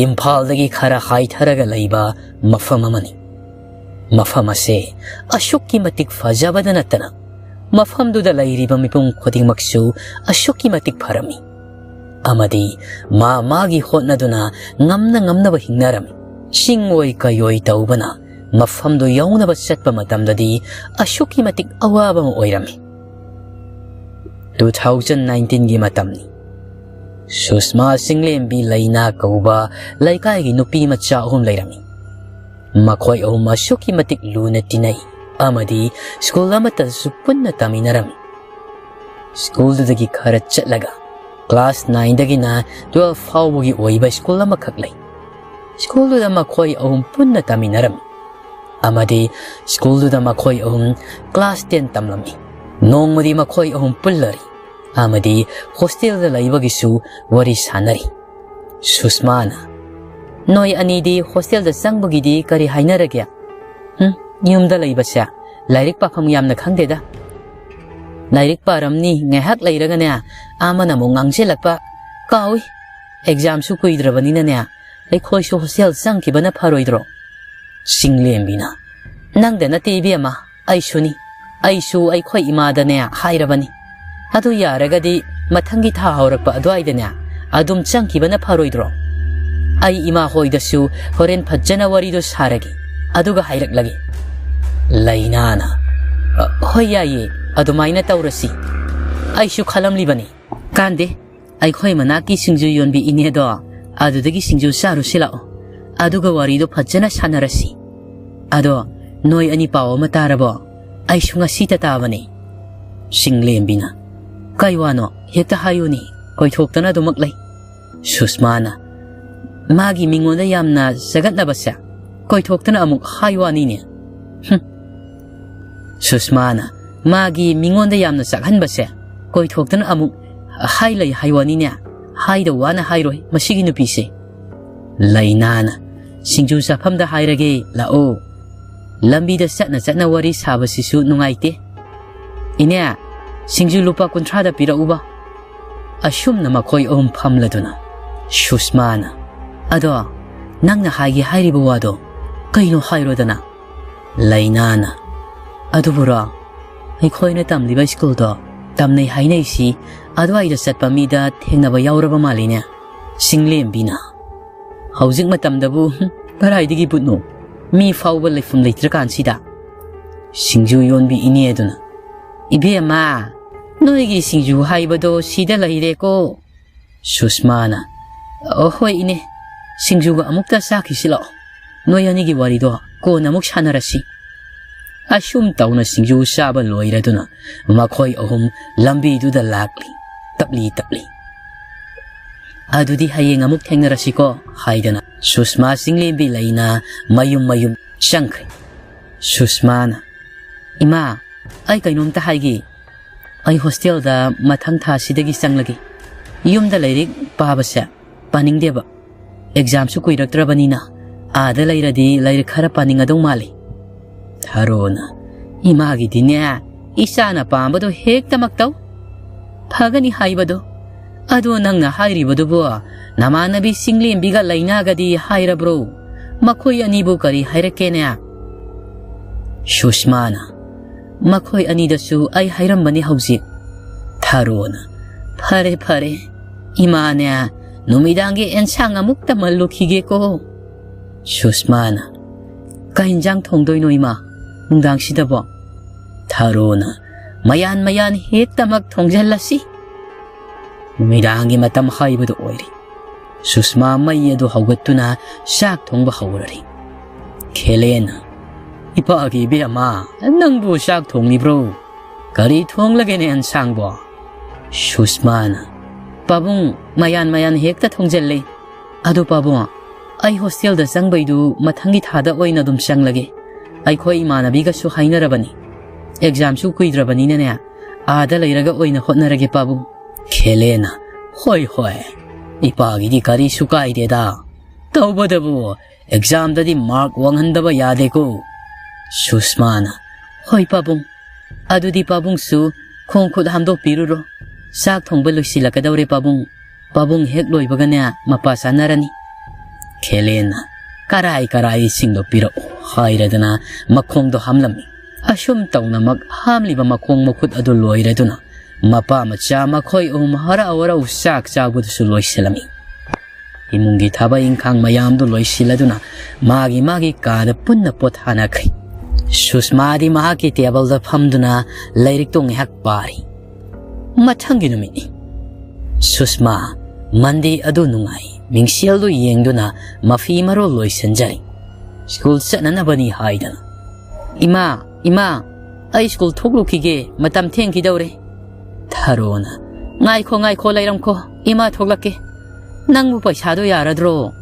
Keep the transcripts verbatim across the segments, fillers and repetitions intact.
ꯏꯝꯐꯥꯜꯗꯒꯤ ꯈꯔ ꯍꯥꯏꯊꯔꯒ ꯂꯩꯕ ꯃꯐꯝ ꯑꯃꯅꯤ꯫ ꯃꯐꯝ ꯑꯁꯦ ꯑꯁꯨꯛꯀꯤ ꯃꯇꯤꯛ ꯐꯖꯕꯗ ꯅꯠꯇꯅ ꯃꯐꯝꯗꯨꯗ ꯂꯩꯔꯤꯕ ꯃꯤꯄꯨꯝ ꯈꯨꯗꯤꯡꯃꯛꯁꯨ ꯑꯁꯨꯛꯀꯤ ꯃꯇꯤꯛ ꯐꯔꯝꯃꯤ꯫ ꯑꯃꯗꯤ ꯃꯥ ꯃꯥꯒꯤ ꯍꯣꯠꯅꯗꯨꯅ ꯉꯝꯅ ꯉꯝꯅꯕ ꯍꯤꯡꯅꯔꯝꯃꯤ꯫ ꯆꯤꯡ ꯑꯣꯏ ꯀꯩ ꯑꯣꯏ ꯇꯧꯕꯅ ꯃꯐꯝꯗꯨ ꯌꯧꯅꯕ ꯆꯠꯄ ꯃꯇꯝꯗꯗꯤ ꯑꯁꯨꯛꯀꯤ ꯃꯇꯤꯛ ꯑꯋꯥꯕ ꯑꯃ ꯑꯣꯏꯔꯝꯃꯤ꯫ Two thousand nineteenꯒꯤ ꯃꯇꯝꯅꯤ꯫ ꯁꯨꯁꯃꯥ, ꯆꯤꯡꯂꯦꯝꯕꯤ, ꯂꯩꯅꯥ ꯀꯧꯕ ꯂꯩꯀꯥꯏꯒꯤ ꯅꯨꯄꯤ ꯃꯆꯥ ꯑꯍꯨꯝ ꯂꯩꯔꯝꯃꯤ꯫ ꯃꯈꯣꯏ ꯑꯍꯨꯝ ꯑꯁꯨꯛꯀꯤ ꯃꯇꯤꯛ ꯂꯨꯅ ꯇꯤꯟꯅꯩ ꯑꯃꯗꯤ ꯁ꯭ꯀꯨꯜ ꯑꯃꯠꯇꯗꯁꯨ ꯄꯨꯟꯅ ꯇꯝꯃꯤꯟꯅꯔꯝꯃꯤ꯫ ꯁ꯭ꯀꯨꯜꯗꯨꯗꯒꯤ ꯈꯔ ꯆꯠꯂꯒ class nineꯗꯒꯤꯅ twelve ꯐꯥꯎꯕꯒꯤ ꯑꯣꯏꯕ ꯁ꯭ꯀꯨꯜ ꯑꯃꯈꯛ ꯂꯩ꯫ ꯁ꯭ꯀꯨꯜꯗꯨꯗ ꯃꯈꯣꯏ ꯑꯍꯨꯝ ꯄꯨꯟꯅ ꯇꯝꯃꯤꯟꯅꯔꯝꯃꯤ ꯑꯃꯗꯤ ꯁ꯭ꯀꯨꯜꯗꯨꯗ ꯃꯈꯣꯏ ꯑꯍꯨꯝ class ten ꯇꯝꯂꯝꯃꯤ꯫ ꯅꯣꯡꯃꯗꯤ ꯃꯈꯣꯏ ꯑꯍꯨꯝ ꯄꯨꯜꯂꯔꯤ ꯑꯃꯗꯤ hostelꯗ ꯂꯩꯕꯒꯤꯁꯨ ꯋꯥꯔꯤ ꯁꯥꯟꯅꯔꯤ꯫ ꯁꯨꯁꯃꯥꯅ, "ꯅꯣꯏ ꯑꯅꯤꯗꯤ hostelꯗ ꯆꯪꯕꯒꯤꯗꯤ ꯀꯔꯤ ꯍꯥꯏꯅꯔꯒꯦ?" "ꯍꯨꯝ, ꯌꯨꯝꯗ ꯂꯩꯕꯁꯦ ꯂꯥꯏꯔꯤꯛ ꯄꯥꯐꯝ ꯌꯥꯝꯅ ꯈꯪꯗꯦꯗ꯫ ꯂꯥꯏꯔꯤꯛ ꯄꯥꯔꯝꯅꯤ, ꯉꯥꯏꯍꯥꯛ ꯂꯩꯔꯒꯅꯦ ꯑꯃꯅ ꯑꯃꯨꯛ ꯉꯥꯡꯁꯤꯜꯂꯛꯄ, ꯀꯥꯎꯏ꯫ Examꯁꯨ ꯀꯨꯏꯗ꯭ꯔꯕꯅꯤꯅꯅꯦ ꯑꯩꯈꯣꯏꯁꯨ hostel ꯆꯪꯈꯤꯕꯅ ꯐꯔꯣꯏꯗ꯭ꯔꯣ?" ꯆꯤꯡꯂꯦꯝꯕꯤꯅ, "ꯅꯪꯗ ꯅꯠꯇꯦ ꯏꯕꯦꯝꯃ, ꯑꯩꯁꯨꯅꯤ꯫ ꯑꯩꯁꯨ ꯑꯩꯈꯣꯏ ꯏꯃꯥꯗꯅꯦ ꯍꯥꯏꯔꯕꯅꯤ꯫ ꯑꯗꯨ ꯌꯥꯔꯒꯗꯤ ꯃꯊꯪꯒꯤ ꯊꯥ ꯍꯧꯔꯛꯄ ꯑꯗꯨꯋꯥꯏꯗꯅꯦ ꯑꯗꯨꯝ ꯆꯪꯈꯤꯕꯅ ꯐꯔꯣꯏꯗ꯭ꯔꯣ? ꯑꯩ ꯏꯃꯥ ꯍꯣꯏꯗꯁꯨ ꯍꯣꯔꯦꯟ ꯐꯖꯅ ꯋꯥꯔꯤꯗꯣ ꯁꯥꯔꯒꯦ, ꯑꯗꯨꯒ ꯍꯥꯏꯔꯛꯂꯒꯦ꯫" ꯂꯩꯅꯥꯅ, "ꯑ, ꯍꯣꯏ ꯌꯥꯏꯌꯦ, ꯑꯗꯨꯃꯥꯏꯅ ꯇꯧꯔꯁꯤ꯫ ꯑꯩꯁꯨ ꯈꯜꯂꯝꯂꯤꯕꯅꯤ꯫" "ꯀꯥꯟꯗꯦ, ꯑꯩꯈꯣꯏ ꯃꯅꯥꯛꯀꯤ ꯁꯤꯡꯖꯨ ꯌꯣꯟꯕꯤ ꯏꯅꯦꯗꯣ, ꯑꯗꯨꯗꯒꯤ ꯁꯤꯡꯖꯨ ꯆꯥꯔꯨꯁꯤ ꯂꯥꯛꯑꯣ꯫ ꯑꯗꯨꯒ ꯋꯥꯔꯤꯗꯣ ꯐꯖꯅ ꯁꯥꯟꯅꯔꯁꯤ꯫ ꯑꯗꯣ ꯅꯣꯏ ꯑꯅꯤ ꯄꯥꯎ ꯑꯃ ꯇꯥꯔꯕꯣ? ꯑꯩꯁꯨ ꯉꯁꯤꯇ ꯇꯥꯕꯅꯤ꯫" ꯆꯤꯡꯂꯦꯝꯕꯤꯅ, "ꯀꯩ ꯋꯥꯅꯣ? ꯍꯦꯛꯇ ꯍꯥꯏꯌꯨꯅꯦ, ꯀꯣꯏꯊꯣꯛꯇꯅ ꯑꯗꯨꯃꯛ ꯂꯩ꯫" ꯁꯨꯁꯃꯥꯅ, "ꯃꯥꯒꯤ ꯃꯤꯉꯣꯟꯗ ꯌꯥꯝꯅ ꯆꯒꯠꯅꯕꯁꯦ ꯀꯣꯏꯊꯣꯛꯇꯅ ꯑꯃꯨꯛ ꯍꯥꯏ ꯋꯥꯅꯤꯅꯦ꯫" ꯍꯨꯝ꯫ ꯁꯨꯁꯃꯥꯅ, "ꯃꯥꯒꯤ ꯃꯤꯉꯣꯟꯗ ꯌꯥꯝꯅ ꯆꯥꯛꯍꯟꯕꯁꯦ ꯀꯣꯏꯊꯣꯛꯇꯅ ꯑꯃꯨꯛ ꯍꯥꯏ ꯂꯩ ꯍꯥꯏ ꯋꯥꯅꯤꯅꯦ꯫ ꯍꯥꯏꯗ ꯋꯥꯅ ꯍꯥꯏꯔꯣꯏ ꯃꯁꯤꯒꯤ ꯅꯨꯄꯤꯁꯦ꯫" ꯂꯩꯅꯥꯅ, "ꯁꯤꯡꯖꯨ ꯆꯥꯐꯝꯗ ꯍꯥꯏꯔꯒꯦ, ꯂꯥꯛꯑꯣ꯫ ꯂꯝꯕꯤꯗ ꯆꯠꯅ ꯆꯠꯅ ꯋꯥꯔꯤ ꯁꯥꯕꯁꯤꯁꯨ ꯅꯨꯡꯉꯥꯏꯇꯦ꯫ ꯏꯅꯦ, ꯁꯤꯡꯖꯨ ꯂꯨꯄꯥ ꯀꯨꯟꯊ꯭ꯔꯥꯗ ꯄꯤꯔꯛꯎꯕ꯫" ꯑꯁꯨꯝꯅ ꯃꯈꯣꯏ ꯑꯍꯨꯝ ꯐꯝꯂꯗꯨꯅ ꯁꯨꯁꯃꯥꯅ, "ꯑꯗꯣ ꯅꯪꯅ ꯍꯥꯏꯒꯦ ꯍꯥꯏꯔꯤꯕ ꯋꯥꯗꯣ ꯀꯩꯅꯣ ꯍꯥꯏꯔꯣꯗꯅ?" ꯂꯩꯅꯥꯅ, "ꯑꯗꯨꯕꯨꯔꯣ, ꯑꯩꯈꯣꯏꯅ ꯇꯝꯂꯤꯕ ꯁ꯭ꯀꯨꯜꯗꯣ ꯇꯝꯅꯩ ꯍꯥꯏꯅꯩꯁꯤ ꯑꯗꯨꯋꯥꯏꯗ ꯆꯠꯄ ꯃꯤꯗ ꯊꯦꯡꯅꯕ ꯌꯥꯎꯔꯕ ꯃꯥꯜꯂꯤꯅꯦ?" ꯁꯤꯡꯂꯦꯝꯕꯤꯅ, "ꯍꯧꯖꯤꯛ ꯃꯇꯝꯗꯕꯨ ꯀꯗꯥꯏꯗꯒꯤ ꯕꯨꯠꯅꯣ? ꯃꯤ ꯐꯥꯎꯕ ꯂꯩꯐꯝ ꯂꯩꯇ꯭ꯔꯀꯥꯟꯁꯤꯗ?" ꯁꯤꯡꯖꯨ ꯌꯣꯟꯕꯤ ꯏꯅꯦ ꯑꯗꯨꯅ, "ꯏꯕꯦꯝꯃ, ꯅꯣꯏꯒꯤ ꯁꯤꯡꯖꯨ ꯍꯥꯏꯕꯗꯣ ꯁꯤꯗ ꯂꯩꯔꯦꯀꯣ?" ꯁꯨꯁꯃꯥꯅ, "ꯑꯣ, ꯍꯣꯏ ꯏꯅꯦ, ꯁꯤꯡꯖꯨꯒ ꯑꯃꯨꯛꯇ ꯆꯥꯈꯤꯁꯤ ꯂꯥꯛꯑꯣ꯫ ꯅꯣꯏ ꯑꯅꯤꯒꯤ ꯋꯥꯔꯤꯗꯣ ꯀꯣꯟꯅ ꯑꯃꯨꯛ ꯁꯥꯟꯅꯔꯁꯤ꯫" ꯑꯁꯨꯝ ꯇꯧꯅ ꯁꯤꯡꯖꯨ ꯆꯥꯕ ꯂꯣꯏꯔꯗꯨꯅ ꯃꯈꯣꯏ ꯑꯍꯨꯝ ꯂꯝꯕꯤꯗꯨꯗ ꯂꯥꯛꯂꯤ, ꯇꯞꯂꯤ ꯇꯞꯂꯤ꯫ "ꯑꯗꯨꯗꯤ ꯍꯌꯦꯡ ꯑꯃꯨꯛ ꯊꯦꯡꯅꯔꯁꯤꯀꯣ" ꯍꯥꯏꯗꯅ ꯁꯨꯁꯃꯥ ꯆꯤꯡꯂꯦꯝꯕꯤ ꯂꯩꯅ ꯃꯌꯨꯝ ꯃꯌꯨꯝ ꯆꯪꯈ꯭ꯔꯦ꯫ ꯁꯨꯁꯃꯥꯅ, "ꯏꯃꯥ, ꯑꯩ ꯀꯩꯅꯣꯝꯇ ꯍꯥꯏꯒꯦ꯫ ꯑꯩ ꯍꯣꯁꯇꯦꯜꯗ ꯃꯊꯪ ꯊꯥꯁꯤꯗꯒꯤ ꯆꯪꯂꯒꯦ꯫ ꯌꯨꯝꯗ ꯂꯥꯏꯔꯤꯛ ꯄꯥꯕꯁꯦ ꯄꯥꯅꯤꯡꯗꯦꯕ꯫ ꯑꯦꯛꯖꯥꯝꯁꯨ ꯀꯨꯏꯔꯛꯇ꯭ꯔꯕꯅꯤꯅ ꯑꯥꯗ ꯂꯩꯔꯗꯤ ꯂꯥꯏꯔꯤꯛ ꯈꯔ ꯄꯥꯅꯤꯡꯒꯗꯧ ꯃꯥꯜꯂꯤ꯫" ꯊꯥꯔꯣꯅ, "ꯏꯃꯥꯒꯤꯗꯤꯅꯦ, ꯏꯆꯥꯅ ꯄꯥꯝꯕꯗꯣ ꯍꯦꯛꯇꯃꯛ ꯇꯧ꯫ ꯐꯒꯅꯤ ꯍꯥꯏꯕꯗꯣ꯫ ꯑꯗꯣ ꯅꯪꯅ ꯍꯥꯏꯔꯤꯕꯗꯨꯕꯨ ꯅꯃꯥꯟꯅꯕꯤ ꯆꯤꯡꯂꯦꯝꯕꯤꯒ ꯂꯩꯅꯥꯒꯗꯤ ꯍꯥꯏꯔꯕ꯭ꯔꯣ? ꯃꯈꯣꯏ ꯑꯅꯤꯕꯨ ꯀꯔꯤ ꯍꯥꯏꯔꯛꯀꯦꯅꯦ?" ꯁꯨꯁꯃꯥꯅ, "ꯃꯈꯣꯏ ꯑꯅꯤꯗꯁꯨ ꯑꯩ ꯍꯥꯏꯔꯝꯕꯅꯤ ꯍꯧꯖꯤꯛ꯫" ꯊꯥꯔꯣꯅ, "ꯐꯔꯦ, ꯐꯔꯦ꯫ ꯏꯃꯥꯅꯦ, ꯅꯨꯃꯤꯗꯥꯡꯒꯤ ꯑꯦꯟꯁꯥꯡ ꯑꯃꯨꯛꯇ ꯃꯜꯂꯨꯈꯤꯒꯦꯀꯣ꯫" ꯁꯨꯁꯃꯥꯅ, "ꯀꯩ ꯏꯟꯖꯥꯡ ꯊꯣꯡꯗꯣꯏꯅꯣ ꯏꯃꯥ, ꯅꯨꯡꯗꯥꯡꯁꯤꯗꯕꯣ?" ꯊꯥꯔꯣꯅ, "ꯃꯌꯥꯟ ꯃꯌꯥꯟ ꯍꯦꯛꯇꯃꯛ ꯊꯣꯡꯖꯜꯂꯁꯤ꯫" ꯅꯨꯃꯤꯗꯥꯡꯒꯤ ꯃꯇꯝ ꯍꯥꯏꯕꯗꯨ ꯑꯣꯏꯔꯦ꯫ ꯁꯨꯁꯃꯥ ꯃꯩ ꯑꯗꯨ ꯍꯧꯒꯠꯇꯨꯅ ꯆꯥꯛ ꯊꯣꯡꯕ ꯍꯧꯔꯔꯤ꯫ ꯈꯦꯂꯦꯅ, "ꯏꯄꯥꯒꯤ ꯏꯕꯦꯝꯃ, ꯅꯪꯕꯨ ꯆꯥꯛ ꯊꯣꯡꯂꯤꯕ꯭ꯔꯣ? ꯀꯔꯤ ꯊꯣꯡꯂꯒꯦꯅꯦ ꯑꯦꯟꯁꯥꯡꯕꯣ?" ꯁꯨꯁꯃꯥꯅ, "ꯄꯥꯕꯨꯡ, ꯃꯌꯥꯟ ꯃꯌꯥꯟ ꯍꯦꯛꯇ ꯊꯣꯡꯖꯜꯂꯦ꯫ ꯑꯗꯨ ꯄꯥꯕꯨꯡ, ꯑꯩ ꯍꯣꯁꯇꯦꯜꯗ ꯆꯪꯕꯩꯗꯨ ꯃꯊꯪꯒꯤ ꯊꯥꯗ ꯑꯣꯏꯅ ꯑꯗꯨꯝ ꯆꯪꯂꯒꯦ꯫ ꯑꯩꯈꯣꯏ ꯏꯃꯥꯟꯅꯕꯤꯒꯁꯨ ꯍꯥꯏꯅꯔꯕꯅꯤ꯫ ꯑꯦꯛꯖꯥꯝꯁꯨ ꯀꯨꯏꯗ꯭ꯔꯕꯅꯤꯅꯅꯦ, ꯑꯥꯗ ꯂꯩꯔꯒ ꯑꯣꯏꯅ ꯍꯣꯠꯅꯔꯒꯦ ꯄꯥꯕꯨꯡ꯫" ꯈꯦꯂꯦꯅ, "ꯍꯣꯏ, ꯍꯣꯏ, ꯏꯄꯥꯒꯤꯗꯤ ꯀꯔꯤꯁꯨ ꯀꯥꯏꯗꯦꯗ꯫ ꯇꯧꯕꯗꯕꯨ ꯑꯦꯛꯖꯥꯝꯗꯗꯤ ꯃꯥꯔꯛ ꯋꯥꯡꯍꯟꯗꯕ ꯌꯥꯗꯦꯀꯣ꯫" ꯁꯨꯁꯃꯥꯅ, "ꯍꯣꯏ ꯄꯥꯕꯨꯡ, ꯑꯗꯨꯗꯤ ꯄꯥꯕꯨꯡꯁꯨ ꯈꯣꯡ ꯈꯨꯠ ꯍꯥꯝꯗꯣꯛꯄꯤꯔꯨꯔꯣ꯫ ꯆꯥꯛ ꯊꯣꯡꯕ ꯂꯣꯏꯁꯤꯜꯂꯛꯀꯗꯧꯔꯦ ꯄꯥꯕꯨꯡ꯫ ꯄꯥꯕꯨꯡ ꯍꯦꯛ ꯂꯣꯏꯕꯒꯅꯦ ꯃꯄꯥ ꯆꯥꯅꯔꯅꯤ꯫" ꯊꯦꯂꯦꯟꯅ "ꯀꯔꯥꯏ ꯀꯔꯥꯏꯁꯤꯡꯗꯣ ꯄꯤꯔꯛꯎ" ꯍꯥꯏꯔꯗꯅ ꯃꯈꯣꯡꯗꯣ ꯍꯥꯝꯂꯝꯃꯤ꯫ ꯑꯁꯨꯝ ꯇꯧꯅꯃꯛ ꯍꯥꯝꯂꯤꯕ ꯃꯈꯣꯡ ꯃꯈꯨꯠ ꯑꯗꯨ ꯂꯣꯏꯔꯗꯨꯅ ꯃꯄꯥ ꯃꯆꯥ ꯃꯈꯣꯏ ꯑꯍꯨꯝ ꯍꯔꯥꯎ ꯍꯔꯥꯎ ꯆꯥꯛ ꯆꯥꯕꯗꯨꯁꯨ ꯂꯣꯏꯁꯤꯜꯂꯝꯃꯤ꯫ ꯏꯃꯨꯡꯒꯤ ꯊꯕꯛ ꯏꯪꯈꯥꯡ ꯃꯌꯥꯝꯗꯨ ꯂꯣꯏꯁꯤꯜꯂꯗꯨꯅ ꯃꯥꯒꯤ ꯃꯥꯒꯤ ꯀꯥꯗ ꯄꯨꯟꯅ ꯄꯣꯊꯥꯅꯈ꯭ꯔꯦ꯫ ꯁꯨꯁꯃꯥꯗꯤ ꯃꯍꯥꯛꯀꯤ ꯇꯦꯕꯜꯗ ꯐꯝꯗꯨꯅ ꯂꯥꯏꯔꯤꯛꯇꯨ ꯉꯥꯏꯍꯥꯛ ꯄꯥꯔꯤ꯫ ꯃꯊꯪꯒꯤ ꯅꯨꯃꯤꯠꯅꯤ꯫ ꯁꯨꯁꯃꯥ ꯃꯟꯗꯦ ꯑꯗꯨ ꯅꯨꯡꯉꯥꯏ ꯃꯤꯡꯁꯦꯜꯗꯨ ꯌꯦꯡꯗꯨꯅ ꯃꯐꯤ ꯃꯔꯣꯜ ꯂꯣꯏꯁꯤꯟꯖꯔꯤ꯫ ꯁ꯭ꯀꯨꯜ ꯆꯠꯅꯅꯕꯅꯤ ꯍꯥꯏꯗꯅ꯫ "ꯏꯃꯥ, ꯏꯃꯥ, ꯑꯩ ꯁ꯭ꯀꯨꯜ ꯊꯣꯛꯂꯨꯈꯤꯒꯦ, ꯃꯇꯝ ꯊꯦꯡꯈꯤꯗꯧꯔꯦ꯫" ꯊꯔꯣꯅ, "ꯉꯥꯏꯈꯣ, ꯉꯥꯏꯈꯣ, ꯂꯩꯔꯝꯈꯣ, ꯏꯃꯥ ꯊꯣꯛꯂꯛꯀꯦ꯫ ꯅꯪꯕꯨ ꯄꯩꯁꯥꯗꯣ ꯌꯥꯔꯗ꯭ꯔꯣ?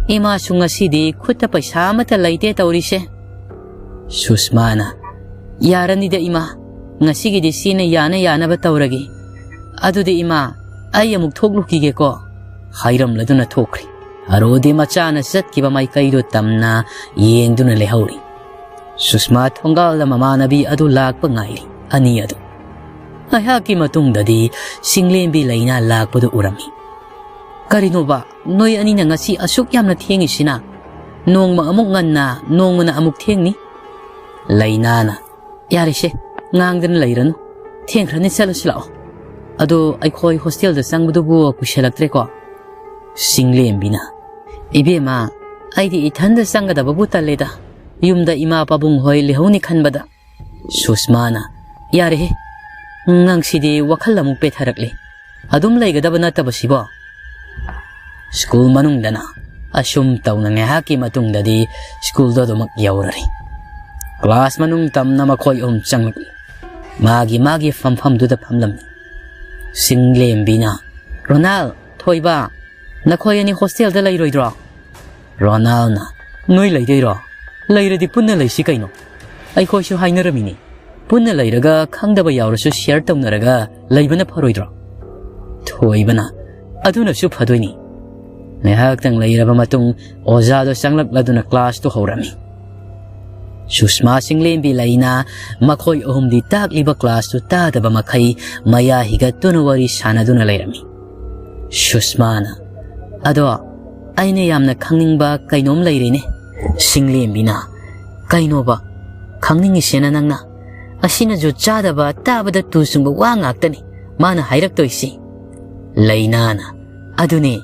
ꯏꯃꯥꯁꯨ ꯉꯁꯤꯗꯤ ꯈꯨꯠꯇ ꯄꯩꯁꯥ ꯑꯃꯠꯇ ꯂꯩꯇꯦ ꯇꯧꯔꯤꯁꯦ꯫" ꯁꯨꯁꯃꯥꯅ, "ꯌꯥꯔꯅꯤꯗ ꯏꯃꯥ, ꯉꯁꯤꯒꯤꯗꯤ ꯁꯤꯅ ꯌꯥꯅ ꯌꯥꯅꯕ ꯇꯧꯔꯒꯦ꯫ ꯑꯗꯨꯗꯤ ꯏꯃꯥ, ꯑꯩ ꯑꯃꯨꯛ ꯊꯣꯛꯂꯨꯈꯤꯒꯦꯀꯣ" ꯍꯥꯏꯔꯝꯂꯗꯨꯅ ꯊꯣꯛꯈ꯭ꯔꯦ꯫ ꯊꯔꯣꯗꯤ ꯃꯆꯥꯅ ꯆꯠꯈꯤꯕ ꯃꯥꯏꯀꯩꯗꯨ ꯇꯝꯅ ꯌꯦꯡꯗꯨꯅ ꯂꯩꯍꯧꯔꯤ꯫ ꯁꯨꯁꯃꯥ ꯊꯣꯡꯒꯥꯜꯗ ꯃꯃꯥꯟꯅꯕꯤ ꯑꯗꯨ ꯂꯥꯛꯄ ꯉꯥꯏꯔꯤ꯫ ꯑꯅꯤ ꯑꯗꯨ ꯉꯥꯏꯍꯥꯛꯀꯤ ꯃꯇꯨꯡꯗꯗꯤ ꯆꯤꯡꯂꯦꯝꯕꯤ ꯂꯩꯅꯥ ꯂꯥꯛꯄꯗꯨ ꯎꯔꯝꯃꯤ꯫ "ꯀꯔꯤꯅꯣꯕ, ꯅꯣꯏ ꯑꯅꯤꯅ ꯉꯁꯤ ꯑꯁꯨꯛ ꯌꯥꯝꯅ ꯊꯦꯡꯉꯤꯁꯤꯅ? ꯅꯣꯡꯃ ꯑꯃꯨꯛ ꯉꯟꯅ, ꯅꯣꯡꯃꯅ ꯑꯃꯨꯛ ꯊꯦꯡꯅꯤ꯫" ꯂꯩꯅꯥꯅ, "ꯌꯥꯔꯦꯁꯦ, ꯉꯥꯡꯗꯅ ꯂꯩꯔꯅꯨ꯫ ꯊꯦꯡꯈ꯭ꯔꯅꯤ, ꯆꯠꯂꯁꯤ ꯂꯥꯛꯑꯣ꯫ ꯑꯗꯣ ꯑꯩꯈꯣꯏ ꯍꯣꯁꯇꯦꯜꯗ ꯆꯪꯕꯗꯨꯕꯨ ꯀꯨꯏꯁꯜꯂꯛꯇ꯭ꯔꯦꯀꯣ?" ꯆꯤꯡꯂꯦꯝꯕꯤꯅ, "ꯏꯕꯦꯝꯃ, ꯑꯩꯗꯤ ꯏꯊꯟꯗ ꯆꯪꯒꯗꯕꯕꯨ ꯇꯜꯂꯦꯗ꯫ ꯌꯨꯝꯗ ꯏꯃꯥ ꯄꯥꯕꯨꯡ ꯍꯣꯏ ꯂꯩꯍꯧꯅꯤ ꯈꯟꯕꯗ꯫" ꯁꯨꯁꯃꯥꯅ, "ꯌꯥꯔꯦꯍꯦ, ꯅꯪꯁꯤꯗꯤ ꯋꯥꯈꯜ ꯑꯃꯨꯛ ꯄꯦꯊꯔꯛꯂꯦ꯫ ꯑꯗꯨꯝ ꯂꯩꯒꯗꯕ ꯅꯠꯇꯕꯁꯤꯕꯣ?" ꯁ꯭ꯀꯨꯜ ꯃꯅꯨꯡꯗꯅ ꯑꯁꯨꯝ ꯇꯧꯅ ꯉꯥꯏꯍꯥꯛꯀꯤ ꯃꯇꯨꯡꯗꯗꯤ ꯁ꯭ꯀꯨꯜꯗꯣ ꯑꯗꯨꯃꯛ ꯌꯧꯔꯔꯤ꯫ ꯀ꯭ꯂꯥꯁ ꯃꯅꯨꯡ ꯇꯝꯅ ꯃꯈꯣꯏ ꯑꯍꯨꯝ ꯆꯪꯂꯛꯂꯤ꯫ ꯃꯥꯒꯤ ꯃꯥꯒꯤ ꯐꯝꯐꯝꯗꯨꯗ ꯐꯝꯂꯝꯃꯤ꯫ ꯆꯤꯡꯂꯦꯝꯕꯤꯅ, "ꯔꯣꯅꯥꯜ, ꯊꯣꯏꯕ, ꯅꯈꯣꯏ ꯑꯅꯤ ꯍꯣꯁꯇꯦꯜꯗ ꯂꯩꯔꯣꯏꯗ꯭ꯔꯣ?" ꯔꯣꯅꯥꯜꯅ, "ꯅꯣꯏ ꯂꯩꯗꯣꯏꯔꯣ? ꯂꯩꯔꯗꯤ ꯄꯨꯟꯅ ꯂꯩꯁꯤ ꯀꯩꯅꯣ꯫ ꯑꯩꯈꯣꯏꯁꯨ ꯍꯥꯏꯅꯔꯝꯃꯤꯅꯤ꯫ ꯄꯨꯟꯅ ꯂꯩꯔꯒ ꯈꯪꯗꯕ ꯌꯥꯎꯔꯁꯨ ꯁꯤꯌꯔ ꯇꯧꯅꯔꯒ ꯂꯩꯕꯅ ꯐꯔꯣꯏꯗ꯭ꯔꯣ?" ꯊꯣꯏꯕꯅ, "ꯑꯗꯨꯅꯁꯨ ꯐꯗꯣꯏꯅꯤ꯫" ꯉꯥꯏꯍꯥꯛꯇꯪ ꯂꯩꯔꯕ ꯃꯇꯨꯡ ꯑꯣꯖꯥꯗꯣ ꯆꯪꯂꯛꯂꯗꯨꯅ ꯀ꯭ꯂꯥꯁꯇꯨ ꯍꯧꯔꯝꯃꯤ꯫ ꯁꯨꯁꯃꯥ ꯆꯤꯡꯂꯦꯝꯕꯤ ꯂꯩꯅꯥ ꯃꯈꯣꯏ ꯑꯍꯨꯝꯗꯤ ꯇꯥꯛꯂꯤꯕ ꯀ꯭ꯂꯥꯁꯇꯨ ꯇꯥꯗꯕ ꯃꯈꯩ ꯃꯌꯥ ꯍꯤꯒꯠꯇꯨꯅ ꯋꯥꯔꯤ ꯁꯥꯟꯅꯗꯨꯅ ꯂꯩꯔꯝꯃꯤ꯫ ꯁꯨꯁꯃꯥꯅ, "ꯑꯗꯣ ꯑꯩꯅ ꯌꯥꯝꯅ ꯈꯪꯅꯤꯡꯕ ꯀꯩꯅꯣꯝ ꯂꯩꯔꯤꯅꯦ꯫ ꯁꯤꯡꯂꯦꯝꯕꯤꯅ, "ꯀꯩꯅꯣꯕ ꯈꯪꯅꯤꯡꯉꯤꯁꯦꯅ ꯅꯪꯅ? ꯑꯁꯤꯅꯁꯨ ꯆꯥꯗꯕ, ꯇꯥꯕꯗ ꯇꯨ ꯆꯨꯡꯕ ꯋꯥ ꯉꯥꯛꯇꯅꯤ ꯃꯥꯅ ꯍꯥꯏꯔꯛꯇꯣꯏꯁꯤ"꯫ ꯂꯩꯅꯥꯅ, "ꯑꯗꯨꯅꯦ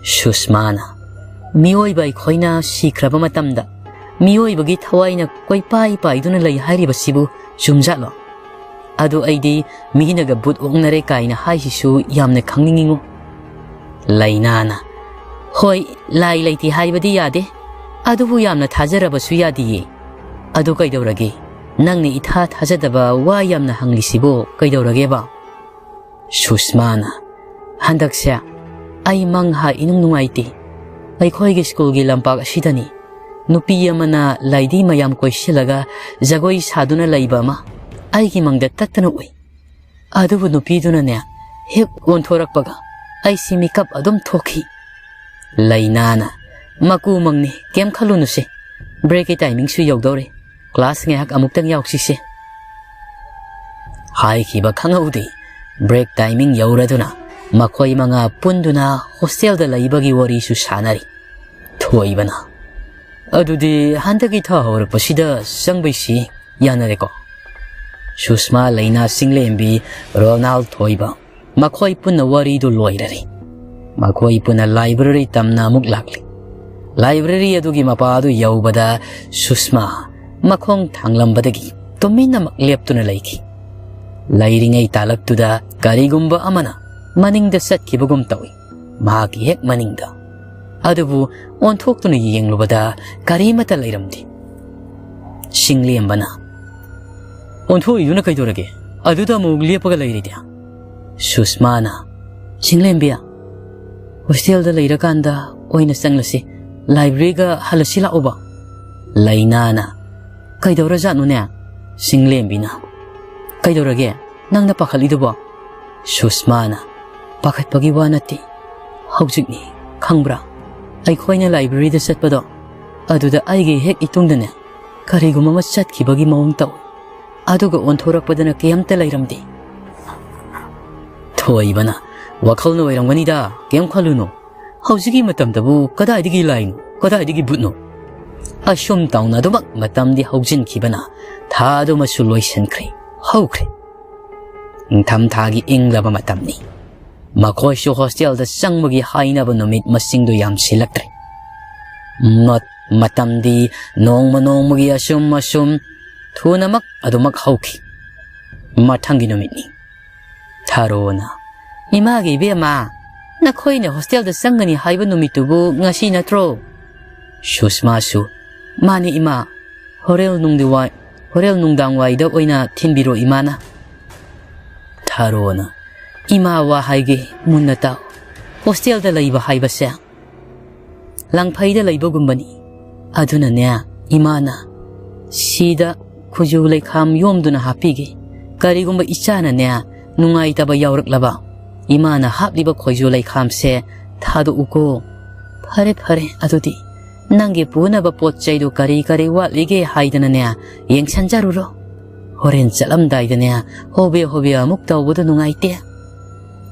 ꯁꯨꯁꯃꯥꯅ, ꯃꯤꯑꯣꯏꯕ ꯑꯩꯈꯣꯏꯅ ꯁꯤꯈ꯭ꯔꯕ ꯃꯇꯝꯗ ꯃꯤꯑꯣꯏꯕꯒꯤ ꯊꯋꯥꯏꯅ ꯀꯣꯏꯄꯥꯏ ꯄꯥꯏꯗꯨꯅ ꯂꯩ ꯍꯥꯏꯔꯤꯕꯁꯤꯕꯨ ꯆꯨꯝꯖꯥꯠꯂꯣ? ꯑꯗꯨ ꯑꯩꯗꯤ ꯃꯤꯅꯒ ꯕꯨꯠ ꯑꯣꯛꯅꯔꯦ ꯀꯥꯏꯅ ꯍꯥꯏꯁꯤꯁꯨ ꯌꯥꯝꯅ ꯈꯪꯅꯤꯡꯉꯤꯉꯣ"꯫ ꯂꯩꯅꯥꯅ, "ꯍꯣꯏ, ꯂꯥꯏ ꯂꯩꯇꯦ ꯍꯥꯏꯕꯗꯤ ꯌꯥꯗꯦ, ꯑꯗꯨꯕꯨ ꯌꯥꯝꯅ ꯊꯥꯖꯔꯕꯁꯨ ꯌꯥꯗꯤꯌꯦ꯫ ꯑꯗꯨ ꯀꯩꯗꯧꯔꯒꯦ? ꯅꯪꯅ ꯏꯊꯥ ꯊꯥꯖꯗꯕ ꯋꯥ ꯌꯥꯝꯅ ꯍꯪꯂꯤꯁꯤꯕꯨ ꯀꯩꯗꯧꯔꯒꯦꯕ?" ꯁꯨꯁꯃꯥꯅ, "ꯍꯟꯗꯛꯁꯦ ꯑꯩ ꯃꯪ ꯍꯥ ꯏꯅꯨꯡ ꯅꯨꯡꯉꯥꯏꯇꯦ꯫ ꯑꯩꯈꯣꯏꯒꯤ ꯁ꯭ꯀꯨꯜꯒꯤ ꯂꯝꯄꯥꯛ ꯑꯁꯤꯗꯅꯤ ꯅꯨꯄꯤ ꯑꯃꯅ ꯂꯥꯏꯗꯤ ꯃꯌꯥꯝ ꯀꯣꯏꯁꯤꯜꯂꯒ ꯖꯒꯣꯏ ꯁꯥꯗꯨꯅ ꯂꯩꯕ ꯑꯃ ꯑꯩꯒꯤ ꯃꯪꯗ ꯇꯠꯇꯅ ꯎꯏ꯫ ꯑꯗꯨꯕꯨ ꯅꯨꯄꯤꯗꯨꯅꯅꯦ ꯍꯦꯛ ꯑꯣꯟꯊꯣꯔꯛꯄꯒ ꯑꯩꯁꯤ ꯃꯤꯀꯞ ꯑꯗꯨꯝ ꯊꯣꯛꯈꯤ"꯫ ꯂꯩꯅꯥꯅ, "ꯃꯀꯨ ꯃꯪꯅꯤ, ꯀꯩꯝ ꯈꯜꯂꯨꯅꯨꯁꯦ꯫ ꯕ꯭ꯔꯦꯛꯀꯤ ꯇꯥꯏꯃꯤꯡꯁꯨ ꯌꯧꯗꯧꯔꯦ꯫ ꯀ꯭ꯂꯥꯁ ꯉꯥꯏꯍꯥꯛ ꯑꯃꯨꯛꯇꯪ ꯌꯥꯎꯁꯤꯁꯦ"꯫ ꯍꯥꯏꯈꯤꯕ ꯈꯪꯍꯧꯗꯦ꯫ ꯕ꯭ꯔꯦꯛ ꯇꯥꯏꯃꯤꯡ ꯌꯧꯔꯗꯨꯅ ꯃꯈꯣꯏ ꯃꯉꯥ ꯄꯨꯟꯗꯨꯅ ꯍꯣꯁꯇꯦꯜꯗ ꯂꯩꯕꯒꯤ ꯋꯥꯔꯤꯁꯨ ꯁꯥꯟꯅꯔꯤ꯫ ꯊꯣꯏꯕꯅ, "ꯑꯗꯨꯗꯤ ꯍꯟꯗꯛꯀꯤ ꯊꯥ ꯍꯧꯔꯛꯄꯁꯤꯗ ꯆꯪꯕꯩꯁꯤ ꯌꯥꯅꯔꯦꯀꯣ"꯫ ꯁꯨꯁꯃꯥ, ꯂꯩꯅꯥ, ꯁꯤꯡꯂꯦꯝꯕꯤ, ꯔꯣꯅꯥꯜ, ꯊꯣꯏꯕ, ꯃꯈꯣꯏ ꯄꯨꯟꯅ ꯋꯥꯔꯤꯗꯨ ꯂꯣꯏꯔꯔꯤ꯫ ꯃꯈꯣꯏ ꯄꯨꯟꯅ ꯂꯥꯏꯕ꯭ꯔꯦꯔꯤ ꯇꯝꯅ ꯑꯃꯨꯛ ꯂꯥꯛꯂꯤ꯫ ꯂꯥꯏꯕ꯭ꯔꯦꯔꯤ ꯑꯗꯨꯒꯤ ꯃꯄꯥ ꯑꯗꯨ ꯌꯧꯕꯗ ꯁꯨꯁꯃꯥ ꯃꯈꯣꯡ ꯊꯥꯡꯂꯝꯕꯗꯒꯤ ꯇꯨꯃꯤꯟꯅꯃꯛ ꯂꯦꯞꯇꯨꯅ ꯂꯩꯈꯤ꯫ ꯂꯩꯔꯤꯉꯩ ꯇꯥꯂꯛꯇꯨꯗ ꯀꯔꯤꯒꯨꯝꯕ ꯑꯃꯅ ꯃꯅꯤꯡꯗ ꯆꯠꯈꯤꯕꯒꯨꯝ ꯇꯧꯏ꯫ ꯃꯍꯥꯛꯀꯤ ꯍꯦꯛ ꯃꯅꯤꯡꯗ꯫ ꯑꯗꯨꯕꯨ ꯑꯣꯟꯊꯣꯛꯇꯨꯅ ꯌꯦꯡꯂꯨꯕꯗ ꯀꯔꯤꯃꯠꯇ ꯂꯩꯔꯝꯗꯦ꯫ ꯁꯤꯡꯂꯦꯝꯕꯅ, "ꯑꯣꯟꯊꯣꯛꯏꯗꯨꯅ ꯀꯩꯗꯧꯔꯒꯦ? ꯑꯗꯨꯗ ꯑꯃꯨꯛ ꯂꯦꯞꯄꯒ ꯂꯩꯔꯤꯗꯤ?" ꯁꯨꯁꯃꯥꯅ, "ꯁꯤꯡꯂꯦꯝꯕꯤ, ꯍꯣꯁꯇꯦꯜꯗ ꯂꯩꯔꯀꯥꯟꯗ ꯑꯣꯏꯅ ꯆꯪꯂꯁꯤ, ꯂꯥꯏꯕ꯭ꯔꯦꯔꯤꯒ ꯍꯜꯂꯁꯤ ꯂꯥꯛꯑꯣꯕ"꯫ ꯂꯩꯅꯥꯅ, "ꯀꯩꯗꯧꯔꯖꯥꯠꯅꯣꯅꯦ?" ꯁꯤꯡꯂꯦꯝꯕꯤꯅ, "ꯀꯩꯗꯧꯔꯒꯦ? ꯅꯪꯅ ꯄꯥꯈꯠꯂꯤꯗꯨꯕꯣ?" ꯁꯨꯁꯃꯥꯅ, "ꯄꯥꯈꯠꯄꯒꯤ ꯋꯥ ꯅꯠꯇꯦ꯫ ꯍꯧꯖꯤꯛꯅꯤ, ꯈꯪꯕ꯭ꯔꯥ? ꯑꯩꯈꯣꯏꯅ ꯂꯥꯏꯕ꯭ꯔꯦꯔꯤꯗ ꯆꯠꯄꯗꯣ, ꯑꯗꯨꯗ ꯑꯩꯒꯤ ꯍꯦꯛ ꯏꯇꯨꯡꯗꯅꯦ ꯀꯔꯤꯒꯨꯝꯕ ꯑꯃ ꯆꯠꯈꯤꯕꯒꯤ ꯃꯑꯣꯡ ꯇꯧꯏ꯫ ꯑꯗꯨꯒ ꯑꯣꯟꯊꯣꯔꯛꯄꯗꯅ ꯀꯩꯝꯇ ꯂꯩꯔꯝꯗꯦ"꯫ ꯊꯣꯏꯕꯅ, "ꯋꯥꯈꯜꯅ ꯑꯣꯏꯔꯝꯒꯅꯤꯗ, ꯀꯩꯝ ꯈꯜꯂꯨꯅꯨ"꯫ ꯍꯧꯖꯤꯛꯀꯤ ꯃꯇꯝꯗꯕꯨ ꯀꯗꯥꯏꯗꯒꯤ ꯂꯥꯏꯅꯣ, ꯀꯗꯥꯏꯗꯒꯤ ꯚꯨꯠꯅꯣ? ꯑꯁꯨꯝ ꯇꯧꯅ ꯑꯗꯨꯃꯛ ꯃꯇꯝꯗꯤ ꯍꯧꯖꯤꯟꯈꯤꯕꯅ ꯊꯥ ꯑꯗꯨꯃꯁꯨ ꯂꯣꯏꯁꯤꯟꯈ꯭ꯔꯦ, ꯍꯧꯈ꯭ꯔꯦ꯫ ꯅꯤꯡꯊꯝꯊꯥꯒꯤ ꯏꯪꯂꯕ ꯃꯇꯝꯅꯤ꯫ ꯃꯈꯣꯏꯁꯨ ꯍꯣꯁꯇꯦꯜꯗ ꯆꯪꯕꯒꯤ ꯍꯥꯏꯅꯕ ꯅꯨꯃꯤꯠ ꯃꯁꯤꯡꯗꯨ ꯌꯥꯝꯁꯤꯜꯂꯛꯇ꯭ꯔꯦ꯫ ꯃ-, ꯃꯇꯝꯗꯤ ꯅꯣꯡꯃ ꯅꯣꯡꯃꯒꯤ ꯑꯁꯨꯝ ꯑꯁꯨꯝ ꯊꯨꯅꯃꯛ ꯑꯗꯨꯃꯛ ꯍꯧꯈꯤ꯫ ꯃꯊꯪꯒꯤ ꯅꯨꯃꯤꯠꯅꯤ꯫ ꯊꯥꯔꯣꯅ, "ꯏꯃꯥꯒꯤ ꯏꯕꯦꯝꯃ, ꯅꯈꯣꯏꯅ ꯍꯣꯁꯇꯦꯜꯗ ꯆꯪꯒꯅꯤ ꯍꯥꯏꯕ ꯅꯨꯃꯤꯠꯇꯨꯕꯨ ꯉꯁꯤ ꯅꯠꯇ꯭ꯔꯣ?" ꯁꯨꯁꯃꯥꯁꯨ, "ꯃꯥꯅꯤ ꯏꯃꯥ, ꯍꯣꯔꯦꯟ ꯅꯨꯡꯗꯤꯋꯥꯏ-, ꯍꯣꯔꯦꯟ ꯅꯨꯡꯗꯥꯡꯋꯥꯏꯗ ꯑꯣꯏꯅ ꯊꯤꯟꯕꯤꯔꯣ ꯏꯃꯥꯅ꯫" ꯊꯥꯔꯣꯅ, "ꯏꯃꯥ ꯋꯥ ꯍꯥꯏꯒꯦ ꯃꯨꯟꯅ ꯇꯥꯎ꯫ ꯍꯣꯁꯇꯦꯜꯗ ꯂꯩꯕ ꯍꯥꯏꯕꯁꯦ ꯂꯪꯐꯩꯗ ꯂꯩꯕꯒꯨꯝꯕꯅꯤ꯫ ꯑꯗꯨꯅꯅꯦ ꯏꯃꯥꯅ ꯁꯤꯗ ꯈꯨꯖꯨ ꯂꯩꯈꯥꯝ ꯌꯣꯝꯗꯨꯅ ꯍꯥꯞꯄꯤꯒꯦ꯫ ꯀꯔꯤꯒꯨꯝꯕ ꯏꯆꯥꯅꯅꯦ ꯅꯨꯡꯉꯥꯏꯇꯕ ꯌꯥꯎꯔꯛꯂꯕ, ꯏꯃꯥꯅ ꯍꯥꯞꯂꯤꯕ ꯈꯣꯏꯖꯨ ꯂꯩꯈꯥꯝꯁꯦ ꯊꯥꯗꯣꯛꯎꯀꯣ꯫ ꯐꯔꯦ, ꯐꯔꯦ, ꯑꯗꯨꯗꯤ ꯅꯪꯒꯤ ꯄꯨꯅꯕ ꯄꯣꯠ ꯆꯩꯗꯨ ꯀꯔꯤ ꯀꯔꯤ ꯋꯥꯠꯂꯤꯒꯦ ꯍꯥꯏꯗꯅꯅꯦ ꯌꯦꯡꯁꯟꯖꯔꯨꯔꯣ꯫ ꯍꯣꯔꯦꯟ ꯆꯠꯂꯝꯗꯥꯏꯗꯅꯦ ꯍꯣꯕꯦ ꯍꯣꯕꯦ ꯑꯃꯨꯛ ꯇꯧꯕꯗꯨ ꯅꯨꯡꯉꯥꯏꯇꯦ꯫"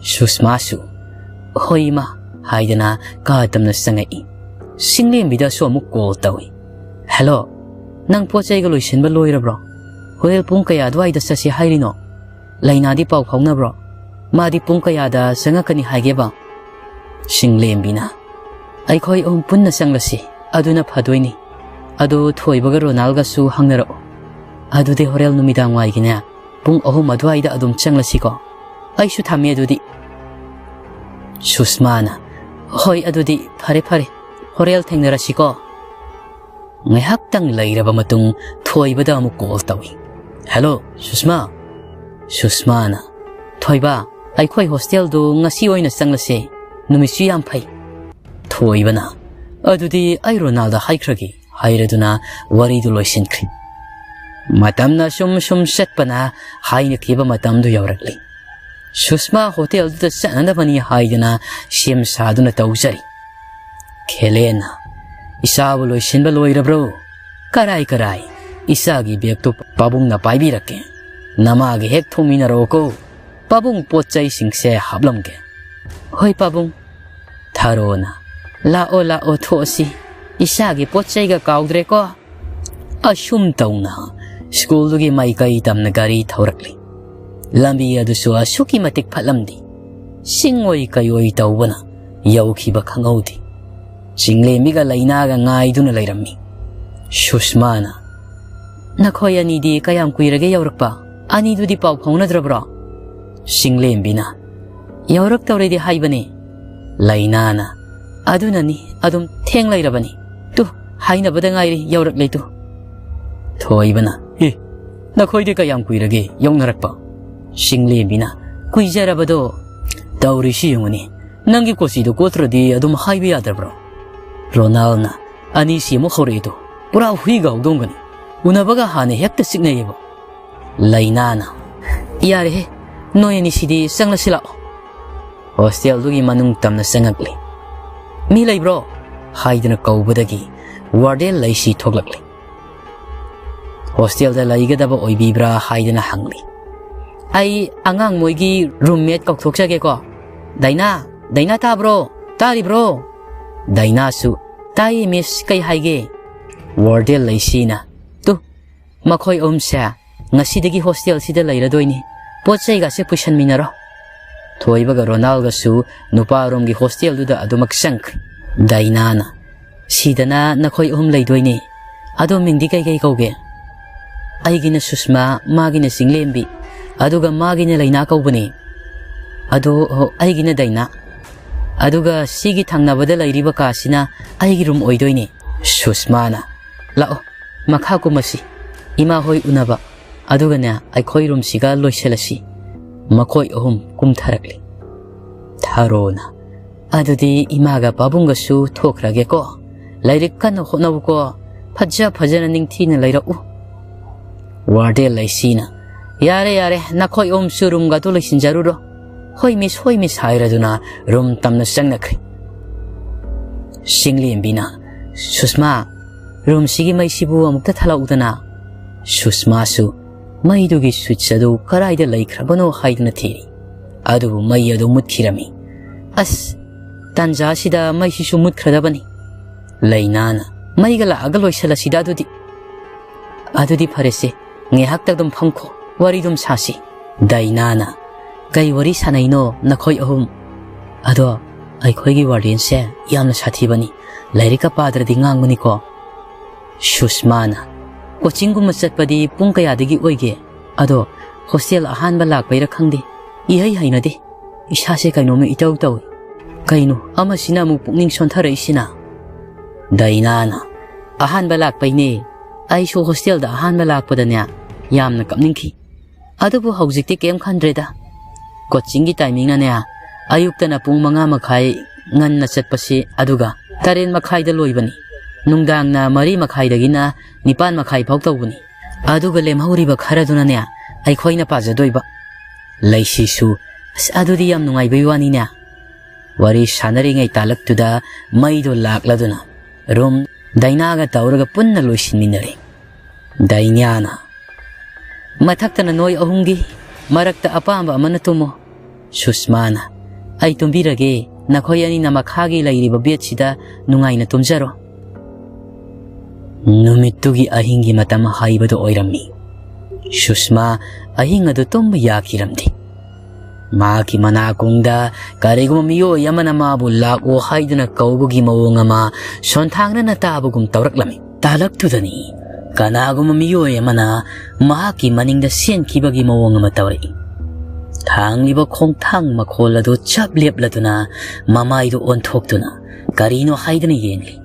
ꯁꯨꯁꯃꯥꯁꯨ, "ꯍꯣꯏ ꯏꯃꯥ" ꯍꯥꯏꯗꯅ ꯀꯥ ꯇꯝꯅ ꯆꯪꯉꯛꯏ꯫ ꯁꯤꯡꯂꯦꯝꯕꯤꯗꯁꯨ ꯑꯃꯨꯛ ꯀꯣꯜ ꯇꯧꯏ꯫ "ꯍꯦꯜꯂꯣ, ꯅꯪ ꯄꯣꯠ ꯆꯩꯒ ꯂꯣꯏꯁꯤꯟꯕ ꯂꯣꯏꯔꯕ꯭ꯔꯣ? ꯍꯣꯔꯦꯟ ꯄꯨꯡ ꯀꯌꯥ ꯑꯗꯨꯋꯥꯏꯗ ꯆꯠꯁꯤ ꯍꯥꯏꯔꯤꯅꯣ? ꯂꯩꯅꯥꯗꯤ ꯄꯥꯎ ꯐꯥꯎꯅꯕ꯭ꯔꯣ? ꯃꯥꯗꯤ ꯄꯨꯡ ꯀꯌꯥꯗ ꯆꯪꯉꯛꯀꯅꯤ ꯍꯥꯏꯒꯦꯕ?" ꯁꯤꯡꯂꯦꯝꯕꯤꯅ, "ꯑꯩꯈꯣꯏ ꯑꯍꯨꯝ ꯄꯨꯟꯅ ꯆꯪꯂꯁꯤ, ꯑꯗꯨꯅ ꯐꯗꯣꯏꯅꯤ꯫ ꯑꯗꯨ ꯊꯣꯏꯕꯒ ꯔꯣꯅꯥꯜꯒꯁꯨ ꯍꯪꯅꯔꯛꯑꯣ꯫ ꯑꯗꯨꯗꯤ ꯍꯣꯔꯦꯟ ꯅꯨꯃꯤꯗꯥꯡ ꯋꯥꯏꯒꯤꯅꯦ ꯄꯨꯡ ꯑꯍꯨꯝ ꯑꯗꯨꯋꯥꯏꯗ ꯑꯗꯨꯝ ꯆꯪꯂꯁꯤꯀꯣ꯫ ꯑꯩꯁꯨ ꯊꯝꯃꯦ ꯑꯗꯨꯗꯤ꯫" ꯁꯨꯁꯃꯥꯅ, "ꯍꯣꯏ, ꯑꯗꯨꯗꯤ ꯐꯔꯦ ꯐꯔꯦ, ꯍꯣꯔꯦꯟ ꯊꯦꯡꯅꯔꯁꯤꯀꯣ꯫" ꯉꯥꯏꯍꯥꯛꯇꯪ ꯂꯩꯔꯕ ꯃꯇꯨꯡ ꯊꯣꯏꯕꯗ ꯑꯃꯨꯛ ꯀꯣꯜ ꯇꯧꯏ꯫ "ꯍꯦꯜꯂꯣ, ꯁꯨꯁꯃꯥ꯫" ꯁꯨꯁꯃꯥꯅ, "ꯊꯣꯏꯕ, ꯑꯩꯈꯣꯏ ꯍꯣꯁꯇꯦꯜꯗꯨ ꯉꯁꯤ ꯑꯣꯏꯅ ꯆꯪꯂꯁꯦ, ꯅꯨꯃꯤꯠꯁꯨ ꯌꯥꯝ ꯐꯩ꯫" ꯊꯣꯏꯕꯅ, "ꯑꯗꯨꯗꯤ ꯑꯩ ꯔꯣꯅꯥꯜꯗ ꯍꯥꯏꯈ꯭ꯔꯒꯦ" ꯍꯥꯏꯔꯗꯨꯅ ꯋꯥꯔꯤꯗꯨ ꯂꯣꯏꯁꯤꯟꯈ꯭ꯔꯦ꯫ ꯃꯇꯝꯅ ꯁꯨꯝ ꯁꯨꯝ ꯆꯠꯄꯅ ꯍꯥꯏꯅꯈꯤꯕ ꯃꯇꯝꯗꯨ ꯌꯧꯔꯛꯂꯤ꯫ ꯁꯨꯁꯃꯥ ꯍꯣꯇꯦꯜꯗꯨꯗ ꯆꯠꯅꯅꯕꯅꯤ ꯍꯥꯏꯗꯅ ꯁꯦꯝ ꯁꯥꯗꯨꯅ ꯇꯧꯖꯔꯤ꯫ ꯈꯦꯂꯦꯟꯅ, "ꯏꯆꯥꯕꯨ ꯂꯣꯏꯁꯤꯟꯕ ꯂꯣꯏꯔꯕ꯭ꯔꯣ? ꯀꯔꯥꯏ ꯀꯔꯥꯏ? ꯏꯆꯥꯒꯤ ꯕꯦꯒꯇꯨ ꯄꯥꯕꯨꯡꯅ ꯄꯥꯏꯕꯤꯔꯛꯀꯦ꯫ ꯅꯃꯥꯒ ꯍꯦꯛ ꯊꯣꯡꯃꯤꯟꯅꯔꯛꯑꯣꯀꯣ꯫ ꯄꯥꯕꯨꯡ ꯄꯣꯠ ꯆꯩꯁꯤꯡꯁꯦ ꯍꯥꯞꯂꯝꯒꯦ꯫" "ꯍꯣꯏ ꯄꯥꯕꯨꯡ꯫" ꯊꯥꯔꯣꯅ, "ꯂꯥꯛꯑꯣ, ꯂꯥꯛꯑꯣ, ꯊꯣꯛꯑꯁꯤ꯫ ꯏꯁꯥꯒꯤ ꯄꯣꯠ ꯆꯩꯒ ꯀꯥꯎꯗ꯭ꯔꯦꯀꯣ?" ꯑꯁꯨꯝ ꯇꯧꯅ ꯁ꯭ꯀꯨꯜꯗꯨꯒꯤ ꯃꯥꯏꯀꯩ ꯇꯝꯅ ꯒꯥꯔꯤ ꯊꯧꯔꯛꯂꯤ꯫ ꯂꯝꯕꯤ ꯑꯗꯨꯁꯨ ꯑꯁꯨꯛꯀꯤ ꯃꯇꯤꯛ ꯐꯠꯂꯝꯗꯦ꯫ ꯆꯤꯡꯑꯣꯏ ꯀꯩꯑꯣꯏ ꯇꯧꯕꯅ ꯌꯧꯈꯤꯕ ꯈꯪꯍꯧꯗꯦ꯫ ꯆꯤꯡꯂꯦꯝꯕꯤꯒ ꯂꯩꯅꯥꯒ ꯉꯥꯏꯗꯨꯅ ꯂꯩꯔꯝꯃꯤ꯫ ꯁꯨꯁꯃꯥꯅ, "ꯅꯈꯣꯏ ꯑꯅꯤꯗꯤ ꯀꯌꯥꯝ ꯀꯨꯏꯔꯒꯦ ꯌꯧꯔꯛꯄ? ꯑꯅꯤꯗꯨꯗꯤ ꯄꯥꯎ ꯐꯥꯎꯅꯗ꯭ꯔꯕ꯭ꯔꯣ?" ꯆꯤꯡꯂꯦꯝꯕꯤꯅ, "ꯌꯧꯔꯛꯇꯧꯔꯦꯗꯤ ꯍꯥꯏꯕꯅꯦ꯫" ꯂꯩꯅꯥꯅ, "ꯑꯗꯨꯅꯅꯤ, ꯑꯗꯨꯝ ꯊꯦꯡ ꯂꯩꯔꯕꯅꯤ꯫ ꯇꯨ, ꯍꯥꯏꯅꯕꯗ ꯉꯥꯏꯔꯤ, ꯌꯧꯔꯛꯂꯦ ꯇꯨ꯫" ꯊꯣꯏꯕꯅ, "ꯑꯦ, ꯅꯈꯣꯏꯗꯤ ꯀꯌꯥꯝ ꯀꯨꯏꯔꯒꯦ ꯌꯧꯅꯔꯛꯄ?" ꯆꯤꯡꯂꯦꯝꯕꯤꯅ, "ꯀꯨꯏꯖꯔꯕꯗꯣ꯫ ꯇꯧꯔꯤꯁꯤ ꯌꯦꯡꯉꯨꯅꯦ, ꯅꯪꯒꯤ ꯀꯣꯆꯤꯗꯣ ꯀꯣꯠꯇ꯭ꯔꯗꯤ ꯑꯗꯨꯝ ꯍꯥꯏꯕ ꯌꯥꯗ꯭ꯔꯕ꯭ꯔꯣ?" ꯔꯣꯅꯥꯜꯅ, "ꯑꯅꯤꯁꯤ ꯑꯃꯨꯛ ꯍꯧꯔꯛꯑꯦꯗꯣ, ꯄꯨꯔꯥ ꯍꯨꯏꯒ ꯍꯧꯗꯣꯡꯒꯅꯤ꯫ ꯎꯅꯕꯒ ꯍꯥꯟꯅ ꯍꯦꯛꯇ ꯆꯤꯛꯅꯩꯌꯦꯕ꯫" ꯂꯩꯅꯥꯅ, "ꯌꯥꯔꯦꯍꯦ, ꯅꯣꯏ ꯑꯅꯤꯁꯤꯗꯤ ꯆꯪꯂꯁꯤ ꯂꯥꯛꯑꯣ꯫" ꯍꯣꯁꯇꯦꯜꯗꯨꯒꯤ ꯃꯅꯨꯡ ꯇꯝꯅ ꯆꯪꯉꯛꯂꯤ꯫ "ꯃꯤ ꯂꯩꯕ꯭ꯔꯣ?" ꯍꯥꯏꯗꯨꯅ ꯀꯧꯕꯗꯒꯤ ꯋꯥꯔꯗꯦꯟ ꯂꯩꯁꯤ ꯊꯣꯛꯂꯛꯂꯤ꯫ "ꯍꯣꯁꯇꯦꯜꯗ ꯂꯩꯒꯗꯕ ꯑꯣꯏꯕꯤꯕ꯭ꯔꯥ?" ꯍꯥꯏꯗꯨꯅ ꯍꯪꯂꯤ꯫ "ꯑꯩ ꯑꯉꯥꯡ ꯃꯣꯏꯒꯤ ꯔꯨꯝꯃꯦꯠ ꯀꯧꯊꯣꯛꯆꯒꯦꯀꯣ꯫ ꯗꯥꯏꯅꯥ, ꯗꯥꯏꯅꯥ ꯇꯥꯕ꯭ꯔꯣ? ꯇꯥꯔꯤꯕ꯭ꯔꯣ?" ꯗꯥꯏꯅꯥꯁꯨ, "ꯇꯥꯏꯌꯦ ꯃꯤꯁ, ꯀꯩ ꯍꯥꯏꯒꯦ?" ꯋꯥꯔꯗꯦꯟ ꯂꯩꯁꯤꯅ, "ꯇꯨ, ꯃꯈꯣꯏ ꯑꯍꯨꯝꯁꯦ ꯉꯁꯤꯗꯒꯤ ꯍꯣꯁꯇꯦꯜꯁꯤꯗ ꯂꯩꯔꯗꯣꯏꯅꯤ꯫ ꯄꯣꯠ ꯆꯩꯒꯁꯦ ꯄꯨꯁꯟꯃꯤꯟꯅꯔꯣ꯫" ꯊꯣꯏꯕꯒ ꯔꯣꯅꯥꯜꯒꯁꯨ ꯅꯨꯄꯥꯔꯣꯝꯒꯤ ꯍꯣꯁꯇꯦꯜꯗꯨꯗ ꯑꯗꯨꯃꯛ ꯆꯪꯈ꯭ꯔꯦ꯫ ꯗꯥꯏꯅꯥꯅ, "ꯁꯤꯗꯅ ꯅꯈꯣꯏ ꯑꯍꯨꯝ ꯂꯩꯗꯣꯏꯅꯤ꯫ ꯑꯗꯣ ꯃꯤꯡꯗꯤ ꯀꯩꯀꯩ ꯀꯧꯒꯦ?" "ꯑꯩꯒꯤꯅ ꯁꯨꯁꯃꯥ, ꯃꯥꯒꯤꯅ ꯆꯤꯡꯂꯦꯝꯕꯤ, ꯑꯗꯨꯒ ꯃꯥꯒꯤꯅ ꯂꯩꯅꯥ ꯀꯧꯕꯅꯤ꯫ ꯑꯗꯣ, ꯑꯣ, ꯑꯩꯒꯤꯅ ꯗꯥꯏꯅꯥ꯫ ꯑꯗꯨꯒ ꯁꯤꯒꯤ ꯊꯪꯅꯕꯗ ꯂꯩꯔꯤꯕ ꯀꯥꯁꯤꯅ ꯑꯩꯒꯤ ꯔꯨꯝ ꯑꯣꯏꯗꯣꯏꯅꯤ꯫" ꯁꯨꯁꯃꯥꯅ, "ꯂꯥꯛꯑꯣ, ꯃꯈꯥ ꯀꯨꯝꯃꯁꯤ꯫ ꯏꯃꯥ ꯍꯣꯏ ꯎꯅꯕ, ꯑꯗꯨꯒꯅꯦ ꯑꯩꯈꯣꯏ ꯔꯨꯝꯁꯤꯒ ꯂꯣꯏꯁꯤꯜꯂꯁꯤ꯫" ꯃꯈꯣꯏ ꯑꯍꯨꯝ ꯀꯨꯝꯊꯔꯛꯂꯤ꯫ ꯊꯥꯔꯣꯅ, "ꯑꯗꯨꯗꯤ ꯏꯃꯥꯒ ꯄꯥꯕꯨꯡꯒꯁꯨ ꯊꯣꯛꯈ꯭ꯔꯒꯦꯀꯣ꯫ ꯂꯥꯏꯔꯤꯛ ꯀꯟꯅ ꯍꯣꯠꯅꯧꯀꯣ꯫ ꯐꯖ ꯐꯖꯅ ꯅꯤꯡꯊꯤꯅ ꯂꯩꯔꯛꯎ꯫" ꯋꯥꯔꯗꯦꯟ ꯂꯩꯁꯤꯅ, "ꯌꯥꯔꯦ, ꯌꯥꯔꯦ, ꯅꯈꯣꯏ ꯑꯍꯨꯝꯁꯨ ꯔꯨꯝꯒꯗꯨ ꯂꯣꯏꯁꯤꯟꯖꯔꯨꯔꯣ꯫ ꯍꯣꯏ ꯃꯤꯁ, ꯍꯣꯏ ꯃꯤꯁ" ꯍꯥꯏꯔꯗꯨꯅ ꯔꯨꯝ ꯇꯝꯅ ꯆꯪꯅꯈ꯭ꯔꯦ꯫ ꯆꯤꯡꯂꯦꯝꯕꯤꯅ, "ꯁꯨꯁꯃꯥ, ꯔꯨꯝꯁꯤꯒꯤ ꯃꯩꯁꯤꯕꯨ ꯑꯃꯨꯛꯇ ꯊꯥꯜꯂꯛꯎꯗꯅ꯫" ꯁꯨꯁꯃꯥꯁꯨ ꯃꯩꯗꯨꯒꯤ ꯁ꯭ꯋꯤꯠꯆ ꯑꯗꯨ ꯀꯗꯥꯏꯗ ꯂꯩꯈ꯭ꯔꯕꯅꯣ ꯍꯥꯏꯗꯨꯅ ꯊꯤꯔꯤ꯫ ꯑꯗꯨꯕꯨ ꯃꯩ ꯑꯗꯨ ꯃꯨꯠꯈꯤꯔꯝꯃꯤ꯫ "ꯑꯁ, ꯇꯥꯟꯖꯥꯁꯤꯗ ꯃꯩꯁꯤꯁꯨ ꯃꯨꯠꯈ꯭ꯔꯗꯕꯅꯤ꯫ ꯂꯩꯅꯥꯅ, "ꯃꯩꯒ ꯂꯥꯛꯑꯒ ꯂꯣꯏꯁꯤꯜꯂꯁꯤꯗ ꯑꯗꯨꯗꯤ꯫ ꯑꯗꯨꯗꯤ ꯐꯔꯦꯁꯦ, ꯉꯥꯏꯍꯥꯛꯇ ꯑꯗꯨꯝ ꯐꯝꯈꯣ, ꯋꯥꯔꯤ ꯑꯗꯨꯝ ꯁꯥꯁꯤ"꯫ ꯗꯥꯏꯅꯥꯅ, "ꯀꯩ ꯋꯥꯔꯤ ꯁꯥꯟꯅꯩꯅꯣ ꯅꯈꯣꯏ ꯑꯍꯨꯝ? ꯑꯗꯣ ꯑꯩꯈꯣꯏꯒꯤ ꯋꯥꯔꯗꯦꯟꯁꯦ ꯌꯥꯝꯅ ꯁꯥꯊꯤꯕꯅꯤ, ꯂꯥꯏꯔꯤꯛꯀ ꯄꯥꯗ꯭ꯔꯗꯤ ꯉꯥꯡꯕꯅꯤꯀꯣ"꯫ ꯁꯨꯁꯃꯥꯅ, "ꯀꯣꯆꯤꯡꯒꯨꯝꯕ ꯆꯠꯄꯗꯤ ꯄꯨꯡ ꯀꯌꯥꯗꯒꯤ ꯑꯣꯏꯒꯦ? ꯑꯗꯣ ꯍꯣꯁꯇꯦꯜ ꯑꯍꯥꯟꯕ ꯂꯥꯛꯄꯩꯔꯥ ꯈꯪꯗꯦ, ꯏꯍꯩ ꯍꯩꯅꯗꯦ꯫ ꯏꯁꯥꯁꯦ ꯀꯩꯅꯣꯝꯃ ꯏꯇꯧ ꯇꯧꯏ꯫ ꯀꯩꯅꯣ ꯑꯃꯁꯤꯅ ꯑꯃꯨꯛ ꯄꯨꯛꯅꯤꯡ ꯁꯣꯟꯊꯔꯛꯏꯁꯤꯅ?" ꯗꯥꯏꯅꯥꯅ, "ꯑꯍꯥꯟꯕ ꯂꯥꯛꯄꯩꯅꯦ꯫ ꯑꯩꯁꯨ ꯍꯣꯁꯇꯦꯜꯗ ꯑꯍꯥꯟꯕ ꯂꯥꯛꯄꯗꯅꯦ ꯌꯥꯝꯅ ꯀꯞꯅꯤꯡꯈꯤ꯫ ꯑꯗꯨꯕꯨ ꯍꯧꯖꯤꯛꯇꯤ ꯀꯩꯝ ꯈꯟꯗ꯭ꯔꯦꯗ꯫ ꯀꯣꯆꯤꯡꯒꯤ ꯇꯥꯏꯃꯤꯡꯅꯅꯦ, ꯑꯌꯨꯛꯇꯅ ꯄꯨꯡ ꯃꯉꯥ ꯃꯈꯥꯏ ꯉꯟꯅ ꯆꯠꯄꯁꯤ, ꯑꯗꯨꯒ ꯇꯔꯦꯠ ꯃꯈꯥꯏꯗ ꯂꯣꯏꯕꯅꯤ꯫ ꯅꯨꯡꯗꯥꯡꯅ ꯃꯔꯤ ꯃꯈꯥꯏꯗꯒꯤꯅ ꯅꯤꯄꯥꯟ ꯃꯈꯥꯏ ꯐꯥꯎ ꯇꯧꯕꯅꯤ꯫ ꯑꯗꯨꯒ ꯂꯦꯝꯍꯧꯔꯤꯕ ꯈꯔꯗꯨꯅꯅꯦ ꯑꯩꯈꯣꯏꯅ ꯄꯥꯖꯗꯣꯏꯕ"꯫ ꯂꯩꯁꯤꯁꯨ, "ꯑꯁ, ꯑꯗꯨꯗꯤ ꯌꯥꯝ ꯅꯨꯡꯉꯥꯏꯕꯩ ꯋꯥꯅꯤꯅꯦ"꯫ ꯋꯥꯔꯤ ꯁꯥꯟꯅꯔꯤꯉꯩ ꯇꯥꯂꯛꯇꯨꯗ ꯃꯩꯗꯣ ꯂꯥꯛꯂꯗꯨꯅ ꯔꯨꯝ ꯗꯥꯏꯅꯥꯒ ꯇꯧꯔꯒ ꯄꯨꯟꯅ ꯂꯣꯏꯁꯤꯟꯃꯤꯟꯅꯔꯦ꯫ ꯗꯥꯏꯅꯥꯅ, "ꯃꯊꯛꯇꯅ ꯅꯣꯏ ꯑꯍꯨꯝꯒꯤ, ꯃꯔꯛꯇ ꯑꯄꯥꯝꯕ ꯑꯃꯅ ꯇꯨꯝꯃꯣ"꯫ ꯁꯨꯁꯃꯥꯅ, "ꯑꯩ ꯇꯨꯝꯕꯤꯔꯒꯦ, ꯅꯈꯣꯏ ꯑꯅꯤꯅ ꯃꯈꯥꯒꯤ ꯂꯩꯔꯤꯕ ꯕꯦꯗꯁꯤꯗ ꯅꯨꯡꯉꯥꯏꯅ ꯇꯨꯝꯖꯔꯣ"꯫ ꯅꯨꯃꯤꯠꯇꯨꯒꯤ ꯑꯍꯤꯡꯒꯤ ꯃꯇꯝ ꯍꯥꯏꯕꯗꯨ ꯑꯣꯏꯔꯝꯃꯤ꯫ ꯁꯨꯁꯃꯥ ꯑꯍꯤꯡ ꯑꯗꯨ ꯇꯨꯝꯕ ꯌꯥꯈꯤꯔꯝꯗꯦ꯫ ꯃꯍꯥꯛꯀꯤ ꯃꯅꯥꯀꯣꯡꯗ ꯀꯔꯤꯒꯨꯝꯕ ꯃꯤꯑꯣꯏ ꯑꯃꯅ ꯃꯥꯕꯨ ꯂꯥꯛꯑꯣ ꯍꯥꯏꯗꯨꯅ ꯀꯧꯕꯒꯤ ꯃꯑꯣꯡ ꯑꯃ ꯁꯣꯟꯊꯥꯡꯅꯅ ꯇꯥꯕꯒꯨꯝ ꯇꯧꯔꯛꯂꯝꯃꯤ꯫ ꯇꯥꯂꯛꯇꯨꯗꯅꯤ ꯀꯅꯥꯒꯨꯝꯕ ꯃꯤꯑꯣꯏ ꯑꯃꯅ ꯃꯍꯥꯛꯀꯤ ꯃꯅꯤꯡꯗ ꯆꯦꯟꯈꯤꯕꯒꯤ ꯃꯑꯣꯡ ꯑꯃ ꯇꯧꯔꯛꯏ꯫ ꯊꯥꯡꯂꯤꯕ ꯈꯣꯡꯊꯥꯡ ꯃꯈꯣꯜ ꯑꯗꯨ ꯆꯞ ꯂꯦꯞꯂꯗꯨꯅ ꯃꯃꯥꯏꯗꯨ ꯑꯣꯟꯊꯣꯛꯇꯨꯅ ꯀꯔꯤꯅꯣ ꯍꯥꯏꯗꯨꯅ ꯌꯦꯡꯂꯤ꯫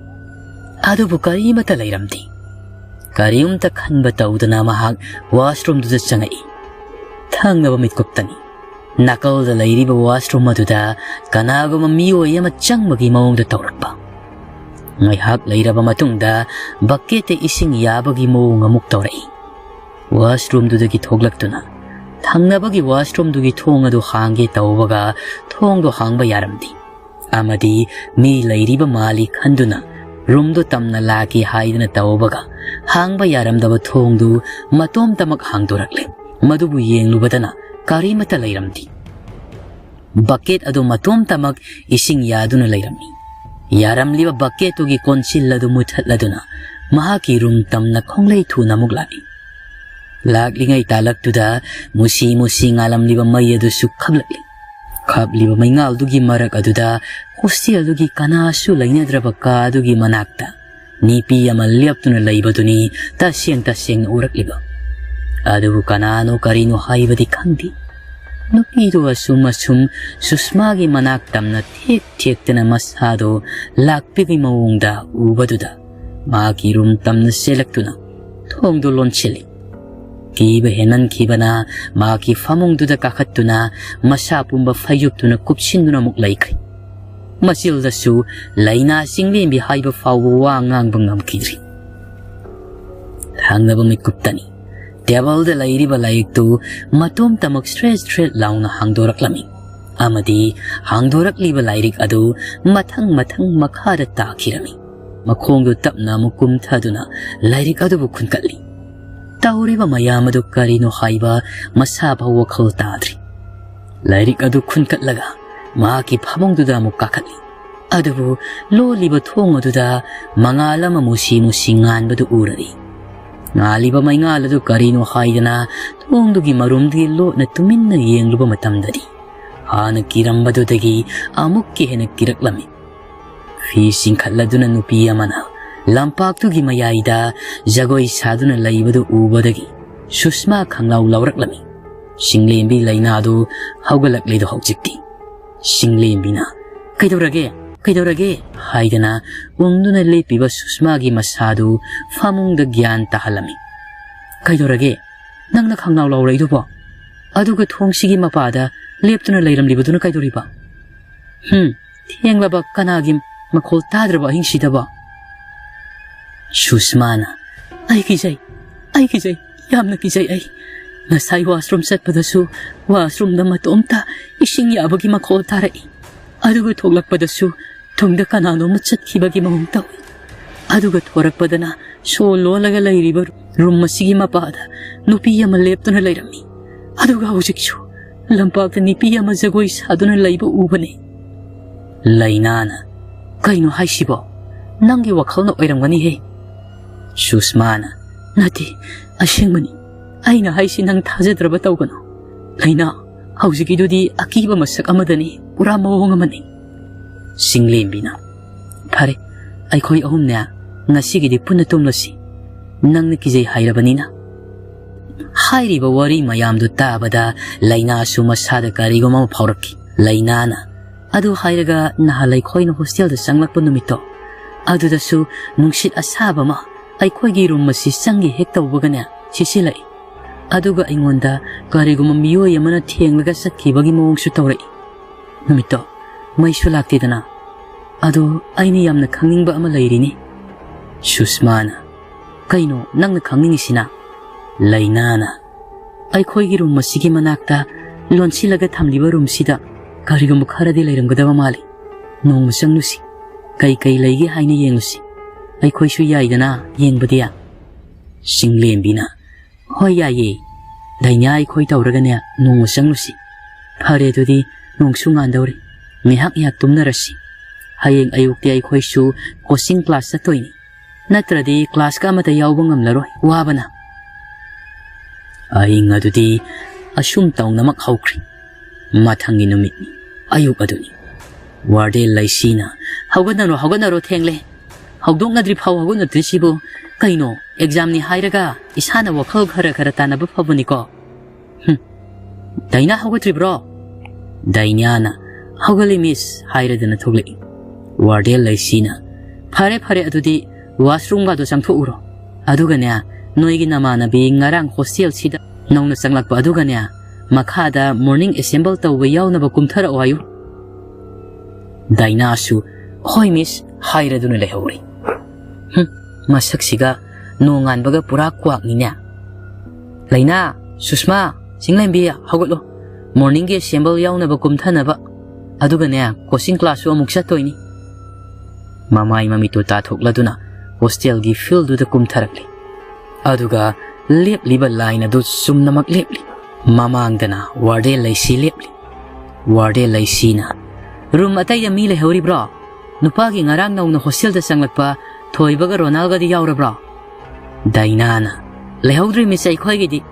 ꯑꯗꯨꯕꯨ ꯀꯔꯤꯃꯠꯇ ꯂꯩꯔꯝꯗꯦ꯫ ꯀꯔꯤꯝꯇ ꯈꯟꯕ ꯇꯧꯗꯅ ꯃꯍꯥꯛ ꯋꯥꯁꯔꯨꯝꯗꯨꯗ ꯆꯪꯉꯛꯏ꯫ ꯊꯪꯅꯕ ꯃꯤꯠꯀꯨꯞꯇꯅꯤ ꯅꯥꯀꯜꯗ ꯂꯩꯔꯤꯕ ꯋꯥꯁꯔꯨꯝ ꯑꯗꯨꯗ ꯀꯅꯥꯒꯨꯝꯕ ꯃꯤꯑꯣꯏ ꯑꯃ ꯆꯪꯕꯒꯤ ꯃꯑꯣꯡꯗ ꯇꯧꯔꯛꯄ꯫ ꯉꯥꯏꯍꯥꯛ ꯂꯩꯔꯕ ꯃꯇꯨꯡꯗ ꯕꯛꯀꯦꯠꯇ ꯏꯁꯤꯡ ꯌꯥꯕꯒꯤ ꯃꯑꯣꯡ ꯑꯃꯨꯛ ꯇꯧꯔꯛꯏ꯫ ꯋꯥꯁꯔꯨꯝꯗꯨꯗꯒꯤ ꯊꯣꯛꯂꯛꯇꯨꯅ ꯊꯪꯅꯕꯒꯤ ꯋꯥꯁꯔꯨꯝꯗꯨꯒꯤ ꯊꯣꯡ ꯑꯗꯨ ꯍꯥꯡꯒꯦ ꯇꯧꯕꯒ ꯊꯣꯡꯗꯣ ꯍꯥꯡꯕ ꯌꯥꯔꯝꯗꯦ꯫ ꯑꯃꯗꯤ ꯃꯤ ꯂꯩꯔꯤꯕ ꯃꯥꯜꯂꯤ ꯈꯟꯗꯨꯅ ꯔꯨꯝꯗꯨ ꯇꯝꯅ ꯂꯥꯛꯀꯦ ꯍꯥꯏꯗꯨꯅ ꯇꯧꯕꯒ ꯍꯥꯡꯕ ꯌꯥꯔꯝꯗꯕ ꯊꯣꯡꯗꯨ ꯃꯇꯣꯝꯇꯃꯛ ꯍꯥꯡꯗꯣꯔꯛꯂꯦ꯫ ꯃꯗꯨꯕꯨ ꯌꯦꯡꯂꯨꯕꯗꯅ ꯀꯔꯤꯃꯠꯇ ꯂꯩꯔꯝꯗꯦ꯫ ꯕꯀꯦꯠ ꯑꯗꯨ ꯃꯇꯣꯝꯇꯃꯛ ꯏꯁꯤꯡ ꯌꯥꯗꯨꯅ ꯂꯩꯔꯝꯃꯤ꯫ ꯌꯥꯔꯝꯂꯤꯕ ꯕꯀꯦꯠꯇꯨꯒꯤ ꯀꯣꯟꯁꯤꯜ ꯑꯗꯨ ꯃꯨꯊꯠꯂꯗꯨꯅ ꯃꯍꯥꯛꯀꯤ ꯔꯨꯝ ꯇꯝꯅ ꯈꯣꯡꯂꯩ ꯊꯨꯅ ꯑꯃꯨꯛ ꯂꯥꯛꯏ꯫ ꯂꯥꯛꯂꯤꯉꯩ ꯇꯥꯂꯛꯇꯨꯗ ꯃꯨꯁꯤ ꯃꯨꯁꯤ ꯉꯥꯜꯂꯝꯂꯤꯕ ꯃꯩ ꯑꯗꯨꯁꯨ ꯈꯞꯂꯛꯂꯤ꯫ ꯈꯞꯂꯤꯕ ꯃꯩꯉꯥꯜꯗꯨꯒꯤ ꯃꯔꯛ ꯑꯗꯨꯗ ꯍꯣꯁꯇꯦꯜꯗꯨꯒꯤ ꯀꯅꯥꯁꯨ ꯂꯩꯅꯗ꯭ꯔꯕ ꯀꯥ ꯑꯗꯨꯒꯤ ꯃꯅꯥꯛꯇ ꯅꯨꯄꯤ ꯑꯃ ꯂꯦꯞꯇꯨꯅ ꯂꯩꯕꯗꯨꯅꯤ ꯇꯁꯦꯡ ꯇꯁꯦꯡꯅ ꯎꯔꯛꯂꯤꯕ꯫ ꯑꯗꯨꯕꯨ ꯀꯅꯥꯅꯣ ꯀꯔꯤꯅꯣ ꯍꯥꯏꯕꯗꯤ ꯈꯪꯗꯦ꯫ ꯅꯨꯄꯤꯗꯨ ꯑꯁꯨꯝ ꯑꯁꯨꯝ ꯁꯨꯁꯃꯥꯒꯤ ꯃꯅꯥꯛ ꯇꯝꯅ ꯊꯦꯛ ꯊꯦꯛꯇꯅ ꯃꯁꯥꯗꯣ ꯂꯥꯛꯄꯒꯤ ꯃꯑꯣꯡꯗ ꯎꯕꯗꯨꯗ ꯃꯍꯥꯛꯀꯤ ꯔꯨꯝ ꯇꯝꯅ ꯆꯦꯜꯂꯛꯇꯨꯅ ꯊꯣꯡꯗꯨ ꯂꯣꯟꯁꯤꯜꯂꯤ꯫ ꯀꯤꯕ ꯍꯦꯟꯃꯟꯈꯤꯕꯅ ꯃꯍꯥꯛꯀꯤ ꯐꯃꯨꯡꯗꯨꯗ ꯀꯥꯈꯠꯇꯨꯅ ꯃꯁꯥ ꯄꯨꯝꯕ ꯐꯩꯖꯨꯞꯇꯨꯅ ꯀꯨꯞꯁꯤꯟꯗꯨꯅ ꯑꯃꯨꯛ ꯂꯩꯈ꯭ꯔꯦ꯫ ꯃꯆꯤꯜꯗꯁꯨ ꯂꯩꯅꯥ ꯆꯤꯡꯂꯦꯝꯕꯤ ꯍꯥꯏꯕ ꯐꯥꯎꯕ ꯋꯥ ꯉꯥꯡꯕ ꯉꯝꯈꯤꯗ꯭ꯔꯤ꯫ ꯊꯪꯅꯕ ꯃꯤꯀꯨꯞꯇꯅꯤ ꯇꯦꯕꯜꯗ ꯂꯩꯔꯤꯕ ꯂꯥꯏꯔꯤꯛꯇꯨ ꯃꯇꯣꯝꯇꯃꯛ ꯁ꯭ꯔꯦꯠ ꯁ꯭ꯔꯦꯠ ꯂꯥꯎꯅ ꯍꯥꯡꯗꯣꯔꯛꯂꯝꯃꯤ꯫ ꯑꯃꯗꯤ ꯍꯥꯡꯗꯣꯔꯛꯂꯤꯕ ꯂꯥꯏꯔꯤꯛ ꯑꯗꯨ ꯃꯊꯪ ꯃꯊꯪ ꯃꯈꯥꯗ ꯇꯥꯈꯤꯔꯝꯃꯤ꯫ ꯃꯈꯣꯡꯗꯨ ꯇꯞꯅ ꯑꯃꯨꯛ ꯀꯨꯝꯊꯗꯨꯅ ꯂꯥꯏꯔꯤꯛ ꯑꯗꯨꯕꯨ ꯈꯨꯟꯀꯠꯂꯤ꯫ ꯇꯧꯔꯤꯕ ꯃꯌꯥꯝ ꯑꯗꯨ ꯀꯔꯤꯅꯣ ꯍꯥꯏꯕ ꯃꯁꯥ ꯐꯥꯎ ꯋꯥꯈꯜ ꯇꯥꯗ꯭ꯔꯤ꯫ ꯂꯥꯏꯔꯤꯛ ꯑꯗꯨ ꯈꯨꯟꯀꯠꯂꯒ ꯃꯍꯥꯛꯀꯤ ꯐꯃꯨꯡꯗꯨꯗ ꯑꯃꯨꯛ ꯀꯥꯈꯠꯂꯤ꯫ ꯑꯗꯨꯕꯨ ꯂꯣꯜꯂꯤꯕ ꯊꯣꯡ ꯑꯗꯨꯗ ꯃꯉꯥꯜ ꯑꯃ ꯃꯨꯁꯤ ꯃꯨꯁꯤ ꯉꯥꯟꯕꯗꯨ ꯎꯔꯔꯤ꯫ ꯉꯥꯜꯂꯤꯕ ꯃꯩꯉꯥꯜ ꯑꯗꯨ ꯀꯔꯤꯅꯣ ꯍꯥꯏꯗꯅ ꯊꯣꯡꯗꯨꯒꯤ ꯃꯔꯨꯝꯗꯒꯤ ꯂꯣꯠꯅ ꯇꯨꯃꯤꯟꯅ ꯌꯦꯡꯂꯨꯕ ꯃꯇꯝꯗꯗꯤ ꯍꯥꯟꯅ ꯀꯤꯔꯝꯕꯗꯨꯗꯒꯤ ꯑꯃꯨꯛꯀ ꯍꯦꯟꯅ ꯀꯤꯔꯛꯂꯝꯃꯤ꯫ ꯐꯤ ꯆꯤꯡꯈꯠꯂꯗꯨꯅ ꯅꯨꯄꯤ ꯑꯃꯅ ꯂꯝꯄꯥꯛꯇꯨꯒꯤ ꯃꯌꯥꯏꯗ ꯖꯒꯣꯏ ꯁꯥꯗꯨꯅ ꯂꯩꯕꯗꯨ ꯎꯕꯗꯒꯤ ꯁꯨꯁꯃꯥ ꯈꯪꯂꯥꯎ ꯂꯥꯎꯔꯛꯂꯝꯃꯤ꯫ ꯆꯤꯡꯂꯦꯝꯕꯤ ꯂꯩꯅꯥꯗꯨ ꯍꯧꯒꯠꯂꯛꯂꯤꯗꯣ ꯍꯧꯖꯤꯛꯇꯤ꯫ ꯆꯤꯡꯂꯦꯝꯕꯤꯅ "ꯀꯩꯗꯧꯔꯒꯦ? ꯀꯩꯗꯧꯔꯒꯦ?" ꯍꯥꯏꯗꯅ ꯎꯪꯗꯨꯅ ꯂꯦꯞꯄꯤꯕ ꯁꯨꯁꯃꯥꯒꯤ ꯃꯁꯥꯗꯨ ꯐꯃꯨꯡꯗ ꯒ꯭ꯌꯥꯟ ꯇꯥꯍꯜꯂꯝꯃꯤ꯫ "ꯀꯩꯗꯧꯔꯒꯦ? ꯅꯪꯅ ꯈꯪꯂꯥꯎ ꯂꯥꯎꯔꯛꯏꯗꯨꯕꯣ? ꯑꯗꯨꯒ ꯊꯣꯡꯁꯤꯒꯤ ꯃꯄꯥꯗ ꯂꯦꯞꯇꯨꯅ ꯂꯩꯔꯝꯂꯤꯕꯗꯨꯅ ꯀꯩꯗꯧꯔꯤꯕ? ꯍꯨꯝ, ꯊꯦꯡꯂꯕ ꯀꯅꯥꯒꯤ ꯃꯈꯣꯜ ꯇꯥꯗ꯭ꯔꯕ ꯑꯍꯤꯡꯁꯤꯗꯕꯣ?" ꯁꯨꯁꯃꯥꯅ, "ꯑꯩ ꯀꯤꯖꯩ, ꯑꯩ ꯀꯤꯖꯩ, ꯌꯥꯝꯅ ꯀꯤꯖꯩ ꯑꯩ꯫ ꯉꯁꯥꯏ ꯋꯥꯁꯔꯨꯝ ꯆꯠꯄꯗꯁꯨ ꯋꯥꯁꯔꯨꯝꯗ ꯃꯇꯣꯝꯇ ꯏꯁꯤꯡ ꯌꯥꯕꯒꯤ ꯃꯈꯣꯜ ꯇꯥꯔꯛꯏ꯫ ꯑꯗꯨꯒ ꯊꯣꯛꯂꯛꯄꯗꯁꯨ ꯇꯨꯡꯗ ꯀꯅꯥꯅꯣꯝꯃ ꯆꯠꯈꯤꯕꯒꯤ ꯃꯑꯣꯡ ꯇꯧꯏ꯫ ꯑꯗꯨꯒ ꯊꯣꯔꯛꯄꯗꯅ ꯁꯣ ꯂꯣꯜꯂꯒ ꯂꯩꯔꯤꯕ ꯔꯨꯝ ꯑꯁꯤꯒꯤ ꯃꯄꯥꯗ ꯅꯨꯄꯤ ꯑꯃ ꯂꯦꯞꯇꯨꯅ ꯂꯩꯔꯝꯃꯤ꯫ ꯑꯗꯨꯒ ꯍꯧꯖꯤꯛꯁꯨ ꯂꯝꯄꯥꯛꯇ ꯅꯨꯄꯤ ꯑꯃ ꯖꯒꯣꯏ ꯁꯥꯗꯨꯅ ꯂꯩꯕ ꯎꯕꯅꯤ꯫ ꯂꯩꯅꯥꯅ, "ꯀꯩꯅꯣ ꯍꯥꯏꯁꯤꯕꯣ? ꯅꯪꯒꯤ ꯋꯥꯈꯜꯅ ꯑꯣꯏꯔꯝꯒꯅꯤꯍꯦ꯫" ꯁꯨꯁꯃꯥꯅ, "ꯅꯠꯇꯦ, ꯑꯁꯦꯡꯕꯅꯤ꯫ ꯑꯩꯅ ꯍꯥꯏꯁꯤ ꯅꯪ ꯊꯥꯖꯗ꯭ꯔꯕ ꯇꯧꯒꯅꯨ꯫ ꯂꯩꯅꯥ, ꯍꯧꯖꯤꯛꯀꯤꯗꯨꯗꯤ ꯑꯀꯤꯕ ꯃꯁꯛ ꯑꯃꯗꯅꯤ, ꯄꯨꯔꯥ ꯃꯑꯣꯡ ꯑꯃꯅꯤ꯫" ꯆꯤꯡꯂꯦꯝꯕꯤꯅ, "ꯐꯔꯦ, ꯑꯩꯈꯣꯏ ꯑꯍꯨꯝꯅꯦ ꯉꯁꯤꯒꯤꯗꯤ ꯄꯨꯟꯅ ꯇꯨꯝꯂꯁꯤ꯫ ꯅꯪꯅ ꯀꯤꯖꯩ ꯍꯥꯏꯔꯕꯅꯤꯅ꯫" ꯍꯥꯏꯔꯤꯕ ꯋꯥꯔꯤ ꯃꯌꯥꯝꯗꯨ ꯇꯥꯕꯗ ꯂꯩꯅꯥꯁꯨ ꯃꯁꯥꯗ ꯀꯔꯤꯒꯨꯝꯕ ꯑꯃ ꯐꯥꯎꯔꯛꯈꯤ꯫ ꯂꯩꯅꯥꯅ, "ꯑꯗꯨ ꯍꯥꯏꯔꯒ ꯅꯍꯥꯟ ꯑꯩꯈꯣꯏꯅ ꯍꯣꯁꯇꯦꯜꯗ ꯆꯪꯂꯛꯄ ꯅꯨꯃꯤꯠꯇꯣ, ꯑꯗꯨꯗꯁꯨ ꯅꯨꯡꯁꯤꯠ ꯑꯁꯥꯕ ꯑꯃ ꯑꯩꯈꯣꯏꯒꯤ ꯔꯨꯝ ꯑꯁꯤ ꯆꯪꯒꯦ ꯍꯦꯛ ꯇꯧꯕꯒꯅꯦ ꯁꯤꯠꯆꯤꯜꯂꯛꯏ꯫ ꯑꯗꯨꯒ ꯑꯩꯉꯣꯟꯗ ꯀꯔꯤꯒꯨꯝꯕ ꯃꯤꯑꯣꯏ ꯑꯃꯅ ꯊꯦꯡꯂꯒ ꯆꯠꯈꯤꯕꯒꯤ ꯃꯑꯣꯡꯁꯨ ꯇꯧꯔꯛꯏ꯫ ꯅꯨꯃꯤꯠꯇꯣ ꯃꯩꯁꯨ ꯂꯥꯛꯇꯦꯗꯅ꯫ ꯑꯗꯣ ꯑꯩꯅ ꯌꯥꯝꯅ ꯈꯪꯅꯤꯡꯕ ꯑꯃ ꯂꯩꯔꯤꯅꯤ꯫" ꯁꯨꯁꯃꯥꯅ, "ꯀꯩꯅꯣ ꯅꯪꯅ ꯈꯪꯅꯤꯡꯉꯤꯁꯤꯅ?" ꯂꯩꯅꯥꯅ, "ꯑꯩꯈꯣꯏꯒꯤ ꯔꯨꯝ ꯑꯁꯤꯒꯤ ꯃꯅꯥꯛꯇ ꯂꯣꯟꯁꯤꯜꯂꯒ ꯊꯝꯂꯤꯕ ꯔꯨꯝꯁꯤꯗ ꯀꯔꯤꯒꯨꯝꯕ ꯈꯔꯗꯤ ꯂꯩꯔꯝꯒꯗꯕ ꯃꯥꯜꯂꯤ꯫ ꯅꯣꯡꯃ ꯆꯪꯂꯨꯁꯤ꯫ ꯀꯩ ꯀꯩ ꯂꯩꯒꯦ ꯍꯥꯏꯅ ꯌꯦꯡꯂꯨꯁꯤ꯫ ꯑꯩꯈꯣꯏꯁꯨ ꯌꯥꯏꯗꯅ ꯌꯦꯡꯕꯗꯤ꯫" ꯆꯤꯡꯂꯦꯝꯕꯤꯅ, "ꯍꯣꯏ, ꯌꯥꯏꯌꯦ꯫ ꯗꯥꯏꯅꯥ ꯑꯩꯈꯣꯏ ꯇꯧꯔꯒꯅꯦ ꯅꯣꯡꯃ ꯆꯪꯂꯨꯁꯤ꯫ ꯐꯔꯦ, ꯑꯗꯨꯗꯤ ꯅꯣꯡꯁꯨ ꯉꯥꯟꯗꯧꯔꯦ꯫ ꯉꯥꯏꯍꯥꯛ ꯉꯥꯏꯍꯥꯛ ꯇꯨꯝꯅꯔꯁꯤ꯫ ꯍꯌꯦꯡ ꯑꯌꯨꯛꯇꯤ ꯑꯩꯈꯣꯏꯁꯨ ꯀꯣꯆꯤꯡ ꯀ꯭ꯂꯥꯁ ꯆꯠꯇꯣꯏꯅꯤ꯫ ꯅꯠꯇ꯭ꯔꯗꯤ ꯀ꯭ꯂꯥꯁꯀ ꯑꯃꯠꯇ ꯌꯥꯎꯕ ꯉꯝꯂꯔꯣꯏ, ꯋꯥꯕꯅ꯫" ꯑꯍꯤꯡ ꯑꯗꯨꯗꯤ ꯑꯁꯨꯝ ꯇꯧꯅꯃꯛ ꯍꯧꯈ꯭ꯔꯤ꯫ ꯃꯊꯪꯒꯤ ꯅꯨꯃꯤꯠꯅꯤ, ꯑꯌꯨꯛ ꯑꯗꯨꯅꯤ꯫ ꯋꯥꯔꯗꯦꯟ ꯂꯩꯁꯤꯅ, "ꯍꯧꯒꯠꯅꯔꯣ, ꯍꯧꯒꯠꯅꯔꯣ, ꯊꯦꯡꯂꯦ꯫ ꯍꯧꯗꯣꯛꯅꯗ꯭ꯔꯤ ꯐꯥꯎ ꯍꯧꯒꯠꯅꯗ꯭ꯔꯤꯁꯤꯕꯨ ꯀꯩꯅꯣ? ꯑꯦꯛꯖꯥꯝꯅꯤ ꯍꯥꯏꯔꯒ ꯏꯁꯥꯅ ꯋꯥꯈꯜ ꯈꯔ ꯈꯔ ꯇꯥꯟꯅꯕ ꯐꯕꯅꯤꯀꯣ꯫" "ꯍꯨꯝ꯫ ꯗꯥꯏꯅꯥ ꯍꯧꯒꯠꯇ꯭ꯔꯤꯕ꯭ꯔꯣ?" ꯗꯥꯏꯅꯥꯅ, "ꯍꯧꯒꯠꯂꯤ, ꯃꯤꯁ" ꯍꯥꯏꯔꯗꯅ ꯊꯣꯛꯂꯛꯏ꯫ ꯋꯥꯔꯗꯦꯟ ꯂꯩꯁꯤꯅ, "ꯐꯔꯦ, ꯐꯔꯦ, ꯑꯗꯨꯗꯤ ꯋꯥꯁꯔꯨꯝꯒꯗꯣ ꯆꯪꯊꯣꯛꯎꯔꯣ꯫ ꯑꯗꯨꯒꯅꯦ, ꯅꯣꯏꯒꯤ ꯅꯃꯥꯟꯅꯕꯤ ꯉꯔꯥꯡ ꯍꯣꯁꯇꯦꯜꯁꯤꯗ ꯅꯧꯅ ꯆꯪꯂꯛꯄ ꯑꯗꯨꯒꯅꯦ, ꯃꯈꯥꯗ ꯃꯣꯔꯅꯤꯡ ꯑꯦꯁꯦꯝꯕꯜ ꯇꯧꯕ ꯌꯥꯎꯅꯕ ꯀꯨꯝꯊꯔꯛꯑꯣ ꯍꯥꯏꯌꯨ꯫" ꯗꯥꯏꯅꯥꯁꯨ, "ꯍꯣꯏ, ꯃꯤꯁ" ꯍꯥꯏꯔꯗꯨꯅ ꯂꯩꯍꯧꯔꯤ꯫ ꯍꯨꯝ, ꯃꯁꯛꯁꯤꯒ ꯅꯣꯡꯉꯥꯟꯕꯒ ꯄꯨꯔꯥ ꯀ꯭ꯋꯥꯛꯅꯤꯅꯦ꯫ "ꯂꯩꯅꯥ, ꯁꯨꯁꯃꯥ, ꯆꯤꯡꯂꯦꯝꯕꯤ, ꯍꯧꯒꯠꯂꯣ꯫ ꯃꯣꯔꯅꯤꯡꯒꯤ ꯑꯦꯁꯦꯝꯕꯜ ꯌꯥꯎꯅꯕ ꯀꯨꯝꯊꯅꯕ꯫ ꯑꯗꯨꯒꯅꯦ, ꯀꯣꯆꯤꯡ ꯀ꯭ꯂꯥꯁꯁꯨ ꯑꯃꯨꯛ ꯆꯠꯇꯣꯏꯅꯤ꯫" ꯃꯃꯥꯏ ꯃꯃꯤꯠꯇꯨ ꯇꯥꯊꯣꯛꯂꯗꯨꯅ ꯍꯣꯁꯇꯦꯜꯒꯤ ꯐꯤꯜꯗꯨꯗ ꯀꯨꯝꯊꯔꯛꯂꯤ꯫ ꯑꯗꯨꯒ ꯂꯦꯞꯂꯤꯕ ꯂꯥꯏꯟ ꯑꯗꯨ ꯆꯨꯝꯅꯃꯛ ꯂꯦꯞꯂꯤ꯫ ꯃꯃꯥꯡꯗꯅ ꯋꯥꯔꯗꯦꯟ ꯂꯩꯁꯤ ꯂꯦꯞꯂꯤ꯫ ꯋꯥꯔꯗꯦꯟ ꯂꯩꯁꯤꯅ, "ꯔꯨꯝ ꯑꯇꯩꯗ ꯃꯤ ꯂꯩꯍꯧꯔꯤꯕ꯭ꯔꯣ? ꯅꯨꯄꯥꯒꯤ ꯉꯔꯥꯡ ꯅꯧꯅ ꯍꯣꯁꯇꯦꯜꯗ ꯆꯪꯂꯛꯄ ꯊꯣꯏꯕꯒ ꯔꯣꯅꯥꯜꯒꯗꯤ ꯌꯥꯎꯔꯕ꯭ꯔꯣ?" ꯗꯥꯏꯅꯥꯅ, "ꯂꯩꯍꯧꯗ꯭ꯔꯤ ꯃꯤꯁ, ꯑꯩꯈꯣꯏꯒꯤꯗꯤ"꯫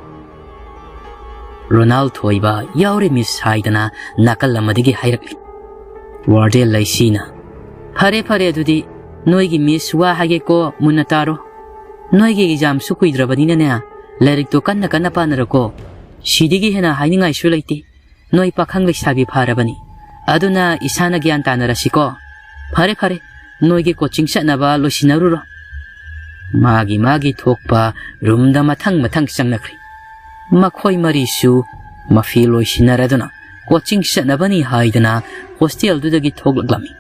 ꯔꯣꯅꯥꯜ ꯊꯣꯏꯕ ꯌꯥꯎꯔꯤ ꯃꯤꯁ ꯍꯥꯏꯗꯅ ꯅꯥꯀꯜ ꯑꯃꯗꯒꯤ ꯍꯥꯏꯔꯛꯂꯤ꯫ ꯋꯥꯔꯗꯦꯟ ꯂꯩꯁꯤꯅ, "ꯐꯔꯦ ꯐꯔꯦ, ꯑꯗꯨꯗꯤ ꯅꯣꯏꯒꯤ ꯃꯤꯁ ꯋꯥ ꯍꯥꯏꯒꯦꯀꯣ, ꯃꯨꯟꯅ ꯇꯥꯔꯣ꯫ ꯅꯣꯏꯒꯤ ꯑꯦꯛꯖꯥꯝꯁꯨ ꯀꯨꯏꯗ꯭ꯔꯕꯅꯤꯅꯅꯦ, ꯂꯥꯏꯔꯤꯛꯇꯣ ꯀꯟꯅ ꯀꯟꯅ ꯄꯥꯅꯔꯣꯀꯣ꯫ ꯁꯤꯗꯒꯤ ꯍꯦꯟꯅ ꯍꯥꯏꯅꯤꯡꯉꯥꯏꯁꯨ ꯂꯩꯇꯦ꯫ ꯅꯣꯏ ꯄꯥꯈꯪ ꯂꯩꯁꯥꯕꯤ ꯐꯥꯔꯕꯅꯤ꯫ ꯑꯗꯨꯅ ꯏꯁꯥꯅ ꯒ꯭ꯌꯥꯟ ꯇꯥꯅꯔꯁꯤꯀꯣ꯫ ꯐꯔꯦ ꯐꯔꯦ, ꯅꯣꯏꯒꯤ ꯀꯣꯆꯤꯡ ꯆꯠꯅꯕ ꯂꯣꯏꯁꯤꯟꯅꯔꯨꯔꯣ"꯫ ꯃꯥꯒꯤ ꯃꯥꯒꯤ ꯊꯣꯛꯄ ꯔꯨꯝꯗ ꯃꯊꯪ ꯃꯊꯪ ꯆꯪꯅꯈ꯭ꯔꯦ꯫ ꯃꯈꯣꯏ ꯃꯔꯤꯁꯨ ꯃꯐꯤ ꯂꯣꯏꯁꯤꯟꯅꯔꯗꯨꯅ ꯀꯣꯆꯤꯡ ꯆꯠꯅꯕꯅꯤ ꯍꯥꯏꯗꯅ ꯍꯣꯁꯇꯦꯜꯗꯨꯗꯒꯤ ꯊꯣꯛꯂꯛꯂꯝꯃꯤ꯫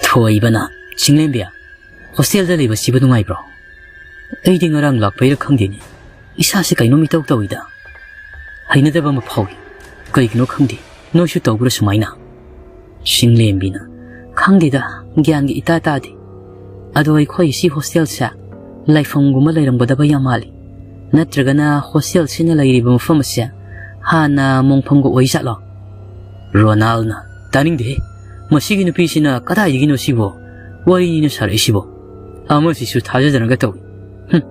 ꯊꯣꯏꯕꯅ, "ꯆꯤꯡꯂꯦꯝꯕꯤ, ꯍꯣꯁꯇꯦꯜꯗ ꯂꯩꯕꯁꯤꯕꯨ ꯅꯨꯡꯉꯥꯏꯕ꯭ꯔꯣ? ꯑꯩꯗꯤ ꯉꯔꯥꯡ ꯂꯥꯛꯄꯩꯔ ꯈꯪꯗꯦꯅꯦ, ꯏꯁꯥꯁꯦ ꯀꯩꯅꯣꯝ ꯏꯇꯧ ꯇꯧꯏꯗ꯫ ꯍꯩꯅꯗꯕ ꯑꯃ ꯐꯥꯎꯏ꯫ ꯀꯩꯒꯤꯅꯣ ꯈꯪꯗꯦ, ꯅꯣꯏꯁꯨ ꯇꯧꯕ꯭ꯔꯥ ꯁꯨꯃꯥꯏꯅ?" ꯆꯤꯡꯂꯦꯝꯕꯤꯅ, "ꯈꯪꯗꯦꯗ, ꯒ꯭ꯌꯥꯟꯒ ꯏꯇꯥ ꯇꯥꯗꯦ꯫ ꯑꯗꯣ ꯑꯩꯈꯣꯏ ꯁꯤ ꯍꯣꯁꯇꯦꯜꯁꯦ ꯂꯥꯏꯐꯝꯒꯨꯝꯕ ꯂꯩꯔꯝꯒꯗꯕ ꯌꯥꯝ ꯃꯥꯜꯂꯤ꯫ ꯅꯠꯇ꯭ꯔꯒꯅ ꯍꯣꯁꯇꯦꯜꯁꯤꯅ ꯂꯩꯔꯤꯕ ꯃꯐꯝ ꯑꯁꯦ ꯍꯥꯟꯅ ꯃꯣꯡꯐꯝꯒ ꯑꯣꯏꯖꯥꯠꯂꯣ?" ꯔꯣꯅꯥꯜꯅ, "ꯇꯥꯅꯤꯡꯗꯦꯍꯦ, ꯃꯁꯤꯒꯤ ꯅꯨꯄꯤꯁꯤꯅ ꯀꯗꯥꯏꯗꯒꯤꯅꯣ ꯁꯤꯕꯣ? ꯋꯥꯔꯤꯅꯤꯅ ꯁꯥꯔꯛꯏꯁꯤꯕꯣ? ꯑꯃꯁꯤꯁꯨ ꯊꯥꯖꯗꯅꯒ ꯇꯧꯏ꯫ ꯍꯨꯝ꯫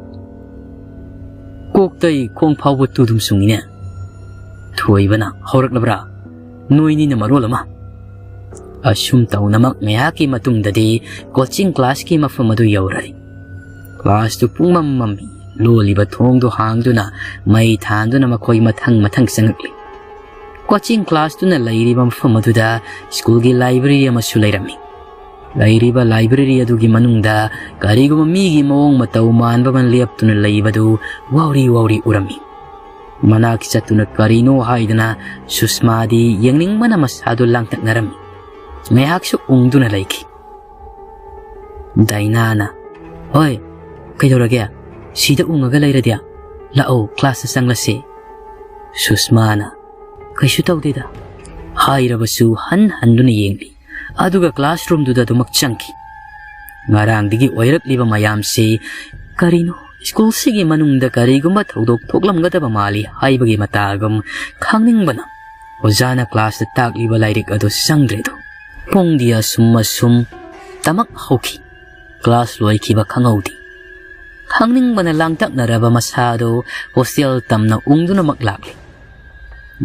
ꯀꯣꯛꯇꯩ ꯈꯣꯡ ꯐꯥꯎꯕ ꯇꯨꯗꯨꯝ ꯆꯨꯡꯉꯤꯅꯦ"꯫ ꯊꯣꯏꯕꯅ, "ꯍꯧꯔꯛꯂꯕ꯭ꯔꯥ? ꯅꯣꯏꯅꯤꯅ ꯃꯔꯣꯜ ꯑꯃ"꯫ ꯑꯁꯨꯝ ꯇꯧꯅꯃꯛ ꯉꯥꯏꯍꯥꯛꯀꯤ ꯃꯇꯨꯡꯗꯗꯤ ꯀꯣꯆꯤꯡ ꯀ꯭ꯂꯥꯁꯀꯤ ꯃꯐꯝ ꯑꯗꯨ ꯌꯧꯔꯦ꯫ ꯀ꯭ꯂꯥꯁꯇꯨ ꯄꯨꯡꯃꯝ ꯃꯝꯃꯤ꯫ ꯂꯣꯜꯂꯤꯕ ꯊꯣꯡꯗꯨ ꯍꯥꯡꯗꯨꯅ ꯃꯩ ꯊꯥꯟꯗꯨꯅ ꯃꯈꯣꯏ ꯃꯊꯪ ꯃꯊꯪ ꯆꯪꯂꯛꯂꯤ꯫ ꯀꯣꯆꯤꯡ ꯀ꯭ꯂꯥꯁꯇꯨꯅ ꯂꯩꯔꯤꯕ ꯃꯐꯝ ꯑꯗꯨꯗ ꯁ꯭ꯀꯨꯜꯒꯤ ꯂꯥꯏꯕ꯭ꯔꯦꯔꯤ ꯑꯃꯁꯨ ꯂꯩꯔꯝꯃꯤ꯫ ꯂꯩꯔꯤꯕ ꯂꯥꯏꯕ꯭ꯔꯦꯔꯤ ꯑꯗꯨꯒꯤ ꯃꯅꯨꯡꯗ ꯀꯔꯤꯒꯨꯝꯕ ꯃꯤꯒꯤ ꯃꯑꯣꯡ ꯃꯇꯧ ꯃꯥꯟꯕ ꯑꯃ ꯂꯦꯞꯇꯨꯅ ꯂꯩꯕꯗꯨ ꯋꯥꯎꯔꯤ ꯋꯥꯎꯔꯤ ꯎꯔꯝꯃꯤ꯫ ꯃꯅꯥꯛ ꯆꯠꯇꯨꯅ ꯀꯔꯤꯅꯣ ꯍꯥꯏꯗꯅ ꯁꯨꯁꯃꯥꯗꯤ ꯌꯦꯡꯅꯤꯡꯕꯅ ꯃꯁꯥꯗꯨ ꯂꯥꯡꯇꯛꯅꯔꯝꯃꯤ꯫ ꯉꯥꯏꯍꯥꯛꯁꯨ ꯎꯪꯗꯨꯅ ꯂꯩꯈꯤ꯫ ꯗꯥꯏꯅꯥꯅ, "ꯍꯣꯏ, ꯀꯩꯗꯧꯔꯒꯦ? ꯁꯤꯗ ꯎꯪꯉꯒ ꯂꯩꯔꯗꯤ? ꯂꯥꯛꯑꯣ, ꯀ꯭ꯂꯥꯁꯇ ꯆꯪꯂꯁꯦ"꯫ ꯁꯨꯁꯃꯥꯅ, "ꯀꯩꯁꯨ ꯇꯧꯗꯦꯗ" ꯍꯥꯏꯔꯕꯁꯨ ꯍꯟ ꯍꯟꯗꯨꯅ ꯌꯦꯡꯂꯤ꯫ ꯑꯗꯨꯒ ꯀ꯭ꯂꯥꯁꯔꯨꯝꯗꯨꯗ ꯑꯗꯨꯃꯛ ꯆꯪꯈꯤ꯫ ꯉꯔꯥꯡꯗꯒꯤ ꯑꯣꯏꯔꯛꯂꯤꯕ ꯃꯌꯥꯝꯁꯤ ꯀꯔꯤꯅꯣ ꯁ꯭ꯀꯨꯜꯁꯤꯒꯤ ꯃꯅꯨꯡꯗ ꯀꯔꯤꯒꯨꯝꯕ ꯊꯧꯗꯣꯛ ꯊꯣꯛꯂꯝꯒꯗꯕ ꯃꯥꯜꯂꯤ ꯍꯥꯏꯕꯒꯤ ꯃꯇꯥꯒꯨꯝ ꯈꯪꯅꯤꯡꯕꯅ ꯑꯣꯖꯥꯅ ꯀ꯭ꯂꯥꯁꯇ ꯇꯥꯛꯂꯤꯕ ꯂꯥꯏꯔꯤꯛ ꯑꯗꯨ ꯆꯪꯗ꯭ꯔꯦꯗꯣ꯫ ꯄꯨꯡꯗꯤ ꯑꯁꯨꯝ ꯑꯁꯨꯝ ꯇꯃꯛ ꯍꯧꯈꯤ꯫ ꯀ꯭ꯂꯥꯁ ꯂꯣꯏꯈꯤꯕ ꯈꯪꯍꯧꯗꯦ꯫ ꯈꯪꯅꯤꯡꯕꯅ ꯂꯥꯡꯇꯛꯅꯔꯕ ꯃꯁꯥꯗꯨ ꯍꯣꯁꯇꯦꯜ ꯇꯝꯅ ꯎꯪꯗꯨꯅꯃꯛ ꯂꯥꯛꯂꯤ꯫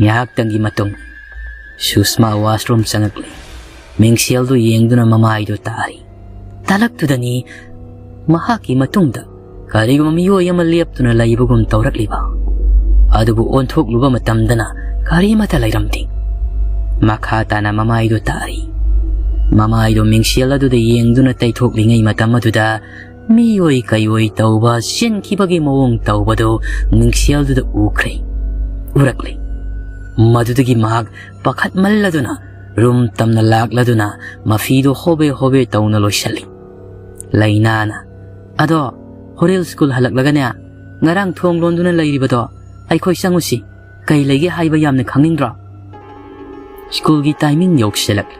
ꯉꯥꯏꯍꯥꯛꯇꯪꯒꯤ ꯃꯇꯨꯡ ꯁꯨꯁꯃꯥ ꯋꯥꯁꯔꯨꯝ ꯆꯪꯉꯛꯂꯤ꯫ ꯃꯤꯡꯁꯦꯜꯗꯨ ꯌꯦꯡꯗꯨꯅ ꯃꯃꯥꯏꯗꯨ ꯇꯥꯔꯤ꯫ ꯇꯥꯂꯛꯇꯨꯗꯅꯤ ꯃꯍꯥꯛꯀꯤ ꯃꯇꯨꯡꯗ ꯀꯔꯤꯒꯨꯝꯕ ꯃꯤꯑꯣꯏ ꯑꯃ ꯂꯦꯞꯇꯨꯅ ꯂꯩꯕꯒꯨꯝ ꯇꯧꯔꯛꯂꯤꯕ꯫ ꯑꯗꯨꯕꯨ ꯑꯣꯟꯊꯣꯛꯂꯨꯕ ꯃꯇꯝꯗꯅ ꯀꯔꯤꯃꯠꯇ ꯂꯩꯔꯝꯗꯦ꯫ ꯃꯈꯥ ꯇꯥꯅ ꯃꯃꯥꯏꯗꯨ ꯇꯥꯔꯤ꯫ ꯃꯃꯥꯏꯗꯨ ꯃꯤꯡꯁꯦꯜ ꯑꯗꯨꯗ ꯌꯦꯡꯗꯨꯅ ꯇꯩꯊꯣꯛꯂꯤꯉꯩ ꯃꯇꯝ ꯑꯗꯨꯗ ꯃꯤꯑꯣꯏ ꯀꯩꯑꯣꯏ ꯇꯧꯕ ꯆꯦꯟꯈꯤꯕꯒꯤ ꯃꯑꯣꯡ ꯇꯧꯕꯗꯨ ꯃꯤꯡꯁꯦꯜꯗꯨꯗ ꯎꯈ꯭ꯔꯦ, ꯎꯔꯛꯂꯦ꯫ ꯃꯗꯨꯗꯒꯤ ꯃꯍꯥꯛ ꯄꯥꯈꯠꯃꯜꯂꯗꯨꯅ ꯔꯨꯝ ꯇꯝꯅ ꯂꯥꯛꯂꯗꯨꯅ ꯃꯐꯤꯗꯨ ꯍꯣꯕꯦ ꯍꯣꯕꯦ ꯇꯧꯅ ꯂꯣꯏꯁꯤꯜꯂꯤ꯫ ꯂꯩꯅꯥꯅ, "ꯑꯗꯣ ꯍꯣꯔꯦꯜ ꯁ꯭ꯀꯨꯜ ꯍꯜꯂꯛꯂꯒꯅꯦ, ꯉꯔꯥꯡ ꯊꯣꯡ ꯂꯣꯟꯗꯨꯅ ꯂꯩꯔꯤꯕꯗꯣ ꯑꯩꯈꯣꯏ ꯆꯪꯉꯨꯁꯤ꯫ ꯀꯩ ꯂꯩꯒꯦ ꯍꯥꯏꯕ ꯌꯥꯝꯅ ꯈꯪꯅꯤꯡꯗ꯭ꯔꯣ?" ꯁ꯭ꯀꯨꯜꯒꯤ ꯇꯥꯏꯃꯤꯡ ꯌꯧꯁꯤꯜꯂꯛꯂꯦ꯫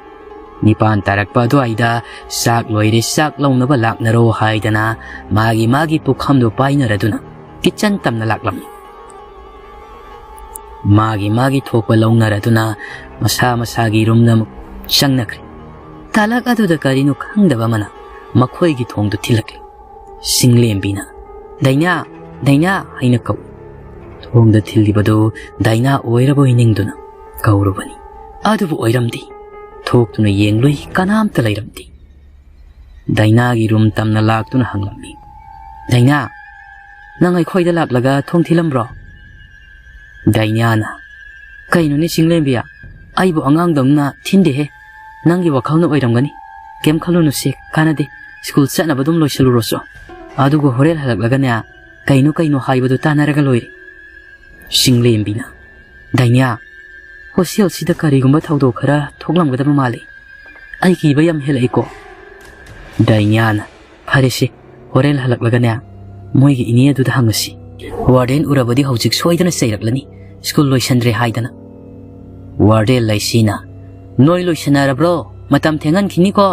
ꯅꯤꯄꯥꯟ ꯇꯥꯔꯛꯄ ꯑꯗꯨꯋꯥꯏꯗ ꯆꯥꯛ ꯂꯣꯏꯔꯦ, ꯆꯥꯛ ꯂꯧꯅꯕ ꯂꯥꯛꯅꯔꯣ ꯍꯥꯏꯗꯅ ꯃꯥꯒꯤ ꯃꯥꯒꯤ ꯄꯨꯈꯝꯗꯨ ꯄꯥꯏꯅꯔꯗꯨꯅ ꯀꯤꯠꯆꯟ ꯇꯝꯅ ꯂꯥꯛꯂꯝꯃꯤ꯫ ꯃꯥꯒꯤ ꯃꯥꯒꯤ ꯊꯣꯛꯄ ꯂꯧꯅꯔꯗꯨꯅ ꯃꯁꯥ ꯃꯁꯥꯒꯤ ꯔꯨꯝꯗ ꯑꯃꯨꯛ ꯆꯪꯅꯈ꯭ꯔꯦ꯫ ꯇꯥꯂꯛ ꯑꯗꯨꯗ ꯀꯔꯤꯅꯣ ꯈꯪꯗꯕ ꯑꯃꯅ ꯃꯈꯣꯏꯒꯤ ꯊꯣꯡꯗꯨ ꯊꯤꯜꯂꯛꯂꯦ꯫ ꯁꯤꯡꯂꯦꯝꯕꯤꯅ, "ꯗꯥꯏꯅꯥ, ꯗꯥꯏꯅꯥ" ꯍꯥꯏꯅ ꯀꯧꯏ꯫ ꯊꯣꯡꯗ ꯊꯤꯜꯂꯤꯕꯗꯨ ꯗꯥꯏꯅꯥ ꯑꯣꯏꯔꯕꯣꯏ ꯅꯤꯡꯗꯨꯅ ꯀꯧꯔꯨꯕꯅꯤ꯫ ꯑꯗꯨꯕꯨ ꯑꯣꯏꯔꯝꯗꯦ꯫ ꯊꯣꯛꯇꯨꯅ ꯌꯦꯡꯂꯨꯏ, ꯀꯅꯥꯝꯇ ꯂꯩꯔꯝꯗꯦ꯫ ꯗꯥꯏꯅꯥꯒꯤ ꯔꯨꯝ ꯇꯝꯅ ꯂꯥꯛꯇꯨꯅ ꯍꯪꯂꯝꯃꯤ, "ꯗꯥꯏꯅꯥ, ꯅꯪ ꯑꯩꯈꯣꯏꯗ ꯂꯥꯛꯂꯒ ꯊꯣꯡ ꯊꯤꯜꯂꯝꯕ꯭ꯔꯣ?" ꯗꯥꯏꯅꯥꯅ, "ꯀꯩꯅꯣꯅꯦ ꯁꯤꯡꯂꯦꯝꯕꯤ, ꯑꯩꯕꯨ ꯑꯉꯥꯡꯗꯧꯅ ꯊꯤꯟꯗꯦꯍꯦ꯫ ꯅꯪꯒꯤ ꯋꯥꯈꯜꯅ ꯑꯣꯏꯔꯝꯒꯅꯤ꯫ ꯀꯩꯝ ꯈꯜꯂꯨꯅꯨꯁꯦ, ꯀꯥꯟꯅꯗꯦ꯫ ꯁ꯭ꯀꯨꯜ ꯆꯠꯅꯕ ꯑꯗꯨꯝ ꯂꯣꯏꯁꯤꯜꯂꯨꯔꯣꯁꯨ꯫ ꯑꯗꯨꯒ ꯍꯣꯔꯦꯟ ꯍꯜꯂꯛꯂꯒꯅꯦ, ꯀꯩꯅꯣ ꯀꯩꯅꯣ ꯍꯥꯏꯕꯗꯨ ꯇꯥꯟꯅꯔꯒ ꯂꯣꯏꯔꯦ꯫" ꯁꯤꯡꯂꯦꯝꯕꯤꯅ, "ꯗꯥꯏꯅꯥ, ꯍꯣꯁꯇꯦꯜꯁꯤꯗ ꯀꯔꯤꯒꯨꯝꯕ ꯊꯧꯗꯣꯛ ꯈꯔ ꯊꯣꯛꯂꯝꯒꯗꯕ ꯃꯥꯜꯂꯤ꯫ ꯑꯩ ꯀꯤꯕ ꯌꯥꯝ ꯍꯦꯜꯂꯛꯏꯀꯣ꯫" ꯗꯥꯏꯅꯥꯅ, "ꯐꯔꯦꯁꯦ, ꯍꯣꯔꯦꯟ ꯍꯜꯂꯛꯂꯒꯅꯦ, ꯃꯣꯏꯒꯤ ꯏꯅꯦ ꯑꯗꯨꯗ ꯍꯪꯉꯁꯤ꯫ ꯋꯥꯔꯗꯦꯟ ꯎꯔꯕꯗꯤ ꯍꯧꯖꯤꯛ ꯁꯣꯏꯗꯅ ꯆꯩꯔꯛꯂꯅꯤ, ꯁ꯭ꯀꯨꯜ ꯂꯣꯏꯁꯟꯗ꯭ꯔꯦ ꯍꯥꯏꯗꯅ꯫" ꯋꯥꯔꯗꯦꯟ ꯂꯩꯁꯤꯅ, "ꯅꯣꯏ ꯂꯣꯏꯁꯟꯅꯔꯕ꯭ꯔꯣ? ꯃꯇꯝ ꯊꯦꯡꯍꯟꯈꯤꯅꯤꯀꯣ꯫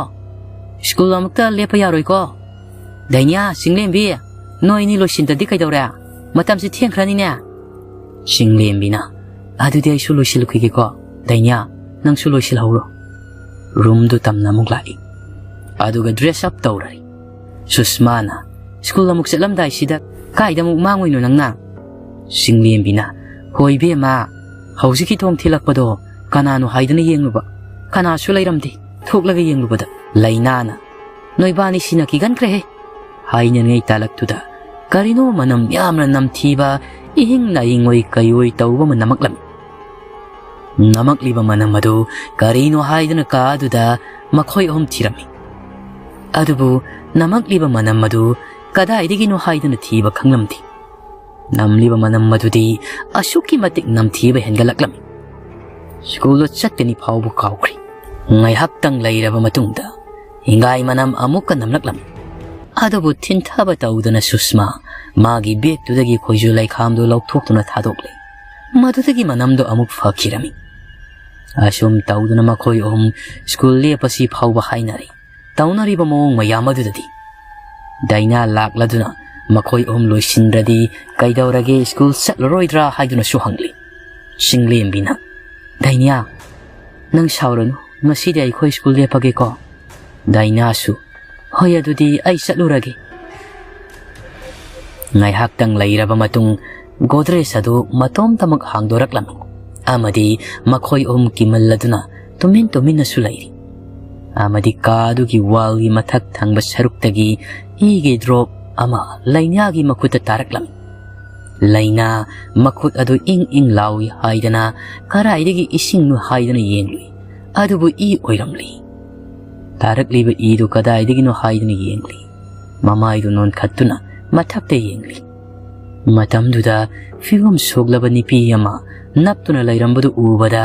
ꯁ꯭ꯀꯨꯜ ꯑꯃꯨꯛꯇ ꯂꯦꯞꯄ ꯌꯥꯔꯣꯏꯀꯣ꯫ ꯗꯥꯏꯅꯥ, ꯁꯤꯡꯂꯦꯝꯕꯤ, ꯅꯣꯏꯅꯤ ꯂꯣꯏꯁꯤꯟꯗꯗꯤ ꯀꯩꯗꯧꯔꯦ? ꯃꯇꯝꯁꯤ ꯊꯦꯡꯈ꯭ꯔꯅꯤꯅꯦ꯫ ꯆꯤꯡꯂꯦꯝꯕꯤꯅ, "ꯑꯗꯨꯗꯤ ꯑꯩꯁꯨ ꯂꯣꯏꯁꯤꯜꯂꯨꯈꯤꯒꯦꯀꯣ꯫ ꯗꯥꯏꯅꯤꯌꯥ, ꯅꯪꯁꯨ ꯂꯣꯏꯁꯤꯜꯍꯧꯔꯣ꯫" ꯔꯨꯝꯗꯨ ꯇꯝꯅ ꯑꯃꯨꯛ ꯂꯥꯛꯏ꯫ ꯑꯗꯨꯒ dress up ꯇꯧꯔꯔꯤ꯫ ꯁꯨꯁꯃꯥꯅ, "ꯁ꯭ꯀꯨꯜ ꯑꯃꯨꯛ ꯆꯠꯂꯝꯗꯥꯏꯁꯤꯗ ꯀꯥꯏꯗ ꯑꯃꯨꯛ ꯃꯥꯡꯉꯨꯏꯅꯣ ꯅꯪꯅ?" ꯆꯤꯡꯂꯦꯝꯕꯤꯅ, "ꯍꯣꯏ ꯏꯕꯦꯝꯃ, ꯍꯧꯖꯤꯛꯀꯤ ꯊꯣꯡ ꯊꯤꯜꯂꯛꯄꯗꯣ ꯀꯅꯥꯅꯣ ꯍꯥꯏꯗꯅ ꯌꯦꯡꯂꯨꯕ, ꯀꯅꯥꯁꯨ ꯂꯩꯔꯝꯗꯦ꯫ ꯊꯣꯛꯂꯒ ꯌꯦꯡꯂꯨꯕꯗ ꯂꯩꯅꯥꯅ, ꯅꯣꯏꯕꯥꯅꯤ ꯁꯤꯅ ꯀꯤꯒꯟꯈ꯭ꯔꯦꯍꯦ" ꯍꯥꯏꯅꯉꯩ ꯇꯥꯜꯂꯛꯇꯨꯗ ꯀꯔꯤꯅꯣ ꯃꯅꯝ ꯌꯥꯝꯅ ꯅꯝꯊꯤꯕ, ꯏꯍꯤꯡ ꯅꯥꯍꯤꯡ ꯑꯣꯏ ꯀꯩꯑꯣꯏ ꯇꯧꯕ ꯑꯃ ꯅꯝꯃꯛꯂꯝꯃꯤ꯫ ꯅꯝꯃꯛꯂꯤꯕ ꯃꯅꯝ ꯑꯗꯨ ꯀꯔꯤꯅꯣ ꯍꯥꯏꯗꯨꯅ ꯀꯥꯗꯨꯗ ꯃꯈꯣꯏ ꯑꯍꯨꯝ ꯊꯤꯔꯝꯃꯤ꯫ ꯑꯗꯨꯕꯨ ꯅꯝꯃꯛꯂꯤꯕ ꯃꯅꯝ ꯑꯗꯨ ꯀꯗꯥꯏꯗꯒꯤꯅꯣ ꯍꯥꯏꯗꯨꯅ ꯊꯤꯕ ꯈꯪꯂꯝꯗꯦ꯫ ꯅꯝꯂꯤꯕ ꯃꯅꯝ ꯑꯗꯨꯗꯤ ꯑꯁꯨꯛꯀꯤ ꯃꯇꯤꯛ ꯅꯝꯊꯤꯕ ꯍꯦꯟꯒꯠꯂꯛꯂꯝꯃꯤ꯫ ꯁ꯭ꯀꯨꯜꯗ ꯆꯠꯀꯅꯤ ꯐꯥꯎꯕ ꯀꯥꯎꯈ꯭ꯔꯤ꯫ ꯉꯥꯏꯍꯥꯛꯇꯪ ꯂꯩꯔꯕ ꯃꯇꯨꯡꯗ ꯍꯤꯡꯒꯥꯏ ꯃꯅꯝ ꯑꯃꯨꯛꯀ ꯅꯝꯂꯛꯂꯝꯃꯤ꯫ ꯑꯗꯨꯕꯨ ꯊꯤꯟꯊꯕ ꯇꯧꯗꯅ ꯁꯨꯁꯃꯥ ꯃꯥꯒꯤ ꯕꯦꯒꯇꯨꯗꯒꯤ ꯈꯣꯏꯖꯨ ꯂꯩꯈꯥꯝꯗꯨ ꯂꯧꯊꯣꯛꯇꯨꯅ ꯊꯥꯗꯣꯛꯂꯦ꯫ ꯃꯗꯨꯗꯒꯤ ꯃꯅꯝꯗꯨ ꯑꯃꯨꯛ ꯐꯈꯤꯔꯝꯃꯤ꯫ ꯑꯁꯨꯝ ꯇꯧꯗꯨꯅ ꯃꯈꯣꯏ ꯑꯍꯨꯝ ꯁ꯭ꯀꯨꯜ ꯂꯦꯞꯄꯁꯤ ꯐꯥꯎꯕ ꯍꯥꯏꯅꯔꯤ꯫ ꯇꯧꯅꯔꯤꯕ ꯃꯑꯣꯡ ꯃꯌꯥꯝ ꯑꯗꯨꯗꯗꯤ ꯗꯥꯏꯅꯥ ꯂꯥꯛꯂꯗꯨꯅ ꯃꯈꯣꯏ ꯑꯍꯨꯝ ꯂꯣꯏꯁꯤꯟꯗ꯭ꯔꯗꯤ ꯀꯩꯗꯧꯔꯒꯦ, ꯁ꯭ꯀꯨꯜ ꯆꯠꯂꯔꯣꯏꯗ꯭ꯔꯥ ꯍꯥꯏꯗꯨꯅꯁꯨ ꯍꯪꯂꯤ꯫ ꯆꯤꯡꯂꯦꯝꯕꯤꯅ, "ꯗꯥꯏꯅꯤꯌꯥ, ꯅꯪ ꯁꯥꯎꯔꯅꯨ, ꯉꯁꯤꯗꯤ ꯑꯩꯈꯣꯏ ꯁ꯭ꯀꯨꯜ ꯂꯦꯞꯄꯒꯦꯀꯣ?" ꯗꯥꯏꯅꯥꯁꯨ, "ꯍꯣꯏ, ꯑꯗꯨꯗꯤ ꯑꯩ ꯆꯠꯂꯨꯔꯒꯦ꯫" ꯉꯥꯏꯍꯥꯛꯇꯪ ꯂꯩꯔꯕ ꯃꯇꯨꯡ ꯒꯣꯗ꯭ꯔꯦꯖ ꯑꯗꯨ ꯃꯇꯣꯝꯇꯃꯛ ꯍꯥꯡꯗꯣꯔꯛꯂꯝꯃꯤ ꯑꯃꯗꯤ ꯃꯈꯣꯏ ꯑꯍꯨꯝ ꯀꯤꯃꯜꯂꯗꯨꯅ ꯇꯨꯃꯤꯟ ꯇꯨꯃꯤꯟꯅꯁꯨ ꯂꯩꯔꯤ꯫ ꯑꯃꯗꯤ ꯀꯥ ꯑꯗꯨꯒꯤ ꯋꯥꯜꯒꯤ ꯃꯊꯛ ꯊꯪꯕ ꯁꯔꯨꯛꯇꯒꯤ ꯏꯒꯤ ꯗ꯭ꯔꯣꯞ ꯑꯃ ꯂꯩꯅꯥꯒꯤ ꯃꯈꯨꯠꯇ ꯇꯥꯔꯛꯂꯝꯃꯤ꯫ ꯂꯩꯅꯥ ꯃꯈꯨꯠ ꯑꯗꯨ ꯏꯪ ꯏꯪ ꯂꯥꯎꯏ ꯍꯥꯏꯗꯅ ꯀꯗꯥꯏꯗꯒꯤ ꯏꯁꯤꯡꯅꯣ ꯍꯥꯏꯗꯅ ꯌꯦꯡꯂꯨꯏ, ꯑꯗꯨꯕꯨ ꯏ ꯑꯣꯏꯔꯝꯂꯤ꯫ ꯇꯥꯔꯛꯂꯤꯕ ꯏꯗꯨ ꯀꯗꯥꯏꯗꯒꯤꯅꯣ ꯍꯥꯏꯗꯨꯅ ꯌꯦꯡꯂꯤ꯫ ꯃꯃꯥꯏꯗꯨ ꯅꯣꯟꯈꯠꯇꯨꯅ ꯃꯊꯛꯇ ꯌꯦꯡꯂꯤ꯫ ꯃꯇꯝꯗꯨꯗ ꯐꯤꯕꯝ ꯁꯣꯛꯂꯕ ꯅꯨꯄꯤ ꯑꯃ ꯅꯞꯇꯨꯅ ꯂꯩꯔꯝꯕꯗꯨ ꯎꯕꯗ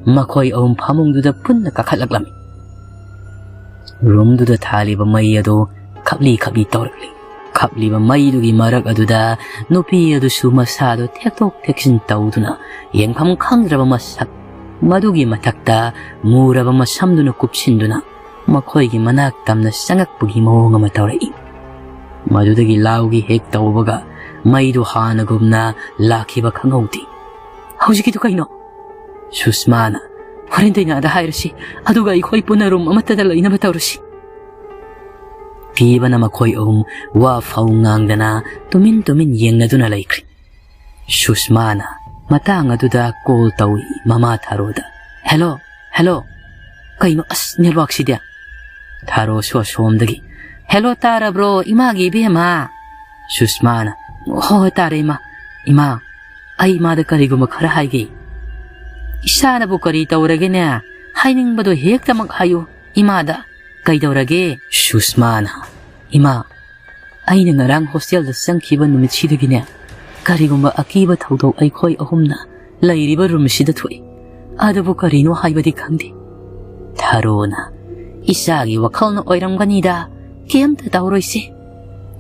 ꯃꯈꯣꯏ ꯑꯍꯨꯝ ꯐꯃꯨꯡꯗꯨꯗ ꯄꯨꯟꯅ ꯀꯥꯈꯠꯂꯛꯂꯝꯃꯤ꯫ ꯔꯨꯝꯗꯨꯗ ꯊꯥꯜꯂꯤꯕ ꯃꯩ ꯑꯗꯨ ꯈꯞꯂꯤ ꯈꯞꯂꯤ ꯇꯧꯔꯛꯂꯤ꯫ ꯈꯞꯂꯤꯕ ꯃꯩꯗꯨꯒꯤ ꯃꯔꯛ ꯑꯗꯨꯗ ꯅꯨꯄꯤ ꯑꯗꯨꯁꯨ ꯃꯁꯥꯗꯨ ꯊꯦꯛꯇꯣꯛ ꯊꯦꯛꯆꯤꯟ ꯇꯧꯗꯨꯅ ꯌꯦꯡꯐꯝ ꯈꯪꯗ꯭ꯔꯕ ꯃꯁꯛ, ꯃꯗꯨꯒꯤ ꯃꯊꯛꯇ ꯃꯨꯔꯕ ꯃꯁꯝꯗꯨꯅ ꯀꯨꯞꯁꯤꯟꯗꯨꯅ ꯃꯈꯣꯏꯒꯤ ꯃꯅꯥꯛ ꯇꯝꯅ ꯆꯪꯉꯛꯄꯒꯤ ꯃꯑꯣꯡ ꯑꯃ ꯇꯧꯔꯛꯏ꯫ ꯃꯗꯨꯗꯒꯤ ꯂꯥꯎꯒꯤ ꯍꯦꯛ ꯇꯧꯕꯒ ꯃꯩꯗꯨ ꯍꯥꯟꯅꯒꯨꯝꯅ ꯂꯥꯛꯈꯤꯕ ꯈꯪꯍꯧꯗꯦ꯫ "ꯍꯧꯖꯤꯛꯀꯤꯗꯨ ꯀꯩꯅꯣ?" ꯁꯨꯁꯃꯥꯅ, "ꯍꯣꯔꯦꯟ ꯗꯥꯏꯅꯥꯗ ꯍꯥꯏꯔꯁꯤ, ꯑꯗꯨꯒ ꯑꯩꯈꯣꯏ ꯄꯨꯟꯅ ꯔꯨꯝ ꯑꯃꯠꯇꯗ ꯂꯩꯅꯕ ꯇꯧꯔꯁꯤ"꯫ ꯀꯤꯕꯅ ꯃꯈꯣꯏ ꯑꯍꯨꯝ ꯋꯥ ꯐꯥꯎ ꯉꯥꯡꯗꯅ ꯇꯨꯃꯤꯟ ꯇꯨꯃꯤꯟ ꯌꯦꯡꯅꯗꯨꯅ ꯂꯩꯈ꯭ꯔꯦ꯫ ꯁꯨꯁꯃꯥꯅ ꯃꯇꯥꯡ ꯑꯗꯨꯗ ꯀꯣꯜ ꯇꯧꯏ ꯃꯃꯥ ꯊꯥꯔꯣꯗ꯫ "Hello, hello. ꯀꯩꯅꯣ ꯑꯁ ꯅꯦꯠꯋꯥꯛꯁꯤꯗꯤ?" ꯊꯥꯔꯣꯁꯨ ꯑꯁꯣꯝꯗꯒꯤ, "ꯍꯦꯜꯂꯣ, ꯇꯥꯔꯕ꯭ꯔꯣ ꯏꯃꯥꯒꯤ ꯏꯕꯦꯝꯃ?" ꯁꯨꯁꯃꯥꯅ, "ꯍꯣꯏ, ꯍꯣꯏ, ꯇꯥꯔꯦ ꯏꯃꯥ꯫ ꯏꯃꯥ, ꯑꯩ ꯏꯃꯥꯗ ꯀꯔꯤꯒꯨꯝꯕ ꯈꯔ ꯍꯥꯏꯒꯦ꯫" "ꯏꯁꯥꯅꯕꯨ ꯀꯔꯤ ꯇꯧꯔꯒꯦꯅꯦ? ꯍꯥꯏꯅꯤꯡꯕꯗꯣ ꯍꯦꯛꯇꯃꯛ ꯍꯥꯏꯌꯨ ꯏꯃꯥꯗ꯫ ꯀꯩꯗꯧꯔꯒꯦ?" ꯁꯨꯁꯃꯥꯅ, "ꯏꯃꯥ, ꯑꯩꯅ ꯉꯔꯥꯡ ꯍꯣꯁꯇꯦꯜꯗ ꯆꯪꯈꯤꯕ ꯅꯨꯃꯤꯠꯁꯤꯗꯒꯤꯅꯦ, ꯀꯔꯤꯒꯨꯝꯕ ꯑꯀꯤꯕ ꯊꯧꯗꯣꯛ ꯑꯩꯈꯣꯏ ꯑꯍꯨꯝꯅ ꯂꯩꯔꯤꯕ ꯔꯨꯝꯁꯤꯗ ꯊꯣꯛꯏ꯫ ꯑꯗꯨꯕꯨ ꯀꯔꯤꯅꯣ ꯍꯥꯏꯕꯗꯤ ꯈꯪꯗꯦ꯫" ꯊꯥꯔꯣꯅ, "ꯏꯆꯥꯒꯤ ꯋꯥꯈꯜꯅ ꯑꯣꯏꯔꯝꯒꯅꯤꯗ, ꯀꯩꯝꯇ ꯇꯧꯔꯣꯏꯁꯦ꯫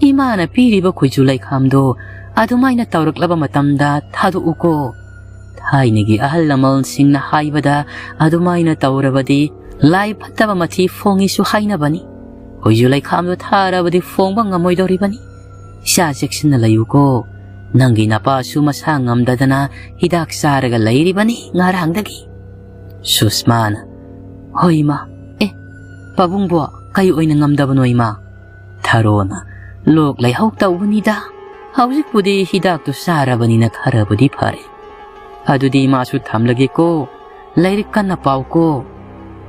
ꯏꯃꯥꯅ ꯄꯤꯔꯤꯕ ꯈꯨꯖꯨ ꯂꯩꯈꯥꯝꯗꯣ ꯑꯗꯨꯃꯥꯏꯅ ꯇꯧꯔꯛꯂꯕ ꯃꯇꯝꯗ ꯊꯥꯗꯣꯛꯎꯀꯣ꯫ ꯊꯥꯏꯅꯒꯤ ꯑꯍꯜ ꯂꯃꯟꯁꯤꯡꯅ ꯍꯥꯏꯕꯗ ꯑꯗꯨꯃꯥꯏꯅ ꯇꯧꯔꯕꯗꯤ ꯂꯥꯏ ꯐꯠꯇꯕ ꯃꯊꯤ ꯐꯣꯡꯉꯤꯁꯨ ꯍꯥꯏꯅꯕꯅꯤ꯫ ꯈꯨꯖꯨ ꯂꯩꯈꯥꯝꯗꯣ ꯊꯥꯔꯕꯗꯤ ꯐꯣꯡꯕ ꯉꯝꯃꯣꯏꯗꯧꯔꯤꯕꯅꯤ꯫ ꯏꯆꯥ ꯆꯦꯛꯁꯤꯟꯅ ꯂꯩꯌꯨꯀꯣ꯫ ꯅꯪꯒꯤ ꯅꯄꯥꯁꯨ ꯃꯁꯥ ꯉꯝꯗꯗꯅ ꯍꯤꯗꯥꯛ ꯆꯥꯔꯒ ꯂꯩꯔꯤꯕꯅꯤ ꯉꯔꯥꯡꯗꯒꯤ꯫" ꯁꯨꯁꯃꯥꯅ, "ꯍꯣꯏ ꯏꯃꯥ꯫ ꯑꯦ, ꯄꯥꯕꯨꯡꯕꯣ, ꯀꯩ ꯑꯣꯏꯅ ꯉꯝꯗꯕꯅꯣ ꯏꯃꯥ?" ꯊꯥꯔꯣꯅ, "ꯂꯣꯛ ꯂꯥꯏꯍꯧ ꯇꯧꯕꯅꯤꯗ꯫ ꯍꯧꯖꯤꯛꯄꯨꯗꯤ ꯍꯤꯗꯥꯛꯇꯨ ꯆꯥꯔꯕꯅꯤꯅ ꯈꯔꯕꯨꯗꯤ ꯐꯔꯦ꯫ ꯑꯗꯨꯗꯤ ꯏꯃꯥꯁꯨ ꯊꯝꯂꯒꯦꯀꯣ꯫ ꯂꯥꯏꯔꯤꯛ ꯀꯟꯅ ꯄꯥꯎꯀꯣ꯫"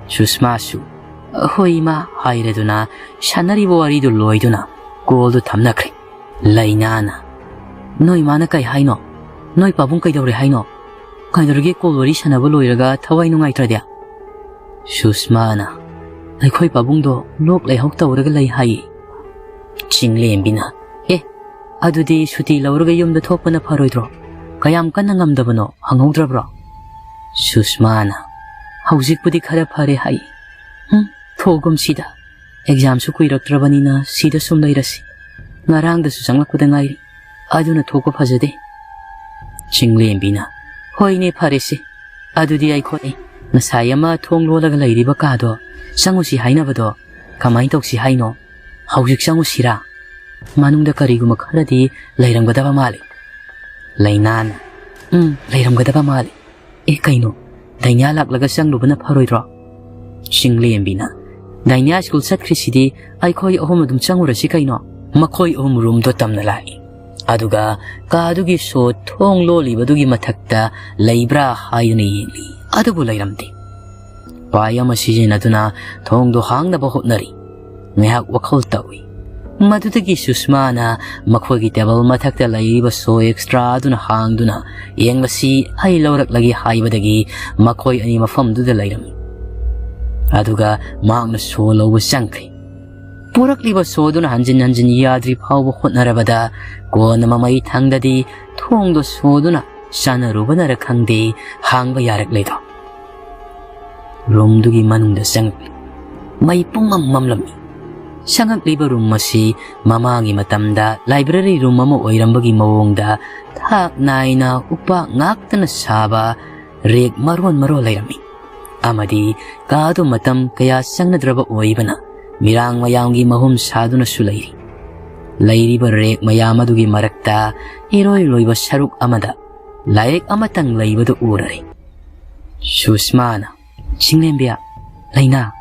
ꯁꯨꯁꯃꯥꯁꯨ, "ꯍꯣꯏ ꯏꯃꯥ" ꯍꯥꯏꯔꯗꯨꯅ ꯁꯥꯟꯅꯔꯤꯕ ꯋꯥꯔꯤꯗꯨ ꯂꯣꯏꯗꯨꯅ ꯀꯣꯜꯗꯨ ꯊꯝꯅꯈ꯭ꯔꯦ꯫ ꯂꯩꯅꯥꯅ, "ꯅꯣꯏ ꯏꯃꯥꯅ ꯀꯩ ꯍꯥꯏꯅꯣ? ꯅꯣꯏ ꯄꯥꯕꯨꯡ ꯀꯩꯗꯧꯔꯦ ꯍꯥꯏꯅꯣ? ꯀꯩꯗꯧꯔꯒꯦ ꯀꯣꯜ ꯋꯥꯔꯤ ꯁꯥꯟꯅꯕ ꯂꯣꯏꯔꯒ ꯊꯋꯥꯏ ꯅꯨꯡꯉꯥꯏꯇ꯭ꯔꯗꯤ?" ꯁꯨꯁꯃꯥꯅ, "ꯑꯩꯈꯣꯏ ꯄꯥꯕꯨꯡꯗꯣ ꯂꯣꯛ ꯂꯥꯏꯍꯧ ꯇꯧꯔꯒ ꯂꯩ ꯍꯥꯏꯌꯦ꯫" ꯆꯤꯡꯂꯦꯝꯕꯤꯅ, "ꯑꯦ, ꯑꯗꯨꯗꯤ ꯁꯨꯇꯤ ꯂꯧꯔꯒ ꯌꯨꯝꯗ ꯊꯣꯛꯄꯅ ꯐꯔꯣꯏꯗ꯭ꯔꯣ? ꯀꯌꯥꯝ ꯀꯟꯅ ꯉꯝꯗꯕꯅꯣ ꯍꯪꯍꯧꯗ꯭ꯔꯕ꯭ꯔꯣ?" ꯁꯨꯁꯃꯥꯅ, "ꯍꯧꯖꯤꯛꯄꯨꯗꯤ ꯈꯔ ꯐꯔꯦ ꯍꯥꯏ꯫ ꯍꯨꯝ, ꯊꯣꯛꯑꯒꯨꯝꯁꯤꯗ꯫ ꯑꯦꯛꯖꯥꯝꯁꯨ ꯀꯨꯏꯔꯛꯇ꯭ꯔꯕꯅꯤꯅ ꯁꯤꯗ ꯁꯨꯝ ꯂꯩꯔꯁꯤ꯫ ꯉꯔꯥꯡꯗꯁꯨ ꯆꯪꯂꯛꯄꯗ ꯉꯥꯏꯔꯤ꯫ ꯑꯗꯨꯅ ꯊꯣꯛꯄ ꯐꯖꯗꯦ꯫" ꯆꯤꯡꯂꯦꯝꯕꯤꯅ, "ꯍꯣꯏꯅꯦ, ꯐꯔꯦꯁꯦ꯫ ꯑꯗꯨꯗꯤ ꯑꯩꯈꯣꯏ ꯉꯁꯥꯏ ꯑꯃ ꯊꯣꯡ ꯂꯣꯜꯂꯒ ꯂꯩꯔꯤꯕ ꯀꯥꯗꯣ ꯆꯪꯉꯨꯁꯤ ꯍꯥꯏꯅꯕꯗꯣ ꯀꯃꯥꯏꯅ ꯇꯧꯁꯤ ꯍꯥꯏꯅꯣ? ꯍꯧꯖꯤꯛ ꯆꯪꯉꯨꯁꯤꯔꯥ?" ꯃꯅꯨꯡꯗ ꯀꯔꯤꯒꯨꯝꯕ ꯈꯔꯗꯤ ꯂꯩꯔꯝꯒꯗꯕ ꯃꯥꯜꯂꯤ꯫ ꯂꯩꯅꯥꯅ, "ꯎꯝ, ꯂꯩꯔꯝꯒꯗꯕ ꯃꯥꯜꯂꯤ꯫ ꯑꯦ, ꯀꯩꯅꯣ? ꯗꯥꯏꯅꯤꯌꯥ ꯂꯥꯛꯂꯒ ꯆꯪꯂꯨꯕꯅ ꯐꯔꯣꯏꯗ꯭ꯔꯣ?" ꯆꯤꯡꯂꯦꯝꯕꯤꯅ, "ꯗꯥꯏꯅꯤꯌꯥ ꯁ꯭ꯀꯨꯜ ꯆꯠꯈ꯭ꯔꯤꯁꯤꯗꯤ, ꯑꯩꯈꯣꯏ ꯑꯍꯨꯝ ꯑꯗꯨꯝ ꯆꯪꯉꯨꯔꯁꯤ ꯀꯩꯅꯣ?" ꯃꯈꯣꯏ ꯑꯍꯨꯝ ꯔꯨꯝꯗꯣ ꯇꯝꯅ ꯂꯥꯛꯏ꯫ ꯑꯗꯨꯒ ꯀꯥꯗꯨꯒꯤ ꯁꯣ ꯊꯣꯡ ꯂꯣꯜꯂꯤꯕꯗꯨꯒꯤ ꯃꯊꯛꯇ ꯂꯩꯕ꯭ꯔꯥ ꯍꯥꯏꯗꯨꯅ ꯌꯦꯡꯂꯤ꯫ ꯑꯗꯨꯕꯨ ꯂꯩꯔꯝꯗꯦ꯫ ꯎꯄꯥꯏ ꯑꯃ ꯁꯤꯖꯤꯟꯅꯗꯨꯅ ꯊꯣꯡꯗꯣ ꯍꯥꯡꯅꯕ ꯍꯣꯠꯅꯔꯤ꯫ ꯉꯥꯏꯍꯥꯛ ꯋꯥꯈꯜ ꯇꯧꯏ꯫ ꯃꯗꯨꯗꯒꯤ ꯁꯨꯁꯃꯥꯅ ꯃꯈꯣꯏꯒꯤ ꯇꯦꯕꯜ ꯃꯊꯛꯇ ꯂꯩꯔꯤꯕ ꯁꯣ ꯑꯦꯛꯁꯇ꯭ꯔꯥ ꯑꯗꯨꯅ ꯍꯥꯡꯗꯨꯅ, "ꯌꯦꯡꯂꯁꯤ, ꯑꯩ ꯂꯧꯔꯛꯂꯒꯦ" ꯍꯥꯏꯕꯗꯒꯤ ꯃꯈꯣꯏ ꯑꯅꯤ ꯃꯐꯝꯗꯨꯗ ꯂꯩꯔꯝꯃꯤ꯫ ꯑꯗꯨꯒ ꯃꯍꯥꯛꯅ ꯁꯣ ꯂꯧꯕ ꯆꯪꯈ꯭ꯔꯦ꯫ ꯄꯨꯔꯛꯂꯤꯕ ꯁꯣꯗꯨꯅ ꯍꯟꯖꯤꯟ ꯍꯟꯖꯤꯟ ꯌꯥꯗ꯭ꯔꯤ ꯐꯥꯎꯕ ꯍꯣꯠꯅꯔꯕꯗ, ꯀꯣꯟꯅ ꯃꯃꯩ ꯊꯪꯗꯗꯤ ꯊꯣꯡꯗꯣ ꯁꯣꯗꯨꯅ ꯆꯥꯅꯔꯨꯕꯅꯔ ꯈꯪꯗꯦ, ꯍꯥꯡꯕ ꯌꯥꯔꯛꯂꯦꯗꯣ꯫ ꯔꯨꯝꯗꯨꯒꯤ ꯃꯅꯨꯡꯗ ꯆꯪꯉꯛꯂꯤ꯫ ꯃꯩ ꯄꯨꯡꯃꯝ ꯃꯝꯂꯝꯃꯤ꯫ ꯆꯪꯉꯛꯂꯤꯕ ꯔꯨꯝ ꯑꯁꯤ ꯃꯃꯥꯡꯒꯤ ꯃꯇꯝꯗ ꯂꯥꯏꯕ꯭ꯔꯦꯔꯤ ꯔꯨꯝ ꯑꯃ ꯑꯣꯏꯔꯝꯕꯒꯤ ꯃꯑꯣꯡꯗ ꯊꯥꯛ ꯅꯥꯏꯅ ꯎꯄꯥꯛ ꯉꯥꯛꯇꯅ ꯁꯥꯕ ꯔꯦꯛ ꯃꯔꯣꯟ ꯃꯔꯣꯟ ꯂꯩꯔꯝꯃꯤ꯫ ꯑꯃꯗꯤ ꯀꯥꯗꯨ ꯃꯇꯝ ꯀꯌꯥ ꯆꯪꯅꯗ꯭ꯔꯕ ꯑꯣꯏꯕꯅ ꯃꯤꯔꯥꯡ ꯃꯌꯥꯝꯒꯤ ꯃꯍꯨꯝ ꯁꯥꯗꯨꯅꯁꯨ ꯂꯩꯔꯤ꯫ ꯂꯩꯔꯤꯕ ꯔꯦꯛ ꯃꯌꯥꯝ ꯑꯗꯨꯒꯤ ꯃꯔꯛꯇ ꯏꯔꯣꯏ ꯂꯣꯏꯕ ꯁꯔꯨꯛ ꯑꯃꯗ ꯂꯥꯏꯔꯤꯛ ꯑꯃꯇꯪ ꯂꯩꯕꯗꯨ ꯎꯔꯔꯦ꯫ ꯁꯨꯁꯃꯥꯅ, "ꯆꯤꯡꯂꯦꯝꯕꯤ, ꯂꯩꯅꯥ,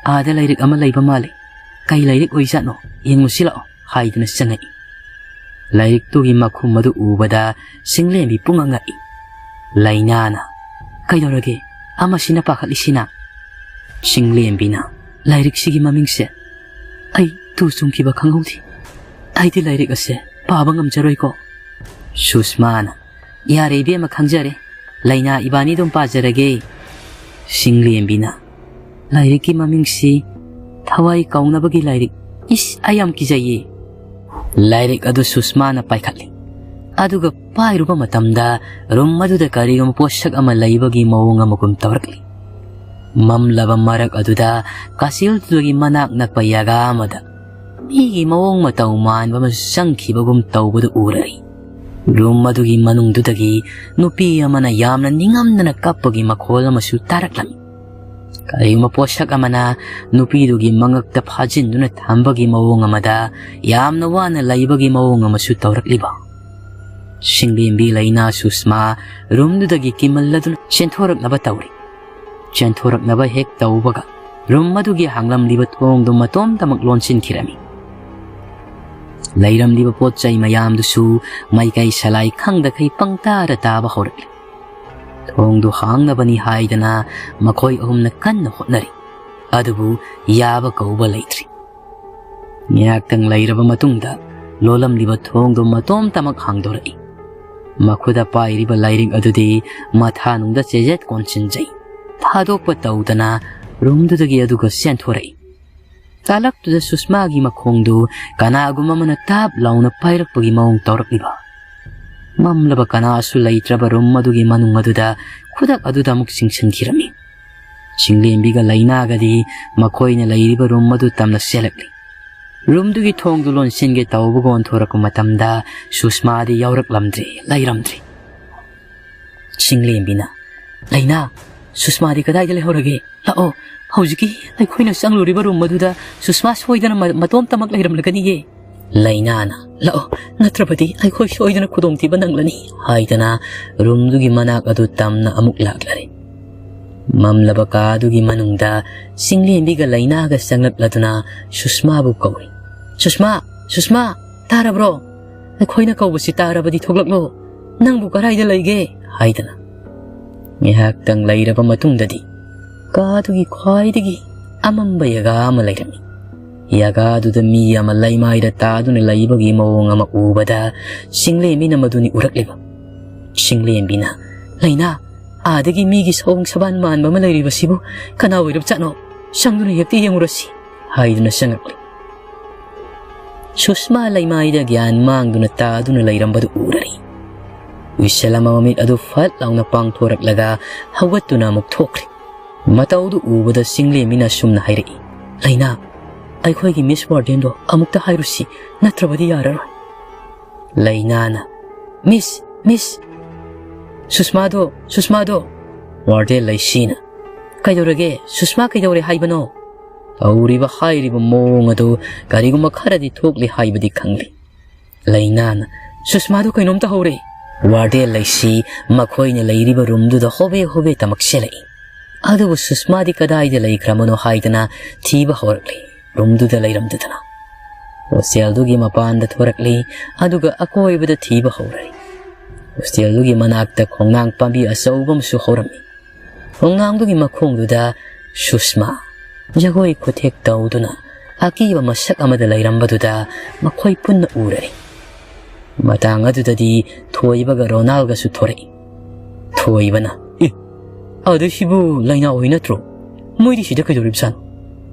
ꯑꯥꯗ ꯂꯥꯏꯔꯤꯛ ꯑꯃ ꯂꯩꯕ ꯃꯥꯜꯂꯤ꯫ ꯀꯩ ꯂꯥꯏꯔꯤꯛ ꯑꯣꯏꯖꯥꯠꯅꯣ? ꯌꯦꯡꯉꯨꯁꯤ ꯂꯥꯛꯑꯣ" ꯍꯥꯏꯗꯨꯅ ꯆꯪꯉꯛꯏ꯫ ꯂꯥꯏꯔꯤꯛꯇꯨꯒꯤ ꯃꯈꯨꯝ ꯑꯗꯨ ꯎꯕꯗ ꯆꯤꯡꯂꯦꯝꯕꯤ ꯄꯨꯡꯉꯛ ꯉꯛꯏ꯫ ꯂꯩꯅꯥꯅ, "ꯀꯩꯗꯧꯔꯒꯦ? ꯑꯃꯁꯤꯅ ꯄꯥꯈꯠꯂꯤꯁꯤꯅ?" ꯆꯤꯡꯂꯦꯝꯕꯤꯅ, "ꯂꯥꯏꯔꯤꯛꯁꯤꯒꯤ ꯃꯃꯤꯡꯁꯦ ꯑꯩ ꯇꯨ ꯆꯨꯡꯈꯤꯕ ꯈꯪꯍꯧꯗꯦ꯫ ꯑꯩꯗꯤ ꯂꯥꯏꯔꯤꯛ ꯑꯁꯦ ꯄꯥꯕ ꯉꯝꯖꯔꯣꯏꯀꯣ"꯫ ꯁꯨꯁꯃꯥꯅ, "ꯌꯥꯔꯦ ꯏꯕꯦꯝꯃ, ꯈꯪꯖꯔꯦ꯫ ꯂꯩꯅꯥ ꯏꯕꯥꯅꯤ ꯑꯗꯨꯝ ꯄꯥꯖꯔꯒꯦ"꯫ ꯆꯤꯡꯂꯦꯝꯕꯤꯅ, "ꯂꯥꯏꯔꯤꯛꯀꯤ ꯃꯃꯤꯡꯁꯤ ꯊꯋꯥꯏ ꯀꯥꯎꯅꯕꯒꯤ ꯂꯥꯏꯔꯤꯛ꯫ ꯏꯁ, ꯑꯩ ꯌꯥꯝ ꯀꯤꯖꯩꯌꯦ"꯫ ꯂꯥꯏꯔꯤꯛ ꯑꯗꯨ ꯁꯨꯁꯃꯥꯅ ꯄꯥꯏꯈꯠꯂꯤ꯫ ꯑꯗꯨꯒ ꯄꯥꯏꯔꯨꯕ ꯃꯇꯝꯗ ꯔꯨꯝ ꯑꯗꯨꯗ ꯀꯔꯤꯒꯨꯝꯕ ꯄꯣꯠꯁꯛ ꯑꯃ ꯂꯩꯕꯒꯤ ꯃꯑꯣꯡ ꯑꯃꯒꯨꯝ ꯇꯧꯔꯛꯂꯤ꯫ ꯃꯝꯂꯕ ꯃꯔꯛ ꯑꯗꯨꯗ ꯀꯥꯆꯤꯜꯗꯨꯗꯒꯤ ꯃꯅꯥꯛ ꯅꯛꯄ ꯖꯒꯥ ꯑꯃꯗ ꯃꯤꯒꯤ ꯃꯑꯣꯡ ꯃꯇꯧ ꯃꯥꯟꯕ ꯑꯃꯁꯨ ꯆꯪꯈꯤꯕꯒꯨꯝ ꯇꯧꯕꯗꯨ ꯎꯔꯔꯤ꯫ ꯔꯨꯝ ꯑꯗꯨꯒꯤ ꯃꯅꯨꯡꯗꯨꯗꯒꯤ ꯅꯨꯄꯤ ꯑꯃꯅ ꯌꯥꯝꯅ ꯅꯤꯡꯉꯝꯗꯅ ꯀꯞꯄꯒꯤ ꯃꯈꯣꯜ ꯑꯃꯁꯨ ꯇꯥꯔꯛꯂꯝꯃꯤ꯫ ꯀꯔꯤꯒꯨꯝꯕ ꯄꯣꯠꯁꯛ ꯑꯃꯅ ꯅꯨꯄꯤꯗꯨꯒꯤ ꯃꯉꯛꯇ ꯐꯥꯖꯤꯟꯗꯨꯅ ꯊꯝꯕꯒꯤ ꯃꯑꯣꯡ ꯑꯃꯗ ꯌꯥꯝꯅ ꯋꯥꯅ ꯂꯩꯕꯒꯤ ꯃꯑꯣꯡ ꯑꯃꯁꯨ ꯇꯧꯔꯛꯂꯤꯕ꯫ ꯁꯤꯡꯂꯦꯝꯕꯤ ꯂꯩꯅꯥ ꯁꯨꯁꯃꯥ ꯔꯨꯝꯗꯨꯗꯒꯤ ꯀꯤꯃꯜꯂꯗꯨꯅ ꯆꯦꯟꯊꯣꯔꯛꯅꯕ ꯇꯧꯔꯤ꯫ ꯆꯦꯟꯊꯣꯔꯛꯅꯕ ꯍꯦꯛ ꯇꯧꯕꯒ ꯔꯨꯝ ꯑꯗꯨꯒꯤ ꯍꯥꯡꯂꯝꯂꯤꯕ ꯊꯣꯡꯗꯨ ꯃꯇꯣꯝꯇꯃꯛ ꯂꯣꯟꯁꯤꯟꯈꯤꯔꯝꯃꯤ꯫ ꯂꯩꯔꯝꯂꯤꯕ ꯄꯣꯠ ꯆꯩ ꯃꯌꯥꯝꯗꯨꯁꯨ ꯃꯩꯀꯩ ꯁꯂꯥꯏ ꯈꯪꯗꯈꯩ ꯄꯪꯇꯥꯗ ꯇꯥꯕ ꯍꯧꯔꯛꯂꯤ꯫ ꯊꯣꯡꯗꯨ ꯍꯥꯡꯅꯕꯅꯤ ꯍꯥꯏꯗꯅ ꯃꯈꯣꯏ ꯑꯍꯨꯝꯅ ꯀꯟꯅ ꯍꯣꯠꯅꯔꯤ꯫ ꯑꯗꯨꯕꯨ ꯌꯥꯕ ꯀꯧꯕ ꯂꯩꯇ꯭ꯔꯤ꯫ ꯉꯥꯏꯍꯥꯛꯇꯪ ꯂꯩꯔꯕ ꯃꯇꯨꯡꯗ ꯂꯣꯜꯂꯝꯂꯤꯕ ꯊꯣꯡꯗꯨ ꯃꯇꯣꯝꯇꯃꯛ ꯍꯥꯡꯗꯣꯔꯛꯏ꯫ ꯃꯈꯨꯗ ꯄꯥꯏꯔꯤꯕ ꯂꯥꯏꯔꯤꯛ ꯑꯗꯨꯗꯤ ꯃꯊꯥꯅꯨꯡꯗ ꯆꯦꯖꯦꯠ ꯀꯣꯟꯁꯤꯟꯖꯩ꯫ ꯊꯥꯗꯣꯛꯄ ꯇꯧꯗꯅ ꯔꯨꯝꯗꯨꯗꯒꯤ ꯑꯗꯨꯒ ꯆꯦꯟꯊꯣꯔꯛꯏ꯫ ꯇꯥꯂꯛꯇꯨꯗ ꯁꯨꯁꯃꯥꯒꯤ ꯃꯈꯣꯡꯗꯨ ꯀꯅꯥꯒꯨꯝꯕ ꯑꯃꯅ ꯇꯥꯞ ꯂꯥꯎꯅ ꯄꯥꯏꯔꯛꯄꯒꯤ ꯃꯑꯣꯡ ꯇꯧꯔꯛꯂꯤꯕ꯫ ꯃꯝꯂꯕ ꯀꯅꯥꯁꯨ ꯂꯩꯇ꯭ꯔꯕ ꯔꯨꯝ ꯑꯗꯨꯒꯤ ꯃꯅꯨꯡ ꯑꯗꯨꯗ ꯈꯨꯗꯛ ꯑꯗꯨꯗ ꯑꯃꯨꯛ ꯆꯤꯡꯁꯤꯟꯈꯤꯔꯝꯃꯤ꯫ ꯁꯤꯡꯂꯦꯝꯕꯤꯒ ꯂꯩꯅꯥꯒꯗꯤ ꯃꯈꯣꯏꯅ ꯂꯩꯔꯤꯕ ꯔꯨꯝ ꯑꯗꯨ ꯇꯝꯅ ꯆꯦꯜꯂꯛꯂꯤ꯫ ꯔꯨꯝꯗꯨꯒꯤ ꯊꯣꯡꯗꯨ ꯂꯣꯟꯁꯤꯟꯒꯦ ꯇꯧꯕꯒ ꯑꯣꯟꯊꯣꯔꯛꯄ ꯃꯇꯝꯗ ꯁꯨꯁꯃꯥꯗꯤ ꯌꯥꯎꯔꯛꯂꯝꯗ꯭ꯔꯦ, ꯂꯩꯔꯝꯗ꯭ꯔꯦ꯫ ꯁꯤꯡꯂꯦꯝꯕꯤꯅ, "ꯂꯩꯅꯥ, ꯁꯨꯁꯃꯥꯗꯤ ꯀꯗꯥꯏꯗ ꯂꯩꯍꯧꯔꯒꯦ? ꯂꯥꯛꯑꯣ, ꯍꯧꯖꯤꯛꯀꯤ ꯑꯩꯈꯣꯏꯅ ꯆꯪꯂꯨꯔꯤꯕ ꯔꯨꯝ ꯑꯗꯨꯗ ꯁꯨꯁꯃꯥ ꯁꯣꯏꯗꯅ ꯃ-, ꯃꯇꯣꯝꯇꯃꯛ ꯂꯩꯔꯝꯂꯒꯅꯤꯌꯦ꯫" ꯂꯩꯅꯥꯅ, "ꯂꯥꯛꯑꯣ, ꯅꯠꯇ꯭ꯔꯕꯗꯤ ꯑꯩꯈꯣꯏ ꯁꯣꯏꯗꯅ ꯈꯨꯗꯣꯡꯊꯤꯕ ꯅꯪꯂꯅꯤ," ꯍꯥꯏꯗꯅ ꯔꯨꯝꯗꯨꯒꯤ ꯃꯅꯥꯛ ꯑꯗꯨ ꯇꯝꯅ ꯑꯃꯨꯛ ꯂꯥꯛꯂꯔꯦ꯫ ꯃꯝꯂꯕ ꯀꯥꯗꯨꯒꯤ ꯃꯅꯨꯡꯗ ꯆꯤꯡꯂꯦꯝꯕꯤꯒ ꯂꯩꯅꯥꯒ ꯆꯪꯂꯛꯂꯗꯨꯅ ꯁꯨꯁꯃꯥꯕꯨ ꯀꯧꯏ꯫ "ꯁꯨꯁꯃꯥ! ꯁꯨꯁꯃꯥ! ꯇꯥꯔꯕ꯭ꯔꯣ? ꯑꯩꯈꯣꯏꯅ ꯀꯧꯕꯁꯤ ꯇꯥꯔꯕꯗꯤ ꯊꯣꯛꯂꯛꯂꯣ꯫ ꯅꯪꯕꯨ ꯀꯗꯥꯏꯗ ꯂꯩꯒꯦ?" ꯍꯥꯏꯗꯅ꯫ ꯉꯥꯏꯍꯥꯛꯇꯪ ꯂꯩꯔꯕ ꯃꯇꯨꯡꯗꯗꯤ ꯀꯥꯗꯨꯒꯤ ꯈ꯭ꯋꯥꯏꯗꯒꯤ ꯑꯃꯝꯕ ꯌꯥꯒꯥ ꯑꯃ ꯂꯩꯔꯝꯃꯤ꯫ ꯌꯥꯒꯥꯗꯨꯗ ꯃꯤ ꯑꯃ ꯂꯩꯃꯥꯏꯗ ꯇꯥꯗꯨꯅ ꯂꯩꯕꯒꯤ ꯃꯑꯣꯡ ꯑꯃ ꯎꯕꯗ ꯆꯤꯡꯂꯦꯝꯕꯤꯅ ꯃꯗꯨꯅꯤ ꯎꯔꯛꯂꯤꯕ꯫ ꯆꯤꯡꯂꯦꯝꯕꯤꯅ, "ꯂꯩꯅꯥ, ꯑꯥꯗꯒꯤ ꯃꯤꯒꯤ ꯁꯑꯣꯡ ꯁꯕꯥꯟ ꯃꯥꯟꯕ ꯑꯃ ꯂꯩꯔꯤꯕꯁꯤꯕꯨ ꯀꯅꯥ ꯑꯣꯏꯔꯕꯖꯥꯠꯅꯣ? ꯆꯪꯗꯨꯅ ꯍꯦꯛꯇ ꯌꯦꯡꯉꯨꯔꯁꯤ," ꯍꯥꯏꯗꯨꯅ ꯆꯪꯉꯛꯂꯤ꯫ ꯁꯨꯁꯃꯥ ꯂꯩꯃꯥꯏꯗ ꯒ꯭ꯌꯥꯟ ꯃꯥꯡꯗꯨꯅ ꯇꯥꯗꯨꯅ ꯂꯩꯔꯝꯕꯗꯨ ꯎꯔꯔꯤ꯫ ꯎꯏꯁꯜ ꯑꯃ ꯃꯃꯤꯠ ꯑꯗꯨ ꯐꯠ ꯂꯥꯎꯅ ꯄꯥꯡꯊꯣꯔꯛꯂꯒ ꯍꯧꯒꯠꯇꯨꯅ ꯑꯃꯨꯛ ꯊꯣꯛꯈ꯭ꯔꯦ꯫ ꯃꯇꯧꯗꯨ ꯎꯕꯗ ꯆꯤꯡꯂꯦꯝꯕꯤꯅ ꯑꯁꯨꯝꯅ ꯍꯥꯏꯔꯛꯏ, "ꯂꯩꯅꯥ, ꯑꯩꯈꯣꯏꯒꯤ ꯃꯤꯁ ꯋꯥꯔꯗꯦꯟꯗꯣ ꯑꯃꯨꯛꯇ ꯍꯥꯏꯔꯨꯁꯤ, ꯅꯠꯇ꯭ꯔꯕꯗꯤ ꯌꯥꯔꯔꯣꯏ꯫" ꯂꯩꯅꯥꯅ, "ꯃꯤꯁ, ꯃꯤꯁ, ꯁꯨꯁꯃꯥꯗꯣ, ꯁꯨꯁꯃꯥꯗꯣ!" ꯋꯥꯔꯗꯦꯟ ꯂꯩꯁꯤꯅ, "ꯀꯩꯗꯧꯔꯒꯦ? ꯁꯨꯁꯃꯥ ꯀꯩꯗꯧꯔꯦ ꯍꯥꯏꯕꯅꯣ?" ꯇꯧꯔꯤꯕ ꯍꯥꯏꯔꯤꯕ ꯃꯑꯣꯡ ꯑꯗꯨ ꯀꯔꯤꯒꯨꯝꯕ ꯈꯔꯗꯤ ꯊꯣꯛꯂꯤ ꯍꯥꯏꯕꯗꯤ ꯈꯪꯂꯤ꯫ ꯂꯩꯅꯥꯅ, "ꯁꯨꯁꯃꯥꯗꯨ ꯀꯩꯅꯣꯝꯇ ꯍꯧꯔꯦ!" ꯋꯥꯔꯗꯦꯟ ꯂꯩꯁꯤ ꯃꯈꯣꯏꯅ ꯂꯩꯔꯤꯕ ꯔꯨꯝꯗꯨꯗ ꯍꯣꯕꯦ ꯍꯣꯕꯦ ꯇꯃꯛꯁꯤꯜꯂꯛꯏ꯫ ꯑꯗꯨꯕꯨ ꯁꯨꯁꯃꯥꯗꯤ ꯀꯗꯥꯏꯗ ꯂꯩꯈ꯭ꯔꯕꯅꯣ ꯍꯥꯏꯗꯅ ꯊꯤꯕ ꯍꯧꯔꯛꯂꯤ꯫ ꯔꯨꯝꯗꯨꯗ ꯂꯩꯔꯝꯗꯗꯅ ꯍꯣꯁꯇꯦꯜꯗꯨꯒꯤ ꯃꯄꯥꯟꯗ ꯊꯣꯔꯛꯂꯤ, ꯑꯗꯨꯒ ꯑꯀꯣꯏꯕꯗ ꯊꯤꯕ ꯍꯧꯔꯛꯏ꯫ ꯍꯣꯁꯇꯦꯜꯗꯨꯒꯤ ꯃꯅꯥꯛꯇ ꯈꯣꯡꯅꯥꯡ ꯄꯥꯝꯕꯤ ꯑꯆꯧꯕ ꯑꯃꯁꯨ ꯍꯧꯔꯝꯃꯤ꯫ ꯈꯣꯡꯅꯥꯡꯗꯨꯒꯤ ꯃꯈꯣꯡꯗꯨꯗ ꯁꯨꯁꯃꯥ ꯖꯒꯣꯏ ꯈꯨꯊꯦꯛ ꯇꯧꯗꯨꯅ ꯑꯀꯤꯕ ꯃꯁꯛ ꯑꯃꯗ ꯂꯩꯔꯝꯕꯗꯨꯗ ꯃꯈꯣꯏ ꯄꯨꯟꯅ ꯎꯔꯔꯤ꯫ ꯃꯇꯥꯡ ꯑꯗꯨꯗꯗꯤ ꯊꯣꯏꯕꯒ ꯔꯣꯅꯥꯜꯒꯁꯨ ꯊꯣꯔꯛꯏ꯫ ꯊꯣꯏꯕꯅ, "ꯑꯦ, ꯑꯗꯨ ꯁꯤꯕꯨ ꯂꯩꯅꯥ ꯍꯣꯏ ꯅꯠꯇ꯭ꯔꯣ? ꯃꯣꯏꯗꯤ ꯁꯤꯗ ꯀꯩꯗꯧꯔꯤꯕꯖꯥꯠꯅꯣ?"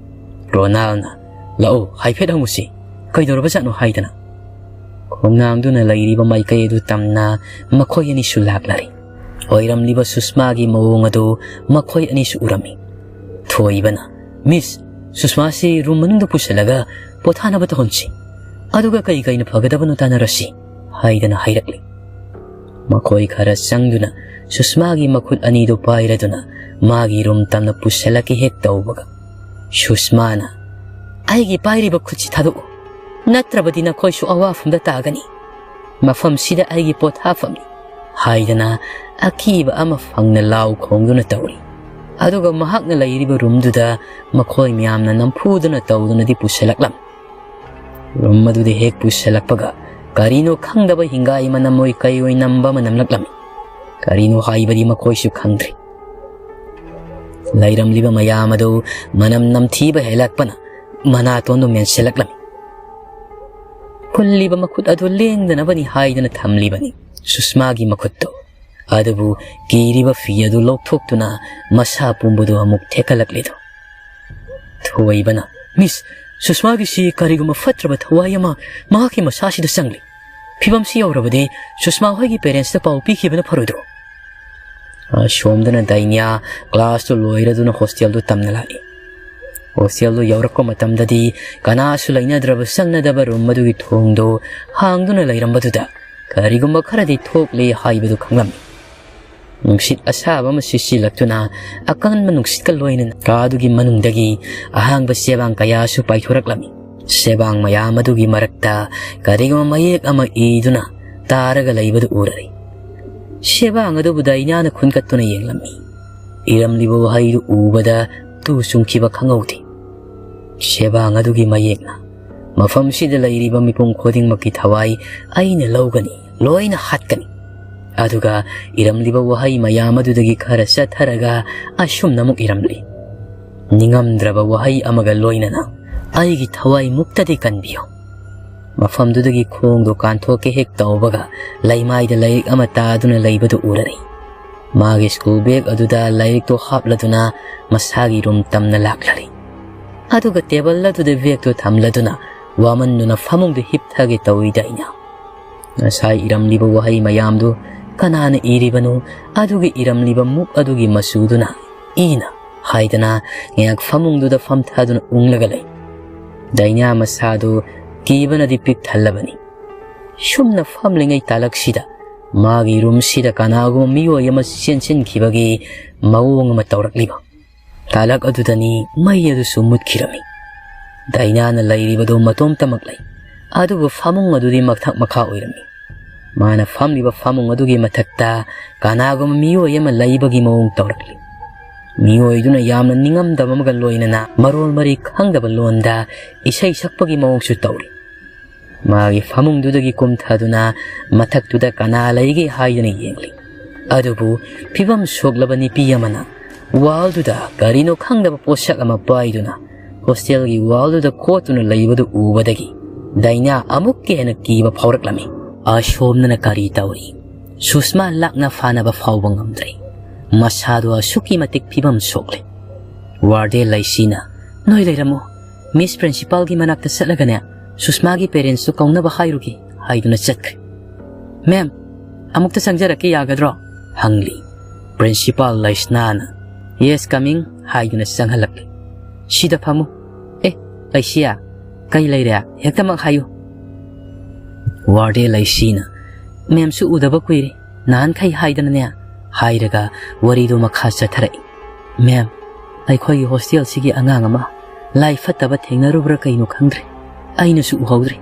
ꯔꯣꯅꯥꯜꯅ, "ꯂꯥꯛꯑꯣ, ꯍꯥꯏꯐꯦꯠ ꯍꯪꯉꯨꯁꯤ, ꯀꯩꯗꯧꯔꯕꯖꯥꯠꯅꯣ?" ꯍꯥꯏꯗꯅ ꯈꯣꯡꯅꯥꯡꯗꯨꯅ ꯂꯩꯔꯤꯕ ꯃꯥꯏꯀꯩ ꯑꯗꯨ ꯇꯝꯅ ꯃꯈꯣꯏ ꯑꯅꯤꯁꯨ ꯂꯥꯛꯂꯔꯤ꯫ ꯑꯣꯏꯔꯝꯂꯤꯕ ꯁꯨꯁꯃꯥꯒꯤ ꯃꯑꯣꯡ ꯑꯗꯨ ꯃꯈꯣꯏ ꯑꯅꯤꯁꯨ ꯎꯔꯝꯃꯤ꯫ ꯊꯣꯏꯕꯅ, "ꯃꯤꯁ, ꯁꯨꯁꯃꯥꯁꯤ ꯔꯨꯝ ꯃꯅꯨꯡꯗ ꯄꯨꯁꯤꯜꯂꯒ ꯄꯣꯊꯥꯅꯕ ꯇꯧꯍꯟꯁꯤ, ꯑꯗꯨꯒ ꯀꯩ ꯀꯩꯅ ꯐꯒꯗꯕꯅꯣ ꯇꯥꯟꯅꯔꯁꯤ" ꯍꯥꯏꯗꯅ ꯍꯥꯏꯔꯛꯂꯤ꯫ ꯃꯈꯣꯏ ꯈꯔ ꯆꯪꯗꯨꯅ ꯁꯨꯁꯃꯥꯒꯤ ꯃꯈꯨꯠ ꯑꯅꯤꯗꯨ ꯄꯥꯏꯔꯗꯨꯅ ꯃꯥꯒꯤ ꯔꯨꯝ ꯇꯝꯅ ꯄꯨꯁꯤꯜꯂꯛꯀꯦ ꯍꯦꯛ ꯇꯧꯕꯒ, ꯁꯨꯁꯃꯥꯅ, "ꯑꯩꯒꯤ ꯄꯥꯏꯔꯤꯕ ꯈꯨꯠꯁꯤ ꯊꯥꯗꯣꯛꯎ, ꯅꯠꯇ꯭ꯔꯕꯗꯤ ꯅꯈꯣꯏꯁꯨ ꯑꯋꯥꯐꯝꯗ ꯇꯥꯒꯅꯤ꯫ ꯃꯐꯝꯁꯤꯗ ꯑꯩꯒꯤ ꯄꯣꯊꯥꯐꯝꯅꯤ" ꯍꯥꯏꯗꯅ ꯑꯀꯤꯕ ꯑꯃ ꯐꯪꯅ ꯂꯥꯎ ꯈꯣꯡꯗꯨꯅ ꯇꯧꯔꯤ꯫ ꯑꯗꯨꯒ ꯃꯍꯥꯛꯅ ꯂꯩꯔꯤꯕ ꯔꯨꯝꯗꯨꯗ ꯃꯈꯣꯏ ꯃꯌꯥꯝꯅ ꯅꯝꯐꯨꯗꯨꯅ ꯇꯧꯗꯨꯅꯗꯤ ꯄꯨꯁꯤꯜꯂꯛꯂꯝꯃꯤ꯫ ꯔꯨꯝ ꯑꯗꯨꯗ ꯍꯦꯛ ꯄꯨꯁꯤꯜꯂꯛꯄꯒ ꯀꯔꯤꯅꯣ ꯈꯪꯗꯕ ꯍꯤꯡꯒꯥꯏ ꯃꯅꯝ ꯑꯣꯏ ꯀꯩ ꯑꯣꯏ ꯅꯝꯕ ꯑꯃ ꯅꯝꯂꯛꯂꯝꯃꯤ꯫ ꯀꯔꯤꯅꯣ ꯍꯥꯏꯕꯗꯤ ꯃꯈꯣꯏꯁꯨ ꯈꯪꯗ꯭ꯔꯤ꯫ ꯂꯩꯔꯝꯂꯤꯕ ꯃꯌꯥꯝ ꯑꯗꯨ ꯃꯅꯝ ꯅꯝꯊꯤꯕ ꯍꯦꯜꯂꯛꯄꯅ ꯃꯅꯥꯇꯣꯟꯗꯨ ꯃꯦꯟꯁꯤꯜꯂꯛꯂꯝꯃꯤ꯫ ꯄꯨꯜꯂꯤꯕ ꯃꯈꯨꯠ ꯑꯗꯨ ꯂꯦꯡꯗꯅꯕꯅꯤ ꯍꯥꯏꯗꯅ ꯊꯝꯂꯤꯕꯅꯤ ꯁꯨꯁꯃꯥꯒꯤ ꯃꯈꯨꯠꯇꯨ꯫ ꯑꯗꯨꯕꯨ ꯀꯤꯔꯤꯕ ꯐꯤ ꯑꯗꯨ ꯂꯧꯊꯣꯛꯇꯨꯅ ꯃꯁꯥ ꯄꯨꯝꯕꯗꯨ ꯑꯃꯨꯛ ꯊꯦꯛꯀꯠꯂꯛꯂꯤꯗꯨ꯫ ꯊꯣꯏꯕꯅ, "ꯃꯤꯁ, ꯁꯨꯁꯃꯥꯒꯤꯁꯤ ꯀꯔꯤꯒꯨꯝꯕ ꯐꯠꯇ꯭ꯔꯕ ꯊꯋꯥꯏ ꯑꯃ ꯃꯍꯥꯛꯀꯤ ꯃꯁꯥꯁꯤꯗ ꯆꯪꯂꯤ꯫ ꯐꯤꯕꯝꯁꯤ ꯌꯧꯔꯕꯗꯤ ꯁꯨꯁꯃꯥ ꯍꯣꯏꯒꯤ ꯄꯦꯔꯦꯟꯁꯇ ꯄꯥꯎ ꯄꯤꯈꯤꯕꯅ ꯐꯔꯣꯏꯗ꯭ꯔꯣ?" ꯑꯁꯣꯝꯗꯅ ꯗꯥꯏꯅꯤꯌꯥ ꯀ꯭ꯂꯥꯁꯇꯨ ꯂꯣꯏꯔꯗꯨꯅ ꯍꯣꯁꯇꯦꯜꯗꯨ ꯇꯝꯅ ꯂꯥꯛꯏ꯫ ꯍꯣꯁꯇꯦꯜꯗꯨ ꯌꯧꯔꯛꯄ ꯃꯇꯝꯗꯗꯤ ꯀꯅꯥꯁꯨ ꯂꯩꯅꯗ꯭ꯔꯕ ꯆꯪꯅꯗꯕ ꯔꯨꯝ ꯑꯗꯨꯒꯤ ꯊꯣꯡꯗꯨ ꯍꯥꯡꯗꯨꯅ ꯂꯩꯔꯝꯕꯗꯨꯗ ꯀꯔꯤꯒꯨꯝꯕ ꯈꯔꯗꯤ ꯊꯣꯛꯂꯦ ꯍꯥꯏꯕꯗꯨ ꯈꯪꯂꯝꯃꯤ꯫ ꯅꯨꯡꯁꯤꯠ ꯑꯁꯥꯕ ꯑꯃ ꯁꯤꯠꯆꯤꯜꯂꯛꯇꯨꯅ ꯑꯀꯟꯕ ꯅꯨꯡꯁꯤꯠꯀ ꯂꯣꯏꯅꯅ ꯀꯥ ꯑꯗꯨꯒꯤ ꯃꯅꯨꯡꯗꯒꯤ ꯑꯍꯥꯡꯕ ꯆꯦꯕꯥꯡ ꯀꯌꯥꯁꯨ ꯄꯥꯏꯊꯣꯔꯛꯂꯝꯃꯤ꯫ ꯆꯦꯕꯥꯡ ꯃꯌꯥꯝ ꯑꯗꯨꯒꯤ ꯃꯔꯛꯇ ꯀꯔꯤꯒꯨꯝꯕ ꯃꯌꯦꯛ ꯑꯃ ꯏꯗꯨꯅ ꯇꯥꯔꯒ ꯂꯩꯕꯗꯨ ꯎꯔꯔꯦ꯫ ꯆꯦꯕꯥꯡ ꯑꯗꯨꯕꯨ ꯗꯥꯏꯅꯥꯅ ꯈꯨꯟꯀꯠꯇꯨꯅ ꯌꯦꯡꯂꯝꯃꯤ꯫ ꯏꯔꯝꯂꯤꯕ ꯋꯥꯍꯩꯗꯨ ꯎꯕꯗ ꯇꯨ ꯆꯨꯡꯈꯤꯕ ꯈꯪꯍꯧꯗꯦ꯫ ꯆꯦꯕꯥꯡ ꯑꯗꯨꯒꯤ ꯃꯌꯦꯛꯅ, "ꯃꯐꯝꯁꯤꯗ ꯂꯩꯔꯤꯕ ꯃꯤꯄꯨꯝ ꯈꯨꯗꯤꯡꯃꯛꯀꯤ ꯊꯋꯥꯏ ꯑꯩꯅ ꯂꯧꯒꯅꯤ, ꯂꯣꯏꯅ ꯍꯥꯠꯀꯅꯤ꯫ ꯑꯗꯨꯒ ꯏꯔꯝꯂꯤꯕ ꯋꯥꯍꯩ ꯃꯌꯥꯝ ꯑꯗꯨꯗꯒꯤ ꯈꯔ ꯆꯠꯊꯔꯒ ꯑꯁꯨꯝꯅ ꯑꯃꯨꯛ ꯏꯔꯝꯂꯤ, ꯅꯤꯡꯉꯝꯗ꯭ꯔꯕ ꯋꯥꯍꯩ ꯑꯃꯒ ꯂꯣꯏꯅꯅ, ꯑꯩꯒꯤ ꯊꯋꯥꯏ ꯃꯨꯛꯇꯗꯤ ꯀꯟꯕꯤꯌꯨ"꯫ ꯃꯐꯝꯗꯨꯗꯒꯤ ꯈꯣꯡꯗꯣ ꯀꯥꯟꯊꯣꯛꯀꯦ ꯍꯦꯛ ꯇꯧꯕꯒ ꯂꯩꯃꯥꯏꯗ ꯂꯥꯏꯔꯤꯛ ꯑꯃ ꯇꯥꯗꯨꯅ ꯂꯩꯕꯗꯨ ꯎꯔꯔꯦ꯫ ꯃꯥꯒꯤ ꯁ꯭ꯀꯨꯜ ꯕꯦꯒ ꯑꯗꯨꯗ ꯂꯥꯏꯔꯤꯛꯇꯣ ꯍꯥꯞꯂꯗꯨꯅ ꯃꯁꯥꯒꯤ ꯔꯨꯝ ꯇꯝꯅ ꯂꯥꯛꯂꯔꯦ꯫ ꯑꯗꯨꯒ ꯇꯦꯕꯜ ꯑꯗꯨꯗ ꯕꯦꯒꯇꯣ ꯊꯝꯂꯗꯨꯅ ꯋꯥꯃꯟꯗꯨꯅ ꯐꯃꯨꯡꯗ ꯍꯤꯞꯊꯒꯦ ꯇꯧꯏꯗꯥꯏꯅ꯫ ꯉꯁꯥꯏ ꯏꯔꯝꯂꯤꯕ ꯋꯥꯍꯩ ꯃꯌꯥꯝꯗꯨ ꯀꯅꯥꯅ ꯏꯔꯤꯕꯅꯣ? ꯑꯗꯨꯒ ꯏꯔꯝꯂꯤꯕ ꯃꯨꯛ ꯑꯗꯨꯒꯤ ꯃꯆꯨꯗꯨꯅ ꯏꯅ ꯍꯥꯏꯗꯅ ꯉꯥꯏꯍꯥꯛ ꯐꯃꯨꯡꯗꯨꯗ ꯐꯝꯊꯗꯨꯅ ꯎꯪꯂꯒ ꯂꯩ꯫ ꯗꯥꯏꯅꯥ ꯃꯁꯥꯗꯨ ꯀꯤꯕꯅꯗꯤ ꯄꯤꯛ ꯊꯜꯂꯕꯅꯤ꯫ ꯁꯨꯝꯅ ꯐꯝꯂꯤꯉꯩ ꯇꯥꯂꯛꯁꯤꯗ ꯃꯥꯒꯤ ꯔꯨꯝꯁꯤꯗ ꯀꯅꯥꯒꯨꯝꯕ ꯃꯤꯑꯣꯏ ꯑꯃ ꯆꯦꯟꯁꯤꯟꯈꯤꯕꯒꯤ ꯃꯑꯣꯡ ꯑꯃ ꯇꯧꯔꯛꯂꯤꯕ꯫ ꯇꯥꯂꯛ ꯑꯗꯨꯗꯅꯤ ꯃꯩ ꯑꯗꯨꯁꯨ ꯃꯨꯠꯈꯤꯔꯝꯃꯤ꯫ ꯗꯥꯏꯅꯥꯅ ꯂꯩꯔꯤꯕꯗꯨ ꯃꯇꯣꯝꯇꯃꯛ ꯂꯩ, ꯑꯗꯨꯕꯨ ꯐꯃꯨꯡ ꯑꯗꯨꯗꯤ ꯃꯊꯛ ꯃꯈꯥ ꯑꯣꯏꯔꯝꯃꯤ꯫ ꯃꯥꯅ ꯐꯝꯂꯤꯕ ꯐꯃꯨꯡ ꯑꯗꯨꯒꯤ ꯃꯊꯛꯇ ꯀꯅꯥꯒꯨꯝꯕ ꯃꯤꯑꯣꯏ ꯑꯃ ꯂꯩꯕꯒꯤ ꯃꯑꯣꯡ ꯇꯧꯔꯛꯂꯤ꯫ ꯃꯤꯑꯣꯏꯗꯨꯅ ꯌꯥꯝꯅ ꯅꯤꯡꯉꯝꯗꯕ ꯑꯃꯒ ꯂꯣꯏꯅꯅ ꯃꯔꯣꯜ ꯃꯔꯤ ꯈꯪꯗꯕ ꯂꯣꯟꯗ ꯏꯁꯩ ꯁꯛꯄꯒꯤ ꯃꯑꯣꯡꯁꯨ ꯇꯧꯔꯤ꯫ ꯃꯥꯒꯤ ꯐꯃꯨꯡꯗꯨꯗꯒꯤ ꯀꯨꯝꯊꯗꯨꯅ ꯃꯊꯛꯇꯨꯗ ꯀꯅꯥ ꯂꯩꯒꯦ ꯍꯥꯏꯗꯨꯅ ꯌꯦꯡꯂꯤ꯫ ꯑꯗꯨꯕꯨ ꯐꯤꯕꯝ ꯁꯣꯛꯂꯕ ꯅꯨꯄꯤ ꯑꯃꯅ ꯋꯥꯜꯗꯨꯗ ꯀꯔꯤꯅꯣ ꯈꯪꯗꯕ ꯄꯣꯠꯁꯛ ꯑꯃ ꯄꯥꯏꯗꯨꯅ ꯍꯣꯁꯇꯦꯜꯒꯤ ꯋꯥꯜꯗꯨꯗ ꯈꯣꯠꯇꯨꯅ ꯂꯩꯕꯗꯨ ꯎꯕꯗꯒꯤ ꯗꯥꯏꯅꯥ ꯑꯃꯨꯛꯀ ꯍꯦꯟꯅ ꯀꯤꯕ ꯐꯥꯎꯔꯛꯂꯝꯃꯤ꯫ ꯑꯁꯣꯝꯗꯅ ꯀꯔꯤ ꯇꯧꯔꯤ? ꯁꯨꯁꯃꯥ ꯂꯥꯛꯅ ꯐꯥꯅꯕ ꯐꯥꯎꯕ ꯉꯝꯗ꯭ꯔꯦ꯫ ꯃꯁꯥꯗꯣ ꯑꯁꯨꯛꯀꯤ ꯃꯇꯤꯛ ꯐꯤꯕꯝ ꯁꯣꯛꯂꯦ꯫ ꯋꯥꯔꯗꯦꯟ ꯂꯩꯁꯤꯅ, "ꯅꯣꯏ ꯂꯩꯔꯝꯃꯣ, ꯃꯤꯁ ꯄ꯭ꯔꯤꯟꯁꯤꯄꯥꯜꯒꯤ ꯃꯅꯥꯛꯇ ꯆꯠꯂꯒꯅꯦ, ꯁꯨꯁꯃꯥꯒꯤ ꯄꯦꯔꯦꯟꯁꯇꯨ ꯀꯧꯅꯕ ꯍꯥꯏꯔꯨꯒꯦ" ꯍꯥꯏꯗꯨꯅ ꯆꯠꯈ꯭ꯔꯦ꯫ "ꯃꯦꯝ, ꯑꯃꯨꯛꯇ ꯆꯪꯖꯔꯛꯀꯦ ꯌꯥꯒꯗ꯭ꯔꯣ?" ꯍꯪꯂꯤ꯫ ꯄ꯭ꯔꯤꯟꯁꯤꯄꯥꯜ ꯂꯩꯁꯅꯥꯅ, "Yes, coming" ꯍꯥꯏꯗꯨꯅ ꯆꯪꯍꯜꯂꯛꯂꯤ꯫ "ꯁꯤꯗ ꯐꯝꯃꯨ꯫ ꯑꯦ, ꯂꯩꯁꯤꯌꯥ, ꯀꯩ ꯂꯩꯔꯦ? ꯍꯦꯛꯇꯃꯛ ꯍꯥꯏꯌꯨ"꯫ ꯋꯥꯔꯗꯦꯟ ꯂꯩꯁꯤꯅ, "ꯃꯦꯝꯁꯨ ꯎꯗꯕ ꯀꯨꯏꯔꯦ, ꯅꯍꯥꯟꯈꯩ ꯍꯥꯏꯗꯅꯅꯦ, ꯍꯥꯏꯔꯒ ꯋꯥꯔꯤꯗꯨ ꯃꯈꯥ ꯆꯠꯊꯔꯛꯏ꯫ "ꯃꯦꯝ, ꯑꯩꯈꯣꯏꯒꯤ ꯍꯣꯁꯇꯦꯜꯁꯤꯒꯤ ꯑꯉꯥꯡ ꯑꯃ ꯂꯥꯏ ꯐꯠꯇꯕ ꯊꯦꯡꯅꯔꯨꯕ꯭ꯔꯥ ꯀꯩꯅꯣ ꯈꯪꯗ꯭ꯔꯦ, ꯑꯩꯅꯁꯨ ꯎꯍꯧꯗ꯭ꯔꯦ꯫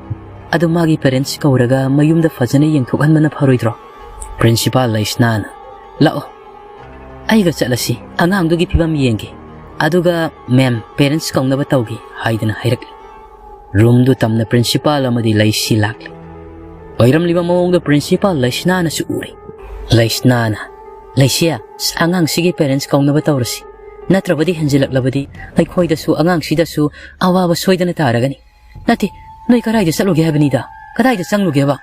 ꯑꯗꯨ ꯃꯥꯒꯤ ꯄꯦꯔꯦꯟꯁ ꯀꯧꯔꯒ ꯃꯌꯨꯝꯗ ꯐꯖꯅ ꯌꯦꯡꯊꯣꯛꯍꯟꯕꯅ ꯐꯔꯣꯏꯗ꯭ꯔꯣ?" ꯄ꯭ꯔꯤꯟꯁꯤꯄꯥꯜ ꯂꯩꯁꯅꯥꯅ, "ꯂꯥꯛꯑꯣ, ꯑꯩꯒ ꯆꯠꯂꯁꯤ, ꯑꯉꯥꯡꯗꯨꯒꯤ ꯐꯤꯕꯝ ꯌꯦꯡꯒꯦ꯫ ꯑꯗꯨꯒ ꯃꯦꯝ, ꯄꯦꯔꯦꯟꯁ ꯀꯧꯅꯕ ꯇꯧꯒꯦ" ꯍꯥꯏꯗꯅ ꯍꯥꯏꯔꯛꯂꯤ꯫ ꯔꯨꯝꯗꯨ ꯇꯝꯅ ꯄ꯭ꯔꯤꯟꯁꯤꯄꯥꯜ ꯑꯃꯗꯤ ꯂꯩꯁꯤ ꯂꯥꯛꯂꯤ꯫ ꯑꯣꯏꯔꯝꯂꯤꯕ ꯃꯑꯣꯡꯗꯣ ꯄ꯭ꯔꯤꯟꯁꯤꯄꯥꯜ ꯂꯩꯁꯅꯥꯅꯁꯨ ꯎꯔꯤ꯫ ꯂꯩꯁꯅꯥꯅ, "ꯂꯩꯁꯤꯌꯥ, ꯑꯉꯥꯡꯁꯤꯒꯤ ꯄꯦꯔꯦꯟꯁ ꯀꯧꯅꯕ ꯇꯧꯔꯁꯤ꯫ ꯅꯠꯇ꯭ꯔꯕꯗꯤ ꯍꯦꯟꯖꯤꯜꯂꯛꯂꯕꯗꯤ ꯑꯩꯈꯣꯏꯗꯁꯨ ꯑꯉꯥꯡꯁꯤꯗꯁꯨ ꯑꯋꯥꯕ ꯁꯣꯏꯗꯅ ꯇꯥꯔꯒꯅꯤ꯫ ꯅꯠꯇꯦ, ꯅꯣꯏ ꯀꯗꯥꯏꯗ ꯆꯠꯂꯨꯒꯦ ꯍꯥꯏꯕꯅꯤꯗ? ꯀꯗꯥꯏꯗ ꯆꯪꯂꯨꯒꯦꯕ?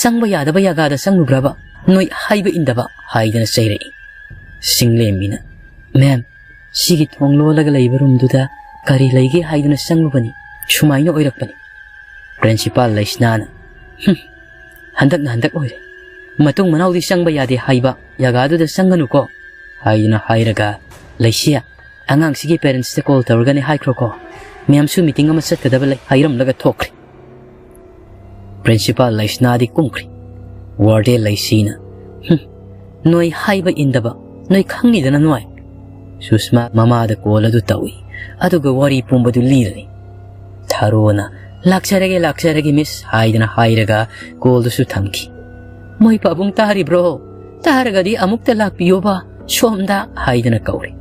ꯆꯪꯕ ꯌꯥꯗꯕ ꯌꯥꯒꯥꯗ ꯆꯪꯂꯨꯕ꯭ꯔꯕ? ꯅꯣꯏ ꯍꯥꯏꯕ ꯏꯟꯗꯕ" ꯍꯥꯏꯗꯅ ꯆꯩꯔꯛꯏ꯫ ꯁꯤꯡꯂꯦꯝꯕꯤꯅ, "ꯃꯦꯝ, ꯁꯤꯒꯤ ꯊꯣꯡ ꯂꯣꯜꯂꯒ ꯂꯩꯕ ꯔꯨꯝꯗꯨꯗ ꯀꯔꯤ ꯂꯩꯒꯦ ꯍꯥꯏꯗꯨꯅ ꯆꯪꯂꯨꯕꯅꯤ꯫ ꯁꯨꯃꯥꯏꯅ ꯑꯣꯏꯔꯛꯄꯅꯤ"꯫ ꯄ꯭ꯔꯤꯟꯁꯤꯄꯥꯜ ꯂꯩꯁꯅꯥꯅ, "ꯍꯨꯝ, ꯍꯟꯗꯛꯅ ꯍꯟꯗꯛ ꯑꯣꯏꯔꯦ꯫ ꯃꯇꯨꯡ ꯃꯅꯥꯎꯗꯤ ꯆꯪꯕ ꯌꯥꯗꯦ ꯍꯥꯏꯕ ꯖꯒꯥꯗꯨꯗ ꯆꯪꯒꯅꯨꯀꯣ" ꯍꯥꯏꯗꯨꯅ ꯍꯥꯏꯔꯒ, "ꯂꯩꯁꯤꯌꯥ, ꯑꯉꯥꯡꯁꯤꯒꯤ ꯄꯦꯔꯦꯟꯁꯇ ꯀꯣꯜ ꯇꯧꯔꯒꯅꯦ ꯍꯥꯏꯈ꯭ꯔꯣꯀꯣ꯫ ꯃꯦꯝꯁꯨ ꯃꯤꯇꯤꯡ ꯑꯃ ꯆꯠꯀꯗꯕ ꯂꯩ" ꯍꯥꯏꯔꯝꯂꯒ ꯊꯣꯛꯈ꯭ꯔꯦ꯫ ꯄ꯭ꯔꯤꯟꯁꯤꯄꯥꯜ ꯂꯩꯁꯅꯥꯗꯤ ꯀꯨꯝꯈ꯭ꯔꯦ꯫ ꯋꯥꯔꯗꯦꯟ ꯂꯩꯁꯤꯅ, "ꯍꯨꯝ, ꯅꯣꯏ ꯍꯥꯏꯕ ꯏꯟꯗꯕ, ꯅꯣꯏ ꯈꯪꯂꯤꯗꯅ ꯅꯣꯏ"꯫ ꯁꯨꯁꯃꯥ ꯃꯃꯥꯗ ꯀꯣꯜ ꯑꯗꯨ ꯇꯧꯏ, ꯑꯗꯨꯒ ꯋꯥꯔꯤ ꯄꯨꯝꯕꯗꯨ ꯂꯤꯔꯅꯤ꯫ ꯊꯥꯔꯣꯅ, "ꯂꯥꯛꯆꯔꯒꯦ, ꯂꯥꯛꯆꯔꯒꯦ, ꯃꯤꯁ" ꯍꯥꯏꯗꯅ ꯍꯥꯏꯔꯒ ꯀꯣꯜꯗꯨꯁꯨ ꯊꯝꯈꯤ꯫ "ꯃꯣꯏ ꯄꯥꯕꯨꯡ ꯇꯥꯔꯤꯕ꯭ꯔꯣ? ꯇꯥꯔꯒꯗꯤ ꯑꯃꯨꯛꯇ ꯂꯥꯛꯄꯤꯌꯣꯕ ꯁꯣꯝꯗ" ꯍꯥꯏꯗꯅ ꯀꯧꯔꯤ꯫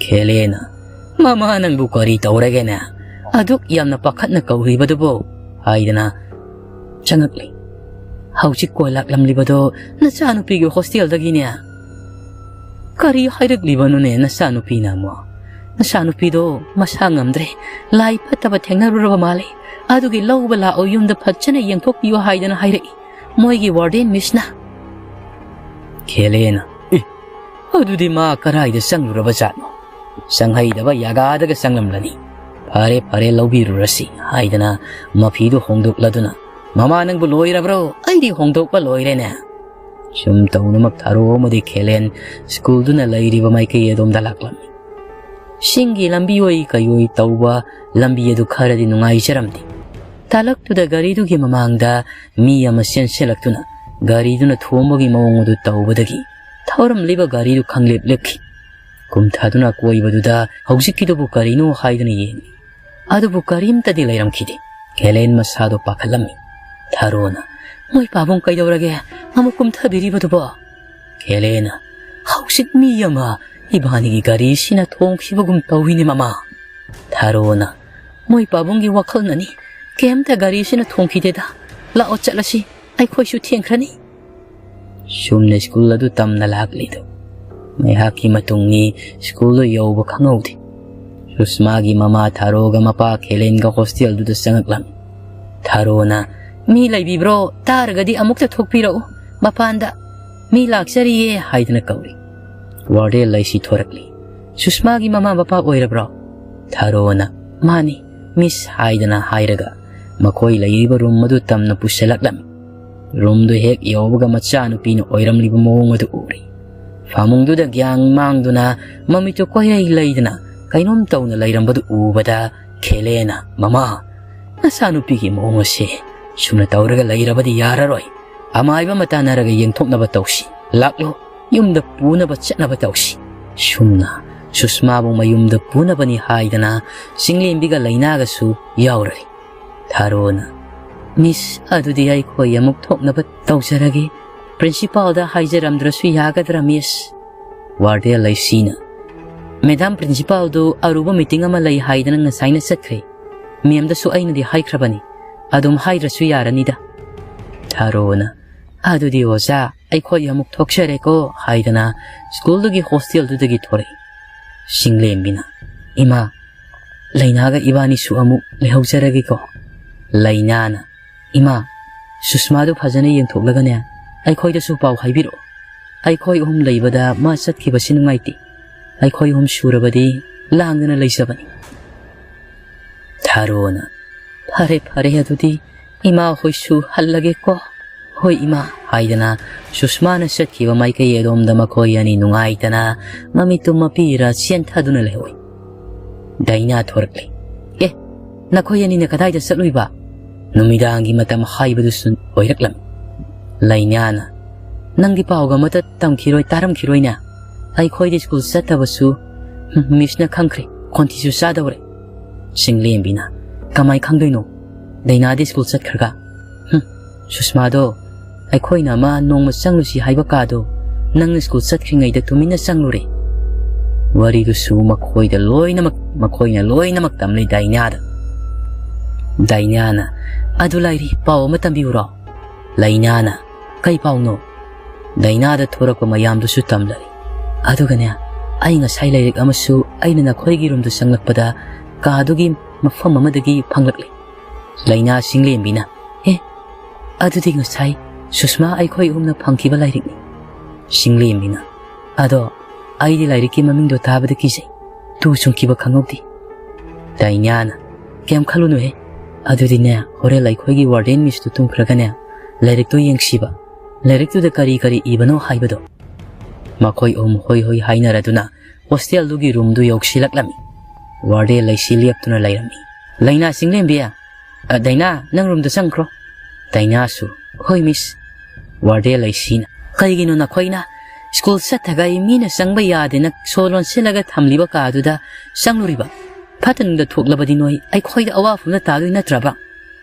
ꯈꯦꯂꯦꯅ, "ꯃꯃꯥ, ꯅꯪꯕꯨ ꯀꯔꯤ ꯇꯧꯔꯒꯦꯅꯦ? ꯑꯗꯨꯛ ꯌꯥꯝꯅ ꯄꯥꯈꯠꯅ ꯀꯧꯔꯤꯕꯗꯨꯕꯨ?" ꯍꯥꯏꯗꯅ ꯆꯪꯉꯛꯂꯤ꯫ "ꯍꯧꯖꯤꯛ ꯀꯣꯜ ꯂꯥꯛꯂꯝꯂꯤꯕꯗꯣ ꯅꯆꯥꯅꯨꯄꯤꯒꯤ ꯍꯣꯁꯇꯦꯜꯗꯒꯤꯅꯦ"꯫ "ꯀꯔꯤ ꯍꯥꯏꯔꯛꯂꯤꯕꯅꯣꯅꯦ ꯅꯆꯥꯅꯨꯄꯤꯅ ꯑꯃꯨꯛ? ꯅꯆꯥꯅꯨꯄꯤꯗꯣ ꯃꯁꯥ ꯉꯝꯗ꯭ꯔꯦ, ꯂꯥꯏ ꯐꯠꯇꯕ ꯊꯦꯡꯅꯔꯨꯔꯕ ꯃꯥꯜꯂꯦ, ꯑꯗꯨꯒꯤ ꯂꯧꯕ ꯂꯥꯛꯑꯣ, ꯌꯨꯝꯗ ꯐꯖꯅ ꯌꯦꯡꯊꯣꯛꯄꯤꯌꯨ ꯍꯥꯏꯗꯅ ꯍꯥꯏꯔꯛꯏ ꯃꯣꯏꯒꯤ ꯋꯥꯔꯗꯦꯟ ꯃꯤꯁꯅ"꯫ ꯈꯦꯂꯦꯅ, "ꯑꯦ, ꯑꯗꯨꯗꯤ ꯃꯥ ꯀꯔꯥꯏꯗ ꯆꯪꯂꯨꯔꯕ ꯖꯥꯠꯅꯣ? ꯆꯪꯍꯩꯗꯕ ꯌꯥꯒꯥꯗꯒ ꯆꯪꯂꯝꯂꯅꯤ꯫ ꯐꯔꯦ, ꯐꯔꯦ, ꯂꯧꯕꯤꯔꯨꯔꯁꯤ" ꯍꯥꯏꯗꯅ ꯃꯐꯤꯗꯨ ꯍꯣꯡꯗꯣꯛꯂꯗꯨꯅ "ꯃꯃꯥ, ꯅꯪꯕꯨ ꯂꯣꯏꯔꯕ꯭ꯔꯣ? ꯑꯩꯗꯤ ꯍꯣꯡꯗꯣꯛꯄ ꯂꯣꯏꯔꯦꯅꯦ"꯫ ꯁꯨꯝ ꯇꯧꯅꯃꯛ ꯊꯥꯔꯣ ꯑꯃꯗꯤ ꯈꯦꯂꯦꯟ ꯁ꯭ꯀꯨꯜꯗꯨꯅ ꯂꯩꯔꯤꯕ ꯃꯥꯏꯀꯩ ꯑꯗꯣꯝꯗ ꯂꯥꯛꯂꯝꯃꯤ꯫ ꯁꯤꯡꯒꯤ ꯂꯝꯕꯤ ꯑꯣꯏ ꯀꯩꯑꯣꯏ ꯇꯧꯕ ꯂꯝꯕꯤ ꯑꯗꯨ ꯈꯔꯗꯤ ꯅꯨꯡꯉꯥꯏꯖꯔꯝꯗꯦ꯫ ꯇꯥꯂꯛꯇꯨꯗ ꯒꯥꯔꯤꯗꯨꯒꯤ ꯃꯃꯥꯡꯗ ꯃꯤ ꯑꯃ ꯆꯦꯟꯁꯤꯜꯂꯛꯇꯨꯅ ꯒꯥꯔꯤꯗꯨꯅ ꯊꯣꯝꯕꯒꯤ ꯃꯑꯣꯡ ꯑꯗꯨ ꯇꯧꯕꯗꯒꯤ ꯊꯧꯔꯝꯂꯤꯕ ꯒꯥꯔꯤꯗꯨ ꯈꯪꯂꯦꯞ ꯂꯦꯞꯈꯤ꯫ ꯀꯨꯝꯊꯗꯨꯅ ꯀꯣꯏꯕꯗꯨꯗ ꯍꯧꯖꯤꯛꯀꯤꯗꯨꯕꯨ ꯀꯔꯤꯅꯣ ꯍꯥꯏꯗꯨꯅ ꯌꯦꯡꯂꯤ꯫ ꯑꯗꯨꯕꯨ ꯀꯔꯤꯝꯇꯗꯤ ꯂꯩꯔꯝꯈꯤꯗꯦ꯫ ꯀꯦꯂꯦꯟ ꯃꯁꯥꯗꯣ ꯄꯥꯈꯠꯂꯝꯃꯤ꯫ ꯊꯥꯔꯣꯅ, "ꯃꯣꯏ ꯄꯥꯕꯨꯡ ꯀꯩꯗꯧꯔꯒꯦ? ꯑꯃꯨꯛ ꯀꯨꯝꯊꯕꯤꯔꯤꯕꯗꯨꯕꯣ?" ꯀꯦꯂꯦꯟꯅ, "ꯍꯧꯖꯤꯛ ꯃꯤ ꯑꯃ ꯏꯕꯥꯅꯤꯒꯤ ꯒꯥꯔꯤꯁꯤꯅ ꯊꯣꯡꯈꯤꯕꯒꯨꯝ ꯇꯧꯏꯅꯦ ꯃꯃꯥ꯫" ꯊꯥꯔꯣꯅ, "ꯃꯣꯏ ꯄꯥꯕꯨꯡꯒꯤ ꯋꯥꯈꯜꯅꯅꯤ꯫ ꯀꯩꯝꯇ ꯒꯥꯔꯤꯁꯤꯅ ꯊꯣꯡꯈꯤꯗꯦꯗ꯫ ꯂꯥꯛꯑꯣ ꯆꯠꯂꯁꯤ, ꯑꯩꯈꯣꯏꯁꯨ ꯊꯦꯡꯈ꯭ꯔꯅꯤ꯫" ꯁꯨꯝꯅ ꯁ꯭ꯀꯨꯜ ꯑꯗꯨ ꯇꯝꯅ ꯂꯥꯛꯂꯤꯗꯨ꯫ ꯉꯥꯏꯍꯥꯛꯀꯤ ꯃꯇꯨꯡꯅꯤ ꯁ꯭ꯀꯨꯜꯗꯨ ꯌꯧꯕ ꯈꯪꯍꯧꯗꯦ꯫ ꯁꯨꯁꯃꯥꯒꯤ ꯃꯃꯥ ꯊꯥꯔꯣꯒ ꯃꯄꯥ ꯈꯦꯂꯦꯟꯒ ꯍꯣꯁꯇꯦꯜꯗꯨꯗ ꯆꯪꯉꯛꯂꯝꯃꯤ꯫ ꯊꯥꯔꯣꯅ, "ꯃꯤ ꯂꯩꯕꯤꯕ꯭ꯔꯣ? ꯇꯥꯔꯒꯗꯤ ꯑꯃꯨꯛꯇ ꯊꯣꯛꯄꯤꯔꯛꯎ꯫ ꯃꯄꯥꯟꯗ ꯃꯤ ꯂꯥꯛꯆꯔꯤꯌꯦ" ꯍꯥꯏꯗꯨꯅ ꯀꯧꯔꯤ꯫ ꯋꯥꯔꯗꯦꯟ ꯂꯩꯁꯤ ꯊꯣꯔꯛꯂꯤ꯫ "ꯁꯨꯁꯃꯥꯒꯤ ꯃꯃꯥ ꯃꯄꯥ ꯑꯣꯏꯔꯕ꯭ꯔꯣ?" ꯊꯥꯔꯣꯅ, "ꯃꯥꯅꯤ, ꯃꯤꯁ" ꯍꯥꯏꯗꯅ ꯍꯥꯏꯔꯒ ꯃꯈꯣꯏ ꯂꯩꯔꯤꯕ ꯔꯨꯝ ꯑꯗꯨ ꯇꯝꯅ ꯄꯨꯁꯤꯜꯂꯛꯂꯝꯃꯤ꯫ ꯔꯨꯝꯗꯨ ꯍꯦꯛ ꯌꯧꯕꯒ ꯃꯆꯥꯅꯨꯄꯤꯅ ꯑꯣꯏꯔꯝꯂꯤꯕ ꯃꯑꯣꯡ ꯑꯗꯨ ꯎꯔꯦ꯫ ꯐꯃꯨꯡꯗꯨꯗ ꯒ꯭ꯌꯥꯟ ꯃꯥꯡꯗꯨꯅ ꯃꯃꯤꯠꯇꯨ ꯀꯣꯏꯍꯩ ꯂꯩꯗꯅ ꯀꯩꯅꯣꯝ ꯇꯧꯅ ꯂꯩꯔꯝꯕꯗꯨ ꯎꯕꯗ ꯈꯦꯂꯦꯅ, "ꯃꯃꯥ, ꯅꯆꯥꯅꯨꯄꯤꯒꯤ ꯃꯑꯣꯡ ꯑꯁꯦ ꯁꯨꯝꯅ ꯇꯧꯔꯒ ꯂꯩꯔꯕꯗꯤ ꯌꯥꯔꯔꯣꯏ꯫ ꯑꯃꯥꯏꯕ ꯑꯃ ꯇꯥꯟꯅꯔꯒ ꯌꯦꯡꯊꯣꯛꯅꯕ ꯇꯧꯁꯤ꯫ ꯂꯥꯛꯂꯣ, ꯌꯨꯝꯗ ꯄꯨꯅꯕ ꯆꯠꯅꯕ ꯇꯧꯁꯤ꯫" ꯁꯨꯝꯅ ꯁꯨꯁꯃꯥꯕꯨ ꯃꯌꯨꯝꯗ ꯄꯨꯅꯕꯅꯤ ꯍꯥꯏꯗꯅ ꯆꯤꯡꯂꯦꯝꯕꯤꯒ ꯂꯩꯅꯥꯒꯁꯨ ꯌꯥꯎꯔꯦ꯫ ꯊꯥꯔꯣꯅ, "ꯃꯤꯁ, ꯑꯗꯨꯗꯤ ꯑꯩꯈꯣꯏ ꯑꯃꯨꯛ ꯊꯣꯛꯅꯕ ꯇꯧꯖꯔꯒꯦ꯫ ꯄ꯭ꯔꯤꯟꯁꯤꯄꯥꯜꯗ ꯍꯥꯏꯖꯔꯝꯗ꯭ꯔꯁꯨ ꯌꯥꯒꯗ꯭ꯔꯥ, ꯃꯤꯁ?" ꯋꯥꯔꯗꯦꯟ ꯂꯩꯁꯤꯅ, "ꯃꯦꯗꯥꯝ ꯄ꯭ꯔꯤꯟꯁꯤꯄꯥꯜꯗꯨ ꯑꯔꯨꯕ ꯃꯤꯇꯤꯡ ꯑꯃ ꯂꯩ ꯍꯥꯏꯗꯅ ꯉꯁꯥꯏꯅ ꯆꯠꯈ꯭ꯔꯦ꯫ ꯃꯦꯝꯗꯁꯨ ꯑꯩꯅꯗꯤ ꯍꯥꯏꯈ꯭ꯔꯕꯅꯤ꯫ ꯑꯗꯨꯝ ꯍꯥꯏꯗ꯭ꯔꯁꯨ ꯌꯥꯔꯅꯤꯗ꯫" ꯊꯥꯔꯣꯅ, "ꯑꯗꯨꯗꯤ ꯑꯣꯖꯥ, ꯑꯩꯈꯣꯏ ꯑꯃꯨꯛ ꯊꯣꯛꯆꯔꯦꯀꯣ" ꯍꯥꯏꯗꯅ ꯁ꯭ꯀꯨꯜꯗꯨꯒꯤ ꯍꯣꯁꯇꯦꯜꯗꯨꯗꯒꯤ ꯊꯣꯔꯛꯏ꯫ ꯆꯤꯡꯂꯦꯝꯕꯤꯅ, "ꯏꯃꯥ, ꯂꯩꯅꯥꯒ ꯏꯕꯥꯅꯤꯁꯨ ꯑꯃꯨꯛ ꯂꯩꯍꯧꯖꯔꯒꯦꯀꯣ꯫" ꯂꯩꯅꯥꯅ, "ꯏꯃꯥ, ꯁꯨꯁꯃꯥꯗꯨ ꯐꯖꯅ ꯌꯦꯡꯊꯣꯛꯂꯒꯅꯦ, ꯑꯩꯈꯣꯏꯗꯁꯨ ꯄꯥꯎ ꯍꯥꯏꯕꯤꯔꯛꯑꯣ꯫ ꯑꯩꯈꯣꯏ ꯑꯍꯨꯝ ꯂꯩꯕꯗ ꯃꯥ ꯆꯠꯈꯤꯕꯁꯤ ꯅꯨꯡꯉꯥꯏꯇꯦ꯫ ꯑꯩꯈꯣꯏ ꯑꯍꯨꯝ ꯁꯨꯔꯕꯗꯤ ꯂꯥꯡꯗꯅ ꯂꯩꯖꯕꯅꯤ꯫" ꯊꯥꯔꯣꯅ, "ꯐꯔꯦ, ꯐꯔꯦ, ꯑꯗꯨꯗꯤ ꯏꯃꯥ ꯍꯣꯏꯁꯨ ꯍꯜꯂꯒꯦꯀꯣ꯫" "ꯍꯣꯏ ꯏꯃꯥ" ꯍꯥꯏꯗꯅ ꯁꯨꯁꯃꯥꯅ ꯆꯠꯈꯤꯕ ꯃꯥꯏꯀꯩ ꯑꯗꯣꯝꯗ ꯃꯈꯣꯏ ꯑꯅꯤ ꯅꯨꯡꯉꯥꯏꯇꯅ ꯃꯃꯤꯠꯇꯨ ꯃꯄꯤꯔ ꯆꯦꯟꯊꯗꯨꯅ ꯂꯩꯍꯧꯏ꯫ ꯗꯥꯏꯅꯥ ꯊꯣꯔꯛꯂꯤ꯫ "ꯑꯦ, ꯅꯈꯣꯏ ꯑꯅꯤꯅ ꯀꯗꯥꯏꯗ ꯆꯠꯂꯨꯏꯕ?" ꯅꯨꯃꯤꯗꯥꯡꯒꯤ ꯃꯇꯝ ꯍꯥꯏꯕꯗꯨꯁꯨ ꯑꯣꯏꯔꯛꯂꯝꯃꯤ꯫ ꯂꯩꯅꯥꯅ, ꯅꯪꯗꯤ ꯄꯥꯎꯒ ꯑꯃꯠꯇ ꯇꯝꯈꯤꯔꯣꯏ, ꯇꯥꯔꯝꯈꯤꯔꯣꯏꯅꯦ꯫ ꯑꯩꯈꯣꯏꯗꯤ ꯁ꯭ꯀꯨꯜ ꯆꯠꯇꯕꯁꯨ, ꯍꯝ, ꯃꯤꯁꯅ ꯈꯪꯈ꯭ꯔꯦ, ꯈꯣꯟꯊꯤꯁꯨ ꯆꯥꯗꯧꯔꯦ꯫ ꯁꯤꯡꯂꯦꯝꯕꯤꯅ, ꯀꯃꯥꯏ ꯈꯪꯗꯣꯏꯅꯣ? ꯗꯥꯏꯅꯥꯗꯤ ꯁ꯭ꯀꯨꯜ ꯆꯠꯈ꯭ꯔꯒ? ꯍꯝ, ꯁꯨꯁꯃꯥꯗꯣ, ꯑꯩꯈꯣꯏꯅ ꯑꯃ ꯅꯣꯡꯃ ꯆꯪꯂꯨꯁꯤ ꯍꯥꯏꯕ ꯀꯥꯗꯣ ꯅꯪꯅ ꯁ꯭ꯀꯨꯜ ꯆꯠꯈ꯭ꯔꯤꯉꯩꯗ ꯇꯨꯃꯤꯟꯅ ꯆꯪꯂꯨꯔꯦ꯫ ꯋꯥꯔꯤꯗꯨꯁꯨ ꯃꯈꯣꯏꯗ ꯂꯣꯏꯅꯃꯛ, ꯃꯈꯣꯏꯅ ꯂꯣꯏꯅꯃꯛ ꯇꯝꯂꯦ ꯗꯥꯏꯅꯥꯗ꯫ ꯗꯥꯏꯅꯥꯅ, ꯑꯗꯨ ꯂꯥꯏꯔꯤ, ꯄꯥꯎ ꯑꯃ ꯇꯝꯕꯤꯌꯨꯔꯣ? ꯂꯥꯏꯅꯥꯅ, ꯀꯩ ꯄꯥꯎꯅꯣ? ꯗꯥꯏꯅꯥꯗ ꯊꯣꯔꯛꯄ ꯃꯌꯥꯝꯗꯨꯁꯨ ꯇꯝꯂꯔꯦ꯫ ꯑꯗꯨꯒꯅꯦ, ꯑꯩ ꯉꯁꯥꯏ ꯂꯥꯏꯔꯤꯛ ꯑꯃꯁꯨ ꯑꯩꯅ ꯅꯈꯣꯏꯒꯤ ꯔꯨꯝꯗ ꯆꯪꯂꯛꯄꯗ ꯀꯥꯗꯨꯒꯤ ꯃꯐꯝ ꯑꯃꯗꯒꯤ ꯐꯪꯂꯛꯂꯦ꯫ ꯂꯥꯏꯅꯥ ꯁꯤꯡꯂꯦꯝꯕꯤꯅ, ꯑꯦ, ꯑꯗꯨꯗꯤ ꯉꯁꯥꯏ ꯁꯨꯁꯃꯥ ꯑꯩꯈꯣꯏ ꯑꯍꯨꯝꯅ ꯐꯪꯈꯤꯕ ꯂꯥꯏꯔꯤꯛꯅꯤ꯫ ꯁꯤꯡꯂꯦꯝꯕꯤꯅ, ꯑꯗꯣ ꯑꯩꯗꯤ ꯂꯥꯏꯔꯤꯛꯀꯤ ꯃꯃꯤꯡꯗꯣ ꯇꯥꯕꯗ ꯀꯤꯖꯩ, ꯇꯨ ꯆꯨꯡꯈꯤꯕ ꯈꯪꯍꯧꯗꯦ꯫ ꯗꯥꯏꯅꯥꯅ, ꯀꯩꯝ ꯈꯜꯂꯨꯅꯨꯍꯦ, ꯑꯗꯨꯗꯤꯅꯦ, ꯍꯣꯔꯦꯟ ꯑꯩꯈꯣꯏꯒꯤ ꯋꯥꯔꯗꯦꯟ ꯃꯤꯁꯇꯨ ꯇꯨꯝꯈ꯭ꯔꯒꯅꯦ, ꯂꯥꯏꯔꯤꯛꯇꯣ ꯌꯦꯡꯁꯤꯕ, ꯂꯥꯏꯔꯤꯛꯇꯨꯗ ꯀꯔꯤ ꯀꯔꯤ ꯏꯕꯅꯣ ꯍꯥꯏꯕꯗꯣ꯫ ꯃꯈꯣꯏ ꯑꯍꯨꯝ ꯍꯣꯏ ꯍꯣꯏ ꯍꯥꯏꯅꯔꯗꯨꯅ ꯍꯣꯁꯇꯦꯜꯗꯨꯒꯤ ꯔꯨꯝꯗꯨ ꯌꯧꯁꯤꯜꯂꯛꯂꯝꯃꯤ꯫ ꯋꯥꯔꯗꯦꯟ ꯂꯩꯁꯤ ꯂꯦꯞꯇꯨꯅ ꯂꯩꯔꯝꯃꯤ꯫ ꯂꯥꯏꯅꯥ ꯁꯤꯡꯂꯦꯝꯕꯤ, ꯑ, ꯗꯥꯏꯅꯥ, ꯅꯪ ꯔꯨꯝꯗ ꯆꯪꯈ꯭ꯔꯣ꯫ ꯗꯥꯏꯅꯥꯁꯨ, ꯍꯣꯏ ꯃꯤꯁ꯫ ꯋꯥꯔꯗꯦꯟ ꯂꯩꯁꯤꯅ, ꯀꯩꯒꯤꯅꯣ ꯅꯈꯣꯏꯅ ꯁ꯭ꯀꯨꯜ ꯆꯠꯊꯈꯩ ꯃꯤꯅ ꯆꯪꯕ ꯌꯥꯗꯦꯅ ꯁꯣ ꯂꯣꯟꯁꯤꯜꯂꯒ ꯊꯝꯂꯤꯕ ꯀꯥꯗꯨꯗ ꯆꯪꯂꯨꯔꯤꯕ? ꯐꯠꯇ ꯅꯨꯡꯗ ꯊꯣꯛꯂꯕꯗꯤ ꯅꯣꯏ ꯑꯩꯈꯣꯏꯗ ꯑꯋꯥꯐꯝꯗ ꯇꯥꯗꯣꯏ ꯅꯠꯇ꯭ꯔꯕ?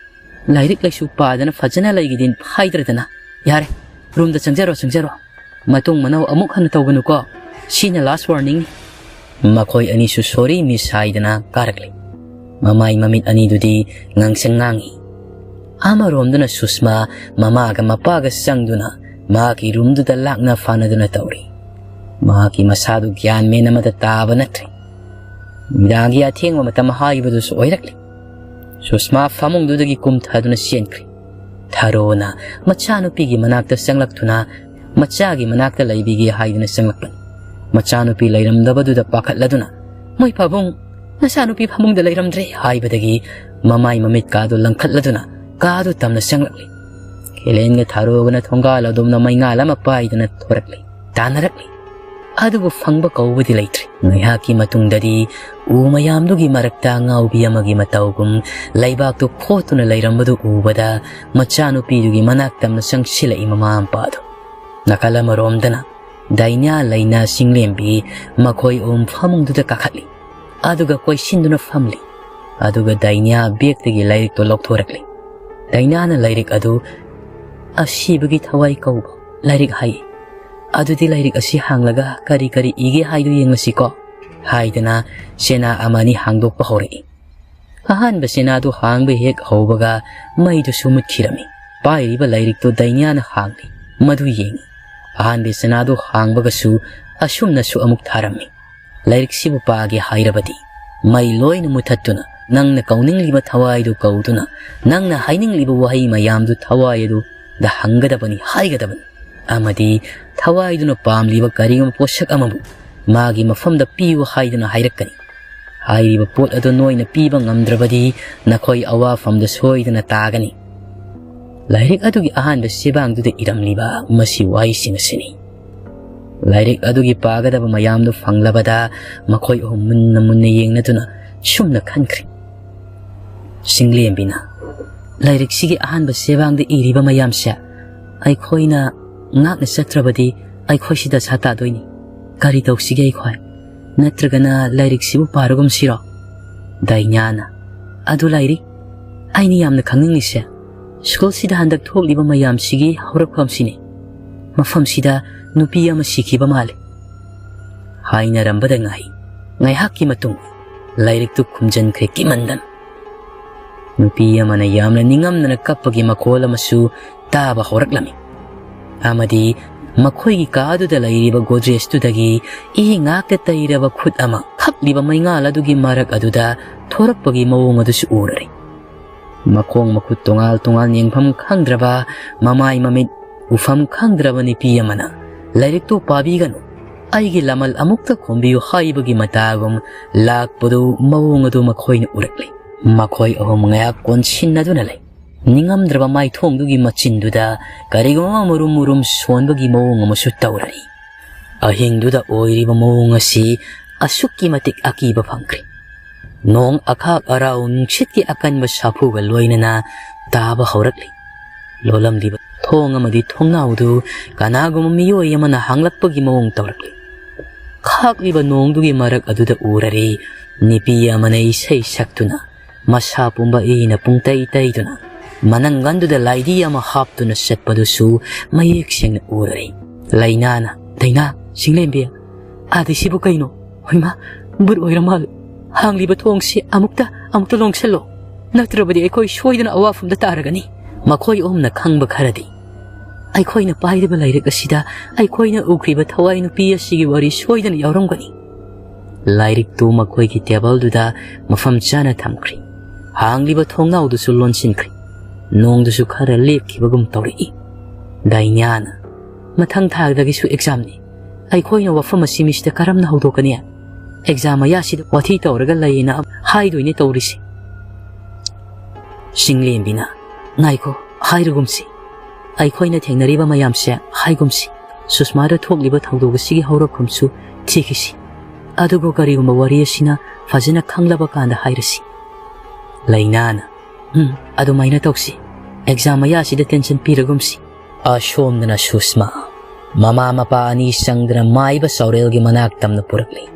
ꯂꯥꯏꯔꯤꯛ ꯂꯥꯏꯁꯨ ꯄꯥꯗꯅ ꯐꯖꯅ ꯂꯩꯒꯦꯗꯤ ꯍꯥꯏꯗ꯭ꯔꯗꯅ꯫ ꯌꯥꯔꯦ, ꯔꯨꯝꯗ ꯆꯪꯖꯔꯣ, ꯆꯪꯖꯔꯣ꯫ ꯃꯇꯨꯡ ꯃꯅꯥꯎ ꯑꯃꯨꯛ ꯍꯟꯅ ꯇꯧꯒꯅꯨꯀꯣ꯫ ꯁꯤꯅ ꯂꯥꯁ ꯋꯥꯔꯅꯤꯡꯅꯤ꯫ ꯃꯈꯣꯏ ꯑꯅꯤꯁꯨ ꯁꯣꯔꯤ ꯃꯤꯁ ꯍꯥꯏꯗꯅ ꯀꯥꯔꯛꯂꯦ꯫ ꯃꯃꯥꯏ ꯃꯃꯤꯠ ꯑꯅꯤꯗꯨꯗꯤ ꯉꯥꯡꯁꯪ ꯉꯥꯡꯉꯤ꯫ ꯑꯃꯔꯣꯝꯗꯅ ꯁꯨꯁꯃꯥ ꯃꯃꯥꯒ ꯃꯄꯥꯒ ꯆꯪꯗꯨꯅ ꯃꯍꯥꯛꯀꯤ ꯔꯨꯝꯗꯨꯗ ꯂꯥꯛꯅ ꯐꯥꯅꯗꯨꯅ ꯇꯧꯔꯤ꯫ ꯃꯍꯥꯛꯀꯤ ꯃꯁꯥꯗꯨ ꯒ꯭ꯌꯥꯟ ꯃꯦꯟ ꯑꯃꯗ ꯇꯥꯕ ꯅꯠꯇ꯭ꯔꯦ꯫ ꯅꯨꯃꯤꯗꯥꯡꯒꯤ ꯑꯊꯦꯡꯕ ꯃꯇꯝ ꯍꯥꯏꯕꯗꯨꯁꯨ ꯑꯣꯏꯔꯛꯂꯦ꯫ ꯁꯨꯁꯃꯥ ꯐꯃꯨꯡꯗꯨꯗꯒꯤ ꯀꯨꯝꯊꯗꯨꯅ ꯆꯦꯟꯈ꯭ꯔꯦ꯫ ꯊꯥꯔꯣꯅ ꯃꯆꯥꯅꯨꯄꯤꯒꯤ ꯃꯅꯥꯛꯇ ꯆꯪꯂꯛꯇꯨꯅ ꯃꯆꯥꯒꯤ ꯃꯅꯥꯛꯇ ꯂꯩꯕꯤꯒꯦ ꯍꯥꯏꯗꯨꯅ ꯆꯪꯂꯛꯄꯅꯤ꯫ ꯃꯆꯥꯅꯨꯄꯤ ꯂꯩꯔꯝꯗꯕꯗꯨꯗ ꯄꯥꯈꯠꯂꯗꯨꯅ, "ꯃꯣꯏ ꯄꯥꯕꯨꯡ, ꯅꯆꯥꯅꯨꯄꯤ ꯐꯃꯨꯡꯗ ꯂꯩꯔꯝꯗ꯭ꯔꯦ" ꯍꯥꯏꯕꯗꯒꯤ ꯃꯃꯥꯏ ꯃꯃꯤꯠ ꯀꯥꯗꯨ ꯂꯪꯈꯠꯂꯗꯨꯅ ꯀꯥꯗꯨ ꯇꯝꯅ ꯆꯪꯂꯛꯂꯤ꯫ ꯀꯦꯂꯦꯟꯒ ꯊꯥꯔꯣꯒꯅ ꯊꯣꯡꯒꯥꯜ ꯑꯗꯣꯝꯅ ꯃꯩꯉꯥꯜ ꯑꯃ ꯄꯥꯏꯗꯨꯅ ꯊꯣꯔꯛꯂꯤ, ꯇꯥꯟꯅꯔꯛꯂꯤ꯫ ꯑꯗꯨꯕꯨ ꯐꯪꯕ ꯀꯧꯕꯗꯤ ꯂꯩꯇ꯭ꯔꯦ꯫ ꯉꯥꯏꯍꯥꯛꯀꯤ ꯃꯇꯨꯡꯗꯗꯤ ꯎ ꯃꯌꯥꯝꯗꯨꯒꯤ ꯃꯔꯛꯇ ꯑꯉꯥꯎꯕꯤ ꯑꯃꯒꯤ ꯃꯇꯧꯒꯨꯝ ꯂꯩꯕꯥꯛꯇꯨ ꯈꯣꯠꯇꯨꯅ ꯂꯩꯔꯝꯕꯗꯨ ꯎꯕꯗ ꯃꯆꯥꯅꯨꯄꯤꯗꯨꯒꯤ ꯃꯅꯥꯛ ꯇꯝꯅ ꯆꯪꯁꯤꯜꯂꯛꯏ ꯃꯃꯥ ꯃꯄꯥꯗꯨ꯫ ꯅꯥꯀꯜ ꯑꯃꯔꯣꯝꯗꯅ ꯗꯥꯏꯅꯥ, ꯂꯩꯅꯥ, ꯆꯤꯡꯂꯦꯝꯕꯤ ꯃꯈꯣꯏ ꯑꯍꯨꯝ ꯐꯃꯨꯡꯗꯨꯗ ꯀꯥꯈꯠꯂꯤ꯫ ꯑꯗꯨꯒ ꯀꯣꯏꯁꯤꯟꯗꯨꯅ ꯐꯝꯂꯤ꯫ ꯑꯗꯨꯒ ꯗꯥꯏꯅꯥ ꯕꯦꯒꯇꯒꯤ ꯂꯥꯏꯔꯤꯛꯇꯣ ꯂꯧꯊꯣꯔꯛꯂꯤ꯫ ꯗꯥꯏꯅꯥꯅ ꯂꯥꯏꯔꯤꯛ ꯑꯗꯨ "ꯑꯁꯤꯕꯒꯤ ꯊꯋꯥꯏ" ꯀꯧꯕ ꯂꯥꯏꯔꯤꯛ ꯍꯥꯏ꯫ "ꯑꯗꯨꯗꯤ ꯂꯥꯏꯔꯤꯛ ꯑꯁꯤ ꯍꯥꯡꯂꯒ ꯀꯔꯤ ꯀꯔꯤ ꯏꯒꯦ ꯍꯥꯏꯗꯨ ꯌꯦꯡꯂꯁꯤꯀꯣ" ꯍꯥꯏꯗꯅ ꯆꯦꯅꯥ ꯑꯃꯅꯤ ꯍꯥꯡꯗꯣꯛꯄ ꯍꯧꯔꯛꯏ꯫ ꯑꯍꯥꯟꯕ ꯆꯦꯅꯥꯗꯨ ꯍꯥꯡꯕ ꯍꯦꯛ ꯍꯧꯕꯒ ꯃꯩꯗꯨꯁꯨ ꯃꯨꯠꯈꯤꯔꯝꯃꯤ꯫ ꯄꯥꯏꯔꯤꯕ ꯂꯥꯏꯔꯤꯛꯇꯨ ꯗꯥꯏꯅꯥꯅ ꯍꯥꯡꯂꯤ꯫ ꯃꯗꯨ ꯌꯦꯡꯉꯤ꯫ ꯑꯍꯥꯟꯕ ꯆꯦꯅꯥꯗꯨ ꯍꯥꯡꯕꯒꯁꯨ ꯑꯁꯨꯝꯅꯁꯨ ꯑꯃꯨꯛ ꯊꯥꯔꯝꯃꯤ꯫ "ꯂꯥꯏꯔꯤꯛꯁꯤꯕꯨ ꯄꯥꯒꯦ ꯍꯥꯏꯔꯕꯗꯤ ꯃꯩ ꯂꯣꯏꯅ ꯃꯨꯊꯠꯇꯨꯅ, ꯅꯪꯅ ꯀꯧꯅꯤꯡꯂꯤꯕ ꯊꯋꯥꯏꯗꯨ ꯀꯧꯗꯨꯅ, ꯅꯪꯅ ꯍꯥꯏꯅꯤꯡꯂꯤꯕ ꯋꯥꯍꯩ ꯃꯌꯥꯝꯗꯨ ꯊꯋꯥꯏ ꯑꯗꯨꯗ ꯍꯪꯒꯗꯕꯅꯤ, ꯍꯥꯏꯒꯗꯕꯅꯤ꯫ ꯑꯃꯗꯤ ꯊꯋꯥꯏꯗꯨꯅ ꯄꯥꯝꯂꯤꯕ ꯀꯔꯤꯒꯨꯝꯕ ꯄꯣꯠꯁꯛ ꯑꯃꯕꯨ ꯃꯥꯒꯤ ꯃꯐꯝꯗ ꯄꯤꯌꯨ ꯍꯥꯏꯗꯨꯅ ꯍꯥꯏꯔꯛꯀꯅꯤ꯫ ꯍꯥꯏꯔꯤꯕ ꯄꯣꯠ ꯑꯗꯨ ꯅꯣꯏꯅ ꯄꯤꯕ ꯉꯝꯗ꯭ꯔꯕꯗꯤ ꯅꯈꯣꯏ ꯑꯋꯥꯐꯝꯗ ꯁꯣꯏꯗꯅ ꯇꯥꯒꯅꯤ"꯫ ꯂꯥꯏꯔꯤꯛ ꯑꯗꯨꯒꯤ ꯑꯍꯥꯟꯕ ꯆꯦꯕꯥꯡꯗꯨꯗ ꯏꯔꯝꯂꯤꯕ ꯃꯁꯤ ꯋꯥꯍꯩꯁꯤꯡ ꯑꯁꯤꯅꯤ꯫ ꯂꯥꯏꯔꯤꯛ ꯑꯗꯨꯒꯤ ꯄꯥꯒꯗꯕ ꯃꯌꯥꯝꯗꯨ ꯐꯪꯂꯕꯗ ꯃꯈꯣꯏ ꯑꯍꯨꯝ ꯃꯨꯟꯅ ꯃꯨꯟꯅ ꯌꯦꯡꯅꯗꯨꯅ ꯁꯨꯝꯅ ꯈꯟꯈ꯭ꯔꯤ꯫ ꯆꯤꯡꯂꯦꯝꯕꯤꯅ, "ꯂꯥꯏꯔꯤꯛꯁꯤꯒꯤ ꯑꯍꯥꯟꯕ ꯆꯦꯕꯥꯡꯗ ꯏꯔꯤꯕ ꯃꯌꯥꯝꯁꯦ ꯑꯩꯈꯣꯏꯅ ꯉꯥꯛꯅ ꯆꯠꯇ꯭ꯔꯕꯗꯤ ꯑꯩꯈꯣꯏꯁꯤ ꯗꯁꯥ ꯇꯥꯗꯣꯏꯅꯤ꯫ ꯀꯔꯤ ꯇꯧꯁꯤꯒꯦ ꯑꯩꯈꯣꯏ? ꯅꯠꯇ꯭ꯔꯒꯅ ꯂꯥꯏꯔꯤꯛꯁꯤꯕꯨ ꯄꯥꯔꯒꯨꯝꯁꯤꯔꯣ?" ꯗꯥꯏꯅꯥꯅ, "ꯑꯗꯨ ꯂꯥꯏꯔꯤꯛ, ꯑꯩꯅ ꯌꯥꯝꯅ ꯈꯪꯅꯤꯡꯂꯤꯁꯦ ꯁ꯭ꯀꯨꯜꯁꯤꯗ ꯍꯟꯗꯛ ꯊꯣꯛꯂꯤꯕ ꯃꯌꯥꯝꯁꯤꯒꯤ ꯍꯧꯔꯛꯐꯝꯁꯤꯅꯤ꯫ ꯃꯐꯝꯁꯤꯗ ꯅꯨꯄꯤ ꯑꯃ ꯁꯤꯈꯤꯕ ꯃꯥꯜꯂꯤ"꯫ ꯍꯥꯏꯅꯔꯝꯕꯗ ꯉꯥꯏ ꯉꯥꯏꯍꯥꯛꯀꯤ ꯃꯇꯨꯡ ꯂꯥꯏꯔꯤꯛꯇꯨ ꯈꯨꯝꯖꯤꯟꯈ꯭ꯔꯦ ꯀꯤꯃꯟꯗꯅ꯫ ꯅꯨꯄꯤ ꯑꯃꯅ ꯌꯥꯝꯅ ꯅꯤꯡꯉꯝꯗꯅ ꯀꯞꯄꯒꯤ ꯃꯈꯣꯜ ꯑꯃꯁꯨ ꯇꯥꯕ ꯍꯧꯔꯛꯂꯝꯃꯤ꯫ ꯑꯃꯗꯤ ꯃꯈꯣꯏꯒꯤ ꯀꯥꯗꯨꯗ ꯂꯩꯔꯤꯕ ꯒꯣꯗ꯭ꯔꯦꯖꯇꯨꯗꯒꯤ ꯏ ꯉꯥꯛꯇ ꯇꯩꯔꯕ ꯈꯨꯠ ꯑꯃ ꯈꯞꯂꯤꯕ ꯃꯩꯉꯥꯜ ꯑꯗꯨꯒꯤ ꯃꯔꯛ ꯑꯗꯨꯗ ꯊꯣꯔꯛꯄꯒꯤ ꯃꯑꯣꯡ ꯑꯗꯨꯁꯨ ꯎꯔꯔꯦ꯫ ꯃꯈꯣꯡ ꯃꯈꯨꯠ ꯇꯣꯉꯥꯜ ꯇꯣꯉꯥꯜ ꯌꯦꯡꯐꯝ ꯈꯪꯗ꯭ꯔꯕ, ꯃꯃꯥꯏ ꯃꯃꯤꯠ ꯎꯐꯝ ꯈꯪꯗ꯭ꯔꯕ ꯅꯨꯄꯤ ꯑꯃꯅ, "ꯂꯥꯏꯔꯤꯛꯇꯨ ꯄꯥꯕꯤꯒꯅꯨ, ꯑꯩꯒꯤ ꯂꯃꯜ ꯑꯃꯨꯛꯇ ꯈꯣꯝꯕꯤꯌꯨ" ꯍꯥꯏꯕꯒꯤ ꯃꯇꯥꯒꯨꯝ ꯂꯥꯛꯄꯗꯨ, ꯃꯑꯣꯡ ꯑꯗꯨ ꯃꯈꯣꯏꯅ ꯎꯔꯛꯂꯦ꯫ ꯃꯈꯣꯏ ꯑꯍꯨꯝ ꯉꯥꯏꯍꯥꯛ ꯀꯣꯟꯁꯤꯟꯅꯗꯨꯅ ꯂꯩ꯫ ꯅꯤꯡꯉꯝꯗ꯭ꯔꯕ ꯃꯥꯏꯊꯣꯡꯗꯨꯒꯤ ꯃꯆꯤꯟꯗꯨꯗ ꯀꯔꯤꯒꯨꯝꯕ ꯃꯨꯔꯨꯝ ꯃꯨꯔꯨꯝ ꯁꯣꯟꯕꯒꯤ ꯃꯑꯣꯡ ꯑꯃꯁꯨ ꯇꯧꯔꯔꯤ꯫ ꯑꯍꯤꯡꯗꯨꯗ ꯑꯣꯏꯔꯤꯕ ꯃꯑꯣꯡ ꯑꯁꯤ ꯑꯁꯨꯛꯀꯤ ꯃꯇꯤꯛ ꯑꯀꯤꯕ ꯐꯪꯈ꯭ꯔꯦ꯫ ꯅꯣꯡ ꯑꯈꯥꯛ ꯑꯔꯥꯎ ꯅꯨꯡꯁꯤꯠꯀꯤ ꯑꯀꯟꯕ ꯁꯥꯐꯨꯒ ꯂꯣꯏꯅꯅ ꯇꯥꯕ ꯍꯧꯔꯛꯂꯤ꯫ ꯂꯣꯜꯂꯝꯂꯤꯕ ꯊꯣꯡ ꯑꯃꯗꯤ ꯊꯣꯡꯅꯥꯎꯗꯨ ꯀꯅꯥꯒꯨꯝꯕ ꯃꯤꯑꯣꯏ ꯑꯃꯅ ꯍꯥꯡꯂꯛꯄꯒꯤ ꯃꯑꯣꯡ ꯇꯧꯔꯛꯂꯤ꯫ ꯈꯥꯛꯂꯤꯕ ꯅꯣꯡꯗꯨꯒꯤ ꯃꯔꯛ ꯑꯗꯨꯗ ꯎꯔꯔꯦ, ꯅꯨꯄꯤ ꯑꯃꯅ ꯏꯁꯩ ꯁꯛꯇꯨꯅ, ꯃꯁꯥ ꯄꯨꯝꯕ ꯏꯅ ꯄꯨꯡꯇꯩ ꯇꯩꯗꯨꯅ, ꯃꯅꯪꯒꯟꯗꯨꯗ ꯂꯥꯏꯙꯤ ꯑꯃ ꯍꯥꯞꯇꯨꯅ ꯆꯠꯄꯗꯨꯁꯨ ꯃꯌꯦꯛ ꯁꯦꯡꯅ ꯎꯔꯔꯦ꯫ ꯂꯩꯅꯥꯅ, "ꯗꯥꯏꯅꯥ, ꯁꯤꯡꯂꯦꯝꯕꯤ, ꯑꯥꯗꯩꯁꯤꯕꯨ ꯀꯩꯅꯣ? ꯍꯣꯏꯃꯥ, ꯕꯨꯠ ꯑꯣꯏꯔ ꯃꯥꯜꯂꯦ꯫ ꯍꯥꯡꯂꯤꯕ ꯊꯣꯡꯁꯤ ꯑꯃꯨꯛꯇ, ꯑꯃꯨꯛꯇ ꯂꯣꯟꯁꯤꯜꯂꯣ꯫ ꯅꯠꯇ꯭ꯔꯕꯗꯤ ꯑꯩꯈꯣꯏ ꯁꯣꯏꯗꯅ ꯑꯋꯥꯐꯝꯗ ꯇꯥꯔꯒꯅꯤ꯫" ꯃꯈꯣꯏ ꯑꯍꯨꯝꯅ ꯈꯪꯕ ꯈꯔꯗꯤ, ꯑꯩꯈꯣꯏꯅ ꯄꯥꯏꯔꯤꯕ ꯂꯥꯏꯔꯤꯛ ꯑꯁꯤꯗ ꯑꯩꯈꯣꯏꯅ ꯎꯈ꯭ꯔꯤꯕ ꯊꯋꯥꯏ ꯅꯨꯄꯤ ꯑꯁꯤꯒꯤ ꯋꯥꯔꯤ ꯁꯣꯏꯗꯅ ꯌꯥꯎꯔꯝꯒꯅꯤ꯫ ꯂꯥꯏꯔꯤꯛꯇꯨ ꯃꯈꯣꯏꯒꯤ ꯇꯦꯕꯜꯗꯨꯗ ꯃꯐꯝ ꯆꯥꯅ ꯊꯝꯈ꯭ꯔꯦ꯫ ꯍꯥꯡꯂꯤꯕ ꯊꯣꯡꯅꯥꯎꯗꯨꯁꯨ ꯂꯣꯟꯁꯤꯟꯈ꯭ꯔꯦ꯫ ꯅꯣꯡꯗꯨꯁꯨ ꯈꯔ ꯂꯦꯞꯈꯤꯕꯒꯨꯝ ꯇꯧꯔꯛꯏ꯫ ꯗꯥꯏꯅꯥꯅ, "ꯃꯊꯪ ꯊꯥꯗꯒꯤꯁꯨ ꯑꯦꯛꯖꯥꯝꯅꯤ꯫ ꯑꯩꯈꯣꯏꯅ ꯋꯥꯐꯝ ꯑꯁꯤ ꯃꯤꯁꯇ ꯀꯔꯝꯅ ꯍꯧꯗꯣꯛꯀꯅꯤ? ꯑꯦꯛꯖꯥꯝ ꯃꯌꯥꯁꯤꯗ ꯋꯥꯊꯤ ꯇꯧꯔꯒ ꯂꯩꯌꯦꯅ ꯍꯥꯏꯗꯣꯏꯅꯦ ꯇꯧꯔꯤꯁꯦ꯫" ꯆꯤꯡꯂꯦꯝꯕꯤꯅ, "ꯉꯥꯏꯈꯣ, ꯍꯥꯏꯔꯒꯨꯝꯁꯤ꯫ ꯑꯩꯈꯣꯏꯅ ꯊꯦꯡꯅꯔꯤꯕ ꯃꯌꯥꯝꯁꯦ ꯍꯥꯏꯒꯨꯝꯁꯤ꯫ ꯁꯨꯁꯃꯥꯗ ꯊꯣꯛꯂꯤꯕ ꯊꯧꯗꯣꯛ ꯑꯁꯤꯒꯤ ꯍꯧꯔꯛꯐꯝꯁꯨ ꯊꯤꯈꯤꯁꯤ꯫ ꯑꯗꯨꯕꯨ ꯀꯔꯤꯒꯨꯝꯕ ꯋꯥꯔꯤ ꯑꯁꯤꯅ ꯐꯖꯅ ꯈꯪꯂꯕ ꯀꯥꯟꯗ ꯍꯥꯏꯔꯁꯤ꯫" ꯂꯩꯅꯥꯅ, "ꯎꯝ, ꯑꯗꯨꯃꯥꯏꯅ ꯇꯧꯁꯤ꯫ Exam ꯃꯌꯥꯁꯤꯗ tension ꯄꯤꯔꯒꯨꯝꯁꯤ꯫" ꯑꯁꯣꯝꯗꯅ ꯁꯨꯁꯃꯥ, ꯃꯃꯥ ꯃꯄꯥ ꯑꯅꯤ ꯆꯪꯗꯨꯅ ꯃꯥꯏꯕ ꯆꯥꯎꯔꯦꯜꯒꯤ ꯃꯅꯥꯛ ꯇꯝꯅ ꯄꯨꯔꯛꯂꯤ꯫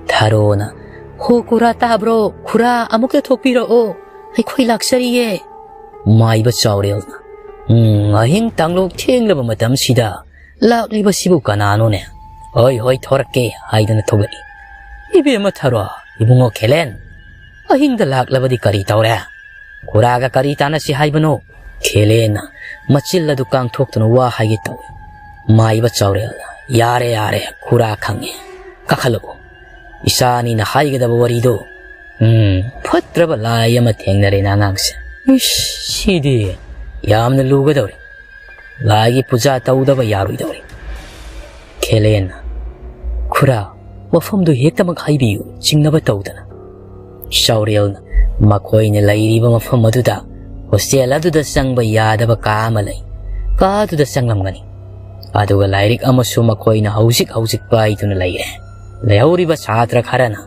ꯊꯥꯔꯣꯅ, "ꯍꯣ ꯈꯨꯔꯥ, ꯇꯥꯕ꯭ꯔꯣ? ꯈꯨꯔꯥ, ꯑꯃꯨꯛꯇ ꯊꯣꯛꯄꯤꯔꯛꯑꯣ꯫ ꯑꯩꯈꯣꯏ ꯂꯥꯛꯆꯔꯤꯌꯦ꯫" ꯃꯥꯏꯕ ꯆꯥꯎꯔꯦꯜꯅ, "ꯎꯝ, ꯑꯍꯤꯡ ꯇꯥꯡꯂꯣꯛ ꯊꯦꯡꯂꯕ ꯃꯇꯝꯁꯤꯗ ꯂꯥꯛꯂꯤꯕꯁꯤꯕꯨ ꯀꯅꯥꯅꯣꯅꯦ?" "ꯍꯣꯏ, ꯍꯣꯏ, ꯊꯣꯔꯛꯀꯦ" ꯍꯥꯏꯗꯨꯅ ꯊꯣꯛꯂꯛꯏ꯫ "ꯏꯕꯦꯝꯃ ꯊꯥꯔꯣ, ꯏꯕꯨꯡꯉꯣ ꯈꯦꯂꯦꯟ, ꯑꯍꯤꯡꯗ ꯂꯥꯛꯂꯕꯗꯤ ꯀꯔꯤ ꯇꯧꯔꯦ? ꯈꯨꯔꯥꯒ ꯀꯔꯤ ꯇꯥꯟꯅꯁꯤ ꯍꯥꯏꯕꯅꯣ?" ꯈꯦꯂꯦꯟꯅ ꯃꯆꯤꯜ ꯑꯗꯨ ꯀꯥꯡꯊꯣꯛꯇꯨꯅ ꯋꯥ ꯍꯥꯏꯒꯦ ꯇꯧꯏ꯫ ꯃꯥꯏꯕ ꯆꯥꯎꯔꯦꯜꯅ, "ꯌꯥꯔꯦ, ꯌꯥꯔꯦ, ꯈꯨꯔꯥ ꯈꯪꯉꯦ꯫ ꯀꯥꯈꯠꯂꯛꯎ꯫ ꯏꯆꯥ ꯑꯅꯤꯅ ꯍꯥꯏꯒꯗꯕ ꯋꯥꯔꯤꯗꯣ꯫ ꯎꯝ, ꯐꯠꯇ꯭ꯔꯕ ꯂꯥꯏ ꯑꯃ ꯊꯦꯡꯅꯔꯦꯅ ꯑꯉꯥꯡꯁꯦ꯫ ꯏꯁ, ꯁꯤꯗꯤ ꯌꯥꯝꯅ ꯂꯨꯒꯗꯧꯔꯤ꯫ ꯂꯥꯏꯒꯤ ꯄꯨꯖꯥ ꯇꯧꯗꯕ ꯌꯥꯔꯣꯏꯗꯧꯔꯤ꯫" ꯈꯦꯂꯦꯟꯅ, "ꯈꯨꯔꯥ, ꯋꯥꯐꯝꯗꯨ ꯍꯦꯛꯇꯃꯛ ꯍꯥꯏꯕꯤꯌꯨ, ꯆꯤꯡꯅꯕ ꯇꯧꯗꯅ꯫" ꯆꯥꯎꯔꯦꯜꯅ, "ꯃꯈꯣꯏꯅ ꯂꯩꯔꯤꯕ ꯃꯐꯝ ꯑꯗꯨꯗ ꯍꯣꯁꯇꯦꯜ ꯑꯗꯨꯗ ꯆꯪꯕ ꯌꯥꯗꯕ ꯀꯥ ꯑꯃ ꯂꯩ꯫ ꯀꯥ ꯑꯗꯨꯗ ꯆꯪꯂꯝꯒꯅꯤ꯫ ꯑꯗꯨꯒ ꯂꯥꯏꯔꯤꯛ ꯑꯃꯁꯨ ꯃꯈꯣꯏꯅ ꯍꯧꯖꯤꯛ ꯍꯧꯖꯤꯛ ꯄꯥꯏꯗꯨꯅ ꯂꯩꯔꯦ꯫ ꯂꯩꯍꯧꯔꯤꯕ ꯁꯥꯇ꯭ꯔ ꯈꯔꯅ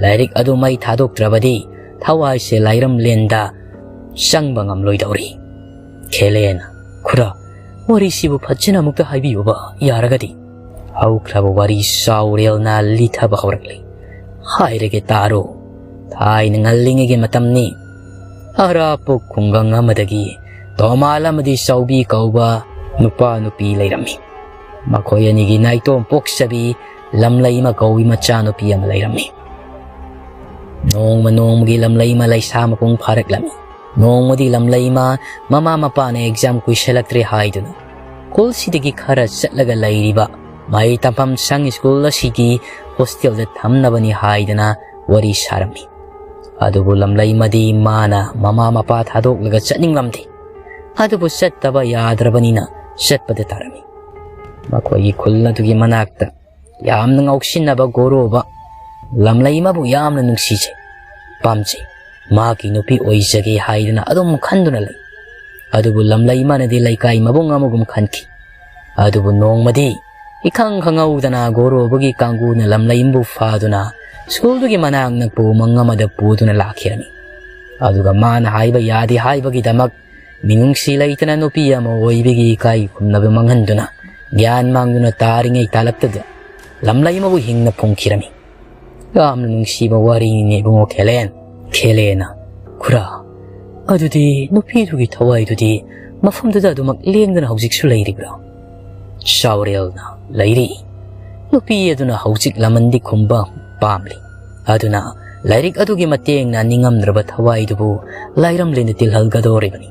ꯂꯥꯏꯔꯤꯛ ꯑꯗꯨ ꯃꯩ ꯊꯥꯗꯣꯛꯇ꯭ꯔꯕꯗꯤ ꯊꯋꯥꯏꯁꯦ ꯂꯥꯏꯔꯝꯂꯦꯟꯗ ꯆꯪꯕ ꯉꯝꯂꯣꯏꯗꯧꯔꯤ꯫" ꯈꯦꯂꯦꯟ, "ꯈꯨꯔꯥ, ꯋꯥꯔꯤꯁꯤꯕꯨ ꯐꯖꯅ ꯑꯃꯨꯛꯇ ꯍꯥꯏꯕꯤꯌꯨꯕ ꯌꯥꯔꯒꯗꯤ꯫" ꯍꯧꯈ꯭ꯔꯕ ꯋꯥꯔꯤ ꯆꯥꯎꯔꯦꯜꯅ ꯂꯤꯊꯕ ꯍꯧꯔꯛꯂꯤ꯫ "ꯍꯥꯏꯔꯒꯦ ꯇꯥꯔꯣ꯫ ꯊꯥꯏꯅ ꯉꯜꯂꯤꯉꯩꯒꯤ ꯃꯇꯝꯅꯤ꯫ ꯑꯔꯥꯞꯄ ꯈꯨꯡꯒꯪ ꯑꯃꯗꯒꯤ ꯇꯣꯃꯥꯜ ꯑꯃꯗꯤ ꯆꯥꯎꯕꯤ ꯀꯧꯕ ꯅꯨꯄꯥ ꯅꯨꯄꯤ ꯂꯩꯔꯝꯃꯤ꯫ ꯃꯈꯣꯏ ꯑꯅꯤꯒꯤ ꯅꯥꯏꯇꯣꯝ ꯄꯣꯛꯆꯕꯤ ꯂꯝꯂꯩꯃ ꯀꯧꯕꯤ ꯃꯆꯥꯅꯨꯄꯤ ꯑꯃ ꯂꯩꯔꯝꯃꯤ꯫ ꯅꯣꯡꯃ ꯅꯣꯡꯃꯒꯤ ꯂꯝꯂꯩꯃ ꯂꯩꯁꯥ ꯃꯄꯨꯡ ꯐꯥꯔꯛꯂꯝꯃꯤ꯫ ꯅꯣꯡꯃꯗꯤ ꯂꯝꯂꯩꯃ ꯃꯃꯥ ꯃꯄꯥꯅ ꯑꯦꯛꯖꯥꯝ ꯀꯨꯏꯁꯜꯂꯛꯇ꯭ꯔꯦ ꯍꯥꯏꯗꯨꯅ ꯈꯨꯜꯁꯤꯗꯒꯤ ꯈꯔ ꯆꯠꯂꯒ ꯂꯩꯔꯤꯕ ꯃꯍꯩ ꯇꯝꯐꯝ ꯁꯪ ꯁ꯭ꯀꯨꯜ ꯑꯁꯤꯒꯤ ꯍꯣꯁꯇꯦꯜꯗ ꯊꯝꯅꯕꯅꯤ ꯍꯥꯏꯗꯅ ꯋꯥꯔꯤ ꯁꯥꯔꯝꯃꯤ꯫ ꯑꯗꯨꯕꯨ ꯂꯝꯂꯩꯃꯗꯤ ꯃꯥꯅ ꯃꯃꯥ ꯃꯄꯥ ꯊꯥꯗꯣꯛꯂꯒ ꯆꯠꯅꯤꯡꯂꯝꯗꯦ꯫ ꯑꯗꯨꯕꯨ ꯆꯠꯇꯕ ꯌꯥꯗ꯭ꯔꯕꯅꯤꯅ ꯆꯠꯄꯗ ꯇꯥꯔꯝꯃꯤ꯫ ꯃꯈꯣꯏꯒꯤ ꯈꯨꯜ ꯑꯗꯨꯒꯤ ꯃꯅꯥꯛꯇ ꯌꯥꯝꯅ ꯉꯥꯎꯁꯤꯟꯅꯕ ꯒꯣꯔꯣꯕ ꯂꯝꯂꯩꯃꯕꯨ ꯌꯥꯝꯅ ꯅꯨꯡꯁꯤꯖꯩ, ꯄꯥꯝꯖꯩ꯫ ꯃꯍꯥꯛꯀꯤ ꯅꯨꯄꯤ ꯑꯣꯏꯖꯒꯦ ꯍꯥꯏꯗꯅ ꯑꯗꯨꯝ ꯈꯟꯗꯨꯅ ꯂꯩ꯫ ꯑꯗꯨꯕꯨ ꯂꯝꯂꯩꯃꯅꯗꯤ ꯂꯩꯀꯥꯏ ꯃꯕꯨꯡ ꯑꯃꯒꯨꯝ ꯈꯟꯈꯤ꯫ ꯑꯗꯨꯕꯨ ꯅꯣꯡꯃꯗꯤ ꯏꯈꯪ ꯈꯪꯍꯧꯗꯅ ꯒꯣꯔꯣꯕꯒꯤ ꯀꯥꯡꯕꯨꯅ ꯂꯝꯂꯩꯃꯕꯨ ꯐꯥꯗꯨꯅ ꯁ꯭ꯀꯨꯜꯗꯨꯒꯤ ꯃꯅꯥꯛ ꯅꯛꯄ ꯎꯃꯪ ꯑꯃꯗ ꯄꯨꯗꯨꯅ ꯂꯥꯛꯈꯤꯔꯝꯃꯤ꯫ ꯑꯗꯨꯒ ꯃꯥꯅ ꯍꯥꯏꯕ ꯌꯥꯗꯦ ꯍꯥꯏꯕꯒꯤꯗꯃꯛ ꯃꯤꯅꯨꯡꯁꯤ ꯂꯩꯇꯅ ꯅꯨꯄꯤ ꯑꯃ ꯑꯣꯏꯕꯒꯤ ꯏꯀꯥꯏ ꯈꯨꯝꯅꯕ ꯃꯥꯡꯍꯟꯗꯨꯅ ꯒ꯭ꯌꯥꯟ ꯃꯥꯡꯗꯨꯅ ꯇꯥꯔꯤꯉꯩ ꯇꯥꯂꯛꯇꯨꯗ ꯂꯝꯂꯩꯃꯕꯨ ꯍꯤꯡꯅ ꯐꯨꯝꯈꯤꯔꯝꯃꯤ꯫ ꯌꯥꯝꯅ ꯅꯨꯡꯁꯤꯕ ꯋꯥꯔꯤꯅꯤꯅꯦ ꯏꯕꯨꯡꯉꯣ ꯈꯦꯂꯦꯟ꯫ ꯈꯦꯂꯦꯟꯅ, "ꯈꯨꯔꯥ, ꯑꯗꯨꯗꯤ ꯅꯨꯄꯤꯗꯨꯒꯤ ꯊꯋꯥꯏꯗꯨꯗꯤ ꯃꯐꯝꯗꯨꯗ ꯑꯗꯨꯃꯛ ꯂꯦꯡꯗꯅ ꯍꯧꯖꯤꯛꯁꯨ ꯂꯩꯔꯤꯕ꯭ꯔꯥ?" ꯆꯥꯎꯔꯦꯜꯅ, "ꯂꯩꯔꯤ꯫ ꯅꯨꯄꯤ ꯑꯗꯨꯅ ꯍꯧꯖꯤꯛ ꯂꯃꯟꯗꯤ ꯈꯨꯝꯕ ꯄꯥꯝꯂꯤ꯫ ꯑꯗꯨꯅ ꯂꯥꯏꯔꯤꯛ ꯑꯗꯨꯒꯤ ꯃꯇꯦꯡꯅ ꯅꯤꯡꯉꯝꯗ꯭ꯔꯕ ꯊꯋꯥꯏꯗꯨꯕꯨ ꯂꯥꯏꯔꯝꯂꯦꯟꯗ ꯇꯤꯜꯍꯜꯒꯗꯧꯔꯤꯕꯅꯤ꯫"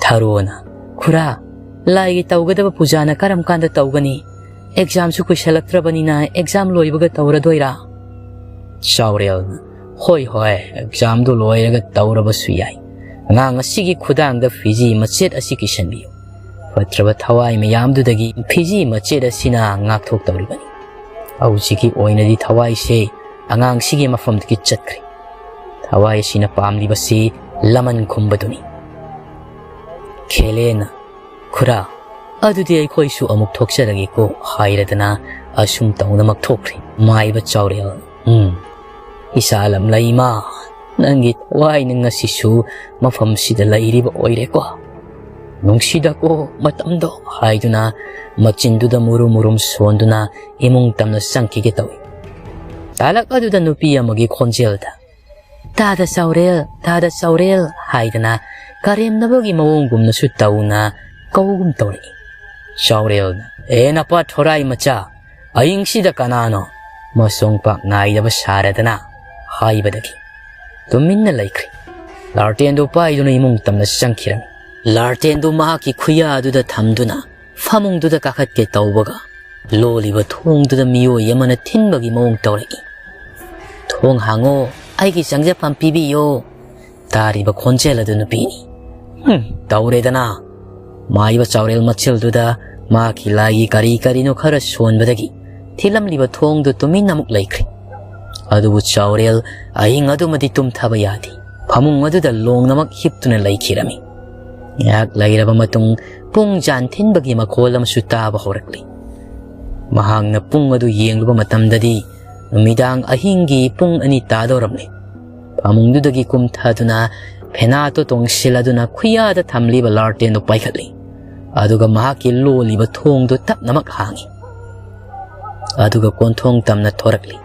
ꯊꯔꯣꯅ, "ꯈꯨꯔꯥ, ꯂꯥꯏꯒꯤ ꯇꯧꯒꯗꯕ ꯄꯨꯖꯥꯅ ꯀꯔꯝ ꯀꯥꯟꯗ ꯇꯧꯒꯅꯤ? ꯑꯦꯛꯖꯥꯝꯁꯨ ꯀꯨꯏꯁꯜꯂꯛꯇ꯭ꯔꯕꯅꯤꯅ ꯑꯦꯛꯖꯥꯝ ꯂꯣꯏꯕꯒ ꯇꯧꯔꯗꯣꯏꯔꯥ?" ꯆꯥꯎꯔꯦꯜꯅ, "ꯍꯣꯏ ꯍꯣꯏ, ꯑꯦꯛꯖꯥꯝꯗꯨ ꯂꯣꯏꯔꯒ ꯇꯧꯔꯕꯁꯨ ꯌꯥꯏ꯫ ꯑꯉꯥꯡ ꯑꯁꯤꯒꯤ ꯈꯨꯗꯥꯡꯗ ꯐꯤꯖꯤ ꯃꯆꯦꯠ ꯑꯁꯤ ꯀꯤꯁꯟꯕꯤꯌꯨ꯫ ꯐꯠꯇ꯭ꯔꯕ ꯊꯋꯥꯏ ꯃꯌꯥꯝꯗꯨꯗꯒꯤ ꯐꯤꯖꯤ ꯃꯆꯦꯠ ꯑꯁꯤꯅ ꯉꯥꯛꯊꯣꯛꯇꯧꯔꯤꯕꯅꯤ꯫ ꯍꯧꯖꯤꯛꯀꯤ ꯑꯣꯏꯅꯗꯤ ꯊꯋꯥꯏꯁꯦ ꯑꯉꯥꯡꯁꯤꯒꯤ ꯃꯐꯝꯗꯒꯤ ꯆꯠꯈ꯭ꯔꯦ꯫ ꯊꯋꯥꯏ ꯑꯁꯤꯅ ꯄꯥꯝꯂꯤꯕꯁꯤ ꯂꯃꯟ ꯈꯨꯝꯕꯗꯨꯅꯤ꯫" ꯈꯦꯂꯦꯟꯅ, "ꯈꯨꯔꯥ, ꯑꯗꯨꯗꯤ ꯑꯩꯈꯣꯏꯁꯨ ꯑꯃꯨꯛ ꯊꯣꯛꯆꯔꯒꯦꯀꯣ" ꯍꯥꯏꯔꯗꯅ ꯑꯁꯨꯝ ꯇꯧꯅꯃꯛ ꯊꯣꯛꯈ꯭ꯔꯦ꯫ ꯃꯥꯏꯕ ꯆꯥꯎꯔꯦꯜ, "ꯎꯝ, ꯏꯆꯥ ꯂꯝꯂꯩꯃ, ꯅꯪꯒꯤ ꯊꯋꯥꯏꯅ ꯉꯁꯤꯁꯨ ꯃꯐꯝꯁꯤꯗ ꯂꯩꯔꯤꯕ ꯑꯣꯏꯔꯦꯀꯣ?" "ꯅꯨꯡꯁꯤꯗꯀꯣ ꯃꯇꯝꯗꯣ" ꯍꯥꯏꯗꯨꯅ ꯃꯆꯤꯟꯗꯨꯗ ꯃꯨꯔꯨꯝ ꯃꯨꯔꯨꯝ ꯁꯣꯟꯗꯨꯅ ꯏꯃꯨꯡ ꯇꯝꯅ ꯆꯪꯈꯤꯒꯦ ꯇꯧꯏ꯫ ꯇꯥꯂꯛ ꯑꯗꯨꯗ ꯅꯨꯄꯤ ꯑꯃꯒꯤ ꯈꯣꯟꯖꯦꯜꯗ, "ꯇꯥꯗ ꯆꯥꯎꯔꯦꯜ, ꯇꯥꯗ ꯆꯥꯎꯔꯦꯜ" ꯍꯥꯏꯗꯅ ꯀꯔꯦꯝꯅꯕꯒꯤ ꯃꯑꯣꯡꯒꯨꯝꯅꯁꯨ ꯇꯧꯅ ꯀꯧꯒꯨꯝ ꯇꯧꯔꯛꯏ꯫ ꯆꯥꯎꯔꯦꯜꯅ, "ꯑꯦ ꯅꯄꯥ ꯊꯣꯔꯥꯏ ꯃꯆꯥ, ꯑꯍꯤꯡꯁꯤꯗ ꯀꯅꯥꯅꯣ ꯃꯁꯣꯡ ꯄꯥꯛ ꯅꯥꯏꯗꯕ ꯁꯥꯔꯗꯅ?" ꯍꯥꯏꯕꯗꯒꯤ ꯇꯨꯃꯤꯟꯅ ꯂꯩꯈ꯭ꯔꯦ꯫ ꯂꯥꯔꯇꯦꯟꯗꯨ ꯄꯥꯏꯗꯨꯅ ꯏꯃꯨꯡ ꯇꯝꯅ ꯆꯪꯈꯤꯔꯝꯃꯤ꯫ ꯂꯥꯔꯇꯦꯟꯗꯨ ꯃꯍꯥꯛꯀꯤ ꯈꯨꯌꯥꯗꯨꯗ ꯊꯝꯗꯨꯅ ꯐꯃꯨꯡꯗꯨꯗ ꯀꯥꯈꯠꯀꯦ ꯇꯧꯕꯒ, ꯂꯣꯜꯂꯤꯕ ꯊꯣꯡꯗꯨꯗ ꯃꯤꯑꯣꯏ ꯑꯃꯅ ꯊꯤꯟꯕꯒꯤ ꯃꯑꯣꯡ ꯇꯧꯔꯛꯏ꯫ "ꯊꯣꯡ ꯍꯥꯡꯉꯣ, ꯑꯩꯒꯤ ꯆꯪꯖꯐꯝ ꯄꯤꯕꯤꯌꯣ" ꯇꯥꯔꯤꯕ ꯈꯣꯟꯖꯦꯜ ꯑꯗꯨ ꯅꯨꯄꯤꯅꯤ꯫ ꯍꯨꯝ, ꯇꯧꯔꯦꯗꯅ꯫ ꯃꯥꯏꯕ ꯆꯥꯎꯔꯦꯜ ꯃꯆꯤꯜꯗꯨꯗ ꯃꯍꯥꯛꯀꯤ ꯂꯥꯏꯒꯤ ꯀꯔꯤ ꯀꯔꯤꯅꯣ ꯈꯔ ꯁꯣꯟꯕꯗꯒꯤ ꯊꯤꯜꯂꯝꯂꯤꯕ ꯊꯣꯡꯗꯨ ꯇꯨꯃꯤꯟꯅ ꯑꯃꯨꯛ ꯂꯩꯈ꯭ꯔꯦ꯫ ꯑꯗꯨꯕꯨ ꯆꯥꯎꯔꯦꯜ ꯑꯍꯤꯡ ꯑꯗꯨꯃꯗꯤ ꯇꯨꯝꯊꯕ ꯌꯥꯗꯦ꯫ ꯐꯃꯨꯡ ꯑꯗꯨꯗ ꯂꯣꯡꯅꯃꯛ ꯍꯤꯞꯇꯨꯅ ꯂꯩꯈꯤꯔꯝꯃꯤ꯫ ꯉꯥꯏꯍꯥꯛ ꯂꯩꯔꯕ ꯃꯇꯨꯡ ꯄꯨꯡ ꯖꯥꯟ ꯊꯤꯟꯕꯒꯤ ꯃꯈꯣꯜ ꯑꯃꯁꯨ ꯇꯥꯕ ꯍꯧꯔꯛꯂꯤ꯫ ꯃꯍꯥꯛꯅ ꯄꯨꯡ ꯑꯗꯨ ꯌꯦꯡꯂꯨꯕ ꯃꯇꯝꯗꯗꯤ ꯅꯨꯃꯤꯗꯥꯡ ꯑꯍꯤꯡꯒꯤ ꯄꯨꯡ ꯑꯅꯤ ꯇꯥꯗꯧꯔꯝꯂꯦ꯫ ꯐꯃꯨꯡꯗꯨꯗꯒꯤ ꯀꯨꯝꯊꯗꯨꯅ ꯐꯦꯅꯥꯠꯇꯨ ꯇꯣꯡꯁꯤꯜꯂꯗꯨꯅ ꯈꯨꯌꯥꯗ ꯊꯝꯂꯤꯕ ꯂꯥꯔꯇꯦꯟꯗꯨ ꯄꯥꯏꯈꯠꯂꯤ꯫ ꯑꯗꯨꯒ ꯃꯍꯥꯛꯀꯤ ꯂꯣꯜꯂꯤꯕ ꯊꯣꯡꯗꯨ ꯇꯞꯅꯃꯛ ꯍꯥꯡꯉꯤ꯫ ꯑꯗꯨꯒ ꯀꯣꯟꯊꯣꯡ ꯇꯝꯅ ꯊꯣꯔꯛꯂꯤ꯫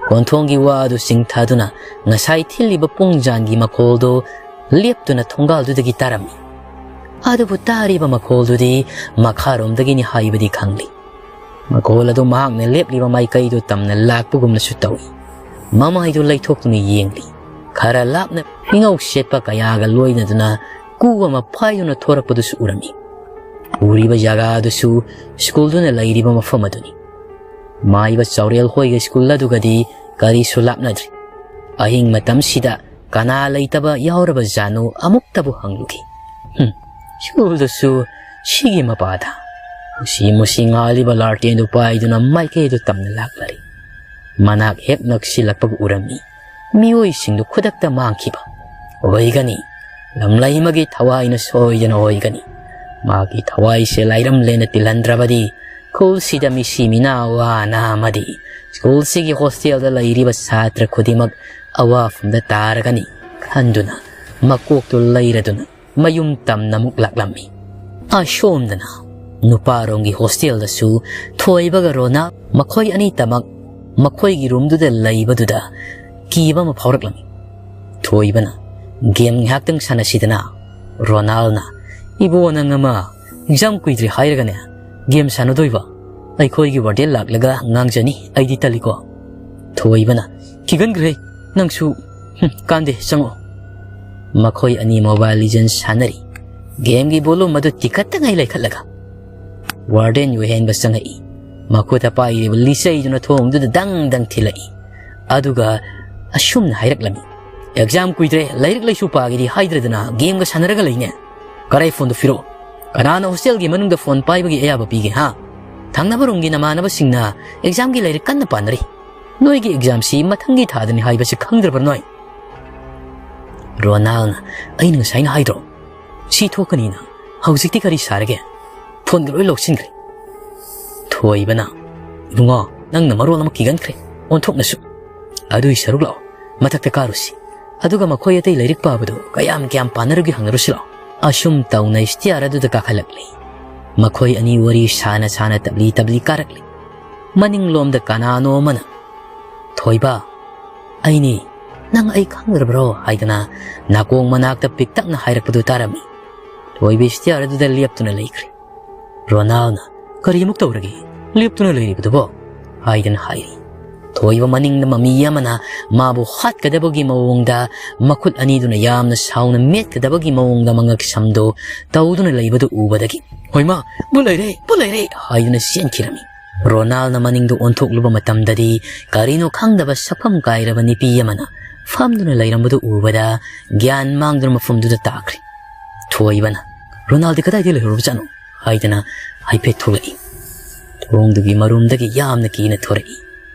ꯀꯣꯟꯊꯣꯡꯒꯤ ꯋꯥ ꯑꯗꯨ ꯆꯤꯡꯊꯗꯨꯅ ꯉꯁꯥꯏ ꯊꯤꯜꯂꯤꯕ ꯄꯨꯡ ꯖꯥꯟꯒꯤ ꯃꯈꯣꯜꯗꯨ ꯂꯦꯞꯇꯨꯅ ꯊꯣꯡꯒꯥꯜꯗꯨꯗꯒꯤ ꯇꯥꯔꯝꯃꯤ꯫ ꯑꯗꯨꯕꯨ ꯇꯥꯔꯤꯕ ꯃꯈꯣꯜꯗꯨꯗꯤ ꯃꯈꯥꯔꯣꯝꯗꯒꯤꯅꯤ ꯍꯥꯏꯕꯗꯤ ꯈꯪꯂꯤ꯫ ꯃꯈꯣꯜ ꯑꯗꯨ ꯃꯍꯥꯛꯅ ꯂꯦꯞꯂꯤꯕ ꯃꯥꯏꯀꯩꯗꯨ ꯇꯝꯅ ꯂꯥꯛꯄꯒꯨꯝꯅꯁꯨ ꯇꯧꯏ꯫ ꯃꯃꯥꯏꯗꯨ ꯂꯩꯊꯣꯛꯇꯨꯅ ꯌꯦꯡꯂꯤ꯫ ꯈꯔ ꯂꯥꯞꯅ ꯐꯤꯉꯧ ꯁꯦꯠꯄ ꯀꯌꯥꯒ ꯂꯣꯏꯅꯗꯨꯅ ꯀꯨ ꯑꯃ ꯐꯥꯏꯗꯨꯅ ꯊꯣꯔꯛꯄꯗꯨꯁꯨ ꯎꯔꯝꯃꯤ꯫ ꯎꯔꯤꯕ ꯖꯒꯥ ꯑꯗꯨꯁꯨ ꯁ꯭ꯀꯨꯜꯗꯨꯅ ꯂꯩꯔꯤꯕ ꯃꯐꯝ ꯑꯗꯨꯅꯤ꯫ ꯃꯥꯏꯕ ꯆꯥꯎꯔꯦꯜ ꯍꯣꯏꯒ ꯁ꯭ꯀꯨꯜ ꯑꯗꯨꯒꯗꯤ ꯀꯔꯤꯁꯨ ꯂꯥꯞꯅꯗ꯭ꯔꯤ꯫ ꯑꯍꯤꯡ ꯃꯇꯝꯁꯤꯗ ꯀꯅꯥ ꯂꯩꯇꯕ ꯌꯥꯎꯔꯕ ꯖꯥꯠꯅꯣ ꯑꯃꯨꯛꯇꯕꯨ ꯍꯪꯂꯨꯈꯤ꯫ "ꯍꯨꯝ, ꯁ꯭ꯀꯨꯜꯗꯨꯁꯨ ꯁꯤꯒꯤ ꯃꯄꯥꯗ?" ꯃꯨꯁꯤ ꯃꯨꯁꯤ ꯉꯥꯜꯂꯤꯕ ꯂꯥꯔꯇꯦꯟꯗꯨ ꯄꯥꯏꯗꯨꯅ ꯃꯥꯏꯀꯩꯗꯨ ꯇꯝꯅ ꯂꯥꯛꯂꯔꯤ꯫ ꯃꯅꯥꯛ ꯍꯦꯛ ꯅꯛꯁꯤꯜꯂꯛꯄꯒ ꯎꯔꯝꯃꯤ꯫ ꯃꯤꯑꯣꯏꯁꯤꯡꯗꯨ ꯈꯨꯗꯛꯇ ꯃꯥꯡꯈꯤꯕ꯫ ꯑꯣꯏꯒꯅꯤ, ꯂꯝꯂꯩꯃꯒꯤ ꯊꯋꯥꯏꯅ ꯁꯣꯏꯗꯅ ꯑꯣꯏꯒꯅꯤ꯫ ꯃꯥꯒꯤ ꯊꯋꯥꯏꯁꯦ ꯂꯥꯏꯔꯝꯂꯦꯅ ꯇꯤꯜꯍꯟꯗ꯭ꯔꯕꯗꯤ ꯈꯨꯜꯁꯤꯗ ꯃꯤꯁꯤ ꯃꯤꯅꯥ ꯋꯥꯅ ꯑꯃꯗꯤ ꯁ꯭ꯀꯨꯜꯁꯤꯒꯤ ꯍꯣꯁꯇꯦꯜꯗ ꯂꯩꯔꯤꯕ ꯁꯥꯇ꯭ꯔ ꯈꯨꯗꯤꯡꯃꯛ ꯑꯋꯥꯐꯝꯗ ꯇꯥꯔꯒꯅꯤ ꯈꯟꯗꯨꯅ ꯃꯀꯣꯛꯇꯨ ꯂꯩꯔꯗꯨꯅ ꯃꯌꯨꯝ ꯇꯝꯅ ꯑꯃꯨꯛ ꯂꯥꯛꯂꯝꯃꯤ꯫ ꯑꯁꯣꯝꯗꯅ ꯅꯨꯄꯥꯔꯣꯝꯒꯤ ꯍꯣꯁꯇꯦꯜꯗꯁꯨ ꯊꯣꯏꯕꯒ ꯔꯣꯅꯥ ꯃꯈꯣꯏ ꯑꯅꯤꯇꯃꯛ ꯃꯈꯣꯏꯒꯤ ꯔꯨꯝꯗꯨꯗ ꯂꯩꯕꯗꯨꯗ ꯀꯤꯕ ꯑꯃ ꯐꯥꯎꯔꯛꯂꯝꯃꯤ꯫ ꯊꯣꯏꯕꯅ, "ꯒꯦꯝ ꯉꯥꯏꯍꯥꯛꯇꯪ ꯁꯥꯟꯅꯁꯤꯗꯅ?" ꯔꯣꯅꯥꯜꯅ, "ꯏꯕꯣ, ꯅꯪ ꯑꯃ ꯑꯦꯛꯖꯥꯝ ꯀꯨꯏꯗ꯭ꯔꯦ ꯍꯥꯏꯔꯒꯅꯦ ꯒꯦꯝ ꯁꯥꯟꯅꯗꯣꯏꯕ? ꯑꯩꯈꯣꯏꯒꯤ ꯋꯥꯔꯗꯦꯟ ꯂꯥꯛꯂꯒ ꯉꯥꯡꯖꯅꯤ, ꯑꯩꯗꯤ ꯇꯜꯂꯤꯀꯣ꯫" ꯊꯣꯏꯕꯅ, "ꯀꯤꯒꯟꯈ꯭ꯔꯦ ꯅꯪꯁꯨ꯫ ꯍꯨꯝ, ꯀꯥꯟꯗꯦ, ꯆꯪꯉꯛꯑꯣ꯫" ꯃꯈꯣꯏ ꯑꯅꯤ ꯃꯣꯕꯥꯏꯜ ꯂꯤꯖꯦꯟ ꯁꯥꯟꯅꯔꯤ꯫ ꯒꯦꯝꯒꯤ ꯚꯣꯂꯨꯝ ꯑꯗꯨ ꯇꯤꯈꯠꯇꯉꯩ ꯂꯩꯈꯠꯂꯒ ꯋꯥꯔꯗꯦꯟ ꯌꯨꯍꯦꯟꯕ ꯆꯪꯉꯛꯏ꯫ ꯃꯈꯨꯠꯇ ꯄꯥꯏꯔꯤꯕ ꯂꯤꯆꯩꯗꯨꯅ ꯊꯣꯡꯗꯨꯗ ꯗꯪ ꯗꯪ ꯊꯤꯜꯂꯛꯏ꯫ ꯑꯗꯨꯒ ꯑꯁꯨꯝꯅ ꯍꯥꯏꯔꯛꯂꯝꯃꯤ, "ꯑꯦꯛꯖꯥꯝ ꯀꯨꯏꯗ꯭ꯔꯦ, ꯂꯥꯏꯔꯤꯛ ꯂꯥꯏꯁꯨ ꯄꯥꯒꯦꯗꯤ ꯍꯥꯏꯗ꯭ꯔꯗꯅ ꯒꯦꯝꯒ ꯁꯥꯟꯅꯔꯒ ꯂꯩꯅꯦ꯫ ꯀꯔꯥꯏ ꯐꯣꯟꯗꯣ ꯄꯤꯔꯛꯑꯣ? ꯀꯅꯥꯅ ꯍꯣꯁꯇꯦꯜꯒꯤ ꯃꯅꯨꯡꯗ ꯐꯣꯟ ꯄꯥꯏꯕꯒꯤ ꯑꯌꯥꯕ ꯄꯤꯒꯦ, ꯍꯥ? ꯊꯪꯅꯕ ꯔꯨꯝꯒꯤ ꯅꯃꯥꯟꯅꯕꯁꯤꯡꯅ ꯑꯦꯛꯖꯥꯝꯒꯤ ꯂꯥꯏꯔꯤꯛ ꯀꯟꯅ ꯄꯥꯅꯔꯤ꯫ ꯅꯣꯏꯒꯤ ꯑꯦꯛꯖꯥꯝꯁꯤ ꯃꯊꯪꯒꯤ ꯊꯥꯗꯅꯤ ꯍꯥꯏꯕꯁꯤ ꯈꯪꯗ꯭ꯔꯕ꯭ꯔꯥ ꯅꯣꯏ?" ꯔꯣꯅꯥꯜꯅ, "ꯑꯩꯅ ꯉꯁꯥꯏꯅ ꯍꯥꯏꯗ꯭ꯔꯣ ꯁꯤ ꯊꯣꯛꯀꯅꯤꯅ? ꯍꯧꯖꯤꯛꯇꯤ ꯀꯔꯤ ꯁꯥꯔꯒꯦ? ꯐꯣꯟꯒ ꯂꯣꯏ ꯂꯧꯁꯤꯟꯈ꯭ꯔꯦ꯫" ꯊꯣꯏꯕꯅ, "ꯏꯕꯨꯡꯉꯣ, ꯅꯪꯅ ꯃꯔꯣꯜ ꯑꯃ ꯀꯤꯒꯟꯈ꯭ꯔꯦ ꯑꯣꯟꯊꯣꯛꯅꯁꯨ꯫ ꯑꯗꯨꯏ ꯁꯔꯨꯛ ꯂꯥꯛꯑꯣ, ꯃꯊꯛꯇ ꯀꯥꯔꯨꯁꯤ꯫ ꯑꯗꯨꯒ ꯃꯈꯣꯏ ꯑꯇꯩ ꯂꯥꯏꯔꯤꯛ ꯄꯥꯕꯗꯣ ꯀꯌꯥꯝ ꯀꯌꯥꯝ ꯄꯥꯅꯔꯒꯦ ꯍꯪꯅꯔꯨꯁꯤ ꯂꯥꯛꯑꯣ꯫" ꯑꯁꯨꯝ ꯇꯧꯅ ꯁ꯭ꯇꯤꯌꯥꯔ ꯑꯗꯨꯗ ꯀꯥꯈꯠꯂꯛꯂꯤ꯫ ꯃꯈꯣꯏ ꯑꯅꯤ ꯋꯥꯔꯤ ꯁꯥꯅ ꯁꯥꯅ ꯇꯞꯂꯤ ꯇꯞꯂꯤ ꯀꯥꯔꯛꯂꯤ꯫ ꯃꯅꯤꯡꯂꯣꯝꯗ ꯀꯅꯥꯅꯣ ꯑꯃꯅ, "ꯊꯣꯏꯕ, ꯑꯩꯅꯤ, ꯅꯪ ꯑꯩ ꯈꯪꯗ꯭ꯔꯕ꯭ꯔꯣ?" ꯍꯥꯏꯗꯅ ꯅꯥꯀꯣꯡ ꯃꯅꯥꯛꯇ ꯄꯤꯛꯇꯛꯅ ꯍꯥꯏꯔꯛꯄꯗꯨ ꯇꯥꯔꯝꯃꯤ꯫ ꯊꯣꯏꯕ ꯁ꯭ꯇꯤꯌꯥꯔ ꯑꯗꯨꯗ ꯂꯦꯞꯇꯨꯅ ꯂꯩꯈ꯭ꯔꯦ꯫ ꯔꯣꯅꯥꯜꯅ, "ꯀꯔꯤ ꯑꯃꯨꯛ ꯇꯧꯔꯒꯦ? ꯂꯦꯞꯇꯨꯅ ꯂꯩꯔꯤꯕꯗꯨꯕꯣ?" ꯍꯥꯏꯗꯅ ꯍꯥꯏꯔꯤ꯫ ꯊꯣꯏꯕ ꯃꯅꯤꯡꯗ ꯃꯃꯤ ꯑꯃꯅ ꯃꯥꯕꯨ ꯍꯥꯠꯀꯗꯕꯒꯤ ꯃꯑꯣꯡꯗ, ꯃꯈꯨꯠ ꯑꯅꯤꯗꯨꯅ ꯌꯥꯝꯅ ꯁꯥꯎꯅ ꯃꯦꯠꯀꯗꯕꯒꯤ ꯃꯑꯣꯡꯗ ꯃꯉꯛ ꯁꯝꯗꯨ ꯇꯧꯗꯨꯅ ꯂꯩꯕꯗꯨ ꯎꯕꯗꯒꯤ, "ꯍꯣꯏꯃꯥ, ꯚꯨꯠ ꯂꯩꯔꯦ, ꯚꯨꯠ ꯂꯩꯔꯦ!" ꯍꯥꯏꯗꯨꯅ ꯆꯦꯟꯈꯤꯔꯝꯃꯤ꯫ ꯔꯣꯅꯥꯜꯅ ꯃꯅꯤꯡꯗ ꯑꯣꯟꯊꯣꯛꯂꯨꯕ ꯃꯇꯝꯗꯗꯤ ꯀꯔꯤꯅꯣ ꯈꯪꯗꯕ ꯁꯛꯐꯝ ꯀꯥꯏꯔꯕ ꯅꯨꯄꯤ ꯑꯃꯅ ꯐꯝꯗꯨꯅ ꯂꯩꯔꯝꯕꯗꯨ ꯎꯕꯗ ꯒ꯭ꯌꯥꯟ ꯃꯥꯡꯗꯨꯅ ꯃꯐꯝꯗꯨꯗ ꯇꯥꯈ꯭ꯔꯦ꯫ ꯊꯣꯏꯕꯅ, "ꯔꯣꯅꯥꯜꯗꯤ ꯀꯗꯥꯏꯗ ꯂꯩꯍꯧꯔꯕꯖꯥꯠꯅꯣ?" ꯍꯥꯏꯗꯅ ꯍꯥꯏꯐꯦꯠ ꯊꯣꯛꯂꯛꯏ꯫ ꯊꯣꯡꯗꯨꯒꯤ ꯃꯔꯨꯝꯗꯒꯤ ꯌꯥꯝꯅ ꯀꯤꯅ ꯊꯣꯔꯛꯏ꯫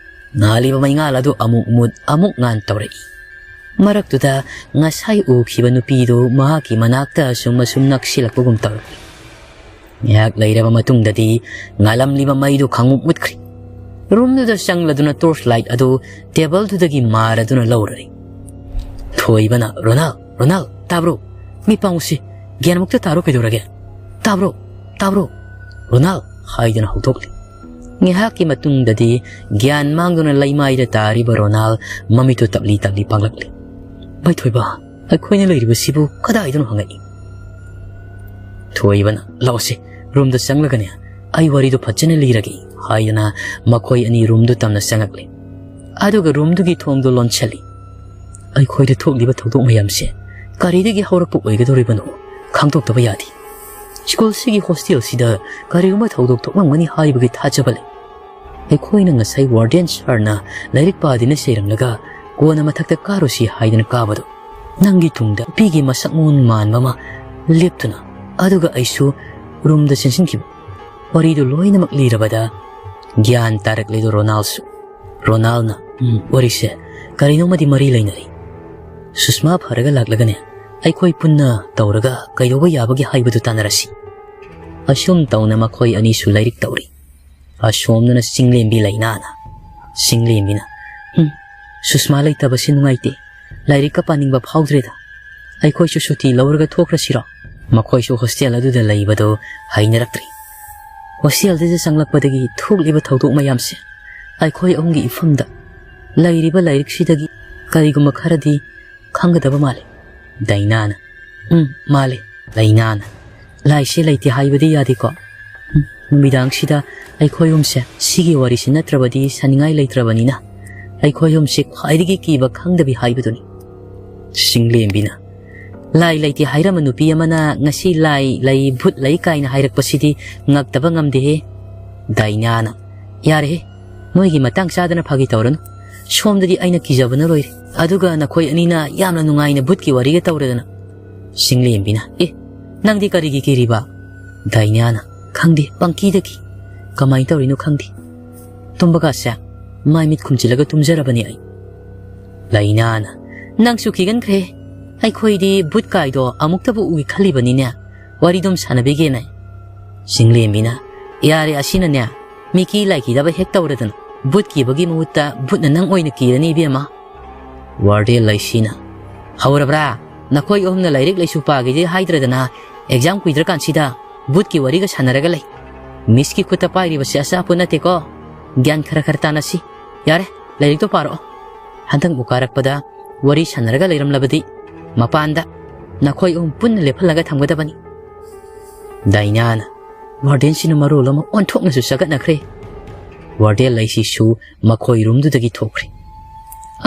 ꯉꯥꯜꯂꯤꯕ ꯃꯩꯉꯥꯜ ꯑꯗꯨ ꯑꯃꯨꯛ ꯃꯨꯠ ꯑꯃꯨꯛ ꯉꯥꯟ ꯇꯧꯔꯛꯏ꯫ ꯃꯔꯛꯇꯨꯗ ꯉꯁꯥꯏ ꯎꯈꯤꯕ ꯅꯨꯄꯤꯗꯨ ꯃꯍꯥꯛꯀꯤ ꯃꯅꯥꯛꯇ ꯑꯁꯨꯝ ꯑꯁꯨꯝ ꯅꯛꯁꯤꯜꯂꯛꯄꯒꯨꯝ ꯇꯧꯔꯛꯏ꯫ ꯉꯥꯏꯍꯥꯛ ꯂꯩꯔꯕ ꯃꯇꯨꯡꯗꯗꯤ ꯉꯥꯜꯂꯝꯂꯤꯕ ꯃꯩꯗꯨ ꯈꯪꯃꯨꯠ ꯃꯨꯠꯈ꯭ꯔꯦ꯫ ꯔꯨꯝꯗꯨꯗ ꯆꯪꯂꯗꯨꯅ ꯇꯣꯔꯆ ꯂꯥꯏꯠ ꯑꯗꯨ ꯇꯦꯕꯜꯗꯨꯗꯒꯤ ꯃꯥꯔꯗꯨꯅ ꯂꯧꯔꯔꯤ꯫ ꯊꯣꯏꯕꯅ, "ꯔꯣꯅꯥꯜ, ꯔꯣꯅꯥꯜ, ꯇꯥꯕ꯭ꯔꯣ? ꯃꯤ ꯄꯥꯡꯉꯨꯁꯤ, ꯒ꯭ꯌꯥꯟ ꯑꯃꯨꯛꯇ ꯇꯥꯔꯣ, ꯀꯩꯗꯧꯔꯒꯦ? "ꯇꯥꯕ꯭ꯔꯣ? ꯇꯥꯕ꯭ꯔꯣ? ꯔꯣꯅꯥꯜ!" ꯍꯥꯏꯗꯨꯅ ꯍꯧꯗꯣꯛꯂꯤ꯫ ꯉꯥꯏꯍꯥꯛꯀꯤ ꯃꯇꯨꯡꯗꯗꯤ ꯒ꯭ꯌꯥꯟ ꯃꯥꯡꯗꯨꯅ ꯂꯩꯃꯥꯏꯗ ꯇꯥꯔꯤꯕ ꯔꯣꯅꯥꯜ ꯃꯃꯤꯠꯇꯨ ꯇꯞꯂꯤ ꯇꯞꯂꯤ ꯄꯥꯡꯂꯛꯂꯤ꯫ "ꯚꯥꯏ ꯊꯣꯏꯕ, ꯑꯩꯈꯣꯏꯅ ꯂꯩꯔꯤꯕꯁꯤꯕꯨ ꯀꯗꯥꯏꯗꯅꯣ?" ꯍꯪꯉꯛꯏ꯫ ꯊꯣꯏꯕꯅ, "ꯂꯥꯛꯑꯣꯁꯦ, ꯔꯨꯝꯗ ꯆꯪꯂꯒꯅꯦ, ꯑꯩ ꯋꯥꯔꯤꯗꯨ ꯐꯖꯅ ꯂꯤꯔꯒꯦ" ꯍꯥꯏꯗꯨꯅ ꯃꯈꯣꯏ ꯑꯅꯤ ꯔꯨꯝꯗꯨ ꯇꯝꯅ ꯆꯪꯉꯛꯂꯦ꯫ ꯑꯗꯨꯒ ꯔꯨꯝꯗꯨꯒꯤ ꯊꯣꯡꯗꯨ ꯂꯣꯟꯁꯤꯜꯂꯤ꯫ ꯑꯩꯈꯣꯏꯗ ꯊꯣꯛꯂꯤꯕ ꯊꯧꯗꯣꯛ ꯃꯌꯥꯝꯁꯦ ꯀꯔꯤꯗꯒꯤ ꯍꯧꯔꯛꯄ ꯑꯣꯏꯒꯗꯧꯔꯤꯕꯅꯣ ꯈꯪꯗꯣꯛꯇꯕ ꯌꯥꯗꯦ꯫ ꯁ꯭ꯀꯨꯜꯁꯤꯒꯤ ꯍꯣꯁꯇꯦꯜꯁꯤꯗ ꯀꯔꯤꯒꯨꯝꯕ ꯊꯧꯗꯣꯛ ꯊꯣꯛꯂꯝꯒꯅꯤ ꯍꯥꯏꯕꯒꯤ ꯊꯥꯖꯕ ꯂꯩ꯫ ꯑꯩꯈꯣꯏꯅ ꯉꯁꯥꯏ ꯋꯥꯔꯗꯦꯟ ꯁꯥꯔꯅ ꯂꯥꯏꯔꯤꯛ ꯄꯥꯗꯨꯅ ꯆꯩꯔꯝꯂꯒ ꯀꯣꯟꯅ ꯃꯊꯛꯇ ꯀꯥꯔꯨꯁꯤ ꯍꯥꯏꯗꯨꯅ ꯀꯥꯕꯗꯣ, ꯅꯪꯒꯤ ꯇꯨꯡꯗ ꯅꯨꯄꯤꯒꯤ ꯃꯁꯛ ꯃꯑꯣꯡ ꯃꯥꯟꯕ ꯑꯃ ꯂꯦꯞꯇꯨꯅ, ꯑꯗꯨꯒ ꯑꯩꯁꯨ ꯔꯨꯝꯗ ꯆꯦꯟꯁꯤꯟꯈꯤꯕ꯫ ꯋꯥꯔꯤꯗꯨ ꯂꯣꯏꯅꯃꯛ ꯂꯤꯔꯕꯗ ꯒ꯭ꯌꯥꯟ ꯇꯥꯔꯛꯂꯦꯗꯣ ꯔꯣꯅꯥꯜꯁꯨ꯫ ꯔꯣꯅꯥꯜꯅ, "ꯎꯝ, ꯋꯥꯔꯤꯁꯦ ꯀꯔꯤꯅꯣꯃꯗꯤ ꯃꯔꯤ ꯂꯩꯅꯔꯤ꯫ ꯁꯨꯁꯃꯥ ꯐꯔꯒ ꯂꯥꯛꯂꯒꯅꯦ, ꯑꯩꯈꯣꯏ ꯄꯨꯟꯅ ꯇꯧꯔꯒ ꯀꯩꯗꯧꯕ ꯌꯥꯕꯒꯦ ꯍꯥꯏꯕꯗꯨ ꯇꯥꯟꯅꯔꯁꯤ"꯫ ꯑꯁꯨꯝ ꯇꯧꯅ ꯃꯈꯣꯏ ꯑꯅꯤꯁꯨ ꯂꯥꯏꯔꯤꯛ ꯇꯧꯔꯤ꯫ ꯑꯁꯣꯝꯗꯅ ꯆꯤꯡꯂꯦꯝꯕꯤ ꯂꯩꯅꯥꯅ꯫ ꯆꯤꯡꯂꯦꯝꯕꯤꯅ, "ꯎꯝ, ꯁꯨꯁꯃꯥ ꯂꯩꯇꯕꯁꯦ ꯅꯨꯡꯉꯥꯏꯇꯦ꯫ ꯂꯥꯏꯔꯤꯛꯀ ꯄꯥꯅꯤꯡꯕ ꯐꯥꯎꯗ꯭ꯔꯦꯗ꯫ ꯑꯩꯈꯣꯏꯁꯨ ꯁꯨꯇꯤ ꯂꯧꯔꯒ ꯊꯣꯛꯈ꯭ꯔꯁꯤꯔꯣ?" ꯃꯈꯣꯏꯁꯨ ꯍꯣꯁꯇꯦꯜ ꯑꯗꯨꯗ ꯂꯩꯕꯗꯨ ꯍꯩꯅꯔꯛꯇ꯭ꯔꯤ꯫ ꯍꯣꯁꯇꯦꯜꯗꯨꯗ ꯆꯪꯂꯛꯄꯗꯒꯤ ꯊꯣꯛꯂꯤꯕ ꯊꯧꯗꯣꯛ ꯃꯌꯥꯝꯁꯦ ꯑꯩꯈꯣꯏ ꯑꯍꯨꯝꯒꯤ ꯏꯐꯝꯗ ꯂꯩꯔꯤꯕ ꯂꯥꯏꯔꯤꯛꯁꯤꯗꯒꯤ ꯀꯔꯤꯒꯨꯝꯕ ꯈꯔꯗꯤ ꯈꯪꯒꯗꯕ ꯃꯥꯜꯂꯤ꯫ ꯗꯥꯏꯅꯥꯅ, "ꯎꯝ, ꯃꯥꯜꯂꯤ"꯫ ꯂꯩꯅꯥꯅ, "ꯂꯥꯏꯁꯦ ꯂꯩꯇꯦ ꯍꯥꯏꯕꯗꯤ ꯌꯥꯗꯦꯀꯣ꯫ ꯎꯝ, ꯅꯨꯃꯤꯗꯥꯡꯁꯤꯗ ꯑꯩꯈꯣꯏ ꯑꯍꯨꯝꯁꯦ ꯁꯤꯒꯤ ꯋꯥꯔꯤꯁꯤ ꯅꯠꯇ꯭ꯔꯕꯗꯤ ꯁꯥꯅꯤꯡꯉꯥꯏ ꯂꯩꯇ꯭ꯔꯕꯅꯤꯅ ꯑꯩꯈꯣꯏ ꯑꯍꯨꯝꯁꯦ ꯈ꯭ꯋꯥꯏꯗꯒꯤ ꯀꯤꯕ ꯈꯪꯗꯕꯤ ꯍꯥꯏꯕꯗꯨꯅꯤ"꯫ ꯆꯤꯡꯂꯦꯝꯕꯤꯅ, "ꯂꯥꯏ ꯂꯩꯇꯦ ꯍꯥꯏꯔꯝꯕ ꯅꯨꯄꯤ ꯑꯃꯅ ꯉꯁꯤ ꯂꯥꯏ ꯂꯩ, ꯚꯨꯠ ꯂꯩ ꯀꯥꯏꯅ ꯍꯥꯏꯔꯛꯄꯁꯤꯗꯤ ꯉꯛꯇꯕ ꯉꯝꯗꯦꯍꯦ"꯫ ꯗꯥꯏꯅꯥꯅ, "ꯌꯥꯔꯦꯍꯦ, ꯅꯣꯏꯒꯤ ꯃꯇꯥꯡ ꯆꯥꯗꯅ ꯐꯥꯒꯤ ꯇꯧꯔꯅꯨ꯫ ꯁꯣꯝꯗꯗꯤ ꯑꯩꯅ ꯀꯤꯖꯕꯅ ꯂꯣꯏꯔꯦ, ꯑꯗꯨꯒ ꯅꯈꯣꯏ ꯑꯅꯤꯅ ꯌꯥꯝꯅ ꯅꯨꯡꯉꯥꯏꯅ ꯚꯨꯠꯀꯤ ꯋꯥꯔꯤꯒ ꯇꯧꯔꯗꯅ"꯫ ꯆꯤꯡꯂꯦꯝꯕꯤꯅ, "ꯑꯦ, ꯅꯪꯗꯤ ꯀꯔꯤꯒꯤ ꯀꯤꯔꯤꯕ?" ꯗꯥꯏꯅꯥꯅ, "ꯈꯪꯗꯦ, ꯄꯪꯀꯤꯗ ꯀꯤ꯫ ꯀꯃꯥꯏꯅ ꯇꯧꯔꯤꯅꯣ ꯈꯪꯗꯦ꯫ ꯇꯨꯝꯕꯒꯁꯦ ꯃꯥꯏ ꯃꯤꯠ ꯈꯨꯝꯖꯤꯜꯂꯒ ꯇꯨꯝꯖꯔꯕꯅꯦ ꯑꯩ"꯫ ꯂꯩꯅꯥꯅ, "ꯅꯪꯁꯨ ꯀꯤꯒꯟꯈ꯭ꯔꯦ꯫ ꯑꯩꯈꯣꯏꯗꯤ ꯚꯨꯠ ꯀꯥꯏꯗꯣ ꯑꯃꯨꯛꯇꯕꯨ ꯎꯏ ꯈꯜꯂꯤꯕꯅꯤꯅꯦ꯫ ꯋꯥꯔꯤꯗꯨꯝ ꯁꯥꯟꯅꯕꯤꯒꯦꯅꯦ"꯫ ꯆꯤꯡꯂꯦꯝꯕꯤꯅ, "ꯌꯥꯔꯦ, ꯑꯁꯤꯅꯅꯦ ꯃꯤꯀꯤ ꯂꯥꯏ ꯀꯤꯗꯕ ꯍꯦꯛ ꯇꯧꯔꯗꯅ꯫ ꯚꯨꯠ ꯀꯤꯕꯒꯤ ꯃꯍꯨꯠꯇ ꯚꯨꯠꯅ ꯅꯪ ꯑꯣꯏꯅ ꯀꯤꯔꯅꯤ ꯏꯕꯦꯝꯃ"꯫ ꯋꯥꯔꯗꯦꯟ ꯂꯩꯁꯤꯅ, "ꯍꯧꯔꯕ꯭ꯔꯥ? ꯅꯈꯣꯏ ꯑꯍꯨꯝꯅ ꯂꯥꯏꯔꯤꯛ ꯂꯥꯏꯁꯨ ꯄꯥꯒꯦꯗꯤ ꯍꯥꯏꯗ꯭ꯔꯗꯅ ꯑꯦꯛꯖꯥꯝ ꯀꯨꯏꯗ꯭ꯔꯀꯥꯟꯁꯤꯗ ꯚꯨꯠꯀꯤ ꯋꯥꯔꯤꯒ ꯁꯥꯟꯅꯔꯒ ꯂꯩ꯫ ꯃꯤꯁꯀꯤ ꯈꯨꯠꯇ ꯄꯥꯏꯔꯤꯕꯁꯦ ꯑꯆꯥꯄꯣꯠ ꯅꯠꯇꯦꯀꯣ꯫ ꯒ꯭ꯌꯥꯟ ꯈꯔ ꯈꯔ ꯇꯥꯅꯁꯤ꯫ ꯌꯥꯔꯦ, ꯂꯥꯏꯔꯤꯛꯇꯣ ꯄꯥꯔꯛꯑꯣ꯫ ꯍꯟꯗꯛ ꯃꯨꯛ ꯀꯥꯔꯛꯄꯗ ꯋꯥꯔꯤ ꯁꯥꯟꯅꯔꯒ ꯂꯩꯔꯝꯂꯕꯗꯤ ꯃꯄꯥꯟꯗ ꯅꯈꯣꯏ ꯑꯍꯨꯝ ꯄꯨꯟꯅ ꯂꯦꯞꯍꯜꯂꯒ ꯊꯝꯒꯗꯕꯅꯤ꯫ ꯗꯥꯏꯅꯥꯅ ꯋꯥꯔꯗꯦꯟꯁꯤꯅ ꯃꯔꯣꯜ ꯑꯃ ꯑꯣꯟꯊꯣꯛꯅꯁꯨ ꯆꯒꯠꯅꯈ꯭ꯔꯦ꯫ ꯋꯥꯔꯗꯦꯟ ꯂꯩꯁꯤꯁꯨ ꯃꯈꯣꯏ ꯔꯨꯝꯗꯨꯗꯒꯤ ꯊꯣꯛꯈ꯭ꯔꯦ꯫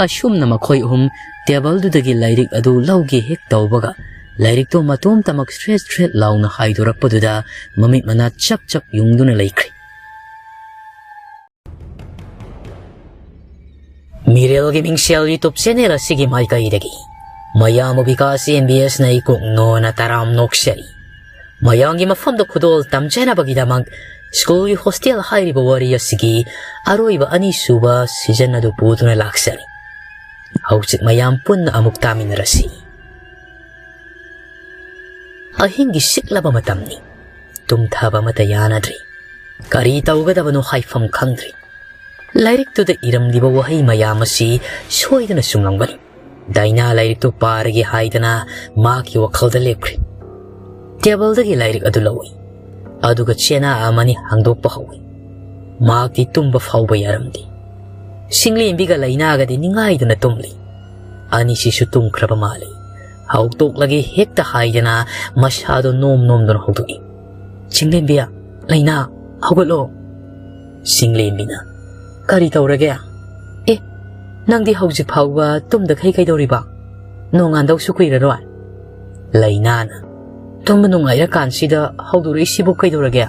ꯑꯁꯨꯝꯅ ꯃꯈꯣꯏ ꯑꯍꯨꯝ ꯇꯦꯕꯜꯗꯨꯗꯒꯤ ꯂꯥꯏꯔꯤꯛ ꯑꯗꯨ ꯂꯧꯒꯦ ꯍꯦꯛ ꯇꯧꯕꯒ, ꯂꯥꯏꯔꯤꯛꯇꯣ ꯃꯇꯣꯝꯇꯃꯛ ꯁ꯭ꯔꯦꯠ ꯁ꯭ꯔꯦꯠ ꯂꯥꯎꯅ ꯍꯥꯏꯗꯣꯔꯛꯄꯗꯨꯗ ꯃꯃꯤꯠ ꯃꯅꯥ ꯆꯞ ꯆꯞ ꯌꯨꯡꯗꯨꯅ ꯂꯩꯈ꯭ꯔꯦ꯫ ꯃꯤꯔꯦꯜꯒꯤ ꯃꯤꯡꯁꯦꯜ YouTube channel ꯑꯁꯤꯒꯤ ꯃꯥꯏꯀꯩꯗꯒꯤ ꯃꯌꯥꯝꯕ ꯕꯤꯀꯥꯁ MBS ꯅ ꯏꯀꯣꯛ ꯅꯣꯅ ꯇꯔꯥꯝ ꯅꯣꯛꯆꯔꯤ꯫ ꯃꯌꯥꯝꯒꯤ ꯃꯐꯝꯗ ꯈꯨꯗꯣꯜ ꯇꯝꯖꯅꯕꯒꯤꯗꯃꯛ ꯁ꯭ꯀꯨꯜꯒꯤ ꯍꯣꯁꯇꯦꯜ ꯍꯥꯏꯔꯤꯕ ꯋꯥꯔꯤ ꯑꯁꯤꯒꯤ ꯑꯔꯣꯏꯕ ꯑꯅꯤꯁꯨꯕ ꯁꯤꯖꯟ ꯑꯗꯨ ꯄꯨꯗꯨꯅ ꯂꯥꯛꯆꯔꯤ꯫ ꯍꯧꯖꯤꯛ ꯃꯌꯥꯝ ꯄꯨꯟꯅ ꯑꯃꯨꯛ ꯇꯥꯃꯤꯟꯅꯔꯁꯤ꯫ ꯑꯍꯤꯡꯒꯤ ꯁꯤꯛꯂꯕ ꯃꯇꯝꯅꯤ꯫ ꯇꯨꯝꯊꯕ ꯑꯃꯠꯇ ꯌꯥꯅꯗ꯭ꯔꯤ꯫ ꯀꯔꯤ ꯇꯧꯒꯗꯕꯅꯣ ꯍꯥꯏꯐꯝ ꯈꯪꯗ꯭ꯔꯤ꯫ ꯂꯥꯏꯔꯤꯛꯇꯨꯗ ꯏꯔꯝꯂꯤꯕ ꯋꯥꯍꯩ ꯃꯌꯥꯝ ꯑꯁꯤ ꯁꯣꯏꯗꯅ ꯆꯨꯝꯂꯝꯒꯅꯤ꯫ ꯗꯥꯏꯅꯥ ꯂꯥꯏꯔꯤꯛꯇꯨ ꯄꯥꯔꯒꯦ ꯍꯥꯏꯗꯅ ꯃꯍꯥꯛꯀꯤ ꯋꯥꯈꯜꯗ ꯂꯦꯞꯈ꯭ꯔꯦ꯫ ꯇꯦꯕꯜꯗꯒꯤ ꯂꯥꯏꯔꯤꯛ ꯑꯗꯨ ꯂꯧꯏ꯫ ꯑꯗꯨꯒ ꯆꯦꯅꯥ ꯑꯃꯅꯤ ꯍꯥꯡꯗꯣꯛꯄ ꯍꯧꯏ꯫ ꯃꯍꯥꯛꯇꯤ ꯇꯨꯝꯕ ꯐꯥꯎꯕ ꯌꯥꯔꯝꯗꯦ꯫ ꯁꯤꯡꯂꯦꯝꯕꯤꯒ ꯂꯩꯅꯥꯒꯗꯤ ꯅꯤꯡꯉꯥꯏꯗꯨꯅ ꯇꯨꯝꯂꯤ꯫ ꯑꯅꯤꯁꯤꯁꯨ ꯇꯨꯝꯈ꯭ꯔꯕ ꯃꯥꯜꯂꯤ꯫ ꯍꯧꯗꯣꯛꯂꯒꯦ ꯍꯦꯛꯇ ꯍꯥꯏꯗꯅ ꯃꯁꯥꯗꯣ ꯅꯣꯝ ꯅꯣꯝꯗꯨꯅ ꯍꯧꯗꯣꯛꯏ꯫ "ꯁꯤꯡꯂꯦꯝꯕꯤ, ꯂꯩꯅꯥ, ꯍꯧꯒꯠꯂꯣ!" ꯁꯤꯡꯂꯦꯝꯕꯤꯅ, "ꯀꯔꯤ ꯇꯧꯔꯒꯦ? ꯑꯦ, ꯅꯪꯗꯤ ꯍꯧꯖꯤꯛ ꯐꯥꯎꯕ ꯇꯨꯝꯗꯈꯩ ꯀꯩꯗꯧꯔꯤꯕ? ꯅꯣꯡꯉꯥꯟꯗꯧꯁꯨ ꯀꯨꯏꯔꯔꯣꯏ꯫" ꯂꯩꯅꯥꯅ, "ꯇꯨꯝꯕ ꯅꯨꯡꯉꯥꯏꯔꯀꯥꯟꯁꯤꯗ ꯍꯧꯗꯣꯔꯛꯏꯁꯤꯕꯨ ꯀꯩꯗꯧꯔꯒꯦ?"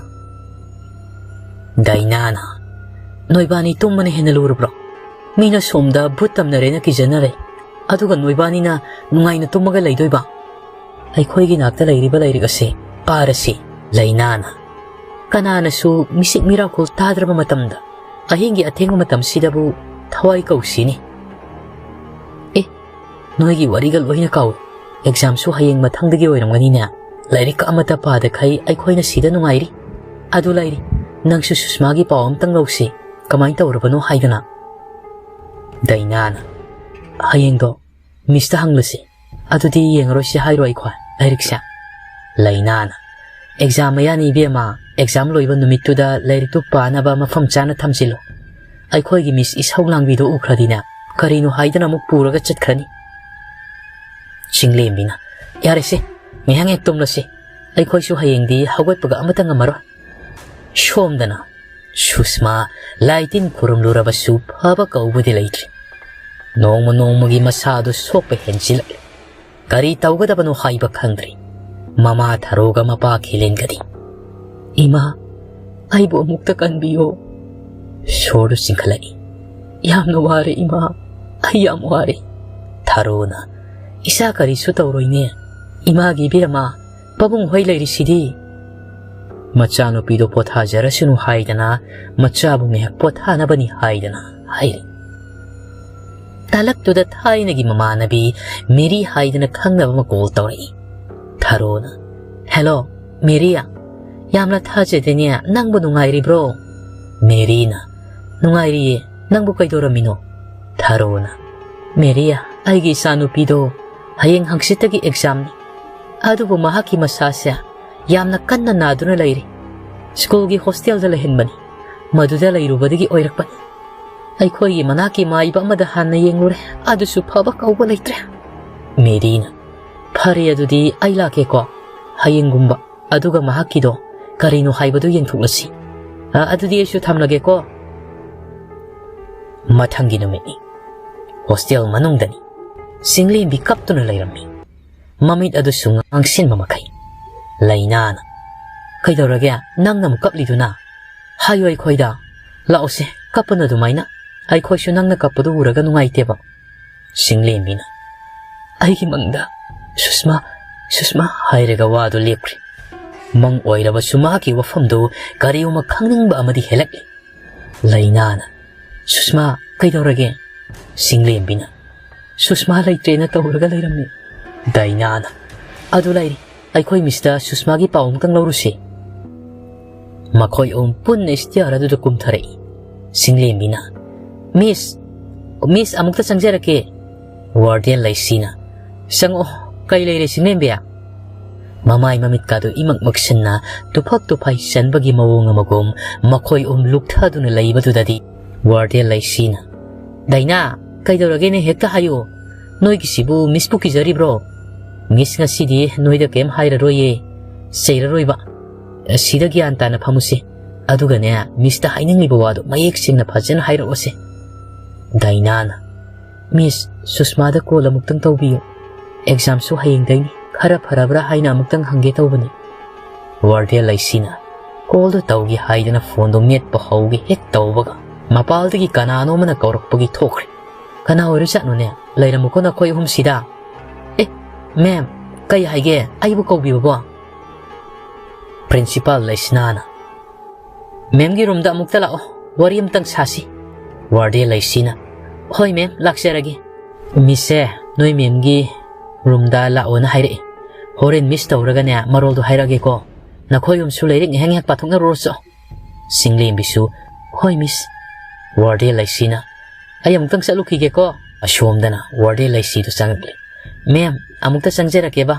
ꯗꯥꯏꯅꯥꯅ, "ꯅꯣꯏꯕꯥꯅꯤ ꯇꯨꯝꯕꯅ ꯍꯦꯟꯅ ꯂꯨꯔꯕ꯭ꯔꯣ? ꯃꯤꯅ ꯁꯣꯝꯗ ꯚꯨꯠ ꯇꯝꯅꯔꯦꯅ ꯀꯤꯖꯅꯔꯦ, ꯑꯗꯨꯒ ꯅꯣꯏꯕꯥꯅꯤꯅ ꯅꯨꯡꯉꯥꯏꯅ ꯇꯨꯝꯃꯒ ꯂꯩꯗꯣꯏꯕ? ꯑꯩꯈꯣꯏꯒꯤ ꯅꯥꯛꯇ ꯂꯩꯔꯤꯕ ꯂꯥꯏꯔꯤꯛ ꯑꯁꯦ ꯄꯥꯔꯁꯤ꯫" ꯂꯩꯅꯥꯅ, "ꯀꯅꯥꯅꯁꯨ ꯃꯤꯆꯤꯛ ꯃꯤꯔꯥꯎꯈꯣꯜ ꯇꯥꯗ꯭ꯔꯕ ꯃꯇꯝꯗ, ꯑꯍꯤꯡꯒꯤ ꯑꯊꯦꯡꯕ ꯃꯇꯝꯁꯤꯗꯕꯨ ꯊꯋꯥꯏ ꯀꯧꯁꯤꯅꯤ꯫" ꯑꯦ, ꯅꯣꯏꯒꯤ ꯋꯥꯔꯤꯒ ꯂꯣꯏꯅ ꯀꯥꯎꯏ꯫ ꯑꯦꯛꯖꯥꯝꯁꯨ ꯍꯌꯦꯡ ꯃꯊꯪꯗꯒꯤ ꯑꯣꯏꯔꯝꯒꯅꯤꯅꯦ꯫ ꯂꯥꯏꯔꯤꯛ ꯑꯃꯠꯇ ꯄꯥꯗꯈꯩ ꯑꯩꯈꯣꯏꯅ ꯁꯤꯗ ꯅꯨꯡꯉꯥꯏꯔꯤ꯫ ꯑꯗꯨ ꯂꯩꯔꯤ, ꯅꯪꯁꯨ ꯁꯨꯁꯃꯥꯒꯤ ꯄꯥꯎ ꯑꯝꯇꯪ ꯂꯧꯁꯤ, ꯀꯃꯥꯏꯅ ꯇꯧꯔꯕꯅꯣ ꯍꯥꯏꯗꯅ꯫ ꯗꯥꯏꯅꯥꯅ, "ꯍꯌꯦꯡꯗꯣ ꯃꯤꯁꯇ ꯍꯪꯂꯁꯤ, ꯑꯗꯨꯗꯤ ꯌꯦꯡꯉꯔꯣꯏꯁꯤ ꯍꯥꯏꯔꯣ ꯑꯩꯈꯣꯏ ꯂꯥꯏꯔꯤꯛꯁꯦ? ꯂꯩꯅꯥꯅ, "ꯑꯦꯛꯖꯥꯝ ꯃꯌꯥꯅꯤ ꯏꯕꯦꯝꯃ, ꯑꯦꯛꯖꯥꯝ ꯂꯣꯏꯕ ꯅꯨꯃꯤꯠꯇꯨꯗ ꯂꯥꯏꯔꯤꯛꯇꯨ ꯄꯥꯅꯕ ꯃꯐꯝ ꯆꯥꯅ ꯊꯝꯖꯤꯜꯂꯨ꯫ ꯑꯩꯈꯣꯏꯒꯤ ꯃꯤꯁ ꯏꯁꯧ ꯂꯥꯡꯕꯤꯗꯣ ꯎꯈ꯭ꯔꯗꯤꯅꯦ, ꯀꯔꯤꯅꯣ ꯍꯥꯏꯗꯅ ꯑꯃꯨꯛ ꯄꯨꯔꯒ ꯆꯠꯈ꯭ꯔꯅꯤ꯫" ꯆꯤꯡꯂꯦꯝꯕꯤꯅ, "ꯌꯥꯔꯦꯁꯦ, ꯉꯥꯏꯍꯥꯛ ꯍꯦꯛ ꯇꯨꯝꯂꯁꯤ꯫ ꯑꯩꯈꯣꯏꯁꯨ ꯍꯌꯦꯡꯗꯤ ꯍꯧꯒꯠꯄꯒ ꯑꯃꯠꯇ ꯉꯝꯃꯔꯣꯏ꯫" ꯁꯣꯝꯗꯅ ꯁꯨꯁꯃꯥ ꯂꯥꯏ ꯇꯤꯟ ꯈꯨꯔꯨꯝꯂꯨꯔꯕꯁꯨ ꯐꯕ ꯀꯧꯕꯗꯤ ꯂꯩꯇ꯭ꯔꯤ꯫ ꯅꯣꯡꯃ ꯅꯣꯡꯃꯒꯤ ꯃꯁꯥꯗꯨ ꯁꯣꯛꯄ ꯍꯦꯟꯖꯤꯜꯂꯛꯂꯦ꯫ ꯀꯔꯤ ꯇꯧꯒꯗꯕꯅꯣ ꯍꯥꯏꯕ ꯈꯪꯗ꯭ꯔꯦ꯫ ꯃꯃꯥ ꯊꯔꯣꯒ ꯃꯄꯥ ꯈꯤꯂꯦꯟꯒꯗꯤ, "ꯏꯃꯥ, ꯑꯩꯕꯨ ꯑꯃꯨꯛꯇ ꯀꯟꯕꯤꯌꯣ꯫" ꯁꯣꯔꯗꯨ ꯆꯤꯡꯈꯠꯂꯛꯏ꯫ "ꯌꯥꯝꯅ ꯋꯥꯔꯦ ꯏꯃꯥ, ꯑꯩ ꯌꯥꯝ ꯋꯥꯔꯦ꯫" ꯊꯔꯣꯅ, "ꯏꯆꯥ ꯀꯔꯤꯁꯨ ꯇꯧꯔꯣꯏꯅꯦ, ꯏꯃꯥꯒꯤ ꯏꯕꯦꯝꯃ, ꯄꯥꯕꯨꯡ ꯍꯣꯏ ꯂꯩꯔꯤꯁꯤꯗꯤ꯫" ꯃꯆꯥꯅꯨꯄꯤꯗꯣ ꯄꯣꯊꯥꯖꯔꯁꯅꯨ ꯍꯥꯏꯗꯅ, ꯃꯆꯥꯕꯨ ꯉꯥꯏꯍꯥꯛ ꯄꯣꯊꯥꯅꯕꯅꯤ ꯍꯥꯏꯗꯅ ꯍꯥꯏꯔꯤ꯫ ꯇꯥꯂꯛꯇꯨꯗ ꯊꯥꯏꯅꯒꯤ ꯃꯃꯥꯟꯅꯕꯤ ꯃꯦꯔꯤ ꯍꯥꯏꯗꯅ ꯈꯪꯅꯕ ꯑꯃ ꯀꯣꯜ ꯇꯧꯔꯛꯏ꯫ ꯊꯔꯣꯅ, "ꯍꯦꯂꯣ, ꯃꯦꯔꯤ, ꯌꯥꯝꯅ ꯊꯥꯖꯗꯦꯅꯦ, ꯅꯪꯕꯨ ꯅꯨꯡꯉꯥꯏꯔꯤꯕ꯭ꯔꯣ?" ꯃꯦꯔꯤꯅ, "ꯅꯨꯡꯉꯥꯏꯔꯤꯌꯦ, ꯅꯪꯕꯨ ꯀꯩꯗꯧꯔꯝꯃꯤꯅꯣ?" ꯊꯔꯣꯅ, "ꯃꯦꯔꯤ, ꯑꯩꯒꯤ ꯏꯆꯥꯅꯨꯄꯤꯗꯣ ꯍꯌꯦꯡ ꯍꯪꯆꯤꯠꯇꯒꯤ ꯑꯦꯛꯖꯥꯝꯅꯤ꯫ ꯑꯗꯨꯕꯨ ꯃꯍꯥꯛꯀꯤ ꯃꯁꯥꯁꯦ ꯌꯥꯝꯅ ꯀꯟꯅ ꯅꯥꯗꯨꯅ ꯂꯩꯔꯤ꯫ ꯁ꯭ꯀꯨꯜꯒꯤ ꯍꯣꯁꯇꯦꯜꯗ ꯂꯩꯍꯟꯕꯅꯤ꯫ ꯃꯗꯨꯗ ꯂꯩꯔꯨꯕꯗꯒꯤ ꯑꯣꯏꯔꯛꯄꯅꯤ꯫ ꯑꯩꯈꯣꯏꯒꯤ ꯃꯅꯥꯛꯀꯤ ꯃꯥꯏꯕ ꯑꯃꯗ ꯍꯥꯟꯅ ꯌꯦꯡꯂꯨꯔꯦ, ꯑꯗꯨꯁꯨ ꯐꯕ ꯀꯧꯕ ꯂꯩꯇ꯭ꯔꯦ꯫" ꯃꯦꯔꯤꯅ, "ꯐꯔꯦ, ꯑꯗꯨꯗꯤ ꯑꯩ ꯂꯥꯛꯀꯦꯀꯣ, ꯍꯌꯦꯡꯒꯨꯝꯕ꯫ ꯑꯗꯨꯒ ꯃꯍꯥꯛꯀꯤꯗꯣ ꯀꯔꯤꯅꯣ ꯍꯥꯏꯕꯗꯨ ꯌꯦꯡꯊꯣꯛꯂꯁꯤ꯫ ꯑ, ꯑꯗꯨꯗꯤ ꯑꯩꯁꯨ ꯊꯝꯂꯒꯦꯀꯣ꯫" ꯃꯊꯪꯒꯤ ꯅꯨꯃꯤꯠꯅꯤ꯫ ꯍꯣꯁꯇꯦꯜ ꯃꯅꯨꯡꯗꯅꯤ꯫ ꯆꯤꯡꯂꯦꯝꯕꯤ ꯀꯞꯇꯨꯅ ꯂꯩꯔꯝꯃꯤ, ꯃꯃꯤꯠ ꯑꯗꯨꯁꯨ ꯉꯥꯡꯁꯤꯟꯕ ꯃꯈꯩ꯫ ꯂꯩꯅꯥꯅ, "ꯀꯩꯗꯧꯔꯒꯦ? ꯅꯪꯅ ꯑꯃꯨꯛ ꯀꯞꯂꯤꯗꯨꯅ? ꯍꯥꯏꯌꯨ ꯑꯩꯈꯣꯏꯗ꯫ ꯂꯥꯛꯑꯣꯁꯦ, ꯀꯞꯄꯅ ꯑꯗꯨꯃꯥꯏꯅ꯫ ꯑꯩꯈꯣꯏꯁꯨ ꯅꯪꯅ ꯀꯞꯄꯗꯨ ꯎꯔꯒ ꯅꯨꯡꯉꯥꯏꯇꯦꯕ꯫" ꯆꯤꯡꯂꯦꯝꯕꯤꯅ, "ꯑꯩꯒꯤ ꯃꯪꯗ ꯁꯨꯁꯃꯥ, ꯁꯨꯁꯃꯥ ꯍꯥꯏꯔꯒ ꯋꯥꯗꯨ ꯂꯦꯞꯈ꯭ꯔꯦ꯫ ꯃꯪ ꯑꯣꯏꯔꯕꯁꯨ ꯃꯍꯥꯛꯀꯤ ꯋꯥꯐꯝꯗꯨ ꯀꯔꯤꯒꯨꯝꯕ ꯈꯪꯅꯤꯡꯕ ꯑꯃꯗꯤ ꯍꯦꯜꯂꯛꯂꯤ꯫" ꯂꯩꯅꯥꯅ, "ꯁꯨꯁꯃꯥ, ꯀꯩꯗꯧꯔꯒꯦ?" ꯆꯤꯡꯂꯦꯝꯕꯤꯅ, "ꯁꯨꯁꯃꯥ ꯂꯩꯇ꯭ꯔꯦꯅ ꯇꯧꯔꯒ ꯂꯩꯔꯝꯃꯤ꯫" ꯗꯥꯏꯅꯥꯅ, "ꯑꯗꯨ ꯂꯩꯔꯤ, ꯑꯩꯈꯣꯏ ꯃꯤꯁꯇ ꯁꯨꯁꯃꯥꯒꯤ ꯄꯥꯎ ꯑꯃꯇꯪ ꯂꯧꯔꯨꯁꯤ꯫" ꯃꯈꯣꯏ ꯑꯍꯨꯝ ꯄꯨꯟꯅ ꯁ꯭ꯇꯤꯌꯥꯔ ꯑꯗꯨꯗ ꯀꯨꯝꯊꯔꯛꯏ꯫ ꯆꯤꯡꯂꯦꯝꯕꯤꯅ, "ꯃꯤꯁ, ꯃꯤꯁ, ꯑꯃꯨꯛꯇ ꯆꯪꯖꯔꯛꯀꯦ꯫" ꯋꯥꯔꯗꯦꯟ ꯂꯩꯁꯤꯅ, "ꯆꯪꯉꯛꯑꯣ, ꯀꯩ ꯂꯩꯔꯦ ꯁꯤꯡꯂꯦꯝꯕꯤ?" ꯃꯃꯥꯏ ꯃꯃꯤꯠꯀꯥꯗꯨ ꯏꯃꯛ ꯃꯛꯁꯤꯟꯅ ꯇꯨꯐꯛ ꯇꯨꯐꯩ ꯆꯟꯕꯒꯤ ꯃꯑꯣꯡ ꯑꯃꯒꯨꯝ ꯃꯈꯣꯏ ꯑꯍꯨꯝ ꯂꯨꯞꯊꯗꯨꯅ ꯂꯩꯕꯗꯨꯗꯗꯤ ꯋꯥꯔꯗꯦꯟ ꯂꯩꯁꯤꯅ, "ꯗꯥꯏꯅꯥ, ꯀꯩꯗꯧꯔꯒꯦꯅꯦ? ꯍꯦꯛꯇ ꯍꯥꯏꯌꯨ꯫ ꯅꯣꯏꯒꯤꯁꯤꯕꯨ ꯃꯤꯁꯄꯨ ꯀꯤꯖꯔꯤꯕ꯭ꯔꯣ? ꯃꯤꯁ ꯉꯁꯤꯗꯤ ꯅꯣꯏꯗ ꯀꯩꯝ ꯍꯥꯏꯔꯔꯣꯏꯌꯦ, ꯆꯩꯔꯔꯣꯏꯕ꯫ ꯑꯁꯤꯗ ꯒ꯭ꯌꯥꯟ ꯇꯥꯅ ꯐꯝꯃꯨꯁꯦ꯫ ꯑꯗꯨꯒꯅꯦ, ꯃꯤꯁꯇ ꯍꯥꯏꯅꯤꯡꯂꯤꯕ ꯋꯥꯗꯣ ꯃꯌꯦꯛ ꯁꯦꯡꯅ ꯐꯖꯅ ꯍꯥꯏꯔꯛꯑꯣꯁꯦ꯫" ꯗꯥꯏꯅꯥꯅ, "ꯃꯤꯁ, ꯁꯨꯁꯃꯥꯗ ꯀꯣꯜ ꯑꯃꯨꯛꯇꯪ ꯇꯧꯕꯤꯌꯨ꯫ ꯑꯦꯛꯖꯥꯝꯁꯨ ꯍꯌꯦꯡꯗꯩꯅꯤ꯫ ꯈꯔ ꯐꯔꯕ꯭ꯔꯥ ꯍꯥꯏꯅ ꯑꯃꯨꯛꯇꯪ ꯍꯪꯒꯦ ꯇꯧꯕꯅꯤ꯫" ꯋꯥꯔꯗꯦꯟ ꯂꯩꯁꯤꯅ ꯀꯣꯜꯗꯣ ꯇꯧꯒꯦ ꯍꯥꯏꯗꯅ ꯐꯣꯟꯗꯣ ꯃꯦꯠꯄ ꯍꯧꯒꯦ ꯍꯦꯛ ꯇꯧꯕꯒ, ꯃꯄꯥꯜꯗꯒꯤ ꯀꯅꯥꯅꯣ ꯑꯃꯅ ꯀꯧꯔꯛꯄꯒꯤ ꯊꯣꯛꯈ꯭ꯔꯦ꯫ "ꯀꯅꯥ ꯑꯣꯏꯔꯖꯥꯠꯅꯣꯅꯦ? ꯂꯩꯔꯝꯃꯨꯀꯣ ꯅꯈꯣꯏ ꯑꯍꯨꯝꯁꯤꯗ꯫" "ꯑꯦ, ꯃꯦꯝ, ꯀꯩ ꯍꯥꯏꯒꯦ? ꯑꯩꯕꯨ ꯀꯧꯕꯤꯕꯕꯣ?" ꯄ꯭ꯔꯤꯟꯁꯤꯄꯥꯜ ꯂꯩꯁꯤꯅꯥꯅ, "ꯃꯦꯝꯒꯤ ꯔꯨꯝꯗ ꯑꯃꯨꯛꯇ ꯂꯥꯛꯑꯣ, ꯋꯥꯔꯤ ꯑꯃꯇꯪ ꯁꯥꯁꯤ꯫" ꯋꯥꯔꯗꯦꯟ ꯂꯩꯁꯤꯅ, "ꯍꯣꯏ ꯃꯦꯝ, ꯂꯥꯛꯆꯔꯒꯦ꯫ ꯃꯤꯁꯁꯦ, ꯅꯣꯏ ꯃꯦꯝꯒꯤ ꯔꯨꯝꯗ ꯂꯥꯛꯑꯣꯅ ꯍꯥꯏꯔꯛꯑꯦ꯫ ꯍꯣꯔꯦꯟ ꯃꯤꯁ ꯇꯧꯔꯒꯅꯦ, ꯃꯔꯣꯜꯗꯣ ꯍꯥꯏꯔꯛꯑꯒꯦꯀꯣ꯫ ꯅꯈꯣꯏ ꯑꯍꯨꯝꯁꯨ ꯂꯥꯏꯔꯤꯛ ꯉꯥꯏꯍꯥꯛ ꯉꯥꯏꯍꯥꯛ ꯄꯥꯊꯣꯛꯅꯔꯨꯔꯣ ꯆꯣ꯫" ꯁꯤꯡꯂꯦꯝꯕꯤꯁꯨ, "ꯍꯣꯏ ꯃꯤꯁ꯫" ꯋꯥꯔꯗꯦꯟ ꯂꯩꯁꯤꯅ, "ꯑꯩ ꯑꯃꯨꯛꯇꯪ ꯆꯠꯂꯨꯈꯤꯒꯦꯀꯣ꯫" ꯑꯁꯣꯝꯗꯅ ꯋꯥꯔꯗꯦꯟ ꯂꯩꯁꯤꯗꯨ ꯆꯪꯉꯛꯂꯦ꯫ "ꯃꯦꯝ, ꯑꯃꯨꯛꯇ ꯆꯪꯖꯔꯛꯀꯦꯕ꯫"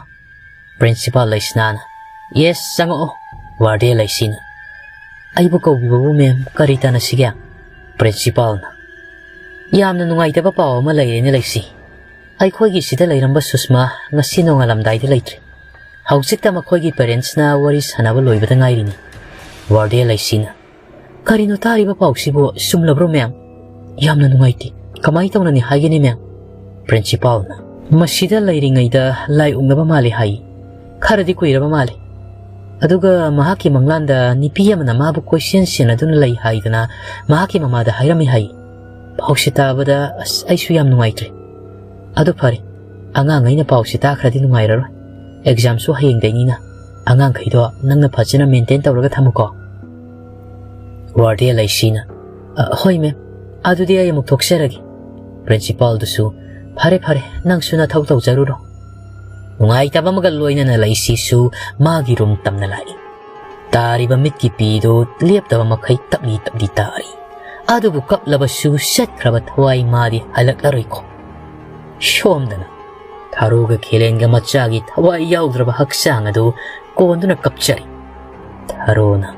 ꯄ꯭ꯔꯤꯟꯁꯤꯄꯥꯜ ꯂꯩꯁꯅꯥꯅ, "ꯌꯦꯁ, ꯆꯪꯉꯛꯑꯣ꯫" ꯋꯥꯔꯗꯦꯟ ꯂꯩꯁꯤꯅ, "ꯑꯩꯕꯨ ꯀꯧꯕꯤꯕꯕꯨ ꯃꯦꯝ, ꯀꯔꯤ ꯇꯥꯟꯅꯁꯤꯒꯦ?" ꯄ꯭ꯔꯤꯟꯁꯤꯄꯥꯜꯅ, "ꯌꯥꯝꯅ ꯅꯨꯡꯉꯥꯏꯇꯕ ꯄꯥꯎ ꯑꯃ ꯂꯩꯔꯦꯅꯦ ꯂꯩꯁꯤ꯫ ꯑꯩꯈꯣꯏꯒꯤ ꯁꯤꯗ ꯂꯩꯔꯝꯕ ꯁꯨꯁꯃꯥ ꯉꯁꯤ ꯅꯣꯡꯉꯥꯜꯂꯝꯗꯥꯏꯗ ꯂꯩꯇ꯭ꯔꯦ꯫ ꯍꯧꯖꯤꯛꯇ ꯃꯈꯣꯏꯒꯤ ꯄꯦꯔꯦꯟꯁꯅ ꯋꯥꯔꯤ ꯁꯥꯟꯅꯕ ꯂꯣꯏꯕꯗ ꯉꯥꯏꯔꯤꯅꯤ꯫" ꯋꯥꯔꯗꯦꯟ ꯂꯩꯁꯤꯅ, "ꯀꯔꯤꯅꯣ ꯇꯥꯔꯤꯕ ꯄꯥꯎꯁꯤꯕꯨ? ꯆꯨꯝꯂꯕ꯭ꯔꯣ ꯃꯦꯝ? ꯌꯥꯝꯅ ꯅꯨꯡꯉꯥꯏꯇꯦ꯫ ꯀꯃꯥꯏ ꯇꯧꯅꯅꯤ ꯍꯥꯏꯒꯅꯤ ꯃꯦꯝ?" ꯄ꯭ꯔꯤꯟꯁꯤꯄꯥꯜꯅ, "ꯃꯁꯤꯗ ꯂꯩꯔꯤꯉꯩꯗ ꯂꯥꯏ ꯑꯣꯛꯅꯕ ꯃꯥꯜꯂꯤ ꯍꯥꯏ꯫ ꯈꯔꯗꯤ ꯀꯨꯏꯔꯕ ꯃꯥꯜꯂꯤ꯫ ꯑꯗꯨꯒ ꯃꯍꯥꯛꯀꯤ ꯃꯪꯂꯥꯟꯗ ꯅꯨꯄꯤ ꯑꯃꯅ ꯃꯥꯕꯨ ꯀꯣꯏꯁꯦꯟ ꯁꯦꯟꯅꯗꯨꯅ ꯂꯩ ꯍꯥꯏꯗꯅ ꯃꯍꯥꯛꯀꯤ ꯃꯃꯥꯗ ꯍꯥꯏꯔꯝꯃꯤ ꯍꯥꯏ꯫ ꯄꯥꯎꯁꯦ ꯇꯥꯕꯗ ꯑꯁ ꯑꯩꯁꯨ ꯌꯥꯝ ꯅꯨꯡꯉꯥꯏꯇ꯭ꯔꯦ꯫ ꯑꯗꯨ ꯐꯔꯦ, ꯑꯉꯥꯡꯉꯩꯅ ꯄꯥꯎꯁꯦ ꯇꯥꯈ꯭ꯔꯗꯤ ꯅꯨꯡꯉꯥꯏꯔꯔꯣꯏ꯫ ꯑꯦꯛꯖꯥꯝꯁꯨ ꯍꯌꯦꯡꯗꯩꯅꯤꯅ ꯑꯉꯥꯡꯈꯩꯗꯣ ꯅꯪꯅ ꯐꯖꯅ ꯃꯦꯟꯇꯦꯟ ꯇꯧꯔꯒ ꯊꯝꯃꯨꯀꯣ꯫" ꯋꯥꯔꯗꯦꯟ ꯂꯩꯁꯤꯅ, "ꯑ, ꯍꯣꯏ ꯃꯦꯝ, ꯑꯗꯨꯗꯤ ꯑꯩ ꯑꯃꯨꯛ ꯊꯣꯛꯆꯔꯒꯦ꯫" ꯄ꯭ꯔꯤꯟꯁꯤꯄꯥꯜꯗꯨꯁꯨ, "ꯐꯔꯦ ꯐꯔꯦ, ꯅꯪꯁꯨ ꯅꯊꯧ ꯇꯧꯖꯔꯨꯔꯣ꯫" ꯅꯨꯡꯉꯥꯏꯇꯕ ꯑꯃꯒ ꯂꯣꯏꯅꯅ ꯂꯩꯁꯤꯁꯨ ꯃꯥꯒꯤ ꯔꯨꯝ ꯇꯝꯅ ꯂꯥꯛꯏ꯫ ꯇꯥꯔꯤꯕ ꯃꯤꯠꯀꯤ ꯄꯤꯗꯨ ꯂꯦꯞꯇꯕ ꯃꯈꯩ ꯇꯞꯂꯤ ꯇꯞꯂꯤ ꯇꯥꯔꯤ꯫ ꯑꯗꯨꯕꯨ ꯀꯞꯂꯕꯁꯨ ꯆꯠꯈ꯭ꯔꯕ ꯊꯋꯥꯏ ꯃꯥꯗꯤ ꯍꯜꯂꯛꯂꯔꯣꯏꯀꯣ꯫ ꯁꯣꯝꯗꯅ ꯊꯥꯔꯣꯒ ꯈꯦꯂꯦꯟꯒ ꯃꯆꯥꯒꯤ ꯊꯋꯥꯏ ꯌꯥꯎꯗ꯭ꯔꯕ ꯍꯛꯆꯥꯡ ꯑꯗꯨ ꯀꯣꯟꯗꯨꯅ ꯀꯞꯆꯔꯤ꯫ ꯊꯥꯔꯣꯅ,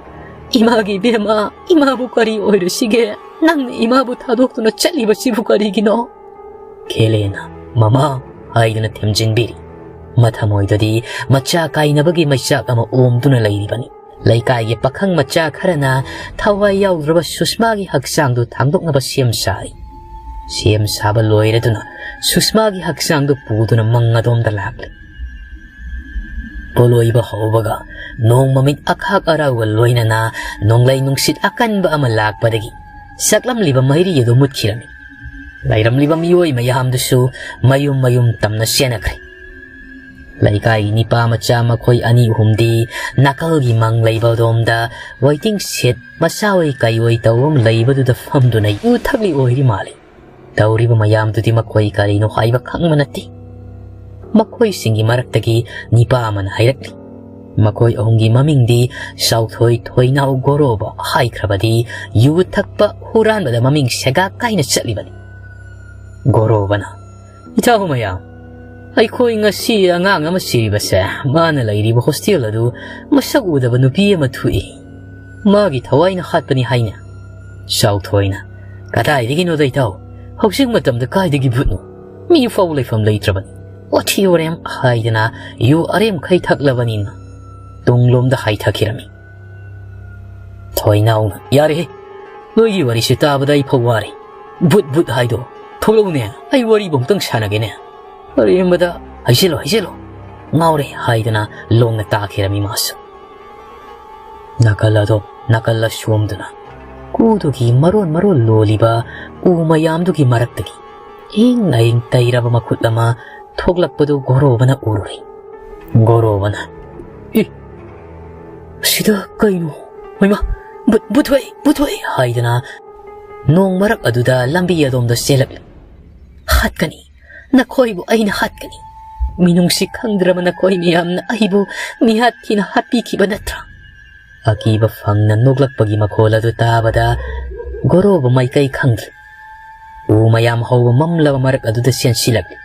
"ꯏꯃꯥꯒꯤ ꯏꯕꯦꯝꯃ, ꯏꯃꯥꯕꯨ ꯀꯔꯤ ꯑꯣꯏꯔꯨꯁꯤꯒꯦ? ꯅꯪꯅ ꯏꯃꯥꯕꯨ ꯊꯥꯗꯣꯛꯇꯨꯅ ꯆꯠꯂꯤꯕꯁꯤꯕꯨ ꯀꯔꯤꯒꯤꯅꯣ?" ꯈꯦꯂꯦꯟꯅ, "ꯃꯃꯥ" ꯍꯥꯏꯗꯨꯅ ꯊꯦꯝꯖꯤꯟꯕꯤꯔꯤ꯫ ꯃꯊꯃꯣꯏꯗꯗꯤ ꯃꯆꯥ ꯀꯥꯏꯅꯕꯒꯤ ꯃꯩꯆꯥꯛ ꯑꯃ ꯑꯣꯝꯗꯨꯅ ꯂꯩꯔꯤꯕꯅꯤ꯫ ꯂꯩꯀꯥꯏꯒꯤ ꯄꯥꯈꯪ ꯃꯆꯥ ꯈꯔꯅ ꯊꯋꯥꯏ ꯌꯥꯎꯗ꯭ꯔꯕ ꯁꯨꯁꯃꯥꯒꯤ ꯍꯛꯆꯥꯡꯗꯨ ꯊꯥꯡꯗꯣꯛꯅꯕ ꯁꯦꯝ ꯁꯥꯔꯤ꯫ ꯁꯦꯝ ꯁꯥꯕ ꯂꯣꯏꯔꯗꯨꯅ ꯁꯨꯁꯃꯥꯒꯤ ꯍꯛꯆꯥꯡꯗꯨ ꯄꯨꯗꯨꯅ ꯃꯪ ꯑꯗꯣꯝꯗ ꯂꯥꯛꯂꯤ꯫ ꯄꯣꯂꯣꯏꯕ ꯍꯧꯕꯒ ꯅꯣꯡ ꯃꯃꯤꯠ ꯑꯈꯥꯛ ꯑꯔꯥꯎꯒ ꯂꯣꯏꯅꯅ ꯅꯣꯡꯂꯩ ꯅꯨꯡꯁꯤꯠ ꯑꯀꯟꯕ ꯑꯃ ꯂꯥꯛꯄꯗꯒꯤ ꯁꯛꯂꯝꯂꯤꯕ ꯃꯩꯔꯤ ꯑꯗꯨ ꯃꯨꯠꯈꯤꯔꯝꯃꯤ꯫ ꯂꯩꯔꯝꯂꯤꯕ ꯃꯤꯑꯣꯏ ꯃꯌꯥꯝꯗꯨꯁꯨ ꯃꯌꯨꯝ ꯃꯌꯨꯝ ꯇꯝꯅ ꯆꯦꯟꯅꯈ꯭ꯔꯦ꯫ ꯂꯩꯀꯥꯏꯒꯤ ꯅꯤꯄꯥ ꯃꯆꯥ ꯃꯈꯣꯏ ꯑꯅꯤ ꯑꯍꯨꯝꯗꯤ ꯅꯥꯀꯜꯒꯤ ꯃꯪ ꯂꯩꯕ ꯑꯗꯣꯝꯗ waiting shed ꯃꯆꯥ ꯑꯣꯏ ꯀꯩ ꯑꯣꯏ ꯇꯧꯕ ꯑꯃ ꯂꯩꯕꯗꯨꯗ ꯐꯝꯗꯨꯅ ꯌꯨ ꯊꯛꯂꯤ ꯑꯣꯏꯔꯤ ꯃꯥꯜꯂꯤ꯫ ꯇꯧꯔꯤꯕ ꯃꯌꯥꯝꯗꯨꯗꯤ ꯃꯈꯣꯏ ꯀꯔꯤꯅꯣ ꯍꯥꯏꯕ ꯈꯪꯕ ꯅꯠꯇꯦ꯫ ꯃꯈꯣꯏꯁꯤꯡꯒꯤ ꯃꯔꯛꯇꯒꯤ ꯅꯤꯄꯥ ꯑꯃꯅ ꯍꯥꯏꯔꯛꯂꯤ, ꯃꯈꯣꯏ ꯑꯍꯨꯝꯒꯤ ꯃꯃꯤꯡꯗꯤ ꯆꯥꯎꯊꯣꯏ, ꯊꯣꯏꯅꯥꯎ, ꯒꯣꯔꯣꯕ ꯍꯥꯏꯈ꯭ꯔꯕꯗꯤ ꯌꯨ ꯊꯛꯄ ꯍꯨꯔꯥꯟꯕꯗ ꯃꯃꯤꯡ ꯁꯦꯒꯥꯛ ꯀꯥꯏꯅ ꯆꯠꯂꯤꯕꯅꯤ꯫ ꯒꯣꯔꯣꯕꯅ, "ꯏꯇꯥꯎ ꯃꯌꯥꯝ, ꯑꯩꯈꯣꯏ ꯉꯁꯤ ꯑꯉꯥꯡ ꯑꯃ ꯁꯤꯔꯤꯕꯁꯦ ꯃꯥꯅ ꯂꯩꯔꯤꯕ hostel ꯑꯗꯨ ꯃꯁꯛ ꯎꯗꯕ ꯅꯨꯄꯤ ꯑꯃ ꯊꯣꯛꯏ꯫ ꯃꯥꯒꯤ ꯊꯋꯥꯏꯅ ꯍꯥꯠꯄꯅꯤ ꯍꯥꯏꯅ?" ꯆꯥꯎꯊꯣꯏꯅ, "ꯀꯗꯥꯏꯗꯒꯤꯅꯣꯗ ꯏꯇꯥꯎ? ꯍꯧꯖꯤꯛ ꯃꯇꯝꯗ ꯀꯥꯏꯗꯒꯤ ꯚꯨꯠꯅꯣ? ꯃꯤ ꯐꯥꯎ ꯂꯩꯐꯝ ꯂꯩꯇ꯭ꯔꯕꯅꯤ꯫ ꯋꯥꯊꯤ ꯋꯥꯔꯦꯝ" ꯍꯥꯏꯗꯅ ꯌꯨ ꯑꯔꯦꯝꯈꯩ ꯊꯛꯂꯕꯅꯤꯅ ꯇꯨꯡꯂꯣꯝꯗ ꯍꯥꯏꯊꯈꯤꯔꯝꯃꯤ꯫ ꯊꯣꯏꯅꯥꯎꯅ, "ꯌꯥꯔꯦꯍꯦ, ꯅꯣꯏꯒꯤ ꯋꯥꯔꯤꯁꯦ ꯇꯥꯕꯗ ꯑꯩ ꯐꯥꯎ ꯋꯥꯔꯦ꯫ ꯚꯨꯠ ꯚꯨꯠ ꯍꯥꯏꯗꯣ ꯊꯣꯛꯂꯛꯎꯅꯦ, ꯑꯩ ꯋꯥꯔꯤꯕꯨ ꯑꯃꯨꯛꯇꯪ ꯁꯥꯟꯅꯒꯦꯅꯦ꯫ ꯑꯔꯦꯝꯕꯗ ꯍꯩꯖꯤꯜꯂꯣ, ꯍꯩꯖꯤꯜꯂꯣ, ꯉꯥꯎꯔꯦ" ꯍꯥꯏꯗꯅ ꯂꯣꯡꯅ ꯇꯥꯈꯤꯔꯝꯃꯤ ꯃꯥꯁꯨ꯫ ꯅꯥꯀꯜ ꯑꯗꯣꯝ, ꯅꯥꯀꯜ ꯑꯁꯣꯝꯗꯨꯅ ꯀꯨꯗꯨꯒꯤ ꯃꯔꯣꯟ ꯃꯔꯣꯟ ꯂꯣꯜꯂꯤꯕ ꯎ ꯃꯌꯥꯝꯗꯨꯒꯤ ꯃꯔꯛꯇꯒꯤ ꯏꯪ ꯑꯏꯪ ꯇꯩꯔꯕ ꯃꯈꯨꯠ ꯑꯃ ꯊꯣꯛꯂꯛꯄꯗꯨ ꯒꯣꯔꯣꯕꯅ ꯎꯔꯨꯔꯦ꯫ ꯒꯣꯔꯣꯕꯅ, "ꯏ, ꯁꯤꯗ ꯀꯩꯅꯣ? ꯍꯩꯃꯥ, ꯚꯨꯠ, ꯚꯨꯠ ꯊꯣꯛꯑꯦ, ꯚꯨꯠ ꯊꯣꯛꯑꯦ" ꯍꯥꯏꯗꯅ ꯅꯣꯡ ꯃꯔꯛ ꯑꯗꯨꯗ ꯂꯝꯕꯤ ꯑꯗꯣꯝꯗ ꯆꯦꯜꯂꯛꯂꯦ꯫ "ꯍꯥꯠꯀꯅꯤ, ꯅꯈꯣꯏꯕꯨ ꯑꯩꯅ ꯍꯥꯠꯀꯅꯤ꯫ ꯃꯤꯅꯨꯡꯁꯤ ꯈꯪꯗ꯭ꯔꯕ ꯅꯈꯣꯏ ꯃꯤꯌꯥꯝꯅ ꯑꯩꯕꯨ ꯃꯤꯍꯥꯠ ꯊꯤꯅ ꯍꯥꯠꯄꯤꯈꯤꯕ ꯅꯠꯇ꯭ꯔꯥ?" ꯑꯀꯤꯕ ꯐꯪꯅ ꯅꯣꯛꯂꯛꯄꯒꯤ ꯃꯈꯣꯜ ꯑꯗꯨ ꯇꯥꯕꯗ ꯒꯣꯔꯣꯕ ꯃꯥꯏꯀꯩ ꯈꯪꯗ꯭ꯔꯦ꯫ ꯎ ꯃꯌꯥꯝ ꯍꯧꯕ ꯃꯝꯂꯕ ꯃꯔꯛ ꯑꯗꯨꯗ ꯆꯦꯟꯁꯤꯜꯂꯛꯂꯤ꯫